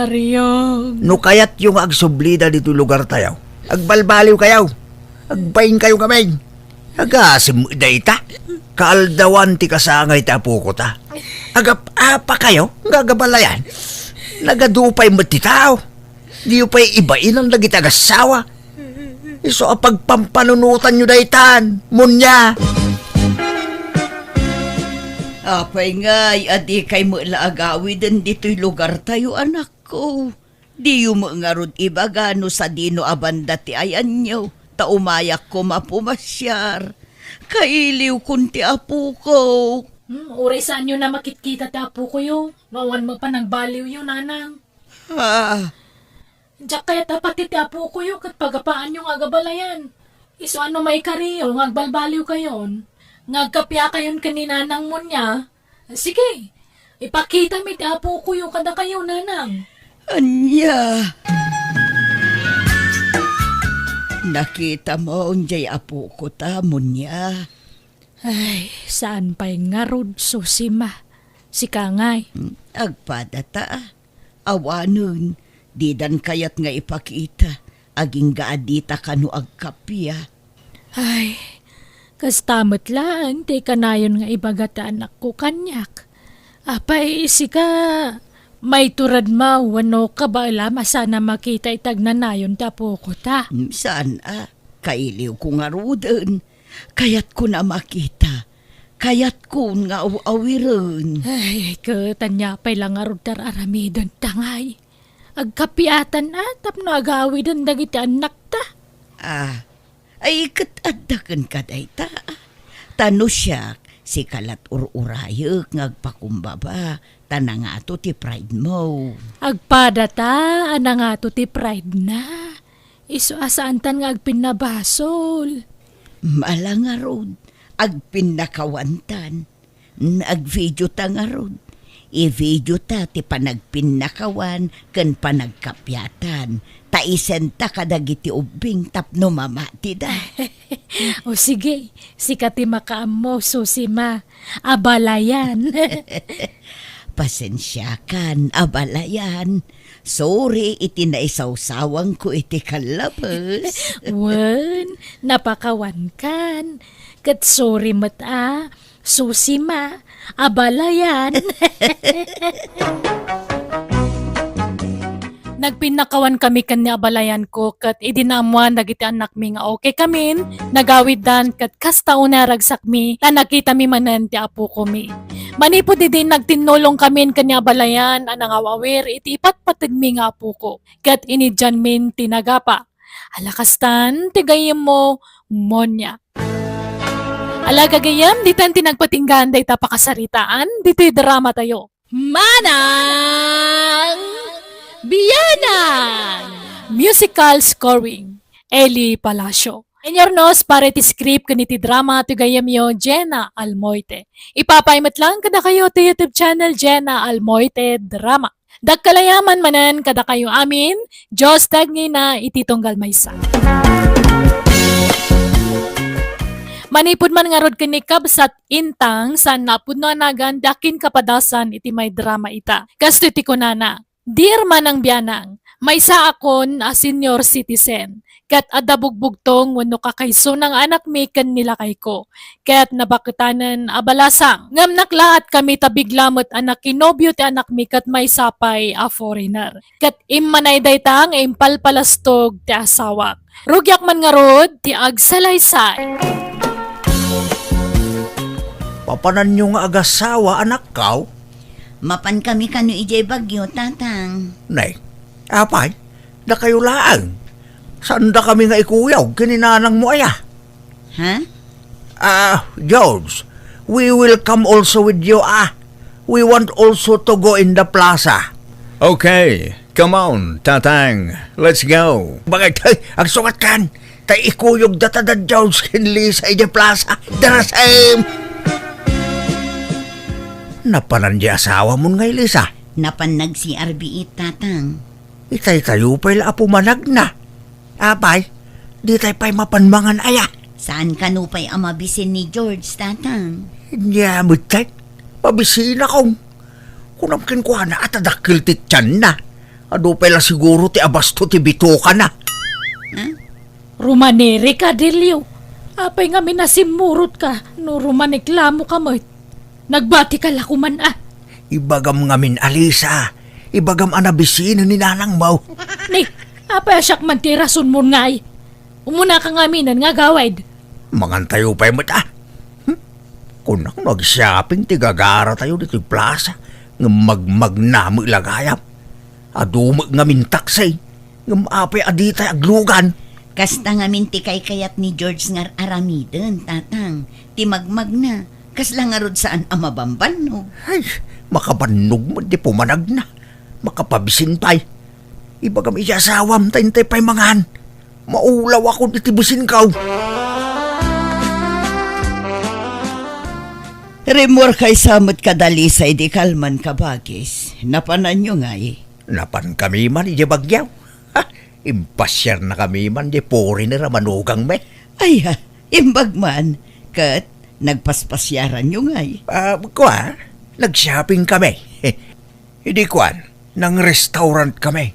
Ariong. No kayatyo nga agsublida ditoy lugartayo, agbalbaliwkayo. Agbainkayo ngamin. Agasem dayta. Kaaldawan ti kasangay ti apoko ta. Agap-apakayo nga agabalayan. Nagadu pay met ti tao. Diyo pay ibainan dagiti agassawa. Isu a pagpampanunotanyo daytan, Monia. Apay ngay a dikay met la agawiden ditoy lugartayo, anakko? Diyo met ngarud ibaga no sadino a banda ti ayanyo, ta umayak koma pumasiar. Kailiwkon ti apoko. Hmm, uray saanyo na makitkita ti apokoyo, no awan met panagbaliwyo, nanang. Ah. Diak kayat a pati ti apokoyo ket pagapaanyo nga agabalayan. Isu a no maikariyo nga agbalbaliwkayon, nga agkapiakayon ken ni Nanang Monia, sige, ipakitami ti apokoyo kadakayo, Nanang. Ania? Nakitamo diay apokota, Monia? Ay, saan pay ngarud, Susima. Sika ngay. Hmm, agpadata. Awanen, didan kayat nga ipakita, agingga a dita kano agkappia. Ay, kasta met laeng ti kanayon nga ibaga ti anakko kaniak. Apay, sika, maituredmo wenno kabaelam a saan a makita iti agnanayon ti apokota? Hmm, saan a, kailiwko ngaruden. Kayatkon a makita. Kayatkon nga aw-awiren. Ay, ket ania pay la ngarud ti ar-aramidenta ngay? Agkapiatan a tapno agawiden dagiti annakta. Ah, ay, ket adda kenka dayta. Ta no siak, sika la't ur-urayek nga agpakumbaba, ta nangato ti pride mo. Agpadata a nangato ti pride na. Isu a saantan nga agpinnabasol. Mala ngarud, agpinnakawantan. N-, agvideota ngarud. Ivideota ti panagpinnakawan ken panagkapiatan. Ta isenta kadagiti ubbing tapno mamatida. O sige, sika ti makaammo, Susima. Abalayan. Pasensiakan, abalayan. Sorry iti naisawsawangko iti kallabes. Wen, napakawankan. Ket sorry met a, Susima, abalayan. Nagpinnakawan kami ken ni abalayanko, ket idi naammoan dagiti annakmi nga okay kamin, nagawiddan ket kasta unay a ragsakmi ta nakitami manen ti apokomi. Manipud idi nagtinnulong kamin ken ni abalayan a nangaw-awir iti ipatpategmi nga apoko, ket inidianmin ti nagapa. Ala kastan ti gayyemmo, Monia. Ala gagayyem, ditan ti nagpatinggaan dayta pakasaritaan ditoy dramatayo. Manang Bianang! Musical scoring, Eli Palacio. Inyurnos para iti script ken iti drama ti gayyemyo, Jenna Almoite. Ipapay met lang kadakayo ti YouTube channel, Jenna Almoite Drama. Dakkel a yaman manen kadakayo amin, Dios ti agngina iti tunggal maysa. Manipud man ngarud ken ni Kabsat Intang, saan a pudno a nagan ti akinkapadasan iti may drama ita. Kastoy ti kunana, "Dear Manang Bianang, maysaakon a senior citizen, ket adda bugbugtong wenno kakaisuna nga anakmi ken ni lakayko, ket nabaketanen a balasang. Ngem naklaat kami ta bigla met a nakinobio ti anakmi ket maysa pay a foreigner. Ket immanay dayta nga impalpalastog ti asawak. Rugiak man ngarud ti agsalaysay." Papananyo nga agasawa, anakkaw? Mapan kami kano idiay Baguio, Tatang. Nay, apay, dakayo laeng. Saanda kami nga ikuyog ken ni nanangmo aya? Ha? Ah, George, we will come also with you, ah. We want also to go in the plaza. Okay, come on, Tatang. Let's go. Bakit? Hey, agsukat kan. Ta ikuyog data da George ken Lisa idiay plaza. Darasem! Napanan di asawamon ngay, Lisa? Napan nag-C R B it, Tatang. Itay tayo pay la a pumanagna. Apay, ditay pay mapan mangan aya? Saan kano pay a mabisin ni George, Tatang? Nia met tay, mabisinakon. Kunam kenkuana a ta dakkel ti tianna. Adu pay la siguro ti abasto ti bitokana. Ha? Rumanirika, Delio. Apay ngamin a simmurotka no rumaneklamoka met? Nagbatika la koman a. Ibagam ngamin a, Lisa. Ibagam a nabisinen ni nanangmo. Ni, apay a siak man ti rasonmon ngay? Umunaka ngaminen nga agawid. Mangantayo pay met a. Hmm? Kunak no agshopping ti gagaratayo ditoy plaza, ngem magmagna met la gayam. Adu met ngamin taksi, ngem apay a ditay aglugan? Kasta ngamin ti kaykayat ni George nga ar-aramiden, Tatang. Ti magmagna, kasla ngarud saan a mabambannog. Ay, makabannog met ti pumanagna. Makapabisin pay. Ibagam iti asawam ta intay pay mangan. Maulawakon iti bisinko. Rimmuarkaysa met kada Lisa idi kalman, kabagis. Napananyo ngay? Napankami man idiay Baguio. Ha! Impasiarnakami man di foreigner a manugangmi. Ay, ha, imbag man. Ket nagpaspasiaranyo ngay? Ah, kua, nag-shopping kami. Idi kuan, nang-restaurant kami.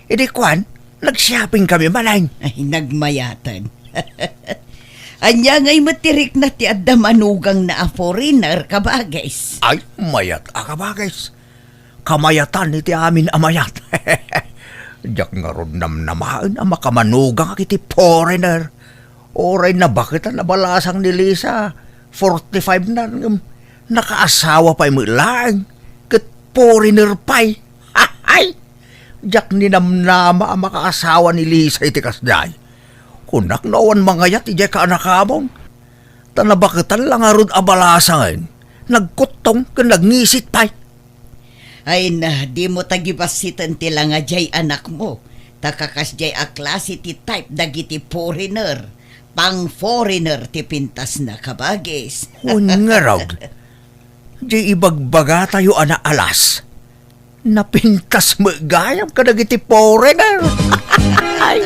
Idi kuan, nag-shopping kami manen. Ay, nagmayaten. Ania ngay met ti rikna ti adda manugangna a foreigner, kabagis? Ay, mayat a kabagis. Kamayatan iti amin a mayat. Diak ngarud namnamaen a makamanugangak iti foreigner. Uray nabaketan a balasang ni Lisa, forty-five na, ngem nakaasawa pay met laeng, ket foreigner pay. Ay! Diak ninamnama a makaasawa ni Lisa iti kasdiay. Kunak no awan mangayat idiay kaanakamon. Ta nabaketan la ngarud a balasangen, nagkuttong ken nagngisit pay. Ay na, dimo tagibassiten ti langa diay anakmo, ta kakasdiay a klase ti type dagiti foreigner. Pang-foreigner ti pintasna, kabagis. Wen ngarud, diay ibagbagatayo a naalas, napintas met gayam kadagiti foreigner. Ay.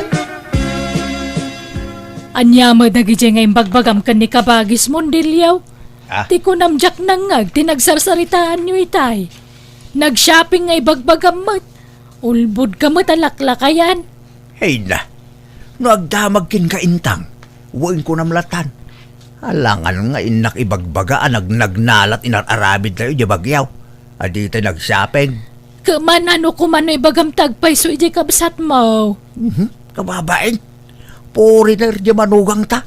Ania met dagidiay nga imbagbagam ken ni kabagismo, Dilio? Ah. Ti kunam, diak nangngeg ti nagsarsaritaanyo itay. Nag-shopping nga ibagbagam met. Ulbodka met a laklakayan. Ay na, no agdamag kenka, Intang, wen kunam latan. Alangan nga innak ibagbaga a nagnagnalat inar-aramidtayo idiay Baguio a ditay nag-shopping. Ket mano koma no ibagam ti agpayso idiay kabsatmo? Mhm, kababain. Foreigner diay manugangta.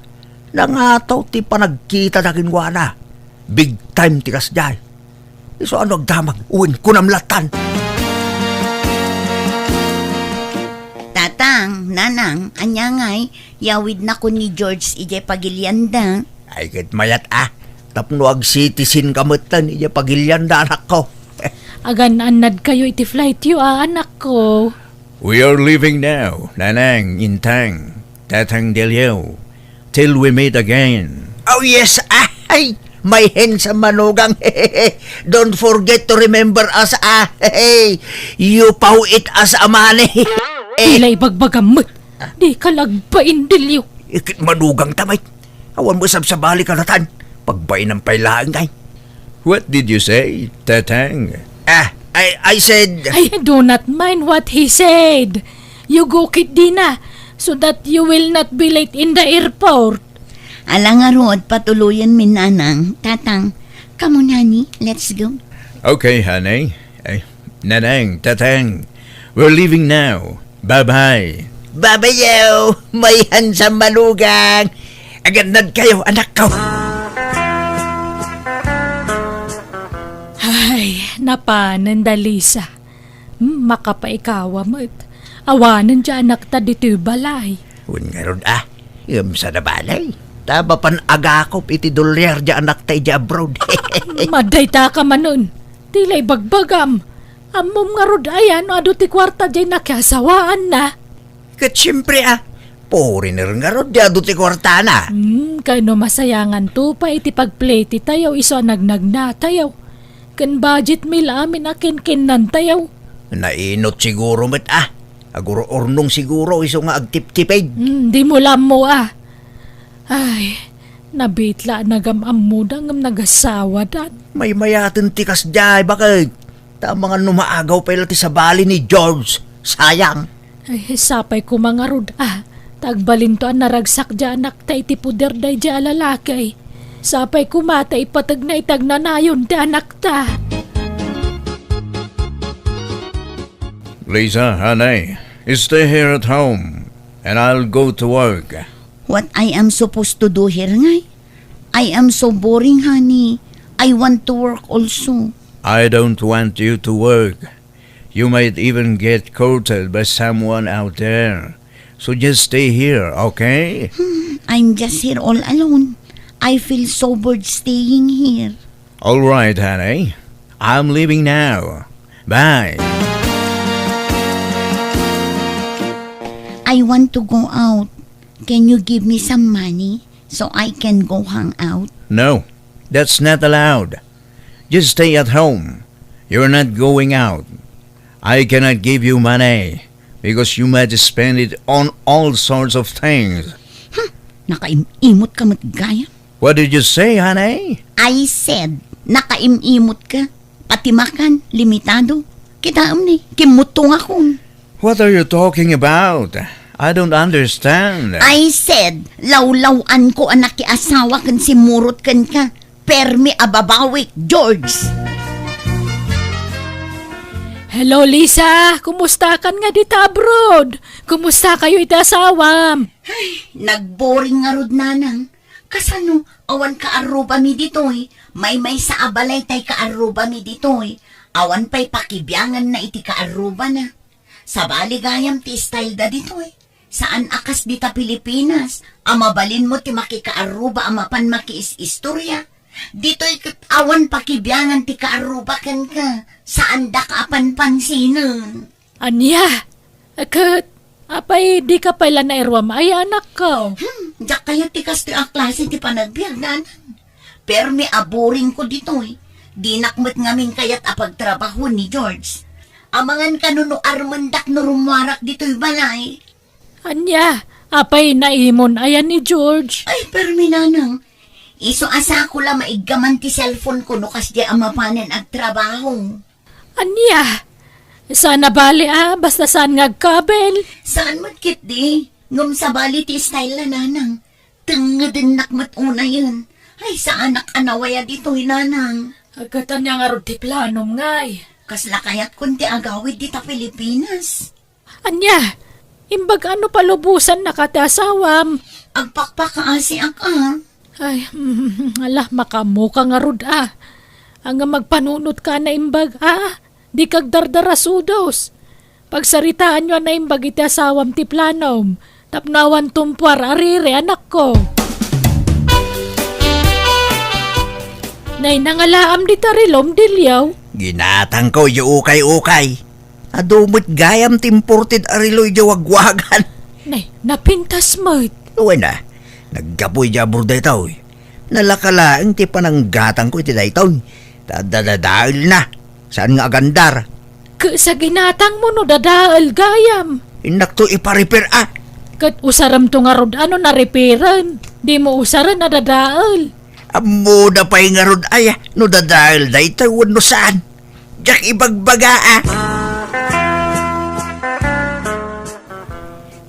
Nangataw ti panagkitada kenkuana. Big time ti kasdiay. Isu a no agdamag, wen kunam latan. Tatang, Nanang, ania ngay, yawidnakon ni George idiay pagilianda. Ay, ket mayat a, tapno ag-citizen ka metten idiay pagilianda, anakko. Agan-annadkayo iti flightyo a, anakko. We are leaving now, Nanang, Intang, Tatang Delio, till we meet again. Oh, yes, ay, my handsome manugang. Don't forget to remember us, ah. You paw it as a money. Dila ibagbagam met. Dika la agbain, Delio. Ikit manugangta met. Awan mo sabsabali kadatan. Pagbainam pay laeng, ay. What did you say, Tatang? Ah, I, I said, I do not mind what he said. You go ketdina, so that you will not be late in the airport. Ala ngarud, patuloyenmi, Nanang. Tatang, come on, honey, let's go. Okay, honey. Ay, Nanang, Tatang, we're leaving now. Bye-bye. Bye-bye, yo. My handsome manugang. Agannad kayo, anak ko. Ay, napanen da Lisa. Hmm, makapaikawa met. Awanen diay anakta ditoy balay. Wen ngarud a, ngem saan a bale. Ta mapan agakop iti dolyar diay anakta idiay abroad. Madayta ka manen. Dila ibagbagam. Ammom ngarud aya no adu ti kuarta diay nakiasawaanna? Ket siempre a, foreigner ngarud diay adu ti kuartana. Hmm, kano masayanganto pay iti pagpletytayo isu a nagnagnatayo. Ken budget mi la amin a kinkinnantayo. Nainot siguro met a. Agur-urnong siguro isu nga agtiptipid. Hmm, dimo la ammo a. Ay, nabiit la a nagam-ammoda ngem nagasawadan. Maymayaten ti kasdiay, baket. Ta amangan no maagaw pay la ti sabali ni George. Sayang. Ay, sapay koma ngarud a. Ta agbalinto a naragsak diay anakta iti poder daydiay a lalaki. Sapay koma ta ipategna iti agnanayon ti anakta. Lisa, honey, stay here at home, and I'll go to work. What I am supposed to do here, ngay? I am so boring, honey. I want to work also. I don't want you to work. You might even get courted by someone out there. So just stay here, okay? Hmm, I'm just here all alone. I feel so bored staying here. All right, honey. I'm leaving now. Bye. I want to go out. Can you give me some money so I can go hang out? No. That's not allowed. Just stay at home. You're not going out. I cannot give you money because you might spend it on all sorts of things. Huh, nakaim-imot ka met gayam. What did you say, honey? I said, nakaim-imot ka. Pati makan, limitado. Kitaem ni, kimmutongakon. What are you talking about? I don't understand. I said, lawlaw-an ko a nakiasawa ken simurot kenka. Permi a babawik, George. Hello, Lisa. Kumusta kan nga dita abroad? Kumusta kayo iti asawam? Ay, nagboring ngarud, nanang. Kasano, awan kaarrubami ditoy? Maymaysa a balay tay kaarrubami ditoy. Awan pay pakibianganna iti kaarrubana. Sabali gayam ti style da ditoy. Saan a kas dita Pilipinas, a mabalinmo ti makikaarruba a mapan makiis-istorya. Ditoy ket awan pakibiangan ti kaarruba kenka, saandaka a panpansinen. Ania? Ket, apay, dika pay la nairuam ay anakko? Hmm, diak kayat ti kastoy a klase ti panagbiag, nanang. Permi a boring ko ditoy. Dinak met ngamin kayat a pagtrabaho ni George. Amangan kano no armendak no rummuarak ditoy balay. Ania, apay naimon aya ni George? Ay, permi, nanang. Isu a sako la maiggaman ti cellphone ko no kasdiay a mapanen agtrabaho. Ania? Saan a bali a, basta saan nga agkabel? Saan met ketdi? Ngem sabali ti style la, nanang. Tengngedennak met unayen. Ay, saanak a nawaya ditoy, nanang. Agkatan niya ngarud ti planom, ngay. Kasla kayatkon ti agawid dita Pilipinas. Ania, imbag a no palubosannaka ti asawam? Agpakpakaasiak a. Ay, ala, makaammoka ngarud a. Ania, agpanunotka a naimbag a. Dika agdardarasudos. Pagsaritaanyo a naimbag iti asawam ti planom. Tapno awan tumpuar a riri, anakko. Nay, nangalaam dita relom, Dilio? Ginatangko, idiay ukay-ukay. Adu met gayam ti imported a relo idiay wagwagan. Nay, napintas met. Wen a, naggapu idiay abroad daytoy. Nalaka laeng ti pananggatangko iti daytoy. Ta dadadaelna. Saan nga agandar? Ket sa ginatangmo no dadael gayam. Innakto ipa-repair a. Ket usaremto ngarud a no narepairen. Dimo usaren a dadael. Ammona pay ngarud aya no dadael daytoy wenno saan. Diak ibagbaga a.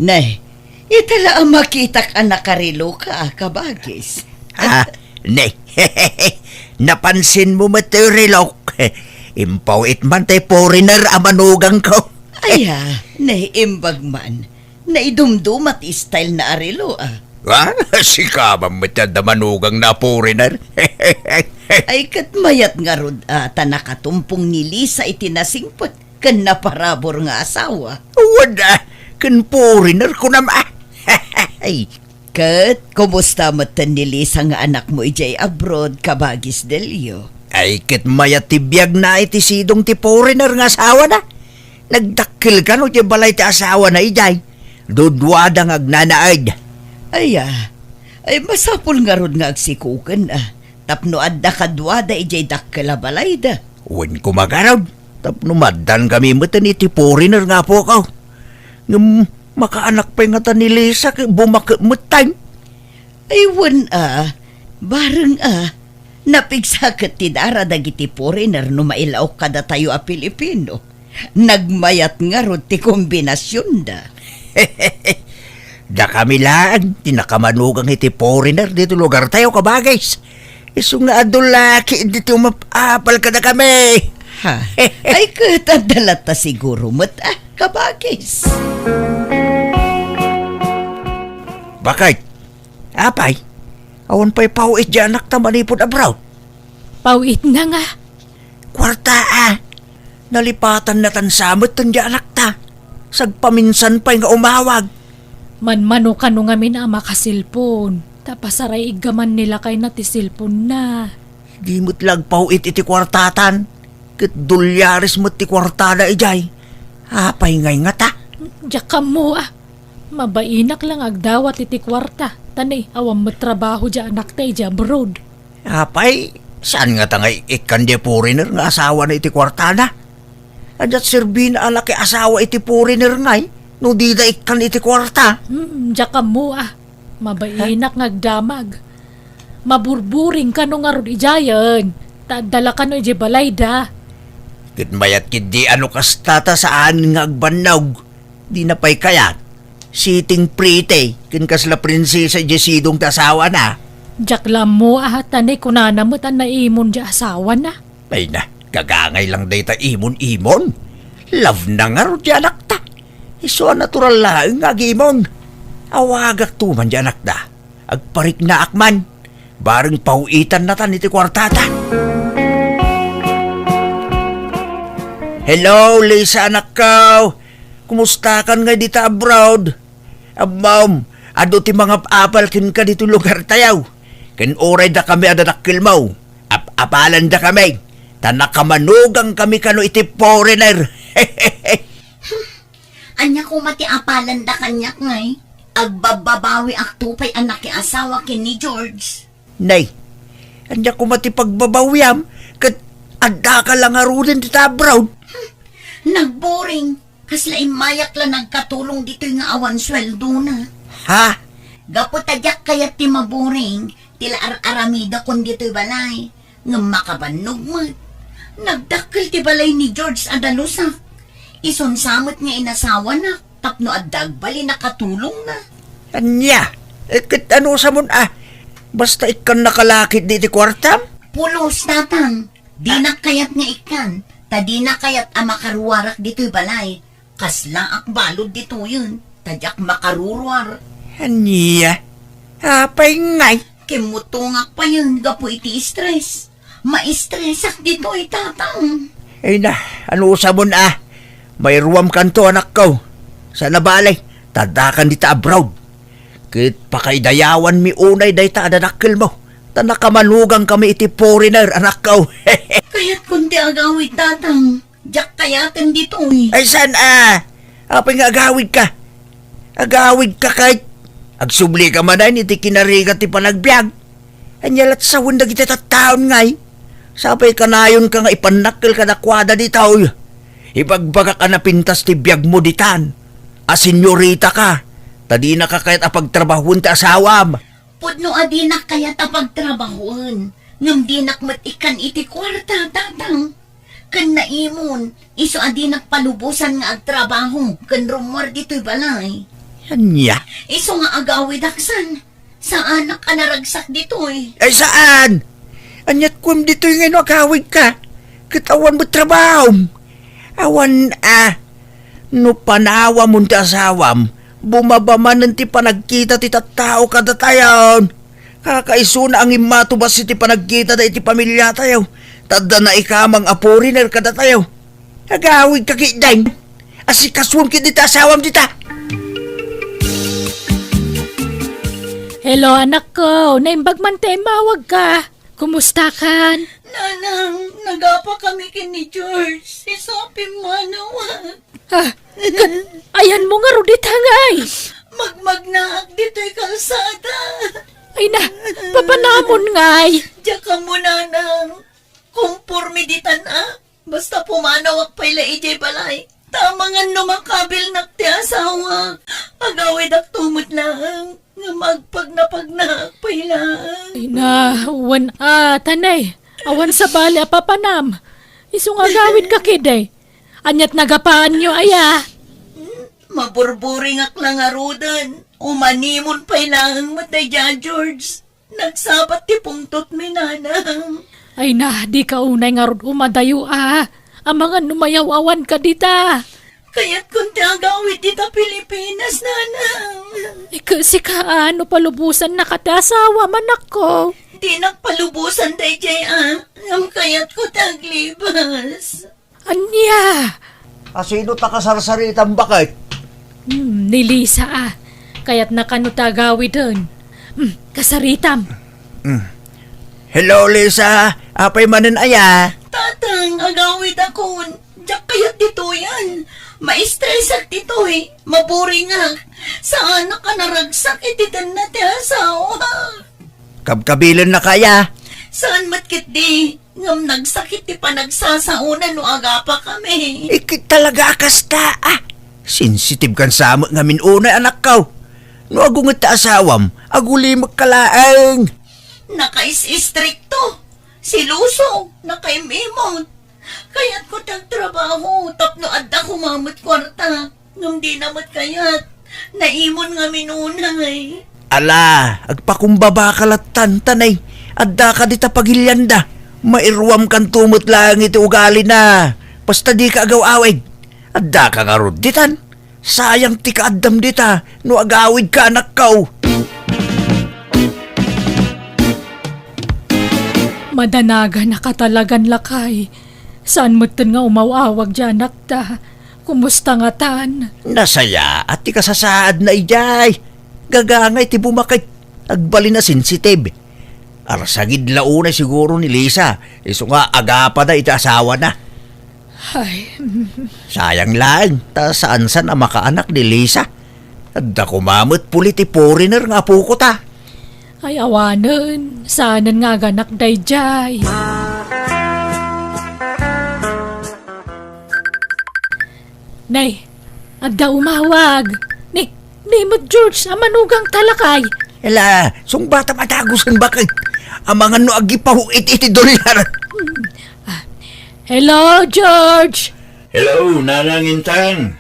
Ne, ita la a makitak a nakareloka a, kabagis. Ah, ne. Napansinmo met ti relok. Impaw-it man ti foreigner a manugangko. Aya, ne, imbag man. Naidumduma ti style na a relo, a. Ah, sika man met ti adda manugangna a foreigner. Ay, ket mayat ngarud a ta nakatumpong ni Lisa iti nasingpet ken naparabur nga asawa. Wen a, ken foreigner kunam a. Ay. Ket kumusta metten ni Lisa nga anakmo idiay abroad, kabagis Delio? Ay, ket mayat ti biagna iti sidong ti foreigner nga asawana. Nagdakkel kano ti balay ti asawana idiay. Duduada nga agnanaed. Aya, ay masapul ngarud nga agsikoken a, tapno adda kaduada idiay dakkel a balayda. Wen koma ngarud, tapno maaddaankami metten iti foreigner nga apok. Ngem makaanak pay ngata ni Lisa ket bumaket metten. Ay, wen a, bareng a, napigsa ket ti dara dagiti foreigner no mailaok kadatayo a Pilipino. Nagmayat ngarud ti kombinasionda. Dakami laeng ti nakamanugang iti foreigner ditoy lugartayo, kabagis. Isu nga adu la ketdi ti umap-apal kadakami. Ha? Ay, ket adda latta siguro met a, kabagis. Bakit? Apay, awan pay paw-it diay anakta manipud abroad? Paw-itna nga. Kuarta a. Nalipatannatan sa met diay anakta. Sagpaminsan pay nga umawag. Manmano kano ngamin a makaselpon. Ta pasaray-iggaman ni lakayna ti selponna. Di met la agpaw-it iti kuartatan. Ket dolyares met ti kuartada idiay. Apay ngay ngata? Diak ammo a. Mabainak la nga agdawat iti kuarta, ta ni awan met trabaho diay anakta idiay abroad. Apay, saan ngata nga ikkan di foreigner nga asawana iti kuartana? Adia't serbina a nakiasawa iti foreigner ngay, no dida ikkan iti kuarta. Hmm, diak ammo a. Mabainak nga agdamag. Maburburing kano ngarud idiayen, ta adda la kano idiay balayda. Ket mayat ketdi a no kasta ta saan nga agbannog. Dina pay kayat. Sitting pretty, ken kasla prinsesa idiay sidong ti asawana. Diak la ammo a, ta ni kunana met a naimon diay asawana. Ay na, gagangay lang dayta imon-imon. Love na ngarud ti anakta. Isu a natural laeng nga agimon. Awagakto man diay anakda. Agpariknaak man. Bareng paw-itannatan iti kuartata. Hello, Lisa, anakko. Kumustakan ngay dita abroad? Ammom, adu ti mangap-apal kenka ditoy lugartayo. Ken uray dakami a dadakkelmo, ap-apalanda kami, ta nakamanugangkami kano iti foreigner. Ania koma ti apalanda kaniak ngay? Agbabbabawiakto pay a nakiasawa ken ni George. Nay, ania koma ti pagbabawiam ket addaka la ngaruden dita abroad? Nagboring. Kasla immayak la nagkatulong ditoy nga awan sueldona. Ha? Gapu ta diak kayat ti maboring, ti la ar-aramidakon ditoy balay. Ngem makabannog met. Nagdakkel ti balay ni George a dalusak. Isun sa met nga inasawanak tapno adda agbalin a katulongna. Ania? Eh, ket anusamon a? Basta ikkannaka la ketdi iti kuartam? Pulos, Tatang. Dinak kayat nga ikkan, ta dinak kayat a makaruarak ditoy balay. Kaslaak balud ditoyen, ta diak makaruruar. Ania? Apay ngay? Kimmutongak payen gapu iti stress. Maistresak ditoy, Tatang. Ay na, anusamon a? Mairuamkanto, anakko. Saan a bale, ta addakan dita abroad. Ket pakaidayawanmi unay dayta a dadakkelmo, ta nakamanugangkami iti foreigner, anakko. Kayatkon ti agawid, Tatang. Diak kayaten ditoy. Ay, saan a? Apay nga agawidka? Agawidka ket agsublika manen iti kinarigat ti panagbiag. Ania la't sawen dagiti tattaon ngay? Sapay kanayonka nga ipannakkel kadakuada ditoy. Ibagbagak a napintas ti biagmo ditan a senyoritaka, ta dinaka kayat a pagtrabahoen ti asawam. Pudno a dinak kayat a pagtrabahoen, ngem dinak met ikkan iti kuarta, Tatang. Ken naimon, isu a dinak palubosan nga agtrabaho ken rummuar ditoy balay. Ania? Isu nga agawidak san, saanak a naragsak ditoy. Ay, saan? Ania't kuem ditoy nga no agawidka? Ket awan met trabahom. Awan a. No panawamon ti asawam, bumaba manen ti panagkita ti tattao kadatayon. Kakaisuna a ngimmato bassit ti panagkitada iti pamiliatayo, ta adda naikamang a foreigner kadatayo. Agawidka ketdin. Asikasuon ketdi ti asawam dita. Hello, anakko. Naimbag man ti immawagka. Kumustakan? Nanang, nagapa kami ken ni George. Isu a pimmanaw. Ah, ket ayanmo ngarud ita ngay? Magmagnaak ditoy kalsada. Ay na, papanamon ngay? Diak ammo, Nanang. Kumporme ditan a. Basta pumanawak pay la idiay balay. Ta amangan no makabilnak ti asawa. Agawidakto met laeng nga magpagnapagnaak pay laeng. Ay na, wen a, tanay. Awan sabali a papanam. Isu nga agawidka ketdi. Ania't nagapaanyo aya? Maburburingak la ngaruden. Umanimon pay laeng met daydiay a George. Nagsabat ti pungtotmi, Nanang. Ay na, dika unay ngarud umadayo a. Amangan no mayaw-awanka dita. Kayatkon ti agawid dita Pilipinas, Nanang. Ket sika, no palubosannaka ti asawam, anakko? Dinak palubosan daydiay a. Ngem kayatko ti aglibas. Ania? Asino ta kasarsaritam, baket? Hmm, ni Lisa a. Kayatna kano ta agawiden. Hmm, kasaritam. Hmm. Hello, Lisa. Apay manen aya? Tatang, agawidakon. Diak kayat ditoyen. Maistresak ditoy. Maburingak. Saanak a naragsak iti tenna ti asawa. Kabkabilennaka aya? Saan met ketdi, ngem nagsakit ti panagsasaona no agapakami. Ikit talaga a kasta, ah. Sensitive kan sa met ngamin unay, anakkaw. No agunget ta asawam, agulimekka laeng. Nakais-istrikto, siloso, nakaim-imot. Kayatko ti agtrabaho tapno adda koma met kuarta. Ngem dina met kayat. Naimon ngamin unay. Ala, agpakumbabaka lattan, tanay. Adda ka dita pagilianda. Mairuamkanto met laeng iti ugalina. Basta dika agaw-awid. Adda ka ngarud ditan. Sayang ti kaaddam dita no agawidka, anakkaw. Madanaganaka talagan, lakay. Saan metten nga umaw-awag diay anakta. Kumusta ngatan? Nasayaat ti kasasaadna idiay. Gagangay ti bumakit. Agbalin a sensitive. Arsagid la unay siguro ni Lisa, isu nga agapada iti asawana. Ay, mm. Sayang laeng, ta saan-san a makaanak ni Lisa. Adda koma met puli ti foreigner nga apoko ta. Ay, awanen, saanen nga aganak daydiay. Nay, adda umawag. Ni, ni met George, a manugang ta lakay. Ela, sungbatam a dagusen, bakit? Amangan no agipaw iti, iti dollar. Hmm. Ah, hello, George. Hello, Nanang Intang.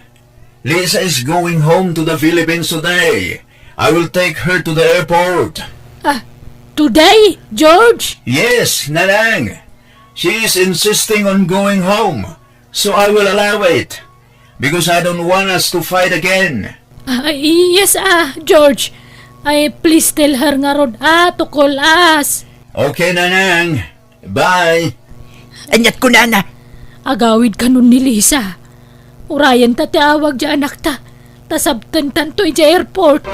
Lisa is going home to the Philippines today. I will take her to the airport. Ah, today, George? Yes, Nanang. She is insisting on going home, so I will allow it, because I don't want us to fight again. Ah, yes, ah, George. Ay, please tell her ngarud, ah, to call us. Okay, Nanang. Bye. Aniat kunana? Agawid kanon ni Lisa. Urayen ta ti awag diay anakta, ta sabtentanto idiay airport.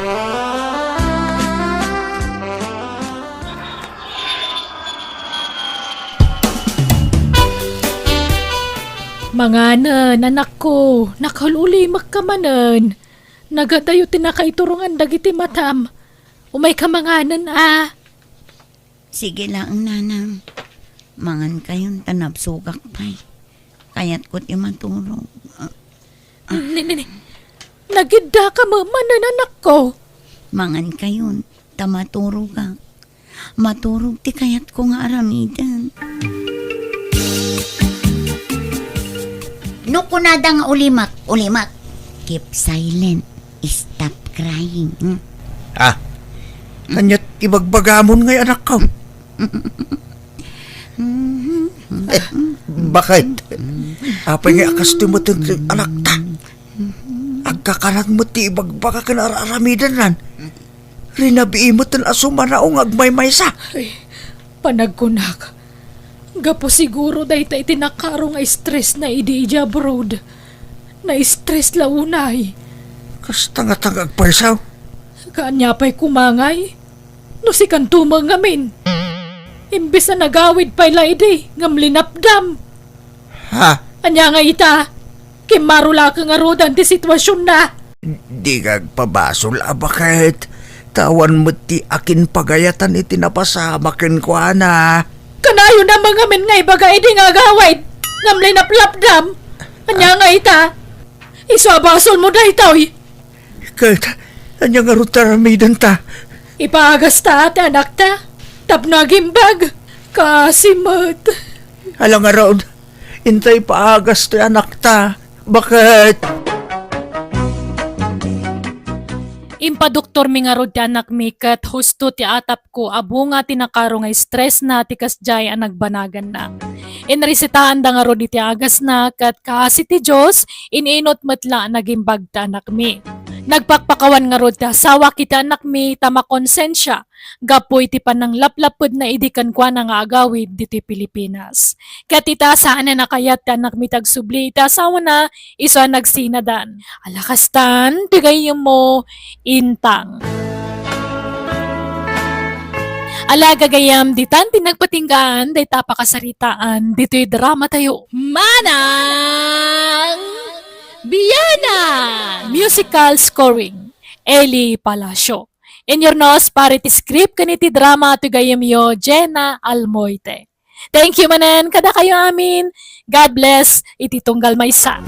Manganen, anakko, nakaul-ulimekka manen. Nagadayo ti nakaiturongan dagiti matam. Umayka manganen, a. Sige laeng, Nanang. Mangankayon ta nabsogak pay. Kayatko ti maturog. Ah. Ni, ni, ni. Nagiddaka met manen, anakko. Mangankayon ta maturogak. Maturog ti kayatko nga aramiden. No kunada nga ulimek, ulimek. Keep silent. Stop crying. Hmm? Ah, ania ti ibagbagamon ngay, anakko? Eh, bakit? Apay nga a kastoy met ti anakta? Agkakanan met ti ibagbaga ken ar-aramidennan. Rinabii met a sumanao nga agmaymaysa. Ay, panagkunak, gapu siguro dayta iti nakaro nga stressna idi idiay abroad. Na-stress la unay. Kasta ngata nga agpaysaw. Kaania pay koma ngay? No sikanto met ngamin. Imbes a nagawid pay la idi, ngem linapdam. Ha? Ania nga ita? Kimmaro la ka ngaruden ti situasionna. Dika agpabasol a baket. Ta awan met ti akinpagayatan iti napasamak kenkuana. Kanayon a mangamin nga ibaga idi nga agawid, ngem linaplapdam. Ania nga ita? Isu a basolmo daytoy. Ket, ania ngarud ti aramidenta? Ipaagasta ti anakta tapno agimbag. Kaasi met. Ala ngarud, inta ipaagas ti anakta. Baket? Impadoktormi ngarud ti anakmi ket husto ti atapko a bunga ti nakaro nga stressna ti kasdiay a nagbanaganna. Inresetaanda ngarud iti agasna ket kaasi ti Dios, in-inut met la a nagimbag ti anakmi. Nagpakpakawan ngarud ti asawak iti anakmi ta makonsensia gapu iti pananglaplapedna idi kenkuana nga agawid ditoy Pilipinas. Ket ita, saanen a kayat ti anakmi ti agsubli iti asawana, isu a nagsinadan. Ala kastan ti gayyemmo, Intang. Ala gagayyem, ditan ti nagpatinggaan dayta a pakasaritaan ditoy dramatayo. Manang Biana! Musical scoring, Eli Palacio. Inyurnos para iti script ken iti drama ti gayyemyo, Jenna Almoite. Thank you manen kadakayo amin. God bless iti tunggal maysa.